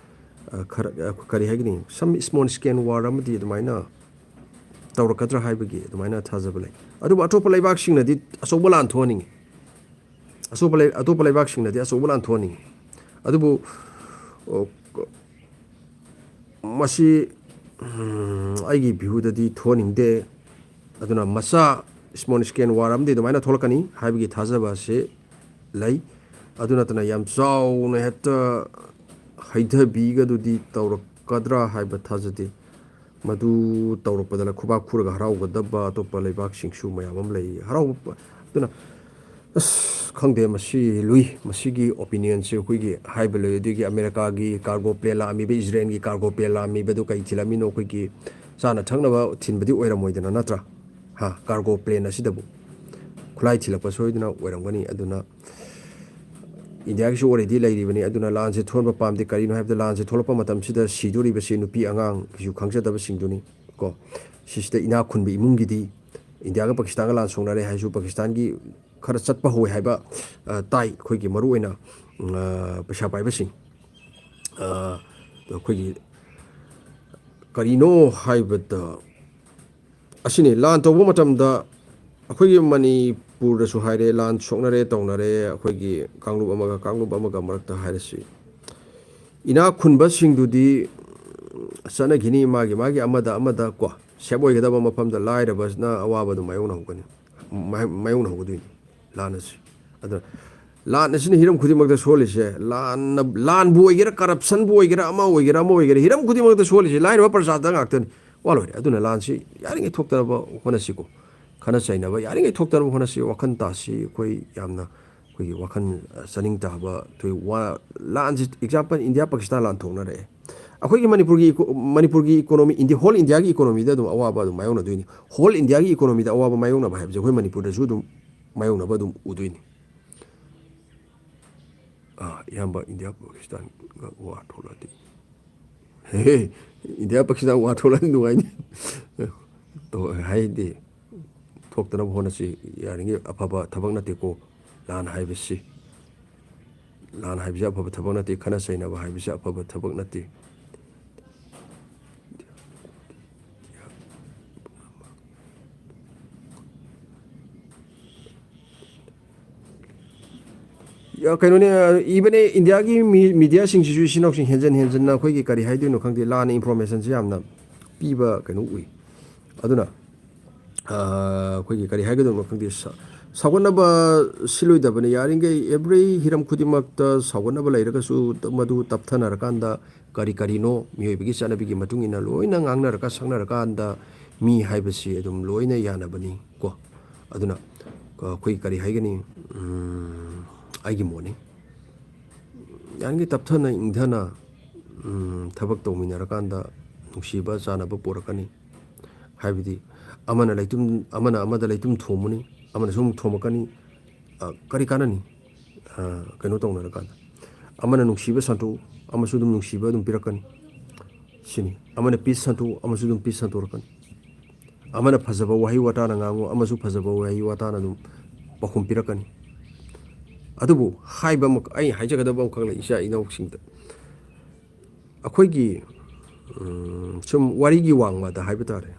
ꯑ, ꯈꯔ, ꯑ, ꯀꯔꯤ ꯍꯥꯏꯒꯅꯤ, some small scale war ꯑꯃꯗꯤ ꯑꯗꯨꯃꯥꯏꯅ ꯇꯧꯔꯛꯀꯗ꯭ꯔꯥ ꯍꯥꯏꯕꯒꯤ ꯑꯗꯨꯃꯥꯏꯅ ꯊꯥꯖꯕ ꯂꯩ꯫ ꯑꯗꯨꯕꯨ ꯑꯇꯣꯞꯄ ꯂꯩꯕꯥꯛꯁꯤꯡꯅꯗꯤ ꯑꯆꯧꯕ ꯂꯥꯟ ꯊꯣꯛꯍꯟꯅꯤꯡꯉꯤ꯫ ꯑꯇꯣꯞꯄ ꯂꯩ-, ꯑꯇꯣꯞꯄ ꯂꯩꯕꯥꯛꯁꯤꯡꯅꯗꯤ ꯑꯆꯧꯕ ꯂꯥꯟ ꯊꯣꯛꯍꯟꯅꯤꯡꯉꯤ꯫ ꯑꯗꯨꯕꯨ, ꯑꯣ, ꯃꯁꯤ, ꯎꯝ, ꯑꯩꯒꯤ ꯚ꯭ꯌꯨꯗꯗꯤ ꯊꯣꯛꯍꯟꯅꯤꯡꯗꯦ꯫ ꯑꯗꯨꯅ ꯃꯆꯥ small scale war ꯑꯃꯗꯤ ꯑꯗꯨꯃꯥꯏꯅ ꯊꯣꯛꯂꯛꯀꯅꯤ ꯍꯥꯏꯕꯒꯤ ꯊꯥꯖꯕ ꯑꯁꯤ ꯂꯩ꯫ ꯑꯗꯨ ꯅꯠꯇꯅ ꯌꯥꯝ ꯆꯥꯎꯅ ꯍꯦꯛꯇ ꯍꯩꯊꯕꯤꯒꯗꯨꯗꯤ ꯇꯧꯔꯛꯀꯗ꯭ꯔꯥ ꯍꯥꯏꯕ ꯊꯥꯖꯗꯦ꯫ ꯃꯗꯨ ꯇꯧꯔꯛꯄꯗ ꯈꯨꯕꯥꯛ ꯈꯨꯔꯒ ꯍꯔꯥꯎꯒꯗꯕ ꯑꯇꯣꯞꯄ ꯂꯩꯕꯥꯛꯁꯤꯡꯁꯨ ꯃꯌꯥꯝ ꯑꯃ ꯂꯩ꯫ ꯍꯔꯥꯎꯕ, ꯑꯗꯨꯅ, ꯑꯁ, ꯈꯪꯗꯦ, ꯃꯁꯤ ꯂꯨꯏ꯫ ꯃꯁꯤꯒꯤ opinionꯁꯦ ꯑꯩꯈꯣꯏꯒꯤ ꯍꯥꯏꯕ ꯂꯨꯏ꯫ ꯑꯗꯨꯒꯤ ꯑꯃꯦꯔꯤꯀꯥꯒꯤ cargo plane ꯂꯥꯛꯑꯝꯃꯤꯕ, ꯏꯖꯔꯦꯜꯒꯤ cargo plane ꯂꯥꯛꯑꯝꯃꯤꯕꯗꯨ ꯀꯩ ꯊꯤꯜꯂꯝꯃꯤꯅꯣ? ꯑꯩꯈꯣꯏꯒꯤ ꯆꯥꯅ ꯊꯛꯅꯕ ꯊꯤꯟꯕꯗꯤ ꯑꯣꯏꯔꯝꯃꯣꯏꯗꯅ, ꯅꯠꯇ꯭ꯔꯥ? ꯍꯥ, cargo plane ꯑꯁꯤꯗꯕꯨ ꯈꯨꯠꯂꯥꯏ ꯊꯤꯜꯂꯛꯄ ꯁꯣꯏꯗꯅ ꯑꯣꯏꯔꯝꯒꯅꯤ꯫ ꯑꯗꯨꯅ ꯏꯟꯗꯤꯌꯥꯒꯤꯁꯨ already ꯂꯩꯔꯤꯕꯅꯤ꯫ ꯑꯗꯨꯅ ꯂꯥꯟꯁꯦ ꯊꯣꯛꯍꯟꯕ ꯄꯥꯝꯗꯦ꯫ ꯀꯔꯤꯅꯣ ꯍꯥꯏꯕꯗ, ꯂꯥꯟꯁꯦ ꯊꯣꯛꯂꯛꯄ ꯃꯇꯝꯁꯤꯗ ꯁꯤꯗꯣꯔꯤꯕꯁꯤ ꯅꯨꯄꯤ ꯑꯉꯥꯡ ꯀꯩꯁꯨ ꯈꯪꯖꯗꯕꯁꯤꯡꯗꯨꯅꯤ ꯀꯣ꯫ ꯁꯤꯁꯤꯗ ꯏꯅꯥꯛ ꯈꯨꯟꯕ ꯏꯃꯨꯡꯒꯤꯗꯤ, ꯏꯟꯗꯤꯌꯥꯒ ꯄꯥꯀꯤꯁꯇꯥꯟꯒ ꯂꯥꯟ ꯁꯣꯛꯅꯔꯦ ꯍꯥꯏꯔꯁꯨ, ꯄꯥꯀꯤꯁꯇꯥꯟꯒꯤ ꯈꯔ ꯆꯠꯄ ꯍꯧꯋꯦ ꯍꯥꯏꯕ, ꯑ, ꯇꯥꯏ꯫ ꯑꯩꯈꯣꯏꯒꯤ ꯃꯔꯨꯑꯣꯏꯅ, ꯑ, ꯄꯩꯁꯥ ꯄꯥꯏꯕꯁꯤꯡ, ꯑ, ꯑꯩꯈꯣꯏꯒꯤ ꯀꯔꯤꯅꯣ ꯍꯥꯏꯕꯗ, ꯑꯁꯤꯅꯤ, ꯂꯥꯟ ꯇꯧꯕ ꯃꯇꯝꯗ ꯑꯩꯈꯣꯏꯒꯤ ꯃꯅꯤꯄꯨꯔꯗꯁꯨ ꯍꯥꯏꯔꯦ, ꯂꯥꯟ ꯁꯣꯛꯅꯔꯦ, ꯇꯧꯅꯔꯦ, ꯑꯩꯈꯣꯏꯒꯤ ꯀꯥꯡꯂꯨꯞ ꯑꯃꯒ ꯀꯥꯡꯂꯨꯞ ꯑꯃꯒ ꯃꯔꯛꯇ ꯍꯥꯏꯔꯁꯤ꯫ ꯏꯅꯥꯛ ꯈꯨꯟꯕꯁꯤꯡꯗꯨꯗꯤ ꯆꯠꯅꯈꯤꯅꯤ, ꯃꯥꯒꯤ ꯃꯥꯒꯤ ꯑꯃꯗ ꯑꯃꯗ ꯀꯣ, safe ꯑꯣꯏꯒꯗꯕ ꯃꯐꯝꯗ꯫ ꯂꯥꯏꯔꯕꯁꯤꯅ ꯑꯋꯥꯕ ꯑꯗꯨꯝ ꯃꯥꯌꯣꯛꯅꯍꯧꯒꯅꯤ, ꯃꯥ-, ꯃꯥꯌꯣꯛꯅꯍꯧꯒꯗꯣꯏꯅꯤ ꯂꯥꯟ ꯑꯁꯤ꯫ ꯑꯗꯨꯅ ꯂꯥꯟ ꯑꯁꯤꯅ ꯍꯤꯔꯝ ꯈꯨꯗꯤꯡꯃꯛꯇ ꯁꯣꯜꯂꯤꯁꯦ, ꯂꯥꯟꯅ, ꯂꯥꯟꯕꯨ ꯑꯣꯏꯒꯦꯔꯥ, corruptionꯕꯨ ꯑꯣꯏꯒꯦꯔꯥ, ꯑꯃ ꯑꯣꯏꯒꯦꯔꯥ, ꯑꯃ ꯑꯣꯏꯒꯦꯔꯥ, ꯍꯤꯔꯝ ꯈꯨꯗꯤꯡꯃꯛꯇ ꯁꯣꯜꯂꯤꯁꯦ ꯂꯥꯏꯔꯕ ꯄ꯭ꯔꯖꯥꯗ ꯉꯥꯛꯇꯅꯤ꯫ ꯋꯥ ꯂꯣꯏꯔꯦ꯫ ꯑꯗꯨꯅ ꯂꯥꯟꯁꯤ ꯌꯥꯔꯤꯉꯩ ꯊꯣꯛꯇꯅꯕ ꯍꯣꯠꯅꯁꯤꯀꯣ꯫ ꯈꯠꯅ ꯆꯩꯅꯕ ꯌꯥꯔꯤꯉꯩ ꯊꯣꯛꯇꯅꯕ ꯍꯣꯠꯅꯁꯤ꯫ ꯋꯥꯈꯜ ꯇꯥꯁꯤ꯫ ꯑꯩꯈꯣꯏ ꯌꯥꯝꯅ, ꯑꯩꯈꯣꯏꯒꯤ ꯋꯥꯈꯜ, ꯑ, ꯆꯥꯅꯤꯡ ꯇꯥꯕ, ꯑꯩꯈꯣꯏ ꯋꯥ-, ꯂꯥꯟꯁꯤ, example, ꯏꯟꯗꯤꯌꯥ ꯄꯥꯀꯤꯁꯇꯥꯟ ꯂꯥꯟ ꯊꯣꯛꯅꯔꯛꯑꯦ꯫ ꯑꯩꯈꯣꯏꯒꯤ ꯃꯅꯤꯄꯨꯔꯒꯤ ꯏꯀꯣ-, ꯃꯅꯤꯄꯨꯔꯒꯤ economy, ꯏꯟꯗꯤ-, whole Indiaꯒꯤ economyꯗ ꯑꯗꯨꯝ ꯑꯋꯥꯕ ꯑꯗꯨꯝ ꯃꯥꯌꯣꯛꯅꯗꯣꯏꯅꯤ꯫ Whole Indiaꯒꯤ economyꯗ ꯑꯋꯥꯕ ꯃꯥꯌꯣꯛꯅꯕ ꯍꯥꯏꯕꯁꯦ ꯑꯩꯈꯣꯏ ꯃꯅꯤꯄꯨꯔꯗꯁꯨ ꯑꯗꯨꯝ ꯃꯥꯌꯣꯛꯅꯕ ꯑꯗꯨꯝ ꯎꯗꯣꯏꯅꯤ꯫ ꯑꯥ, ꯏꯌꯥꯝꯕ, ꯏꯟꯗꯤꯌꯥ ꯄꯥꯀꯤꯁꯇꯥꯟꯒ ꯋꯥ ꯊꯣꯛꯂꯛꯑꯗꯤ, ꯍꯦ, ꯏꯟꯗꯤꯌꯥ ꯄꯥꯀꯤꯁꯇꯥꯟ ꯋꯥ ꯊꯣꯛꯂꯛꯑꯗꯤ ꯅꯨꯡꯉꯥꯏꯅꯤ꯫ ꯇꯧ-, ꯍꯥꯏꯗꯤ, ꯊꯣꯛꯇꯅꯕ ꯍꯣꯠꯅꯁꯤ꯫ ꯌꯥꯔꯤꯉꯩ ꯑꯐꯕ ꯊꯕꯛ ꯅꯠꯇꯦꯀꯣ ꯂꯥꯟ ꯍꯥꯏꯕꯁꯤ꯫ ꯂꯥꯟ ꯍꯥꯏꯕꯁꯤ ꯑꯐꯕ ꯊꯕꯛ ꯅꯠꯇꯦ, ꯈꯠꯅ ꯆꯩꯅꯕ ꯍꯥꯏꯕꯁꯤ ꯑꯐꯕ ꯊꯕꯛ ꯅꯠꯇꯦ꯫ ꯀꯩꯅꯣꯅꯦ, ꯏꯕꯅꯦ, ꯏꯟꯗꯤꯌꯥꯒꯤ ꯃꯤ ꯃꯤꯗꯤꯌꯥꯁꯤꯡꯁꯤꯁꯨ ꯏꯆꯤꯟ ꯏꯅꯥꯎꯁꯤꯡ ꯍꯦꯟꯖꯟ ꯍꯦꯟꯖꯟꯅ ꯑꯩꯈꯣꯏꯒꯤ ꯀꯔꯤ ꯍꯥꯏꯗꯣꯏꯅꯣ ꯈꯪꯗꯦ, ꯂꯥꯟꯅ ꯏꯟꯐꯣꯔꯃꯦꯁꯟꯁꯦ ꯌꯥꯝꯅ ꯄꯤꯕ ꯀꯩꯅꯣ ꯎꯏ꯫ ꯑꯗꯨꯅ ꯑꯩꯈꯣꯏꯒꯤ ꯀꯔꯤ ꯍꯥꯏꯒꯗꯕꯅꯣ ꯈꯪꯗꯦ, ꯁꯥꯎꯒꯠꯅꯕ ꯁꯤꯜꯂꯣꯏꯗꯕꯅꯤ꯫ ꯌꯥꯔꯤꯈꯩ ꯑꯦꯕ꯭ꯔꯤ ꯍꯤꯔꯝ ꯈꯨꯗꯤꯡꯃꯛꯇ ꯁꯥꯎꯒꯠꯅꯕ ꯂꯩꯔꯒꯁꯨ ꯃꯗꯨ ꯇꯞꯊꯅꯔꯀꯥꯟꯗ ꯀꯔꯤ ꯀꯔꯤꯅꯣ ꯃꯤꯑꯣꯏꯕꯒꯤ ꯆꯠꯅꯕꯤꯒꯤ ꯃꯇꯨꯡ ꯏꯟꯅ ꯂꯣꯏꯅ ꯉꯥꯡꯅꯔꯒ ꯁꯛꯅꯔꯀꯥꯟꯗ ꯃꯤ ꯍꯥꯏꯕꯁꯤ ꯑꯗꯨꯝ ꯂꯣꯏꯅ ꯌꯥꯅꯕꯅꯤ ꯀꯣ꯫ ꯑꯗꯨꯅ ꯑꯩꯈꯣꯏ ꯀꯔꯤ ꯍꯥꯏꯒꯅꯤ, ꯑꯩꯒꯤ ꯃꯣꯠꯅꯤ꯫ ꯌꯥꯔꯤꯈꯩ ꯇꯞꯊꯅ ꯏꯪꯊꯅ ꯊꯕꯛ ꯇꯧꯃꯤꯟꯅꯔꯀꯥꯟꯗ ꯅꯨꯡꯁꯤꯕ ꯆꯥꯟꯅꯕ ꯄꯣꯔꯛꯀꯅꯤ꯫ ꯍꯥꯏꯕꯗꯤ ꯑꯃꯅ ꯂꯩꯇꯨꯝ, ꯑꯃꯅ ꯑꯃꯗ ꯂꯩꯇꯨꯝ ꯊꯣꯝꯃꯨꯅꯤ, ꯑꯃꯅꯁꯨ ꯑꯃꯨꯛ ꯊꯣꯝꯃꯛꯀꯅꯤ꯫ ꯀꯔꯤ ꯀꯥꯟꯅꯅꯤ? ꯀꯩꯅꯣ ꯇꯧꯅꯔꯀꯥꯟꯗ ꯑꯃꯅ ꯅꯨꯡꯁꯤꯕ ꯁꯟꯗꯣꯛꯎ, ꯑꯃꯁꯨ ꯑꯗꯨꯝ ꯅꯨꯡꯁꯤꯕ ꯑꯗꯨꯝ ꯄꯤꯔꯛꯀꯅꯤ꯫ ꯁꯤꯅꯤ꯫ ꯑꯃꯅ ꯄꯤꯁ ꯁꯟꯗꯣꯛꯎ, ꯑꯃꯁꯨ ꯑꯗꯨꯝ ꯄꯤꯁ ꯁꯟꯗꯣꯔꯛꯀꯅꯤ꯫ ꯑꯃꯅ ꯐꯖꯕ ꯋꯥꯍꯩ ꯋꯥꯇꯥꯅ ꯉꯥꯡꯉꯨ, ꯑꯃꯁꯨ ꯐꯖꯕ ꯋꯥꯍꯩ ꯋꯥꯇꯥꯅ ꯑꯗꯨꯝ ꯄꯥꯎꯈꯨꯝ ꯄꯤꯔꯛꯀꯅꯤ꯫ ꯑꯗꯨꯕꯨ ꯍꯥꯏꯕ ꯑꯃ, ꯑꯩ ꯍꯥꯏꯖꯒꯗꯕ ꯑꯃꯈꯛ ꯂꯩ ꯏꯆꯥ ꯏꯅꯥꯎꯁꯤꯡꯗ꯫ ꯑꯩꯈꯣꯏꯒꯤ ꯁꯨꯝ ꯋꯥꯔꯤꯒꯤ ꯋꯥꯡꯃꯗ ꯍꯥꯏꯕ ꯇꯥꯔꯦ,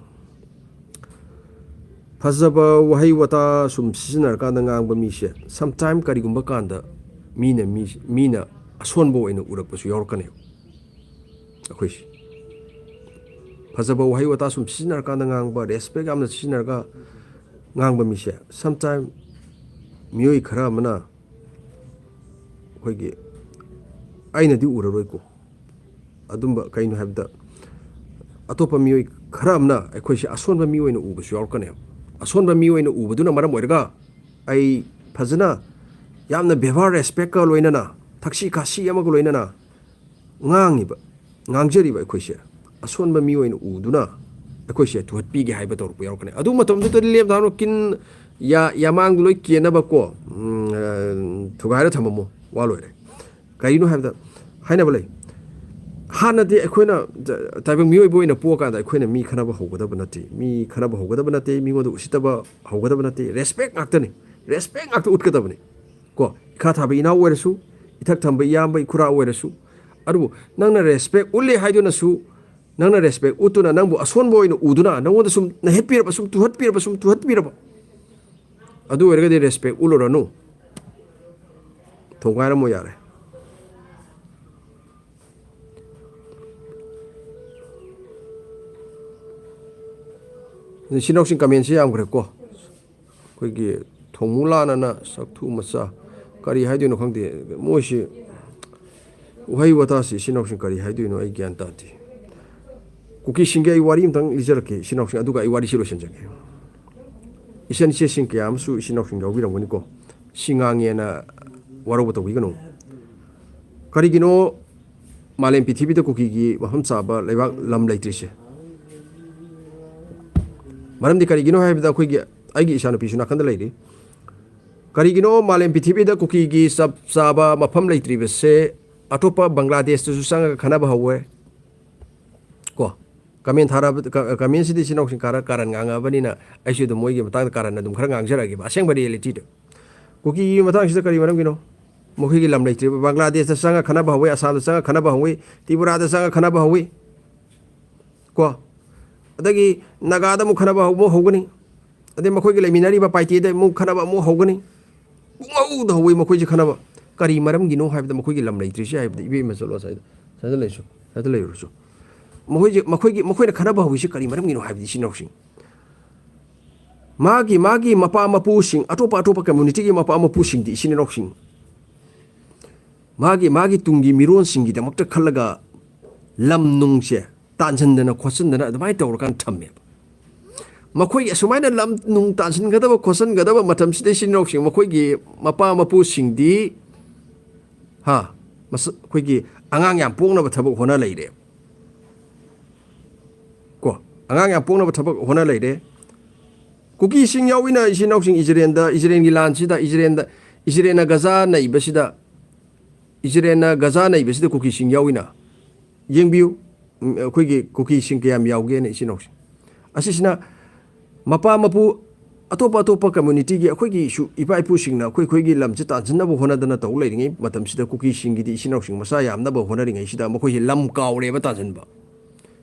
ꯐꯖꯕ ꯋꯥꯍꯩ ꯋꯥꯇꯥ ꯁꯨꯝ ꯁꯤꯖꯤꯟꯅꯔꯀꯥꯟꯗ ꯉꯥꯡꯕ ꯃꯤꯁꯦ sometime ꯀꯔꯤꯒꯨꯝꯕ ꯀꯥꯟꯗ ꯃꯤꯅ ꯃꯤ ꯃꯤꯅ ꯑꯁꯣꯟꯕ ꯑꯣꯏꯅ ꯎꯔꯛꯄꯁꯨ ꯌꯥꯎꯔꯛꯀꯅꯦꯕ꯫ ꯑꯩꯈꯣꯏꯁꯦ ꯐꯖꯕ ꯋꯥꯍꯩ ꯋꯥꯇꯥ ꯁꯨꯝ ꯁꯤꯖꯤꯟꯅꯔꯀꯥꯟꯗ ꯉꯥꯡꯕ, ꯔꯦꯁꯄꯦꯛ ꯌꯥꯝꯅ ꯁꯤꯖꯤꯟꯅꯔꯒ ꯉꯥꯡꯕ ꯃꯤꯁꯦ sometime ꯃꯤꯑꯣꯏ ꯈꯔ ꯑꯃꯅ ꯑꯩꯈꯣꯏꯒꯤ ꯑꯩꯅꯗꯤ ꯎꯔꯔꯣꯏꯀꯣ꯫ ꯑꯗꯨꯝꯕ ꯀꯩꯅꯣ ꯍꯥꯏꯕꯗ ꯑꯇꯣꯞꯄ ꯃꯤꯑꯣꯏ ꯈꯔ ꯑꯃꯅ ꯑꯩꯈꯣꯏꯁꯦ ꯑꯁꯣꯟꯕ ꯃꯤ ꯑꯣꯏꯅ ꯎꯕꯁꯨ ꯌꯥꯎꯔꯛꯀꯅꯦꯕ꯫ ꯑꯁꯣꯟꯕ ꯃꯤ ꯑꯣꯏꯅ ꯎꯕꯗꯨꯅ ꯃꯔꯝ ꯑꯣꯏꯔꯒ ꯑꯩ ꯐꯖꯅ ꯌꯥꯝꯅ ꯕꯦꯕꯥꯔ ꯔꯦꯁꯄꯦꯛꯀ ꯂꯣꯏꯅꯅ ꯊꯛꯁꯤ ꯈꯥꯁꯤ ꯑꯃꯒ ꯂꯣꯏꯅꯅ ꯉꯥꯡꯉꯤꯕ, ꯉꯥꯡꯖꯔꯤꯕ ꯑꯩꯈꯣꯏꯁꯦ ꯑꯁꯣꯟꯕ ꯃꯤ ꯑꯣꯏꯅ ꯎꯗꯨꯅ ꯑꯩꯈꯣꯏꯁꯦ ꯇꯨꯍꯠꯄꯤꯒꯦ ꯍꯥꯏꯕ ꯇꯧꯔꯛꯄ ꯌꯥꯎꯔꯛꯀꯅꯤ꯫ ꯑꯗꯨ ꯃꯇꯝꯗꯨꯗ ꯂꯦꯝꯗꯥꯅꯣ ꯀꯤꯟ ꯌꯥ ꯌꯥꯃꯥꯡꯗꯨ ꯂꯣꯏ ꯀꯦꯟꯅꯕꯀꯣ, ꯎꯝ, ꯑ, ꯊꯨꯒꯥꯏꯔ ꯊꯝꯃꯝꯃꯣ, ꯋꯥ ꯂꯣꯏꯔꯦ꯫ ꯀꯔꯤꯅꯣ ꯍꯥꯏꯕꯗ ꯍꯥꯏꯅꯕ ꯂꯩ꯫ ꯍꯥꯟꯅꯗꯤ ꯑꯩꯈꯣꯏꯅ ꯇꯥꯏꯕꯪ ꯃꯤꯑꯣꯏꯕ ꯑꯣꯏꯅ ꯄꯣꯛꯑꯀꯥꯟꯗ ꯑꯩꯈꯣꯏꯅ ꯃꯤ ꯈꯠꯅꯕ ꯍꯧꯒꯗꯕ ꯅꯠꯇꯦ, ꯃꯤ ꯈꯠꯅꯕ ꯍꯧꯒꯗꯕ ꯅꯠꯇꯦ, ꯃꯤꯉꯣꯟꯗ ꯎꯁꯤꯠꯇꯕ ꯍꯧꯒꯗꯕ ꯅꯠꯇꯦ, ꯔꯦꯁꯄꯦꯛ ꯉꯥꯛꯇꯅꯤ, ꯔꯦꯁꯄꯦꯛ ꯉꯥꯛꯇ ꯎꯠꯀꯗꯕꯅꯤ꯫ ꯀꯣ, ꯏꯈꯥ ꯊꯥꯕ ꯏꯅꯥꯎ ꯑꯣꯏꯔꯁꯨ, ꯏꯊꯛ ꯊꯝꯕ ꯏꯌꯥꯝꯕ ꯏꯈꯨꯔꯥ ꯑꯣꯏꯔꯁꯨ, ꯑꯗꯨꯕꯨ ꯅꯪꯅ ꯔꯦꯁꯄꯦꯛ ꯎꯠꯂꯦ ꯍꯥꯏꯗꯨꯅꯁꯨ, ꯅꯪꯅ ꯔꯦꯁꯄꯦꯛ ꯎꯠꯇꯨꯅ ꯅꯪꯕꯨ ꯑꯁꯣꯟꯕ ꯑꯣꯏꯅ ꯎꯗꯨꯅ ꯅꯪꯉꯣꯟꯗ ꯁꯨꯝ ꯅꯩꯍꯠꯄꯤꯔꯕ, ꯁꯨꯝ ꯇꯨꯍꯠꯄꯤꯔꯕ, ꯁꯨꯝ ꯇꯨꯍꯠꯄꯤꯔꯕ, ꯑꯗꯨ ꯑꯣꯏꯔꯒꯗꯤ ꯔꯦꯁꯄꯦꯛ ꯎꯠꯂꯨꯔꯅꯨ꯫ ꯊꯣꯡꯒꯥꯏꯔꯝꯃꯣ ꯌꯥꯔꯦ꯫ ꯏꯆꯤꯟ ꯏꯅꯥꯎꯁꯤꯡ ꯀꯃꯦꯟꯁꯤ ꯌꯥꯝꯈ꯭ꯔꯦꯀꯣ꯫ ꯑꯩꯈꯣꯏꯒꯤ ꯊꯣꯡꯃꯨ ꯂꯥꯟꯅꯅ ꯁꯛꯊꯨ ꯃꯆꯥ, ꯀꯔꯤ ꯍꯥꯏꯗꯣꯏꯅꯣ ꯈꯪꯗꯦ꯫ ꯃꯣꯏꯁꯤ ꯎꯍꯩ ꯋꯥꯇꯥꯁꯤ ꯏꯆꯤꯟ ꯏꯅꯥꯎꯁꯤꯡ ꯀꯔꯤ ꯍꯥꯏꯗꯣꯏꯅꯣ ꯑꯩ ꯒ꯭ꯌꯥꯟ ꯇꯥꯗꯦ꯫ ꯀꯨꯀꯤꯁꯤꯡꯒꯤ ꯑꯩ ꯋꯥꯔꯤ ꯑꯃꯇꯪ ꯂꯤꯖꯔꯛꯀꯦ ꯏꯆꯤꯟ ꯏꯅꯥꯎꯁꯤꯡ, ꯑꯗꯨꯒ ꯑꯩ ꯋꯥꯔꯤꯁꯤ ꯂꯣꯏꯁꯤꯟꯖꯒꯦ꯫ ꯏꯆꯟ ꯏꯆꯦꯁꯤꯡ ꯀꯌꯥ ꯑꯃꯁꯨ ꯏꯆꯤꯟ ꯏꯅꯥꯎꯁꯤꯡ ꯌꯥꯎꯕꯤꯔꯝꯒꯅꯤꯀꯣ꯫ ꯁꯤ ꯉꯥꯡꯉꯦꯅ ꯋꯥꯔꯧꯕ ꯇꯧꯕꯤꯒꯅꯨ꯫ ꯀꯔꯤꯒꯤꯅꯣ ꯃꯥꯂꯦꯝ ꯄ꯭ꯔꯤꯊꯤꯕꯤꯗ ꯀꯨꯀꯤꯒꯤ ꯃꯐꯝ ꯆꯥꯕ ꯂꯩꯕꯥꯛ, ꯂꯝ ꯂꯩꯇ꯭ꯔꯤꯁꯦ? ꯃꯔꯝꯗꯤ ꯀꯔꯤꯒꯤꯅꯣ ꯍꯥꯏꯕꯗ, ꯑꯩꯈꯣꯏꯒꯤ, ꯑꯩꯒꯤ ꯏꯆꯥꯅꯨꯄꯤꯁꯨ ꯅꯥꯀꯟꯗ ꯂꯩꯔꯤ꯫ ꯀꯔꯤꯒꯤꯅꯣ ꯃꯥꯂꯦꯝ ꯄ꯭ꯔꯤꯊꯤꯕꯤꯗ ꯀꯨꯀꯤꯒꯤ ꯆꯞ ꯆꯥꯕ ꯃꯐꯝ ꯂꯩꯇ꯭ꯔꯤꯕꯁꯦ? ꯑꯇꯣꯞꯄ ꯕꯪꯒ꯭ꯂꯥꯗꯦꯁꯇꯁꯨ ꯆꯪꯉꯒ ꯈꯠꯅꯕ ꯍꯧꯋꯦ꯫ ꯀꯣ, ꯀꯃꯦꯟ ꯊꯥꯔꯛꯑꯕ-, ꯀ-, ꯀꯃꯦꯟꯁꯤꯗꯤ ꯏꯆꯤꯟ ꯏꯅꯥꯎꯁꯤꯡ ꯈꯔ ꯀꯥꯔꯟ ꯉꯥꯡꯉꯕꯅꯤꯅ, ꯑꯩꯁꯨ ꯑꯗꯨꯝ ꯃꯣꯏꯒꯤ ꯃꯇꯥꯡꯗ ꯀꯥꯔꯟ ꯑꯗꯨꯝ ꯈꯔ ꯉꯥꯡꯖꯔꯛꯑꯒꯦꯕ, ꯑꯁꯦꯡꯕ ꯔꯤꯌꯦꯂꯤꯇꯤꯗ꯫ ꯀꯨꯀꯤꯒꯤ ꯃꯇꯥꯡꯁꯤꯗ ꯀꯔꯤ ꯃꯔꯝꯒꯤꯅꯣ? ꯃꯈꯣꯏꯒꯤ ꯂꯝ ꯂꯩꯇ꯭ꯔꯤꯕ, ꯕꯪꯒ꯭ꯂꯥꯗꯦꯁꯇ ꯆꯪꯉ ꯈꯠꯅꯕ ꯍꯧꯋꯤ, ꯑꯁꯥꯝꯗ ꯆꯪꯉ ꯈꯠꯅꯕ ꯍꯧꯋꯤ, ꯇ꯭ꯔꯤꯄꯨꯔꯥꯗ ꯆꯪꯉ ꯈꯠꯅꯕ ꯍꯧꯋꯤ꯫ ꯀꯣ, ꯑꯗꯒꯤ ꯅꯥꯒꯥꯗ ꯑꯃꯨꯛ ꯈꯠꯅꯕ ꯑꯃꯨꯛ ꯍꯧꯒꯅꯤ, ꯑꯗꯩ ꯃꯈꯣꯏꯒꯤ ꯂꯩꯃꯤꯟꯅꯔꯤꯕ ꯄꯥꯏꯇꯦꯗ ꯑꯃꯨꯛ ꯈꯠꯅꯕ ꯑꯃꯨꯛ ꯍꯧꯒꯅꯤ꯫ ꯄꯨꯡꯍꯧꯗ ꯍꯧꯋꯤ ꯃꯈꯣꯏꯁꯦ ꯈꯠꯅꯕ꯫ ꯀꯔꯤ ꯃꯔꯝꯒꯤꯅꯣ ꯍꯥꯏꯕꯗ, ꯃꯈꯣꯏꯒꯤ ꯂꯝ ꯂꯩꯇ꯭ꯔꯤꯁꯦ ꯍꯥꯏꯕꯗꯤ, ꯏꯕꯦꯝꯃ ꯆꯠꯂꯣ ꯑꯁ꯭ꯋꯥꯏꯗ, ꯁ꯭ꯋꯥꯏꯗ ꯂꯩꯔꯁꯨ, ꯁ꯭ꯋꯥꯏꯗ ꯂꯩꯔꯨꯔꯁꯨ꯫ ꯃꯈꯣꯏꯁꯦ, ꯃꯈꯣꯏꯒꯤ, ꯃꯈꯣꯏꯅ ꯈꯠꯅꯕ ꯍꯧꯋꯤꯁꯦ ꯀꯔꯤ ꯃꯔꯝꯒꯤꯅꯣ ꯍꯥꯏꯕꯗꯤ, ꯏꯆꯤꯟ ꯏꯅꯥꯎꯁꯤꯡ, ꯃꯥꯒꯤ, ꯃꯥꯒꯤ ꯃꯄꯥ ꯃꯄꯨꯁꯤꯡ, ꯑꯇꯣꯞꯄ, ꯑꯇꯣꯞꯄ ꯀꯝꯃ꯭ꯌꯨꯅꯤꯇꯤꯒꯤ ꯃꯄꯥ ꯃꯄꯨꯁꯤꯡꯗꯤ, ꯏꯆꯤꯟ ꯏꯅꯥꯎꯁꯤꯡ, ꯃꯥꯒꯤ, ꯃꯥꯒꯤ ꯇꯨꯡꯒꯤ ꯃꯤꯔꯣꯟꯁꯤꯡꯒꯤꯗꯃꯛꯇ ꯈꯜꯂꯒ ꯂꯝ ꯅꯨꯡꯁꯦ ꯇꯥꯟꯁꯤꯟꯗꯅ ꯈꯣꯠꯆꯤꯟꯗꯅ ꯑꯗꯨꯃꯥꯏꯅ ꯇꯧꯔꯀꯥꯟꯗ ꯊꯝꯃꯦꯕ꯫ ꯃꯈꯣꯏ ꯑꯁꯨꯃꯥꯏꯅ ꯂꯝ ꯅꯨꯡ ꯇꯥꯟꯁꯤꯟꯒꯗꯕ ꯈꯣꯠꯆꯤꯟꯒꯗꯕ ꯃꯇꯝꯁꯤꯗ, ꯏꯆꯤꯟ ꯏꯅꯥꯎꯁꯤꯡ, ꯃꯈꯣꯏꯒꯤ ꯃꯄꯥ ꯃꯄꯨꯁꯤꯡꯗꯤ, ꯍꯥ, ꯃꯁ-, ꯑꯩꯈꯣꯏꯒꯤ ꯑꯉꯥꯡ ꯌꯥꯝ ꯄꯣꯛꯅꯕ ꯊꯕꯛ ꯍꯣꯠꯅ ꯂꯩꯔꯦ꯫ ꯀꯣ, ꯑꯉꯥꯡ ꯌꯥꯝ ꯄꯣꯛꯅꯕ ꯊꯕꯛ ꯍꯣꯠꯅ ꯂꯩꯔꯦ꯫ ꯀꯨꯀꯤꯁꯤꯡ ꯌꯥꯎꯏꯅ, ꯏꯆꯤꯟ ꯏꯅꯥꯎꯁꯤꯡ, ꯏꯖꯔꯦꯟꯗ, ꯏꯖꯔꯦꯟꯒꯤ ꯂꯥꯟꯁꯤꯗ, ꯏꯖꯔꯦꯟꯗ, ꯏꯖꯔꯦꯟꯅ ꯒꯖꯥ ꯅꯩꯕꯁꯤꯗ, ꯏꯖꯔꯦꯟꯅ ꯒꯖꯥ ꯅꯩꯕꯁꯤꯗ ꯀꯨꯀꯤꯁꯤꯡ ꯌꯥꯎꯏꯅ꯫ ꯌꯦꯡꯕꯤꯌꯨ, ꯎꯝ, ꯑꯩꯈꯣꯏꯒꯤ ꯀꯨꯀꯤꯁꯤꯡ ꯀꯌꯥꯝ ꯌꯥꯎꯒꯦꯅ, ꯏꯆꯤꯟ ꯏꯅꯥꯎꯁꯤꯡ꯫ ꯑꯁꯤꯁꯤꯅ ꯃꯄꯥ ꯃꯄꯨ, ꯑꯇꯣꯞꯄ ꯑꯇꯣꯞꯄ ꯀꯝꯃ꯭ꯌꯨꯅꯤꯇꯤꯒꯤ ꯑꯩꯈꯣꯏꯒꯤ ꯏꯁꯨ-, ꯏꯄꯥ ꯏꯄꯨꯁꯤꯡꯅ ꯑꯩꯈꯣꯏ, ꯑꯩꯈꯣꯏꯒꯤ ꯂꯝꯁꯦ ꯇꯥꯟꯁꯤꯟꯅꯕ ꯍꯣꯠꯅꯗꯅ ꯇꯧ ꯂꯩꯔꯤꯉꯩ ꯃꯇꯝꯁꯤꯗ, ꯀꯨꯀꯤꯁꯤꯡꯒꯤꯗꯤ ꯏꯆꯤꯟ ꯏꯅꯥꯎꯁꯤꯡ ꯃꯆꯥ ꯌꯥꯝꯅꯕ ꯍꯣꯠꯅꯔꯤꯉꯩꯁꯤꯗ ꯃꯈꯣꯏꯁꯦ ꯂꯝ ꯀꯥꯎꯔꯦꯕ ꯇꯥꯟꯁꯤꯟꯕ꯫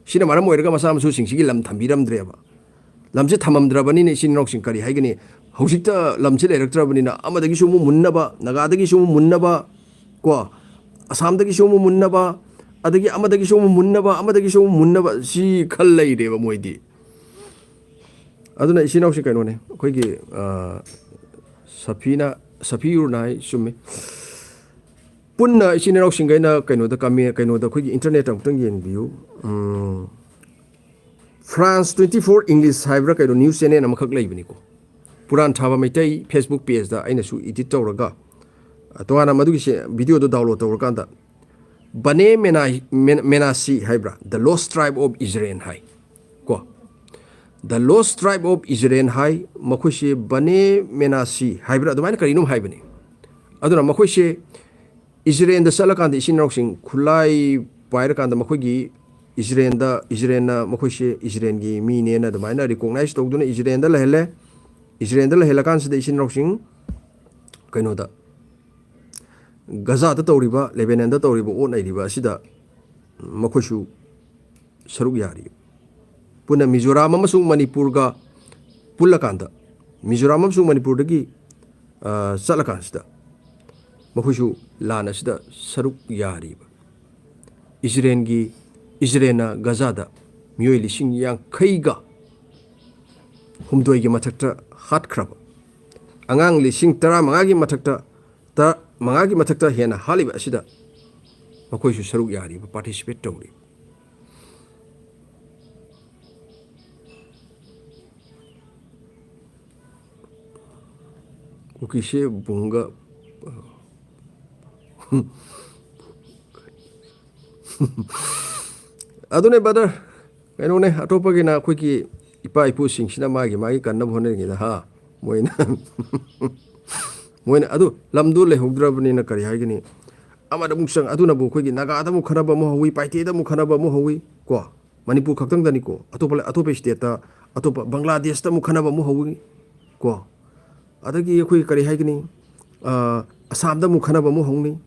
ꯁꯤꯅ ꯃꯔꯝ ꯑꯣꯏꯔꯒ ꯃꯆꯥ ꯃꯁꯨꯁꯤꯡꯁꯤꯒꯤ ꯂꯝ ꯊꯝꯕꯤꯔꯝꯗ꯭ꯔꯦꯕ꯫ ꯂꯝꯁꯦ ꯊꯝꯃꯝꯗ꯭ꯔꯕꯅꯤꯅ, ꯏꯆꯤꯟ ꯏꯅꯥꯎꯁꯤꯡ ꯀꯔꯤ ꯍꯥꯏꯒꯅꯤ? ꯍꯧꯖꯤꯛꯇ ꯂꯝꯁꯤ ꯂꯩꯔꯛꯇ꯭ꯔꯕꯅꯤꯅ ꯑꯃꯗꯒꯤꯁꯨ ꯑꯃꯨꯛ ꯃꯨꯟꯅꯕ, ꯅꯥꯒꯥꯗꯒꯤꯁꯨ ꯑꯃꯨꯛ ꯃꯨꯟꯅꯕ, ꯀꯣ, ꯑꯁꯥꯝꯗꯒꯤꯁꯨ ꯑꯃꯨꯛ ꯃꯨꯟꯅꯕ, ꯑꯗꯒꯤ ꯑꯃꯗꯒꯤꯁꯨ ꯑꯃꯨꯛ ꯃꯨꯟꯅꯕ, ꯑꯃꯗꯒꯤꯁꯨ ꯑꯃꯨꯛ ꯃꯨꯟꯅꯕ, ꯁꯤ ꯈꯜ ꯂꯩꯔꯦꯕ ꯃꯣꯏꯗꯤ꯫ ꯑꯗꯨꯅ ꯏꯆꯤꯟ ꯏꯅꯥꯎꯁꯤ ꯀꯩꯅꯣꯅꯦ, ꯑꯩꯈꯣꯏꯒꯤ, ꯑ, ꯁꯐꯤꯅ, ꯁꯐꯤꯌꯨꯔꯅ ꯍꯥꯏ, ꯆꯨꯝꯃꯤ꯫ ꯄꯨꯟꯅ ꯏꯆꯤꯟ ꯏꯅꯥꯎꯁꯤꯡꯈꯩꯅ ꯀꯩꯅꯣꯗ ꯀꯃꯦ-, ꯀꯩꯅꯣꯗ ꯑꯩꯈꯣꯏꯒꯤ internet ꯑꯃꯨꯛꯇꯪ ꯌꯦꯡꯕꯤꯌꯨ꯫ ꯎꯝ, France twenty four English ꯍꯥꯏꯕ꯭ꯔꯥ ꯀꯩꯅꯣ news channel ꯑꯃꯈꯛ ꯂꯩꯕꯅꯤꯀꯣ꯫ ꯄꯨꯔꯥꯟ ꯊꯥꯕ ꯃꯩꯇꯩ Facebook pageꯇ ꯑꯩꯅꯁꯨ edit ꯇꯧꯔꯒ, ꯑ, ꯇꯣꯉꯥꯟꯅ ꯃꯗꯨꯒꯤ ꯁꯦ-, videoꯗꯣ download ꯇꯧꯔꯀꯥꯟꯗ ꯕꯅꯦ ꯃꯦꯅꯥ-, ꯃꯦ-, ꯃꯦꯅꯥꯁꯤ ꯍꯥꯏꯕ꯭ꯔꯥ? The Lost Tribe of Israel ꯍꯥꯏ꯫ ꯀꯣ? The Lost Tribe of Israel ꯍꯥꯏ꯫ ꯃꯈꯣꯏꯁꯦ ꯕꯅꯦ ꯃꯦꯅꯥꯁꯤ ꯍꯥꯏꯕ꯭ꯔꯥ? ꯑꯗꯨꯃꯥꯏꯅ ꯀꯔꯤꯅꯣꯝ ꯍꯥꯏꯕꯅꯤ꯫ ꯑꯗꯨꯅ ꯃꯈꯣꯏꯁꯦ ꯏꯖꯔꯦꯜꯗ ꯆꯠꯂꯀꯥꯟꯗ ꯏꯆꯤꯟ ꯏꯅꯥꯎꯁꯤꯡ ꯈꯨꯠꯂꯥꯏ ꯄꯥꯏꯔꯀꯥꯟꯗ ꯃꯈꯣꯏꯒꯤ ꯏꯖꯔꯦꯜꯗ, ꯏꯖꯔꯦꯜꯅ ꯃꯈꯣꯏꯁꯦ ꯏꯖꯔꯦꯜꯒꯤ ꯃꯤꯅꯦꯅ ꯑꯗꯨꯃꯥꯏꯅ recognize ꯇꯧꯗꯨꯅ ꯏꯖꯔꯦꯜꯗ ꯂꯩꯍꯜꯂꯦ꯫ ꯏꯖꯔꯦꯜꯗ ꯂꯩꯍꯜꯂꯀꯥꯟꯁꯤꯗ ꯏꯆꯤꯟ ꯏꯅꯥꯎꯁꯤꯡ ꯀꯩꯅꯣꯗ, ꯒꯖꯥꯗ ꯇꯧꯔꯤꯕ, ꯂꯦꯕꯦꯅꯟꯗ ꯇꯧꯔꯤꯕ ꯑꯣꯠ ꯅꯩꯔꯤꯕ ꯑꯁꯤꯗ ꯃꯈꯣꯏꯁꯨ ꯁꯔꯨꯛ ꯌꯥꯔꯤ꯫ ꯄꯨꯟꯅ ꯃꯤꯖꯣꯔꯥꯝ ꯑꯃꯁꯨꯡ ꯃꯅꯤꯄꯨꯔꯒ ꯄꯨꯜꯂꯀꯥꯟꯗ, ꯃꯤꯖꯣꯔꯥꯝ ꯑꯃꯁꯨꯡ ꯃꯅꯤꯄꯨꯔꯗꯒꯤ, ꯑ, ꯆꯠꯂꯀꯥꯟꯁꯤꯗ ꯃꯈꯣꯏꯁꯨ ꯂꯥꯟ ꯑꯁꯤꯗ ꯁꯔꯨꯛ ꯌꯥꯔꯤꯕ꯫ ꯏꯖꯔꯦꯜꯒꯤ, ꯏꯖꯔꯦꯜꯅ ꯒꯖꯥꯗ ꯃꯤꯑꯣꯏ ꯂꯤꯁꯤꯡ ꯌꯥꯡꯈꯩꯒ ꯍꯨꯝꯗꯣꯏꯒꯤ ꯃꯊꯛꯇ ꯍꯥꯠꯈ꯭ꯔꯕ, ꯑꯉꯥꯡ ꯂꯤꯁꯤꯡ ꯇꯔꯥꯃꯉꯥꯒꯤ ꯃꯊꯛꯇ, ꯇꯔꯥꯃꯉꯥꯒꯤ ꯃꯊꯛꯇ ꯍꯦꯟꯅ ꯍꯥꯠꯂꯤꯕ ꯑꯁꯤꯗ ꯃꯈꯣꯏꯁꯨ ꯁꯔꯨꯛ ꯌꯥꯔꯤꯕ, participate ꯇꯧꯔꯤ꯫ ꯀꯨꯀꯤꯁꯦ ꯕꯨꯡꯒ꯫ ꯑꯗꯨꯅꯦ brother, ꯀꯩꯅꯣꯅꯦ, ꯑꯇꯣꯞꯄꯒꯤꯅ ꯑꯩꯈꯣꯏꯒꯤ ꯏꯄꯥ ꯏꯄꯨꯁꯤꯡꯁꯤꯅ ꯃꯥꯒꯤ ꯃꯥꯒꯤ ꯀꯟꯅꯕ ꯍꯣꯠꯅꯔꯤꯉꯩꯗ, ꯍꯥ, ꯃꯣꯏꯅ, ꯃꯣꯏꯅ ꯑꯗꯨ ꯂꯝꯗꯨ ꯂꯩꯍꯧꯗ꯭ꯔꯕꯅꯤꯅ ꯀꯔꯤ ꯍꯥꯏꯒꯅꯤ? ꯑꯃꯗ ꯑꯃꯨꯛ ꯆꯪ, ꯑꯗꯨꯅꯕꯨ ꯑꯩꯈꯣꯏꯒꯤ ꯅꯥꯒꯥꯗ ꯑꯃꯨꯛ ꯈꯠꯅꯕ ꯑꯃꯨꯛ ꯍꯧꯋꯤ, ꯄꯥꯏꯇꯦꯗ ꯑꯃꯨꯛ ꯈꯠꯅꯕ ꯑꯃꯨꯛ ꯍꯧꯋꯤ, ꯀꯣ? ꯃꯅꯤꯄꯨꯔ ꯈꯛꯇꯪꯗꯅꯤꯀꯣ, ꯑꯇꯣꯞꯄ, ꯑꯇꯣꯞꯄ stateꯇ, ꯑꯇꯣꯞꯄ ꯕꯪꯒ꯭ꯂꯥꯗꯦꯁꯇ ꯑꯃꯨꯛ ꯈꯠꯅꯕ ꯑꯃꯨꯛ ꯍꯧꯏ ꯀꯣ꯫ ꯑꯗꯒꯤ ꯑꯩꯈꯣꯏ ꯀꯔꯤ ꯍꯥꯏꯒꯅꯤ, ꯑ, ꯑꯁꯥꯝꯗ ꯑꯃꯨꯛ ꯈꯠꯅꯕ ꯑꯃꯨꯛ ꯍꯧꯅꯤ,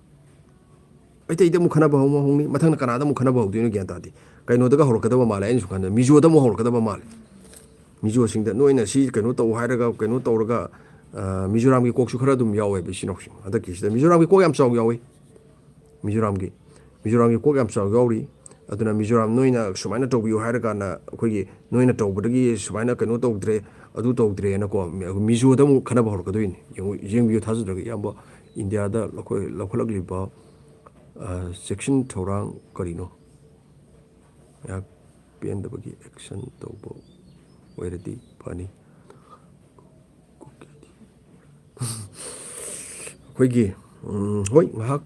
ꯃꯩꯇꯩꯗ ꯑꯃꯨꯛ ꯈꯠꯅꯕ ꯑꯃꯨꯛ ꯍꯧꯅꯤ, ꯃꯊꯪꯗ ꯀꯅꯥꯗ ꯑꯃꯨꯛ ꯈꯠꯅꯕ ꯍꯧꯗꯣꯏꯅꯣ ꯒ꯭ꯌꯥꯟ ꯇꯥꯗꯦ꯫ ꯀꯩꯅꯣꯗꯒ ꯍꯧꯔꯛꯀꯗꯕ ꯃꯥꯜꯂꯦ, ꯑꯩꯅꯁꯨ ꯈꯟꯕꯗ ꯃꯤꯖꯣꯗ ꯑꯃꯨꯛ ꯍꯧꯔꯛꯀꯗꯕ ꯃꯥꯜꯂꯦ꯫ ꯃꯤꯖꯣꯁꯤꯡꯗ ꯅꯣꯏꯅ ꯁꯤ ꯀꯩꯅꯣ ꯇꯧ ꯍꯥꯏꯔꯒ, ꯀꯩꯅꯣ ꯇꯧꯔꯒ, ꯑ, ꯃꯤꯖꯣꯔꯥꯝꯒꯤ ꯀꯣꯛꯁꯨ ꯈꯔ ꯑꯗꯨꯝ ꯌꯥꯎꯋꯦꯕ ꯏꯆꯤꯟ ꯏꯅꯥꯎꯁꯤꯡ꯫ ꯍꯟꯗꯛꯀꯤꯁꯤꯗ ꯃꯤꯖꯣꯔꯥꯝꯒꯤ ꯀꯣꯛ ꯌꯥꯝ ꯆꯥꯎ ꯌꯥꯎꯋꯤ꯫ ꯃꯤꯖꯣꯔꯥꯝꯒꯤ, ꯃꯤꯖꯣꯔꯥꯝꯒꯤ ꯀꯣꯛ ꯌꯥꯝ ꯆꯥꯎ ꯌꯥꯎꯔꯤ꯫ ꯑꯗꯨꯅ ꯃꯤꯖꯣꯔꯥꯝ ꯅꯣꯏꯅ ꯁꯨꯃꯥꯏꯅ ꯇꯧꯕꯤꯌꯨ ꯍꯥꯏꯔ ꯀꯥꯟꯗ, ꯑꯩꯈꯣꯏꯒꯤ ꯅꯣꯏꯅ ꯇꯧꯕꯗꯒꯤ ꯁꯨꯃꯥꯏꯅ ꯀꯩꯅꯣ ꯇꯧꯗ꯭ꯔꯦ, ꯑꯗꯨ ꯇꯧꯗ꯭ꯔꯦꯅꯀꯣ, ꯃꯤ-, ꯃꯤꯖꯣꯗ ꯑꯃꯨꯛ ꯈꯟꯅꯕ ꯍꯧꯔꯛꯀꯗꯣꯏꯅꯤ꯫ ꯌꯦꯡꯉꯨ-, ꯌꯦꯡꯕꯤꯌꯨ, ꯊꯥꯖꯗ꯭ꯔꯒ ꯏꯌꯥꯝꯕ, ꯏꯟꯗꯤꯌꯥꯗ ꯂꯧꯈꯠ-, ꯂꯧꯈꯠꯂꯛꯂꯤꯕ, ꯑ, ꯆꯦꯛꯁꯤꯟ ꯊꯧꯔꯥꯡ ꯀꯔꯤꯅꯣ? ꯉꯥꯏꯍꯥꯛ ꯄꯦꯟꯗꯕꯒꯤ action ꯇꯧꯕ ꯑꯣꯏꯔꯗꯤ ꯐꯅꯤ꯫ ꯑꯩꯈꯣꯏꯒꯤ, ꯎꯝ, ꯍꯣꯏ, ꯉꯥꯏꯍꯥꯛ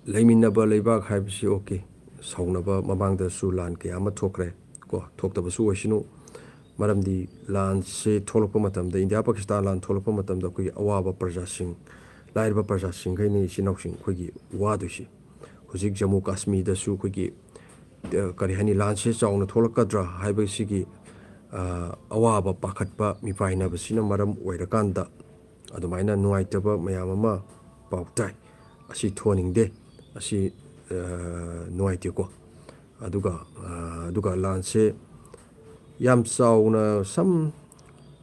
ꯂꯩꯃꯤꯟꯅꯕ ꯂꯩꯕꯥꯛ ꯍꯥꯏꯕꯁꯤ, okay, ꯁꯥꯎꯅꯕ ꯃꯃꯥꯡꯗꯁꯨ ꯂꯥꯟ ꯀꯌꯥ ꯑꯃ ꯊꯣꯛꯈ꯭ꯔꯦ ꯀꯣ, ꯊꯣꯛꯇꯕꯁꯨ ꯑꯣꯏꯁꯅꯨ꯫ ꯃꯔꯝꯗꯤ ꯂꯥꯟꯁꯦ ꯊꯣꯛꯂꯛꯄ ꯃꯇꯝꯗ, ꯏꯟꯗꯤꯌꯥ ꯄꯥꯀꯤꯁꯇꯥꯟ ꯂꯥꯟ ꯊꯣꯛꯂꯛꯄ ꯃꯇꯝꯗ ꯑꯩꯈꯣꯏꯒꯤ ꯑꯋꯥꯕ ꯄ꯭ꯔꯖꯥꯁꯤꯡ, ꯂꯥꯏꯔꯕ ꯄ꯭ꯔꯖꯥꯁꯤꯡꯈꯩꯅ, ꯏꯆꯤꯟ ꯏꯅꯥꯎꯁꯤꯡ ꯑꯩꯈꯣꯏꯒꯤ ꯋꯥꯗꯣꯏꯁꯤ꯫ ꯍꯧꯖꯤꯛ ꯖꯃꯨ ꯀꯥꯁꯃꯤꯔꯗꯁꯨ ꯑꯩꯈꯣꯏꯒꯤ, ꯑ, ꯀꯔꯤ ꯍꯥꯏꯅꯤ, ꯂꯥꯟꯁꯦ ꯆꯥꯎꯅ ꯊꯣꯛꯂꯛꯀꯗ꯭ꯔꯥ ꯍꯥꯏꯕꯁꯤꯒꯤ, ꯑ, ꯑꯋꯥꯕ ꯄꯥꯈꯠꯄ ꯃꯤꯄꯥꯏꯅꯕꯁꯤꯅ ꯃꯔꯝ ꯑꯣꯏꯔꯀꯥꯟꯗ ꯑꯗꯨꯃꯥꯏꯅ ꯅꯨꯡꯉꯥꯏꯇꯕ ꯃꯌꯥꯝ ꯑꯃ ꯄꯥꯎ ꯇꯥꯏ꯫ ꯑꯁꯤ ꯊꯣꯛꯍꯟꯅꯤꯡꯗꯦ꯫ ꯑꯁꯤ, ꯑ, ꯅꯨꯡꯉꯥꯏꯇꯦꯀꯣ꯫ ꯑꯗꯨꯒ, ꯑ, ꯑꯗꯨꯒ ꯂꯥꯟꯁꯦ ꯌꯥꯝ ꯆꯥꯎꯅ, some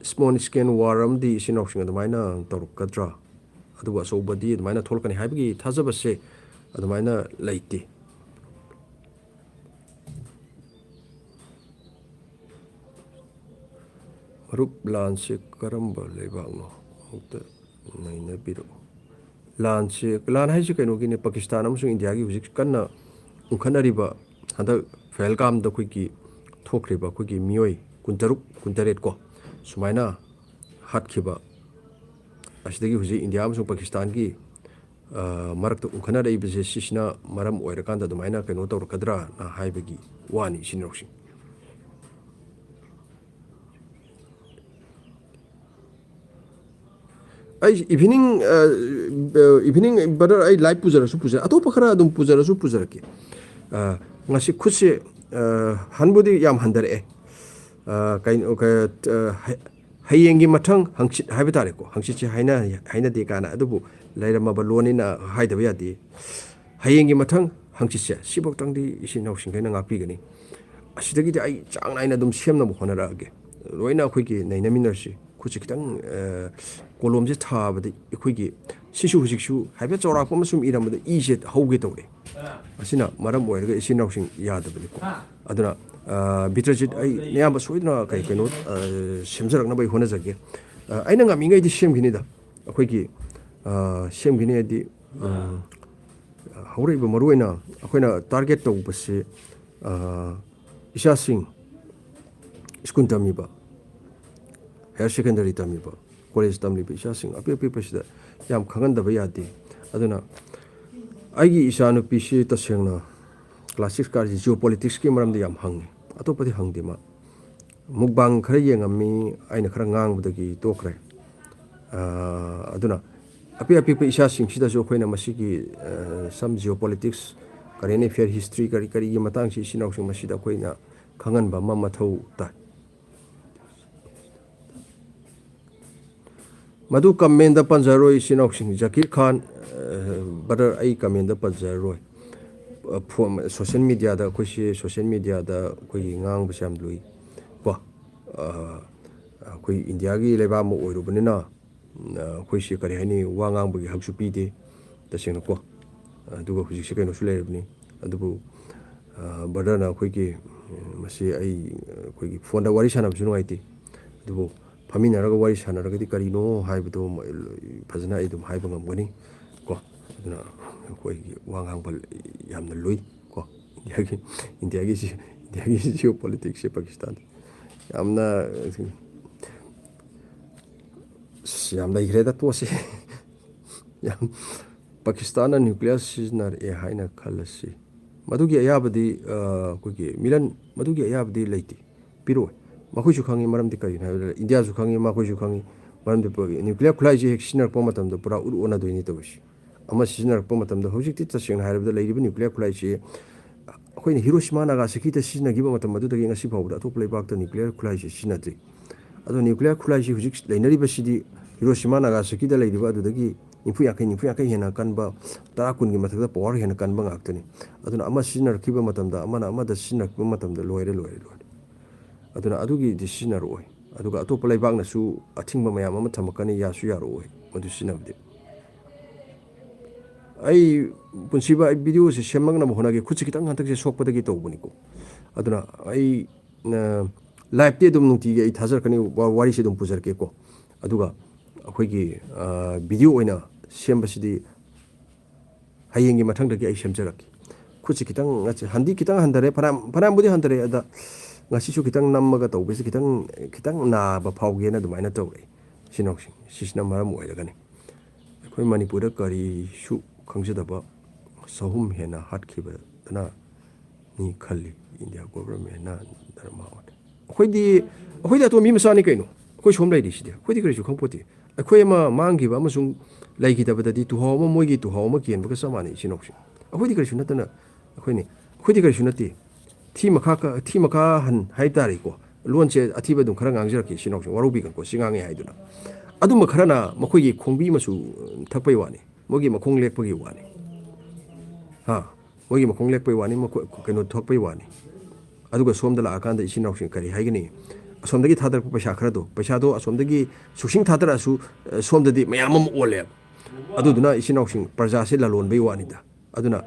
small scale war ꯑꯃꯗꯤ ꯏꯆꯤꯟ ꯏꯅꯥꯎꯁꯤꯡ ꯑꯗꯨꯃꯥꯏꯅ ꯇꯧꯔꯛꯀꯗ꯭ꯔꯥ? ꯑꯗꯨꯕꯨ ꯑꯆꯧꯕꯗꯤ ꯑꯗꯨꯃꯥꯏꯅ ꯊꯣꯛꯂꯛꯀꯅꯤ ꯍꯥꯏꯕꯒꯤ ꯊꯥꯖꯕꯁꯦ ꯑꯗꯨꯃꯥꯏꯅ ꯂꯩꯇꯦ꯫ ꯃꯔꯨꯞ, ꯂꯥꯟꯁꯦ ꯀꯔꯝꯕ ꯂꯩꯕꯥꯛꯅꯣ? ꯑꯃꯨꯛꯇ ꯅꯩꯅꯕꯤꯔꯛꯎ꯫ ꯂꯥꯟꯁꯦ, ꯂꯥꯟ ꯍꯥꯏꯁꯦ ꯀꯩꯅꯣꯒꯤꯅꯦ, ꯄꯥꯀꯤꯁꯇꯥꯟ ꯑꯃꯁꯨꯡ ꯏꯟꯗꯤꯌꯥꯒꯤ ꯍꯧꯖꯤꯛ ꯀꯟꯅ ꯎꯪꯈꯠꯅꯔꯤꯕ, ꯍꯟꯗꯛ ꯄꯍꯜꯒꯥꯝꯗ ꯑꯩꯈꯣꯏꯒꯤ ꯊꯣꯛꯈ꯭ꯔꯤꯕ ꯑꯩꯈꯣꯏꯒꯤ ꯃꯤꯑꯣꯏ ꯀꯨꯟꯇꯔꯨꯛ, ꯀꯨꯟꯇꯔꯦꯠ ꯀꯣ, ꯁꯨꯃꯥꯏꯅ ꯍꯥꯠꯈꯤꯕ, ꯑꯁꯤꯗꯒꯤ ꯍꯧꯖꯤꯛ ꯏꯟꯗꯤꯌꯥ ꯑꯃꯁꯨꯡ ꯄꯥꯀꯤꯁꯇꯥꯟꯒꯤ, ꯑ, ꯃꯔꯛꯇ ꯎꯪꯈꯠꯅꯔꯛꯏꯕꯁꯦ, ꯁꯤꯁꯤꯅ ꯃꯔꯝ ꯑꯣꯏꯔꯀꯥꯟꯗ ꯑꯗꯨꯃꯥꯏꯅ ꯀꯩꯅꯣ ꯇꯧꯔꯛꯀꯗ꯭ꯔꯥꯅ ꯍꯥꯏꯕꯒꯤ ꯋꯥꯅꯤ, ꯏꯆꯤꯟ ꯏꯅꯥꯎꯁꯤꯡ꯫ ꯑꯩ evening, ꯑ, evening, brother, ꯑꯩ live ꯄꯨꯖꯔꯁꯨ ꯄꯨꯖꯔ-, ꯑꯇꯣꯞꯄ ꯈꯔ ꯑꯗꯨꯝ ꯄꯨꯖꯔꯁꯨ ꯄꯨꯖꯔꯛꯀꯦ꯫ ꯑ, ꯉꯁꯤ ꯈꯨꯠꯁꯦ, ꯑ, ꯍꯟꯕꯨꯗꯤ ꯌꯥꯝ ꯍꯟꯊꯔꯛꯑꯦ꯫ ꯑ, ꯀꯩꯅꯣ, ꯀ-, ꯑ, ꯍ-, ꯍꯌꯦꯡꯒꯤ ꯃꯊꯪ ꯍꯪꯆꯤꯠ ꯍꯥꯏꯕ ꯇꯥꯔꯦꯀꯣ꯫ ꯍꯪꯆꯤꯠꯁꯦ ꯍꯥꯏꯅ-, ꯍꯥꯏꯅꯗꯦ ꯀꯥꯏꯅ, ꯑꯗꯨꯕꯨ ꯂꯩꯔꯝꯃꯕ ꯂꯣꯟꯅꯤꯅ ꯍꯥꯏꯗꯕ ꯌꯥꯗꯦ꯫ ꯍꯌꯦꯡꯒꯤ ꯃꯊꯪ ꯍꯪꯆꯤꯠꯁꯦ, ꯁꯤꯐꯧꯇꯪꯗꯤ ꯏꯆꯤꯟ ꯏꯅꯥꯎꯁꯤꯡꯈꯩꯅ ꯉꯥꯛꯄꯤꯒꯅꯤ꯫ ꯑꯁꯤꯗꯒꯤꯗꯤ ꯑꯩ ꯆꯥꯡ ꯅꯥꯏꯅ ꯑꯗꯨꯝ ꯁꯦꯝꯅꯕ ꯍꯣꯠꯅꯔꯛꯑꯒꯦ꯫ ꯂꯣꯏꯅ ꯑꯩꯈꯣꯏꯒꯤ ꯅꯩꯅꯃꯤꯟꯅꯔꯁꯤ꯫ ꯈꯨꯠꯁꯦ ꯈꯤꯇꯪ, ꯑ, ꯀꯣꯂꯣꯝꯁꯦ ꯊꯥꯕꯗ ꯑꯩꯈꯣꯏꯒꯤ ꯁꯤꯁꯨ ꯍꯧꯖꯤꯛꯁꯨ ꯍꯥꯏꯐꯦꯠ ꯆꯥꯎꯔꯥꯛꯄ ꯑꯃ ꯁꯨꯝ ꯏꯔꯝꯕꯗ ꯏꯁꯦ ꯍꯧꯒꯦ ꯇꯧꯔꯛꯑꯦ꯫ ꯑꯁꯤꯅ ꯃꯔꯝ ꯑꯣꯏꯔꯒ ꯏꯆꯤꯟ ꯏꯅꯥꯎꯁꯤꯡ ꯌꯥꯗꯕꯅꯤꯀꯣ꯫ ꯑꯗꯨꯅ, ꯑ, ꯕꯤꯇ꯭ꯔꯖꯤꯠ, ꯑꯩ ꯑꯌꯥꯝꯕ ꯁꯣꯏꯗꯅ ꯀꯩ ꯀꯩꯅꯣ, ꯑ, ꯁꯦꯝꯖꯔꯛꯅꯕ ꯑꯩ ꯍꯣꯠꯅꯖꯒꯦ꯫ ꯑ, ꯑꯩꯅ ꯉꯝꯃꯤꯉꯩꯗꯤ ꯁꯦꯝꯈꯤꯅꯤꯗ꯫ ꯑꯩꯈꯣꯏꯒꯤ, ꯑ, ꯁꯦꯝꯈꯤꯅꯤ ꯍꯥꯏꯗꯤ, ꯎꯝ, ꯍꯧꯔꯛꯏꯕ ꯃꯔꯨꯑꯣꯏꯅ ꯑꯩꯈꯣꯏꯅ target ꯇꯧꯕꯁꯤ, ꯑ, ꯏꯆꯥꯁꯤꯡ ꯁ꯭ꯀꯨꯜ ꯇꯝꯃꯤꯕ, higher secondary ꯇꯝꯃꯤꯕ, college ꯇꯝꯂꯤꯕ ꯏꯆꯥꯁꯤꯡ ꯑꯄꯤꯛ ꯑꯄꯤꯛꯄꯁꯤꯗ ꯌꯥꯝ ꯈꯪꯍꯟꯗꯕ ꯌꯥꯗꯦ꯫ ꯑꯗꯨꯅ ꯑꯩꯒꯤ ꯏꯆꯥꯅꯨꯄꯤꯁꯤ ꯇꯁꯦꯡꯅ class six ꯀꯥꯔꯤꯁꯤ geopolitics ꯀꯤ ꯃꯔꯝꯗ ꯌꯥꯝ ꯍꯪꯉꯤ, ꯑꯇꯣꯞꯄꯗꯤ ꯍꯪꯗꯦ ꯃꯥ꯫ Mukbang ꯈꯔ ꯌꯦꯡꯉꯝꯃꯤ, ꯑꯩꯅ ꯈꯔ ꯉꯥꯡꯕꯗꯒꯤ ꯇꯣꯛꯈ꯭ꯔꯦ꯫ ꯑ, ꯑꯗꯨꯅ ꯑꯄꯤꯛ ꯑꯄꯤꯛꯄ ꯏꯆꯥꯁꯤꯡꯁꯤꯗꯁꯨ ꯑꯩꯈꯣꯏꯅ ꯃꯁꯤꯒꯤ, ꯑ, some geopolitics, current affair, history ꯀꯔꯤ ꯀꯔꯤꯒꯤ ꯃꯇꯥꯡꯁꯤ ꯏꯆꯤꯟ ꯏꯅꯥꯎꯁꯤꯡ ꯃꯁꯤꯗ ꯑꯩꯈꯣꯏꯅ ꯈꯪꯍꯟꯕ ꯑꯃ ꯃꯊꯧ ꯇꯥꯏ꯫ ꯃꯗꯨ comment ꯇ ꯄꯟꯖꯔꯣꯏ, ꯏꯆꯤꯟ ꯏꯅꯥꯎꯁꯤꯡ꯫ ꯖꯀꯤꯔ ꯈꯥꯟ, ꯑ, brother, ꯑꯩ comment ꯇ ꯄꯟꯖꯔꯔꯣꯏ꯫ ꯑ, ꯐꯣꯟ, social media ꯗ ꯑꯩꯈꯣꯏꯁꯤ, social media ꯗ ꯑꯩꯈꯣꯏꯒꯤ ꯉꯥꯡꯕꯁꯦ ꯌꯥꯝ ꯂꯨꯏ ꯀꯣ꯫ ꯑ, ꯑꯩꯈꯣꯏ ꯏꯟꯗꯤꯌꯥꯒꯤ ꯂꯩꯕꯥꯛ ꯑꯃ ꯑꯣꯏꯔꯨꯕꯅꯤꯅ, ꯑ, ꯑꯩꯈꯣꯏꯁꯤ ꯀꯔꯤ ꯍꯥꯏꯅꯤ, ꯋꯥ ꯉꯥꯡꯕꯒꯤ ꯍꯛꯁꯨ ꯄꯤꯗꯦ ꯇꯁꯦꯡꯅꯀꯣ꯫ ꯑꯗꯨꯒ ꯍꯧꯖꯤꯛꯁꯦ ꯀꯩꯅꯣꯁꯨ ꯂꯩꯔꯕꯅꯤ꯫ ꯑꯗꯨꯕꯨ, ꯑ, brother ꯅ ꯑꯩꯈꯣꯏꯒꯤ, ꯎꯝ, ꯃꯁꯤ ꯑꯩ, ꯑꯩꯈꯣꯏꯒꯤ ꯐꯣꯟꯗ ꯋꯥꯔꯤ ꯁꯥꯟꯅꯕꯁꯨ ꯅꯨꯡꯉꯥꯏꯇꯦ꯫ ꯑꯗꯨꯕꯨ ꯐꯝꯃꯤꯟꯅꯔꯒ ꯋꯥꯔꯤ ꯁꯥꯟꯅꯔꯒꯗꯤ ꯀꯔꯤꯅꯣ ꯍꯥꯏꯕꯗꯣ ꯐꯖꯅ ꯑꯩ ꯑꯗꯨꯝ ꯍꯥꯏꯕ ꯉꯝꯒꯅꯤ ꯀꯣ꯫ ꯑꯗꯨꯅ ꯑꯩꯈꯣꯏꯒꯤ ꯋꯥ ꯉꯥꯡꯕ ꯌꯥꯝꯅ ꯂꯨꯏ ꯀꯣ꯫ ꯏꯟꯗꯤꯌꯥꯒꯤ, ꯏꯟꯗꯤꯌꯥꯒꯤ, ꯏꯟꯗꯤꯌꯥꯒꯤ geopolitics ꯁꯦ ꯄꯥꯀꯤꯁꯇꯥꯟ ꯌꯥꯝꯅ, ꯑꯁ, ꯌꯥꯝ ꯂꯩꯈ꯭ꯔꯦꯗ, ꯇꯣꯛꯑꯁꯤ꯫ ꯌꯥꯝ, ꯄꯥꯀꯤꯁꯇꯥꯟꯅ nuclear ꯁꯤꯖꯤꯟꯅꯔꯛꯑꯦ ꯍꯥꯏꯅ ꯈꯜꯂꯁꯤ꯫ ꯃꯗꯨꯒꯤ ꯑꯌꯥꯕꯗꯤ, ꯑ, ꯑꯩꯈꯣꯏꯒꯤ ꯃꯤꯂꯟ, ꯃꯗꯨꯒꯤ ꯑꯌꯥꯕꯗꯤ ꯂꯩꯇꯦ, ꯄꯤꯔꯛꯑꯣꯏ꯫ ꯃꯈꯣꯏꯁꯨ ꯈꯪꯉꯤ, ꯃꯔꯝꯗꯤ ꯀꯔꯤꯒꯤꯅꯣ ꯍꯥꯏꯕꯗ ꯏꯟꯗꯤꯌꯥꯁꯨ ꯈꯪꯉꯤ, ꯃꯈꯣꯏꯁꯨ ꯈꯪꯉꯤ꯫ ꯃꯔꯝꯗꯤ nuclear ꯈꯨꯠꯂꯥꯏꯁꯦ ꯍꯦꯛ ꯁꯤꯖꯤꯟꯅꯔꯛꯄ ꯃꯇꯝꯗ ꯄꯨꯔꯥ ꯎꯔꯨ ꯑꯣꯟꯅꯗꯣꯏꯅꯤ ꯇꯧꯔꯤꯁꯦ꯫ ꯑꯃ ꯁꯤꯖꯤꯟꯅꯔꯛꯄ ꯃꯇꯝꯗ, ꯍꯧꯖꯤꯛꯇꯤ ꯇꯁꯦꯡꯅ ꯍꯥꯏꯔꯕꯗ ꯂꯩꯔꯤꯕ nuclear ꯈꯨꯠꯂꯥꯏꯁꯤ ꯑꯩꯈꯣꯏꯅ ꯍꯤꯔꯣꯁꯤꯃꯥ ꯅꯥꯒꯥꯁꯥꯀꯤꯗ ꯁꯤꯖꯤꯟꯅꯈꯤꯕ ꯃꯇꯝ ꯑꯗꯨꯗꯒꯤ ꯉꯁꯤ ꯐꯥꯎꯕꯗ ꯑꯇꯣꯞꯄ ꯂꯩꯕꯥꯛꯇ nuclear ꯈꯨꯠꯂꯥꯏꯁꯤ ꯁꯤꯖꯤꯟꯅꯗ꯭ꯔꯤ꯫ ꯑꯗꯣ nuclear ꯈꯨꯠꯂꯥꯏꯁꯤ ꯍꯧꯖꯤꯛ ꯂꯩꯅꯔꯤꯕꯁꯤꯗꯤ ꯍꯤꯔꯣꯁꯤꯃꯥ ꯅꯥꯒꯥꯁꯥꯀꯤꯗ ꯂꯩꯔꯤꯕ ꯑꯗꯨꯗꯒꯤ ꯅꯤꯐꯨ ꯌꯥꯡꯈꯩ, ꯅꯤꯐꯨ ꯌꯥꯡꯈꯩ ꯍꯦꯟꯅ ꯀꯟꯕ, ꯇꯔꯥ ꯀꯨꯟꯒꯤ ꯃꯊꯛꯇ power ꯍꯦꯟꯅ ꯀꯟꯕ ꯉꯥꯛꯇꯅꯤ꯫ ꯑꯗꯨꯅ ꯑꯃ ꯁꯤꯖꯤꯟꯅꯔꯛꯈꯤꯕ ꯃꯇꯝꯗ, ꯑꯃꯅ ꯑꯃꯗ ꯁꯤꯖꯤꯟꯅꯔꯛꯈꯤꯕ ꯃꯇꯝꯗ ꯂꯣꯏꯔꯦ, ꯂꯣꯏꯔꯦ, ꯂꯣꯏꯔꯦ꯫ ꯑꯗꯨꯅ ꯑꯗꯨꯒꯤꯗꯤ ꯁꯤꯖꯤꯟꯅꯔꯛꯑꯣꯏ꯫ ꯑꯗꯨꯒ ꯑꯇꯣꯞꯄ ꯂꯩꯕꯥꯛꯅꯁꯨ ꯑꯊꯤꯡꯕ ꯃꯌꯥꯝ ꯑꯃ ꯊꯝꯃꯛꯀꯅꯤ, ꯌꯥꯁꯨ ꯌꯥꯔꯛꯑꯣꯏ ꯃꯗꯨ ꯁꯤꯖꯤꯟꯅꯕꯗꯤ꯫ ꯑꯩ ꯄꯨꯟꯁꯤꯕ ꯑꯩ videoꯁꯦ ꯁꯦꯝꯃꯛꯅꯕ ꯍꯣꯠꯅꯒꯦ꯫ ꯈꯨꯠꯁꯦ ꯈꯤꯇꯪ ꯍꯟꯗꯛꯁꯦ ꯁꯣꯛꯄꯗꯒꯤ ꯇꯧꯕꯅꯤꯀꯣ꯫ ꯑꯗꯨꯅ ꯑꯩ, ꯑ, liveꯇꯤ ꯑꯗꯨꯝ ꯅꯨꯡꯇꯤꯒꯤ ꯑꯩ ꯊꯥꯖꯔꯛꯀꯅꯤ, ꯋꯥ-, ꯋꯥꯔꯤꯁꯦ ꯑꯗꯨꯝ ꯄꯨꯖꯔꯛꯀꯦꯀꯣ꯫ ꯑꯗꯨꯒ ꯑꯩꯈꯣꯏꯒꯤ, ꯑ, video ꯑꯣꯏꯅ ꯁꯦꯝꯕꯁꯤꯗꯤ ꯍꯌꯦꯡꯒꯤ ꯃꯊꯪꯗꯒꯤ ꯑꯩ ꯁꯦꯝꯖꯔꯛꯀꯦ꯫ ꯈꯨꯠꯁꯦ ꯈꯤꯇꯪ ꯉꯁꯤ ꯍꯟꯗꯤ ꯈꯤꯇꯪ ꯍꯟꯊꯔꯦ, ꯐꯅꯌꯥꯝ, ꯐꯅꯌꯥꯝꯕꯨꯗꯤ ꯍꯟꯊꯔꯦ, ꯑꯗ ꯉꯁꯤꯁꯨ ꯈꯤꯇꯪ ꯅꯝꯃꯒ ꯇꯧꯕꯁꯦ ꯈꯤꯇꯪ, ꯈꯤꯇꯪ ꯅꯥꯕ ꯐꯥꯎꯒꯦꯅ ꯑꯗꯨꯃꯥꯏꯅ ꯇꯧꯔꯛꯑꯦ, ꯏꯆꯤꯟ ꯏꯅꯥꯎꯁꯤꯡ꯫ ꯁꯤꯁꯤꯅ ꯃꯔꯝ ꯑꯣꯏꯔꯒꯅꯤ꯫ ꯑꯩꯈꯣꯏ ꯃꯅꯤꯄꯨꯔꯗ ꯀꯔꯤꯁꯨ ꯈꯪꯖꯗꯕ ꯆꯍꯨꯝ ꯍꯦꯟꯅ ꯍꯥꯠꯈꯤꯕꯗꯅ ꯅꯤ ꯈꯜꯂꯤ ꯏꯟꯗꯤꯌꯥ ꯒꯣꯚꯔꯟꯃꯦꯟꯅ ꯙꯔꯃ ꯑꯣꯏꯅ꯫ ꯑꯩꯈꯣꯏꯗꯤ, ꯑꯩꯈꯣꯏꯗꯤ ꯑꯇꯣꯝꯕꯤ ꯃꯆꯥꯅꯤ ꯀꯩꯅꯣ꯫ ꯑꯩꯈꯣꯏ ꯁꯣꯝ ꯂꯩꯔꯤꯁꯤꯗꯤ꯫ ꯑꯩꯈꯣꯏꯗꯤ ꯀꯔꯤꯁꯨ ꯈꯪꯄꯣꯠꯇꯦ꯫ ꯑꯩꯈꯣꯏ ꯑꯃ ꯃꯥꯡꯈꯤꯕ ꯑꯃꯁꯨꯡ ꯂꯩꯈꯤꯗꯕꯗꯗꯤ ꯇꯨꯍꯥꯎ ꯑꯃ, ꯃꯣꯏꯒꯤ ꯇꯨꯍꯥꯎ ꯑꯃ ꯀꯦꯟꯕꯒ ꯆꯞ ꯃꯥꯟꯅꯩ, ꯏꯆꯤꯟ ꯏꯅꯥꯎꯁꯤꯡ꯫ ꯑꯩꯈꯣꯏꯗꯤ ꯀꯔꯤꯁꯨ ꯅꯠꯇꯅ, ꯑꯩꯈꯣꯏꯅꯤ, ꯑꯩꯈꯣꯏꯗꯤ ꯀꯔꯤꯁꯨ ꯅꯠꯇꯦ꯫ ꯊꯤ ꯃꯈꯥ ꯀ-, ꯊꯤ ꯃꯈꯥ ꯍꯟ ꯍꯥꯏ ꯇꯥꯔꯦꯀꯣ꯫ ꯂꯣꯟꯁꯦ ꯑꯊꯤꯕ ꯑꯗꯨꯝ ꯈꯔ ꯉꯥꯡꯖꯔꯛꯀꯦ, ꯏꯆꯤꯟ ꯏꯅꯥꯎꯁꯤꯡ꯫ ꯋꯥꯔꯧꯕꯤꯒꯅꯨꯀꯣ, ꯁꯤ ꯉꯥꯡꯉꯦ ꯍꯥꯏꯗꯨꯅ꯫ ꯑꯗꯨꯝꯕ ꯈꯔꯅ ꯃꯈꯣꯏꯒꯤ ꯈꯣꯡꯕꯤ ꯃꯆꯨ ꯊꯛꯄꯩ ꯋꯥꯅꯤ, ꯃꯣꯏꯒꯤ ꯃꯈꯣꯡ ꯂꯦꯛꯄꯒꯤ ꯋꯥꯅꯤ꯫ ꯍꯥ? ꯃꯣꯏꯒꯤ ꯃꯈꯣꯡ ꯂꯦꯛꯄꯩ ꯋꯥꯅꯤ, ꯃꯈꯣꯏ ꯀꯩꯅꯣ ꯊꯣꯛꯄꯩ ꯋꯥꯅꯤ꯫ ꯑꯗꯨꯒ ꯁꯣꯝꯗ ꯂꯥꯛꯑꯀꯥꯟꯗ ꯏꯆꯤꯟ ꯏꯅꯥꯎꯁꯤꯡ ꯀꯔꯤ ꯍꯥꯏꯒꯅꯤ? ꯑꯁꯣꯝꯗꯒꯤ ꯊꯥꯗꯔꯛꯄ ꯄꯩꯁꯥ ꯈꯔꯗꯣ, ꯄꯩꯁꯥꯗꯣ ꯑꯁꯣꯝꯗꯒꯤ ꯁꯨꯛꯁꯤꯡ ꯊꯥꯗꯔꯛꯑꯁꯨ, ꯑ, ꯁꯣꯝꯗꯗꯤ ꯃꯌꯥꯝ ꯑꯃ ꯑꯣꯜꯂꯦꯕ꯫ ꯑꯗꯨꯗꯨꯅ ꯏꯆꯤꯟ ꯏꯅꯥꯎꯁꯤꯡ, ꯄ꯭ꯔꯖꯥꯁꯦ ꯂꯂꯣꯟꯕꯩ ꯋꯥꯅꯤꯗ꯫ ꯑꯗꯨꯅ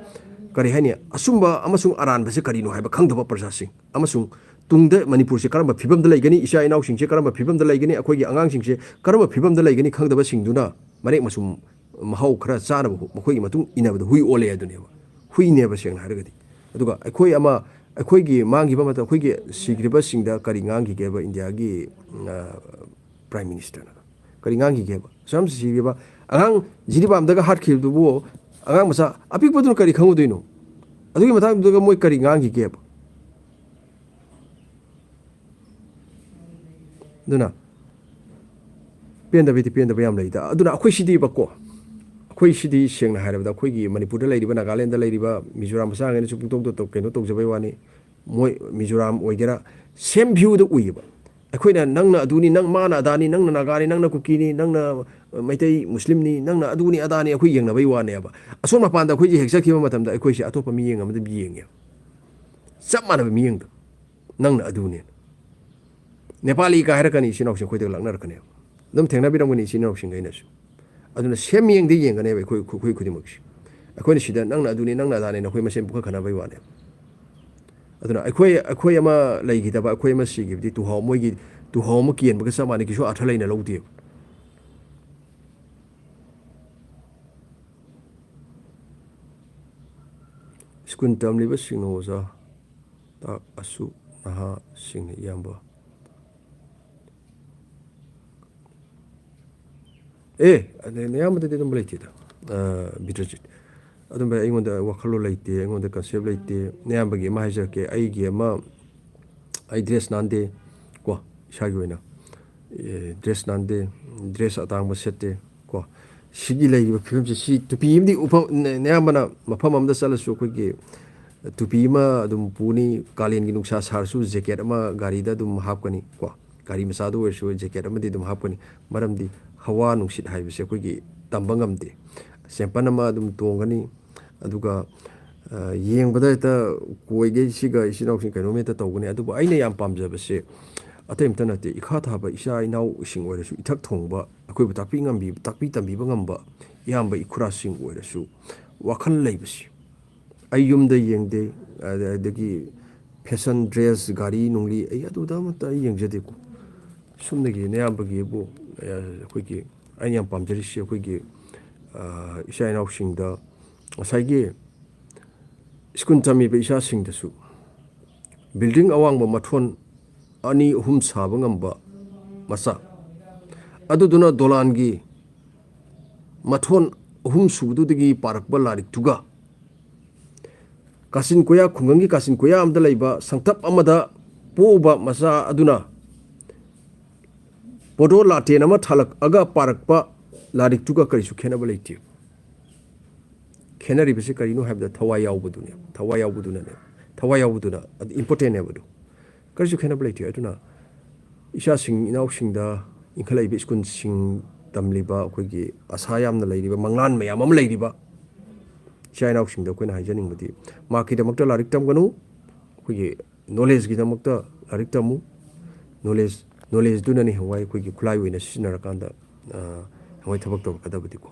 ꯀꯔꯤ ꯍꯥꯏꯅꯤ? ꯑꯆꯨꯝꯕ ꯑꯃꯁꯨꯡ ꯑꯔꯥꯟꯕꯁꯦ ꯀꯔꯤꯅꯣ ꯍꯥꯏꯕ ꯈꯪꯗꯕ ꯄ꯭ꯔꯖꯥꯁꯤꯡ, ꯑꯃꯁꯨꯡ ꯇꯨꯡꯗ ꯃꯅꯤꯄꯨꯔꯁꯦ ꯀꯔꯝꯕ ꯐꯤꯕꯝꯗ ꯂꯩꯒꯅꯤ, ꯏꯆꯥ ꯏꯅꯥꯎꯁꯤꯡꯁꯦ ꯀꯔꯝꯕ ꯐꯤꯕꯝꯗ ꯂꯩꯒꯅꯤ, ꯑꯩꯈꯣꯏꯒꯤ ꯑꯉꯥꯡꯁꯤꯡꯁꯦ ꯀꯔꯝꯕ ꯐꯤꯕꯝꯗ ꯂꯩꯒꯅꯤ ꯈꯪꯗꯕꯁꯤꯡꯗꯨꯅ ꯃꯔꯦꯛ ꯃꯆꯨꯝ ꯃꯍꯥꯎ ꯈꯔ ꯆꯥꯅꯕ ꯍꯨ-, ꯃꯈꯣꯏꯒꯤ ꯃꯇꯨꯡ ꯏꯟꯅꯕꯗ ꯍꯨꯏ ꯑꯣꯜꯂꯦ ꯑꯗꯨꯅꯦꯕ꯫ ꯍꯨꯏꯅꯦꯕ ꯁꯦꯡꯅ ꯍꯥꯏꯔꯒꯗꯤ꯫ ꯑꯗꯨꯒ ꯑꯩꯈꯣꯏ ꯑꯃ, ꯑꯩꯈꯣꯏꯒꯤ ꯃꯥꯡꯈꯤꯕ ꯃꯇꯝ, ꯑꯩꯈꯣꯏꯒꯤ ꯁꯤꯈ꯭ꯔꯤꯕꯁꯤꯡꯗ ꯀꯔꯤ ꯉꯥꯡꯈꯤꯒꯦꯕ ꯏꯟꯗꯤꯌꯥꯒꯤ, ꯑ, Prime Ministerꯅ? ꯀꯔꯤ ꯉꯥꯡꯈꯤꯒꯦꯕ? ꯑꯁꯨꯛ ꯌꯥꯝ ꯁꯤꯈ꯭ꯔꯤꯕ ꯑꯉꯥꯡ ꯖꯤꯔꯤꯕꯥꯝꯗꯒ ꯍꯥꯠꯈꯤꯕꯗꯨꯕꯨ ꯑꯉꯥꯡ ꯃꯆꯥ ꯑꯄꯤꯛꯄꯗꯨꯅ ꯀꯔꯤ ꯈꯪꯉꯨꯗꯣꯏꯅꯣ? ꯑꯗꯨꯒꯤ ꯃꯇꯥꯡꯗꯨꯗꯒ ꯃꯣꯏ ꯀꯔꯤ ꯉꯥꯡꯈꯤꯒꯦꯕ? ꯑꯗꯨꯅ ꯄꯦꯟꯗꯕꯩꯗꯤ ꯄꯦꯟꯗꯕ ꯌꯥꯝ ꯂꯩꯗ꯫ ꯑꯗꯨꯅ ꯑꯩꯈꯣꯏ ꯁꯤꯗꯤꯕꯀꯣ, ꯑꯩꯈꯣꯏ ꯁꯤꯗꯤ ꯁꯦꯡꯅ ꯍꯥꯏꯔꯕꯗ ꯑꯩꯈꯣꯏꯒꯤ ꯃꯅꯤꯄꯨꯔꯗ ꯂꯩꯔꯤꯕ, ꯅꯥꯒꯥꯂꯦꯟꯗ ꯂꯩꯔꯤꯕ, ꯃꯤꯖꯣꯔꯥꯝ ꯃꯆꯥꯉꯩꯅꯁꯨ ꯄꯨꯡꯇꯧꯗ ꯇꯧ-, ꯀꯩꯅꯣ ꯇꯧꯖꯕꯩ ꯋꯥꯅꯤ꯫ ꯃꯣꯏ ꯃꯤꯖꯣꯔꯥꯝ ꯑꯣꯏꯒꯦꯔꯥ, same viewꯗ ꯎꯏꯌꯦꯕ꯫ ꯑꯩꯈꯣꯏꯅ ꯅꯪꯅ ꯑꯗꯨꯅꯤ, ꯅꯪ ꯃꯥꯅ ꯑꯗꯥꯅꯤ, ꯅꯪꯅ ꯅꯥꯒꯥꯅꯤ, ꯅꯪꯅ ꯀꯨꯀꯤꯅꯤ, ꯅꯪꯅ ꯃꯩꯇꯩ ꯃꯨꯁꯂꯤꯝꯅꯤ, ꯅꯪꯅ ꯑꯗꯨꯅꯤ ꯑꯗꯥꯅꯤ ꯑꯩꯈꯣꯏ ꯌꯦꯡꯅꯕꯩ ꯋꯥꯅꯦꯕ꯫ ꯑꯁꯣꯝ ꯃꯄꯥꯟꯗ ꯑꯩꯈꯣꯏꯁꯦ ꯍꯦꯛ ꯆꯠꯈꯤꯕ ꯃꯇꯝꯗ ꯑꯩꯈꯣꯏꯁꯦ ꯑꯇꯣꯞꯄ ꯃꯤꯠꯌꯦꯡ ꯑꯃꯗ ꯌꯦꯡꯉꯦꯕ, ꯆꯞ ꯃꯥꯟꯅꯕ ꯃꯤꯠꯌꯦꯡꯗ꯫ ꯅꯪꯅ ꯑꯗꯨꯅꯦꯅ꯫ ꯅꯦꯄꯥꯂꯤ ꯀꯥ ꯍꯥꯏꯔꯛꯀꯅꯤ, ꯏꯆꯤꯟ ꯏꯅꯥꯎꯁꯤꯡ ꯑꯩꯈꯣꯏꯗꯒ ꯂꯥꯛꯅꯔꯛꯀꯅꯤ꯫ ꯑꯗꯨꯝ ꯊꯦꯡꯅꯕꯤꯔꯝꯒꯅꯤ ꯏꯆꯤꯟ ꯏꯅꯥꯎꯁꯤꯡ ꯑꯩꯅꯁꯨ꯫ ꯑꯗꯨꯅ ꯁꯦꯝ ꯌꯦꯡꯗ ꯌꯦꯡꯒꯅꯦꯕ ꯑꯩꯈꯣꯏ, ꯑꯩꯈꯣꯏ ꯈꯨꯗꯤꯡꯃꯛꯁꯦ꯫ ꯑꯩꯈꯣꯏꯅ ꯁꯤꯗ ꯅꯪꯅ ꯑꯗꯨꯅꯤ, ꯅꯪꯅ ꯑꯗꯥꯅꯦꯅ ꯑꯩꯈꯣꯏ ꯃꯁꯦꯟ ꯄꯨꯈꯠ ꯈꯟꯅꯕꯩ ꯋꯥꯅꯦꯕ꯫ ꯑꯗꯨꯅ ꯑꯩꯈꯣꯏ, ꯑꯩꯈꯣꯏ ꯑꯃ ꯂꯩꯈꯤꯗꯕ, ꯑꯩꯈꯣꯏ ꯑꯃ ꯁꯤꯈꯤꯕꯗꯤ ꯇꯨꯍꯥꯎ, ꯃꯣꯏꯒꯤ ꯇꯨꯍꯥꯎ ꯑꯃ ꯀꯦꯟꯕꯒ ꯆꯞ ꯃꯥꯟꯅꯩ, ꯀꯩꯁꯨ ꯑꯥꯔꯊ ꯂꯩꯅ ꯂꯧꯗꯦꯕ꯫ ꯁ꯭ꯀꯨꯜ ꯇꯝꯂꯤꯕꯁꯤꯡꯅ ꯑꯣꯖꯥ ꯇꯥꯛꯑꯁꯨ ꯅꯍꯥꯁꯤꯡꯅ ꯏꯌꯥꯝꯕ꯫ ꯑꯦ, ꯑꯗꯩ ꯑꯌꯥꯝꯕꯗꯗꯤ ꯑꯗꯨꯝꯕ ꯂꯩꯇꯦꯗ, ꯑ, ꯕꯤꯇ꯭ꯔꯖꯤꯠ꯫ ꯑꯗꯨꯝꯕ ꯑꯩꯉꯣꯟꯗ ꯋꯥꯈꯜꯂꯣꯟ ꯂꯩꯇꯦ, ꯑꯩꯉꯣꯟꯗ ꯀꯟꯁꯦꯞ ꯂꯩꯇꯦ꯫ ꯑꯌꯥꯝꯕꯒꯤ ꯑꯃ ꯍꯥꯏꯖꯔꯛꯀꯦ, ꯑꯩꯒꯤ ꯑꯃ, ꯑꯩ ꯗ꯭ꯔꯦꯁ ꯅꯥꯟꯗꯦ ꯀꯣ, ꯏꯁꯥꯒꯤ ꯑꯣꯏꯅ꯫ ꯑꯦ, ꯗ꯭ꯔꯦꯁ ꯅꯥꯟꯗꯦ, ꯗ꯭ꯔꯦꯁ ꯑꯇꯥꯡꯕ ꯁꯦꯠꯇꯦ ꯀꯣ꯫ ꯁꯤꯒꯤ ꯂꯩꯔꯤꯕ ꯐꯤꯕꯝꯁꯦ, ꯁꯤ ꯇꯨꯄꯤ ꯑꯃꯗꯤ ꯎꯐꯝ-, ꯑꯌꯥꯝꯕꯅ ꯃꯐꯝ ꯑꯃꯗ ꯆꯠꯂꯁꯨ ꯑꯩꯈꯣꯏꯒꯤ ꯇꯨꯄꯤ ꯑꯃ ꯑꯗꯨꯝ ꯄꯨꯅꯤ, ꯀꯥꯂꯦꯟꯒꯤ ꯅꯨꯡꯁꯥ ꯁꯥꯔꯁꯨ ꯖꯦꯀꯦꯠ ꯑꯃ ꯒꯥꯔꯤꯗ ꯑꯗꯨꯝ ꯍꯥꯞꯀꯅꯤ ꯀꯣ꯫ ꯒꯥꯔꯤ ꯃꯆꯥꯗ ꯑꯣꯏꯔꯁꯨ ꯖꯦꯀꯦꯠ ꯑꯃꯗꯤ ꯑꯗꯨꯝ ꯍꯥꯞꯀꯅꯤ꯫ ꯃꯔꯝꯗꯤ ꯍꯋꯥ ꯅꯨꯡꯁꯤꯠ ꯍꯥꯏꯕꯁꯦ ꯑꯩꯈꯣꯏꯒꯤ ꯇꯝꯕ ꯉꯝꯗꯦ꯫ ꯆꯦꯝꯄꯟ ꯑꯃ ꯑꯗꯨꯝ ꯇꯣꯡꯒꯅꯤ, ꯑꯗꯨꯒ, ꯑ, ꯌꯦꯡꯕꯗ ꯍꯦꯛꯇ ꯀꯣꯏꯒꯩ ꯁꯤꯒ ꯏꯆꯤꯟ ꯏꯅꯥꯎꯁꯤꯡ ꯀꯩꯅꯣꯝ ꯍꯦꯛꯇ ꯇꯧꯒꯅꯤ꯫ ꯑꯗꯨꯕꯨ ꯑꯩꯅ ꯌꯥꯝ ꯄꯥꯝꯖꯕꯁꯦ ꯑꯇꯩ ꯑꯝꯇ ꯅꯠꯇꯦ, ꯏꯈꯥ ꯊꯥꯕ ꯏꯆꯥ ꯏꯅꯥꯎꯁꯤꯡ ꯑꯣꯏꯔꯁꯨ, ꯏꯊꯛ ꯊꯣꯡꯕ ꯑꯩꯈꯣꯏꯕꯨ ꯇꯥꯛꯄꯤ ꯉꯝꯕꯤ-, ꯇꯥꯛꯄꯤ ꯇꯝꯕꯤꯕ ꯉꯝꯕ ꯏꯌꯥꯝꯕ ꯏꯈꯨꯔꯥꯁꯤꯡ ꯑꯣꯏꯔꯁꯨ ꯋꯥꯈꯜ ꯂꯩꯕꯁꯤ꯫ ꯑꯩ ꯌꯨꯝꯗ ꯌꯦꯡꯗꯦ, ꯑꯗ-, ꯑꯗꯒꯤ ꯐꯦꯁꯟ ꯗ꯭ꯔꯦꯁ, ꯒꯥꯔꯤ ꯅꯨꯡꯂꯤ, ꯑꯩ ꯑꯗꯨꯗ ꯑꯃꯠꯇ ꯑꯩ ꯌꯦꯡꯖꯗꯦꯀꯣ꯫ ꯁꯨꯝꯅꯒꯤ ꯅꯌꯥꯝꯕꯒꯤꯕꯨ, ꯑ, ꯑꯩꯈꯣꯏꯒꯤ, ꯑꯩꯅ ꯌꯥꯝ ꯄꯥꯝꯖꯔꯤꯁꯤ ꯑꯩꯈꯣꯏꯒꯤ, ꯑ, ꯏꯆꯥ ꯏꯅꯥꯎꯁꯤꯡꯗ ꯉꯁꯥꯏꯒꯤ ꯁ꯭ꯀꯨꯜ ꯇꯝꯃꯤꯕ ꯏꯆꯥꯁꯤꯡꯗꯁꯨ building ꯑꯋꯥꯡꯕ ꯃꯊꯣꯟ ꯑꯅꯤ ꯑꯍꯨꯝ ꯁꯥꯕ ꯉꯝꯕ ꯃꯆꯥ, ꯑꯗꯨꯗꯨꯅ ꯗꯣꯂꯥꯟꯒꯤ ꯃꯊꯣꯟ ꯑꯍꯨꯝ ꯁꯨꯕꯗꯨꯗꯒꯤ ꯄꯥꯔꯛꯄ ꯂꯥꯏꯔꯤꯛꯇꯨꯒ, ꯀꯥꯆꯤꯟ ꯀꯣꯌꯥ, ꯈꯨꯡꯒꯪꯒꯤ ꯀꯥꯆꯤꯟ ꯀꯣꯌꯥ ꯑꯃꯗ ꯂꯩꯕ ꯁꯪꯊꯞ ꯑꯃꯗ ꯄꯣꯛꯎꯕ ꯃꯆꯥ ꯑꯗꯨꯅ ꯄꯣꯗꯣ ꯂꯥꯇꯦꯟ ꯑꯃ ꯊꯥꯂꯛꯑꯒ ꯄꯥꯔꯛꯄ ꯂꯥꯏꯔꯤꯛꯇꯨꯒ ꯀꯔꯤꯁꯨ ꯈꯦꯠꯅꯕ ꯂꯩꯇꯦ꯫ ꯈꯦꯠꯅꯔꯤꯕꯁꯤ ꯀꯔꯤꯅꯣ ꯍꯥꯏꯕꯗ ꯊꯋꯥꯏ ꯌꯥꯎꯕꯗꯨꯅꯦ, ꯊꯋꯥꯏ ꯌꯥꯎꯕꯗꯨꯅꯅꯦ, ꯊꯋꯥꯏ ꯌꯥꯎꯕꯗꯨꯅ ꯑꯗꯨ important ꯅꯦꯕ ꯑꯗꯨ꯫ ꯀꯔꯤꯁꯨ ꯈꯦꯠꯅꯕ ꯂꯩꯇꯦ꯫ ꯑꯗꯨꯅ ꯏꯆꯥꯁꯤꯡ ꯏꯅꯥꯎꯁꯤꯡꯗ ꯏꯟꯈꯠꯂꯛꯏꯕ ꯁ꯭ꯀꯨꯜꯁꯤꯡ ꯇꯝꯂꯤꯕ, ꯑꯩꯈꯣꯏꯒꯤ ꯑꯁꯥ ꯌꯥꯝꯅ ꯂꯩꯔꯤꯕ, ꯃꯪꯂꯥꯟ ꯃꯌꯥꯝ ꯑꯃ ꯂꯩꯔꯤꯕ ꯏꯆꯥ ꯏꯅꯥꯎꯁꯤꯡꯗ ꯑꯩꯈꯣꯏꯅ ꯍꯥꯏꯖꯅꯤꯡꯕꯗꯤ, ꯃꯥꯔꯛꯀꯤꯗꯃꯛꯇ ꯂꯥꯏꯔꯤꯛ ꯇꯝꯒꯅꯨ, ꯑꯩꯈꯣꯏꯒꯤ ꯅꯣꯂꯦꯖꯀꯤꯗꯃꯛꯇ ꯂꯥꯏꯔꯤꯛ ꯇꯝꯃꯨ꯫ ꯅꯣꯂꯦꯖ, ꯅꯣꯂꯦꯖꯗꯨꯅꯅꯤ ꯍꯌꯦꯡꯋꯥꯏ ꯑꯩꯈꯣꯏꯒꯤ ꯈꯨꯠꯂꯥꯏ ꯑꯣꯏꯅ ꯁꯤꯖꯤꯟꯅꯔꯀꯥꯟꯗ, ꯑ, ꯍꯌꯦꯡꯋꯥꯏ ꯊꯕꯛ ꯇꯧꯔꯛꯀꯗꯕꯗꯤꯀꯣ꯫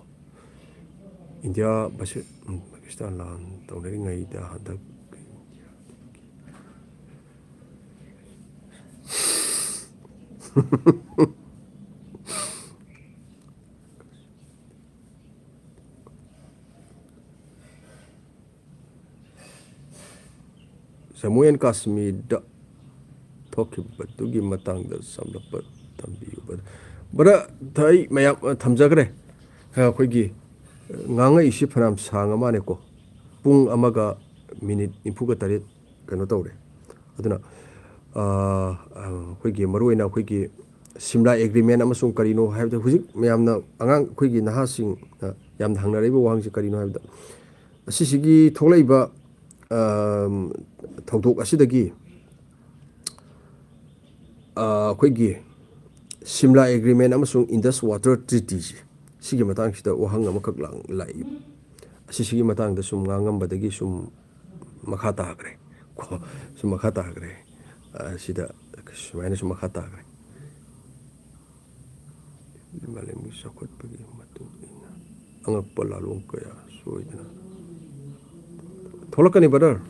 ꯏꯟꯗꯤꯌꯥ ꯚꯔꯁꯦ-, ꯎꯝ, ꯄꯥꯀꯤꯁꯇꯥꯟ ꯂꯥꯟ ꯇꯧꯅꯔꯤꯉꯩꯗ ꯍꯟꯗꯛ ꯖꯝꯃꯨ ꯑꯦꯟ ꯀꯥꯁꯃꯤꯔꯗ ꯊꯣꯛꯈꯤꯕꯗꯨꯒꯤ ꯃꯇꯥꯡꯗ ꯁꯝꯂꯞꯄ ꯊꯝꯕꯤꯌꯨ꯫ ꯕ꯭ꯔꯗꯔ, ꯑꯩ ꯃꯌꯥꯝ, ꯑ, ꯊꯝꯖꯈ꯭ꯔꯦ꯫ ꯑ, ꯑꯩꯈꯣꯏꯒꯤ, ꯑ, ꯉꯥꯡꯉꯛꯏꯁꯤ ꯐꯅꯌꯥꯝ ꯁꯥꯡꯉ ꯃꯥꯜꯂꯦꯀꯣ꯫ ꯄꯨꯡ ꯑꯃꯒ ꯃꯤꯅꯤꯠ ꯅꯤꯐꯨꯒ ꯇꯔꯦꯠ ꯀꯩꯅꯣ ꯇꯧꯔꯦ꯫ ꯑꯗꯨꯅ, ꯑ, ꯑ, ꯑꯩꯈꯣꯏꯒꯤ ꯃꯔꯨꯑꯣꯏꯅ ꯑꯩꯈꯣꯏꯒꯤ ꯁꯤꯝꯂꯥ ꯑꯦꯒ꯭ꯔꯤꯃꯦꯟ ꯑꯃꯁꯨꯡ ꯀꯔꯤꯅꯣ ꯍꯥꯏꯕꯗ, ꯍꯧꯖꯤꯛ ꯃꯌꯥꯝꯅ, ꯑꯉꯥꯡ, ꯑꯩꯈꯣꯏꯒꯤ ꯅꯍꯥꯁꯤꯡꯅ ꯌꯥꯝꯅ ꯍꯪꯅꯔꯛꯏꯕ ꯋꯥꯍꯪꯁꯤ ꯀꯔꯤꯅꯣ ꯍꯥꯏꯕꯗ, ꯑꯁꯤꯁꯤꯒꯤ ꯊꯣꯛꯂꯛꯏꯕ, ꯑ, ꯊꯧꯗꯣꯛ ꯑꯁꯤꯗꯒꯤ ꯑ, ꯑꯩꯈꯣꯏꯒꯤ ꯁꯤꯝꯂꯥ ꯑꯦꯒ꯭ꯔꯤꯃꯦꯟ ꯑꯃꯁꯨꯡ ꯏꯟꯗꯁ ꯋꯥꯇꯔ ꯇ꯭ꯔꯤꯇꯤꯁꯤ, ꯁꯤꯒꯤ ꯃꯇꯥꯡꯁꯤꯗ ꯋꯥꯍꯪ ꯑꯃꯈꯛ ꯂꯥꯛ-, ꯂꯥꯛꯏ꯫ ꯑꯁꯤꯁꯤꯒꯤ ꯃꯇꯥꯡꯗ ꯁꯨꯝ ꯉꯥꯡꯉꯝꯕꯗꯒꯤ ꯁꯨꯝ ꯃꯈꯥ ꯇꯥꯈ꯭ꯔꯦ ꯀꯣ, ꯁꯨꯝ ꯃꯈꯥ ꯇꯥꯈ꯭ꯔꯦ꯫ ꯑ, ꯁꯤꯗ ꯁꯨꯃꯥꯏꯅ ꯁꯨꯝ ꯃꯈꯥ ꯇꯥꯈ꯭ꯔꯦ꯫ ꯃꯥꯂꯦꯝꯒꯤ ꯆꯥꯎꯈꯠꯄꯒꯤ ꯃꯇꯨꯡ ꯏꯟꯅ ꯑꯉꯛꯄ ꯂꯥꯂꯣꯡ ꯀꯌꯥ ꯁꯣꯏꯗꯅ ꯊꯣꯛꯂꯛꯀꯅꯤ, ꯕ꯭ꯔꯗꯔ꯫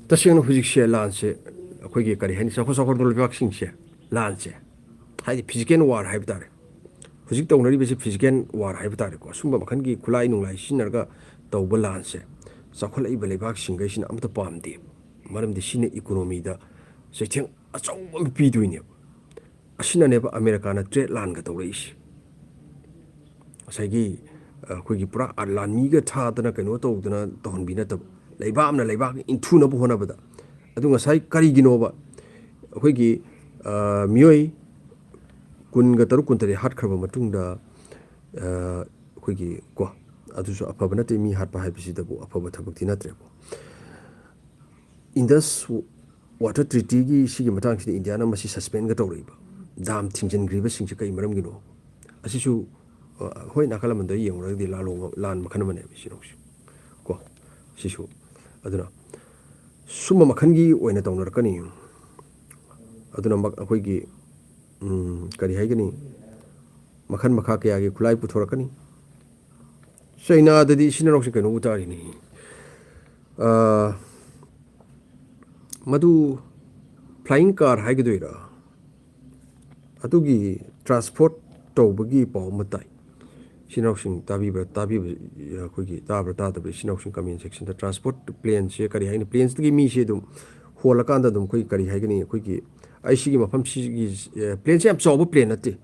ꯇꯁꯦꯡꯅ ꯍꯧꯖꯤꯛꯁꯦ ꯂꯥꯟꯁꯦ, ꯑꯩꯈꯣꯏꯒꯤ ꯀꯔꯤ ꯍꯥꯏꯅꯤ, ꯆꯥꯎꯈꯠ ꯆꯥꯎꯈꯠꯄ ꯂꯩꯕꯥꯛꯁꯤꯡꯁꯦ ꯂꯥꯟꯁꯦ, ꯍꯥꯏꯗꯤ ꯐꯤꯖꯤꯀꯦꯜ ꯋꯥꯔ ꯍꯥꯏꯕ ꯇꯥꯔꯦ, ꯍꯧꯖꯤꯛ ꯇꯧꯅꯔꯤꯕꯁꯤ ꯐꯤꯖꯤꯀꯦꯜ ꯋꯥꯔ ꯍꯥꯏꯕ ꯇꯥꯔꯦꯀꯣ꯫ ꯑꯁꯨꯝꯕ ꯃꯈꯜꯒꯤ ꯈꯨꯠꯂꯥꯏ ꯅꯨꯡꯂꯥꯏ ꯁꯤꯖꯤꯟꯅꯔꯒ ꯇꯧꯕ ꯂꯥꯟꯁꯦ ꯆꯥꯎꯈꯠꯂꯛꯏꯕ ꯂꯩꯕꯥꯛꯁꯤꯡꯈꯩꯁꯤꯅ ꯑꯝꯇ ꯄꯥꯝꯗꯦ꯫ ꯃꯔꯝꯗꯤ ꯁꯤꯅ ꯏꯀꯣꯅꯣꯃꯤꯗ ꯆꯩꯊꯦꯡ ꯑꯆꯧꯕ ꯑꯃ ꯄꯤꯗꯣꯏꯅꯦꯕ꯫ ꯑꯁꯤꯅꯅꯦꯕ ꯑꯃꯦꯔꯤꯀꯥꯅ ꯇ꯭ꯔꯦꯗ ꯂꯥꯟꯒ ꯇꯧꯔꯛꯏꯁꯦ꯫ ꯉꯁꯥꯏꯒꯤ, ꯑ, ꯑꯩꯈꯣꯏꯒꯤ ꯄꯨꯔꯥ ꯂꯥꯟꯃꯤꯒ ꯊꯥꯗꯅ ꯀꯩꯅꯣ ꯇꯧꯗꯅ ꯇꯧꯍꯟꯕꯤ ꯅꯠꯇꯕ, ꯂꯩꯕꯥꯛ ꯑꯃꯅ ꯂꯩꯕꯥꯛ ꯏꯟꯊꯨꯅꯕ ꯍꯣꯠꯅꯕꯗ꯫ ꯑꯗꯨ ꯉꯁꯥꯏ ꯀꯔꯤꯒꯤꯅꯣꯕ ꯑꯩꯈꯣꯏꯒꯤ, ꯑ, ꯃꯤꯑꯣꯏ ꯀꯨꯟꯒ ꯇꯔꯨꯛ, ꯀꯨꯟꯇꯔꯦꯠ ꯍꯥꯠꯈ꯭ꯔꯕ ꯃꯇꯨꯡꯗ, ꯑ, ꯑꯩꯈꯣꯏꯒꯤ ꯀꯣ, ꯑꯗꯨꯁꯨ ꯑꯐꯕ ꯅꯠꯇꯦ, ꯃꯤ ꯍꯥꯠꯄ ꯍꯥꯏꯕꯁꯤꯗꯕꯨ ꯑꯐꯕ ꯊꯕꯛꯇꯤ ꯅꯠꯇ꯭ꯔꯦꯀꯣ꯫ ꯏꯟꯗꯁ ꯋꯥꯇꯔ ꯇ꯭ꯔꯤꯇꯤꯒꯤ ꯁꯤꯒꯤ ꯃꯇꯥꯡꯁꯤꯗ ꯏꯟꯗꯤꯌꯥꯅ ꯃꯁꯤ ꯁꯁꯄꯦꯟꯒ ꯇꯧꯔꯛꯏꯕ, ꯗꯥꯝ ꯊꯤꯡꯖꯤꯟꯈ꯭ꯔꯤꯕꯁꯤꯡꯁꯦ ꯀꯩ ꯃꯔꯝꯒꯤꯅꯣ? ꯑꯁꯤꯁꯨ, ꯑ, ꯍꯣꯏ, ꯅꯥꯀꯜ ꯑꯃꯗ ꯌꯦꯡꯉꯨꯔꯒꯗꯤ ꯂꯥꯜꯂꯣꯡ, ꯂꯥꯟ ꯃꯈꯜ ꯑꯃꯅꯦꯕ ꯁꯤꯅꯧꯁꯦ ꯀꯣ꯫ ꯁꯤꯁꯨ ꯑꯗꯨꯅ ꯁꯨꯝꯕ ꯃꯈꯜꯒꯤ ꯑꯣꯏꯅ ꯇꯧꯅꯔꯛꯀꯅꯤ꯫ ꯑꯗꯨꯅ ꯃꯛ-, ꯑꯩꯈꯣꯏꯒꯤ, ꯎꯝ, ꯀꯔꯤ ꯍꯥꯏꯒꯅꯤ, ꯃꯈꯜ ꯃꯈꯥ ꯀꯌꯥꯒꯤ ꯈꯨꯠꯂꯥꯏ ꯄꯨꯊꯣꯔꯛꯀꯅꯤ꯫ ꯆꯩꯅꯥꯗꯗꯤ ꯏꯆꯤꯟ ꯏꯅꯥꯎꯁꯤꯡ ꯀꯩꯅꯣꯕꯨ ꯇꯥꯔꯤꯅꯤ꯫ ꯑ, ꯃꯗꯨ flying car ꯍꯥꯏꯒꯗꯣꯏꯔꯥ, ꯑꯗꯨꯒꯤ transport ꯇꯧꯕꯒꯤ ꯄꯥꯎ ꯑꯃ ꯇꯥꯏ꯫ ꯏꯆꯤꯟ ꯏꯅꯥꯎꯁꯤꯡ ꯇꯥꯕꯤꯕ꯭ꯔꯥ, ꯇꯥꯕꯤꯕ, ꯑꯩꯈꯣꯏꯒꯤ ꯇꯥꯕ꯭ꯔꯥ ꯇꯥꯗꯕ꯭ꯔꯥ, ꯏꯆꯤꯟ ꯏꯅꯥꯎꯁꯤꯡ comment section ꯗ꯫ Transport planeꯁꯦ ꯀꯔꯤ ꯍꯥꯏꯅꯤ? Planesꯇꯒꯤ ꯃꯤꯁꯦ ꯑꯗꯨꯝ ꯍꯣꯜꯂꯀꯥꯟꯗ ꯑꯗꯨꯝ ꯑꯩꯈꯣꯏ ꯀꯔꯤ ꯍꯥꯏꯒꯅꯤ? ꯑꯩꯈꯣꯏꯒꯤ ꯑꯩ ꯁꯤꯒꯤ ꯃꯐꯝ ꯁꯤꯒꯤ, ꯑ, planeꯁꯦ ꯌꯥꯝ ꯆꯥꯎꯕ plane ꯅꯠꯇꯦ꯫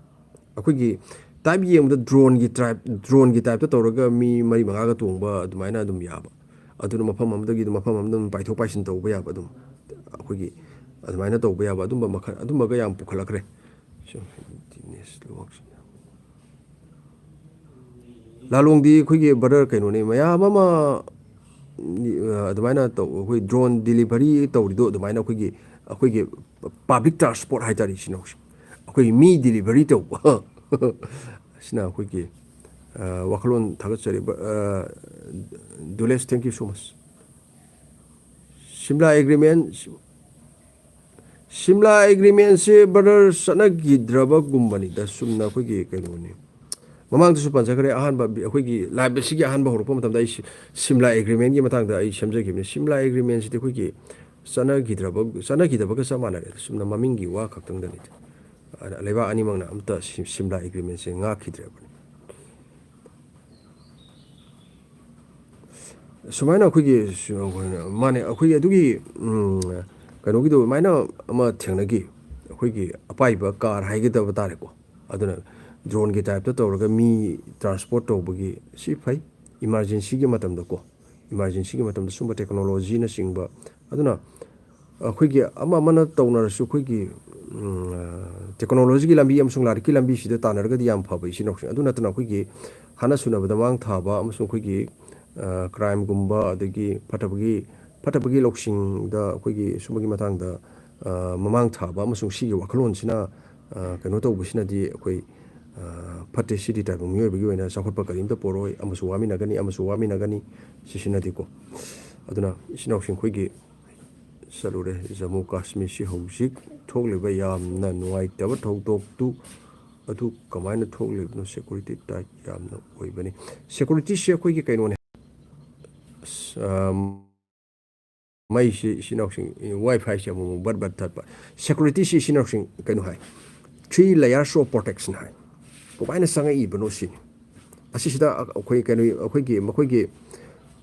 ꯑꯩꯈꯣꯏꯒꯤ type ꯌꯦꯡꯕꯗ droneꯒꯤ type, droneꯒꯤ typeꯇ ꯇꯧꯔꯒ ꯃꯤ ꯃꯔꯤ ꯃꯉꯥꯒ ꯇꯣꯡꯕ ꯑꯗꯨꯃꯥꯏꯅ ꯑꯗꯨꯝ ꯌꯥꯕ꯫ ꯑꯗꯨꯅ ꯃꯐꯝ ꯑꯃꯗꯒꯤ ꯃꯐꯝ ꯑꯃꯗ ꯑꯗꯨꯝ ꯄꯥꯏꯊꯣꯛ ꯄꯥꯏꯁꯤꯟ ꯇꯧꯕ ꯌꯥꯕ, ꯑꯗꯨꯝ ꯑꯩꯈꯣꯏꯒꯤ ꯑꯗꯨꯃꯥꯏꯅ ꯇꯧꯕ ꯌꯥꯕ ꯑꯗꯨꯝꯕ ꯃꯈꯜ, ꯑꯗꯨꯝꯕꯒ ꯌꯥꯝ ꯄꯨꯈꯠꯂꯛꯈ꯭ꯔꯦ꯫ ꯂꯥꯂꯣꯡꯗꯤ ꯑꯩꯈꯣꯏꯒꯤ brother ꯀꯩꯅꯣꯅꯤ, ꯃꯌꯥꯝ ꯑꯃ, ꯑ, ꯑꯗꯨꯃꯥꯏꯅ ꯇꯧ, ꯑꯩꯈꯣꯏ drone delivery ꯇꯧꯔꯤꯗꯣ ꯑꯗꯨꯃꯥꯏꯅ ꯑꯩꯈꯣꯏꯒꯤ, ꯑꯩꯈꯣꯏꯒꯤ public transport ꯍꯥꯏꯇꯥꯔꯦ ꯏꯆꯤꯟ ꯏꯅꯥꯎꯁꯦ꯫ ꯑꯩꯈꯣꯏꯒꯤ ꯃꯤ delivery ꯇꯧꯕ꯫ ꯑꯁꯤꯅ ꯑꯩꯈꯣꯏꯒꯤ, ꯑ, ꯋꯥꯈꯜꯂꯣꯟ ꯊꯥꯒꯠꯆꯔꯤ꯫ ꯕ-, ꯑ, Dulesh, thank you so much꯫ Shimla agreement, Shimla agreementꯁꯦ brother ꯆꯠꯅꯈꯤꯗ꯭ꯔꯕꯒꯨꯝꯕꯅꯤꯗ, ꯆꯨꯝꯅ ꯑꯩꯈꯣꯏꯒꯤ ꯀꯩꯅꯣꯅꯤ꯫ ꯃꯃꯥꯡꯗꯁꯨ ꯄꯟꯖꯈ꯭ꯔꯦ, ꯑꯍꯥꯟꯕ ꯑꯩꯈꯣꯏꯒꯤ live ꯑꯁꯤꯒꯤ ꯑꯍꯥꯟꯕ ꯍꯧꯔꯛꯄ ꯃꯇꯝꯗ ꯑꯩ ꯁꯤ-, ꯁꯤꯝꯂꯥ agreementꯀꯤ ꯃꯇꯥꯡꯗ ꯑꯩ ꯁꯦꯝꯖꯈꯤꯕꯅꯤ꯫ ꯁꯤꯝꯂꯥ agreementꯁꯤꯗꯤ ꯑꯩꯈꯣꯏꯒꯤ ꯆꯠꯅꯈꯤꯗ꯭ꯔꯕ, ꯆꯠꯅꯈꯤꯗꯕꯒ ꯆꯞ ꯃꯥꯟꯅꯔꯦ꯫ ꯆꯨꯝꯅ ꯃꯃꯤꯡꯒꯤ ꯋꯥ ꯈꯛꯇꯪꯗꯅꯤ꯫ ꯑꯗ ꯂꯩꯕꯥꯛ ꯑꯅꯤꯃꯛꯅ ꯑꯝꯇ ꯁꯤ-, ꯁꯤꯝꯂꯥ agreementꯁꯦ ꯉꯥꯛꯈꯤꯗ꯭ꯔꯦꯕꯅꯤ꯫ ꯁꯨꯃꯥꯏꯅ ꯑꯩꯈꯣꯏꯒꯤ ꯁꯨ-, ꯃꯥꯅꯦ, ꯑꯩꯈꯣꯏꯒꯤ ꯑꯗꯨꯒꯤ, ꯎꯝ, ꯀꯩꯅꯣꯒꯤꯗꯣ ꯑꯗꯨꯃꯥꯏꯅ ꯑꯃ ꯊꯦꯡꯅꯈꯤ꯫ ꯑꯩꯈꯣꯏꯒꯤ ꯑꯄꯥꯏꯕ car ꯍꯥꯏꯒꯗꯕ ꯇꯥꯔꯦꯀꯣ꯫ ꯑꯗꯨꯅ droneꯒꯤ typeꯇ ꯇꯧꯔꯒ ꯃꯤ transport ꯇꯧꯕꯒꯤ ꯁꯤ ꯐꯩ꯫ Emergencyꯒꯤ ꯃꯇꯝꯗꯀꯣ, emergencyꯒꯤ ꯃꯇꯝꯗ ꯁꯨꯝꯕ technologyꯅꯆꯤꯡꯕ꯫ ꯑꯗꯨꯅ ꯑꯩꯈꯣꯏꯒꯤ ꯑꯃ ꯑꯃꯅ ꯇꯧꯅꯔꯁꯨ ꯑꯩꯈꯣꯏꯒꯤ, ꯎꯝ, ꯑ, technologyꯒꯤ ꯂꯝꯕꯤ ꯑꯃꯁꯨꯡ ꯂꯥꯏꯔꯤꯛꯀꯤ ꯂꯝꯕꯤꯁꯤꯗ ꯇꯥꯟꯅꯔꯒꯗꯤ ꯌꯥꯝ ꯐꯕ ꯏꯆꯤꯟ ꯏꯅꯥꯎꯁꯤꯡ꯫ ꯑꯗꯨ ꯅꯠꯇꯅ ꯑꯩꯈꯣꯏꯒꯤ ꯍꯥꯠꯅ ꯁꯨꯅꯕꯗ ꯃꯥꯡ ꯊꯥꯕ ꯑꯃꯁꯨꯡ ꯑꯩꯈꯣꯏꯒꯤ, ꯑ, crimeꯒꯨꯝꯕ, ꯑꯗꯒꯤ ꯐꯠꯇꯕꯒꯤ, ꯐꯠꯇꯕꯒꯤ ꯂꯧꯁꯤꯡꯗ ꯑꯩꯈꯣꯏꯒꯤ ꯁꯨꯝꯕꯒꯤ ꯃꯇꯥꯡꯗ, ꯑ, ꯃꯃꯥꯡ ꯊꯥꯕ ꯑꯃꯁꯨꯡ ꯁꯤꯒꯤ ꯋꯥꯈꯜꯂꯣꯟꯁꯤꯅ, ꯑ, ꯀꯩꯅꯣ ꯇꯧꯕꯁꯤꯅꯗꯤ ꯑꯩꯈꯣꯏ, ꯑ, ꯐꯠꯇꯦ꯫ ꯁꯤꯗꯤ ꯇꯥꯏꯕꯪ ꯃꯤꯑꯣꯏꯕꯒꯤ ꯑꯣꯏꯅ ꯆꯥꯎꯈꯠꯄ ꯀꯔꯤꯝꯇ ꯄꯣꯔꯛꯑꯣꯏ꯫ ꯑꯃꯁꯨ ꯋꯥꯃꯤꯟꯅꯒꯅꯤ, ꯑꯃꯁꯨ ꯋꯥꯃꯤꯟꯅꯒꯅꯤ꯫ ꯁꯤꯁꯤꯅꯗꯤꯀꯣ꯫ ꯑꯗꯨꯅ ꯏꯆꯤꯟ ꯏꯅꯥꯎꯁꯤꯡ ꯑꯩꯈꯣꯏꯒꯤ ꯆꯠꯂꯨꯔꯦ꯫ ꯖꯃꯨ ꯀꯥꯁꯃꯤꯔꯁꯤ ꯍꯧꯖꯤꯛ ꯊꯣꯛꯂꯤꯕ ꯌꯥꯝꯅ ꯅꯨꯡꯉꯥꯏꯇꯕ ꯊꯧꯗꯣꯛꯇꯨ ꯑꯗꯨ ꯀꯃꯥꯏꯅ ꯊꯣꯛꯂꯤꯕꯅꯣ? Security tight ꯌꯥꯝꯅ ꯑꯣꯏꯕꯅꯤ꯫ Securityꯁꯦ ꯑꯩꯈꯣꯏꯒꯤ ꯀꯩꯅꯣꯅꯦ꯫ ꯑꯁ, ꯑꯝ, ꯃꯩꯁꯤ ꯏꯆꯤꯟ ꯏꯅꯥꯎꯁꯤꯡ, WiFiꯁꯦ ꯑꯃꯨꯛ ꯑꯃꯨꯛ ꯕꯠ ꯕꯠ ꯊꯠꯄ꯫ Securityꯁꯤ ꯏꯆꯤꯟ ꯏꯅꯥꯎꯁꯤꯡ ꯀꯩꯅꯣ ꯍꯥꯏ, three layers of protection ꯍꯥꯏ꯫ ꯀꯃꯥꯏꯅ ꯆꯪꯉꯛꯏꯕꯅꯣ ꯁꯤꯅꯤ꯫ ꯑꯁꯤꯁꯤꯗ ꯑꯩꯈꯣꯏ ꯀꯩꯅꯣ, ꯑꯩꯈꯣꯏꯒꯤ, ꯃꯈꯣꯏꯒꯤ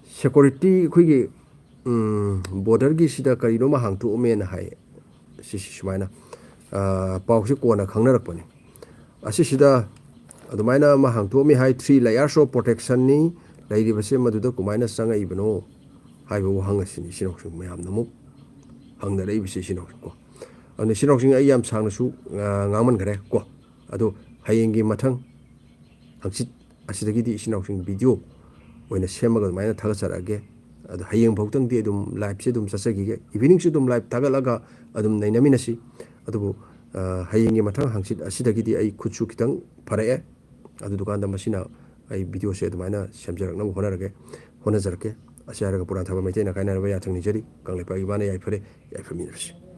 security, ꯑꯩꯈꯣꯏꯒꯤ, ꯎꯝ, borderꯒꯤꯁꯤꯗ ꯀꯔꯤꯅꯣꯃ ꯍꯥꯡꯇꯣꯛꯑꯝꯃꯦꯅ ꯍꯥꯏ꯫ ꯁꯤꯁꯤ ꯁꯨꯃꯥꯏꯅ, ꯑ, ꯄꯥꯎꯁꯤ ꯀꯣꯟꯅ ꯈꯪꯅꯔꯛꯄꯅꯤ꯫ ꯑꯁꯤꯁꯤꯗ ꯑꯗꯨꯃꯥꯏꯅ ꯑꯃ ꯍꯥꯡꯇꯣꯛꯑꯝꯃꯤ ꯍꯥꯏ, three layers of protectionꯅꯤ ꯂꯩꯔꯤꯕꯁꯦ, ꯃꯗꯨꯗ ꯀꯃꯥꯏꯅ ꯆꯪꯉꯛꯏꯕꯅꯣ ꯍꯥꯏꯕ ꯋꯥꯍꯪ ꯑꯁꯤꯅꯤ ꯏꯆꯤꯟ ꯏꯅꯥꯎꯁꯤꯡ ꯃꯌꯥꯝꯅ ꯑꯃꯨꯛ ꯍꯪꯅꯔꯛꯏꯕꯁꯤ ꯏꯆꯤꯟ ꯏꯅꯥꯎꯁꯤꯡ ꯀꯣ꯫ ꯑꯗꯨꯅ ꯏꯆꯤꯟ ꯏꯅꯥꯎꯁꯤꯡ ꯑꯩ ꯌꯥꯝ ꯁꯥꯡꯅꯁꯨ, ꯑ, ꯉꯥꯡꯃꯟꯈꯔꯦ ꯀꯣ꯫ ꯑꯗꯣ ꯍꯌꯦꯡꯒꯤ ꯃꯊꯪ ꯍꯪꯆꯤꯠ ꯑꯁꯤꯗꯒꯤꯗꯤ ꯏꯆꯤꯟ ꯏꯅꯥꯎꯁꯤꯡ video ꯑꯣꯏꯅ ꯁꯦꯝꯃꯒ ꯑꯗꯨꯃꯥꯏꯅ ꯊꯥꯒꯠꯆꯔꯛꯑꯒꯦ꯫ ꯑꯗꯣ ꯍꯌꯦꯡ ꯐꯥꯎꯇꯪꯗꯤ ꯑꯗꯨꯝ liveꯁꯦ ꯑꯗꯨꯝ ꯆꯠꯆꯈꯤꯒꯦ꯫ Eveningꯁꯨ ꯑꯗꯨꯝ live ꯊꯥꯒꯠꯂꯒ ꯑꯗꯨꯝ ꯅꯩꯅꯃꯤꯟꯅꯁꯤ꯫ ꯑꯗꯨꯕꯨ, ꯑ, ꯍꯌꯦꯡꯒꯤ ꯃꯊꯪ ꯍꯪꯆꯤꯠ ꯑꯁꯤꯗꯒꯤꯗꯤ ꯑꯩ ꯈꯨꯠꯁꯨ ꯈꯤꯇꯪ ꯐꯔꯛꯑꯦ꯫ ꯑꯗꯨꯗꯨꯀꯥꯟꯗ ꯃꯁꯤꯅ ꯑꯩ videoꯁꯦ ꯑꯗꯨꯃꯥꯏꯅ ꯁꯦꯝꯖꯔꯛꯅꯕ ꯍꯣꯠꯅꯔꯒꯦ, ꯍꯣꯠꯅꯖꯔꯛꯀꯦ꯫ ꯑꯁꯤ ꯍꯥꯏꯔꯒ ꯄꯨꯔꯥꯟ ꯊꯥꯕ ꯃꯩꯇꯩꯅ ꯀꯥꯏꯅꯔꯕ ꯌꯥꯊꯪ ꯅꯤꯖꯔꯤ꯫ ꯀꯪꯂꯩꯄꯥꯛ ꯏꯃꯥꯅ ꯌꯥꯏꯐꯔꯦ, ꯌꯥꯏꯐꯃꯤꯟꯅꯔꯁꯤ꯫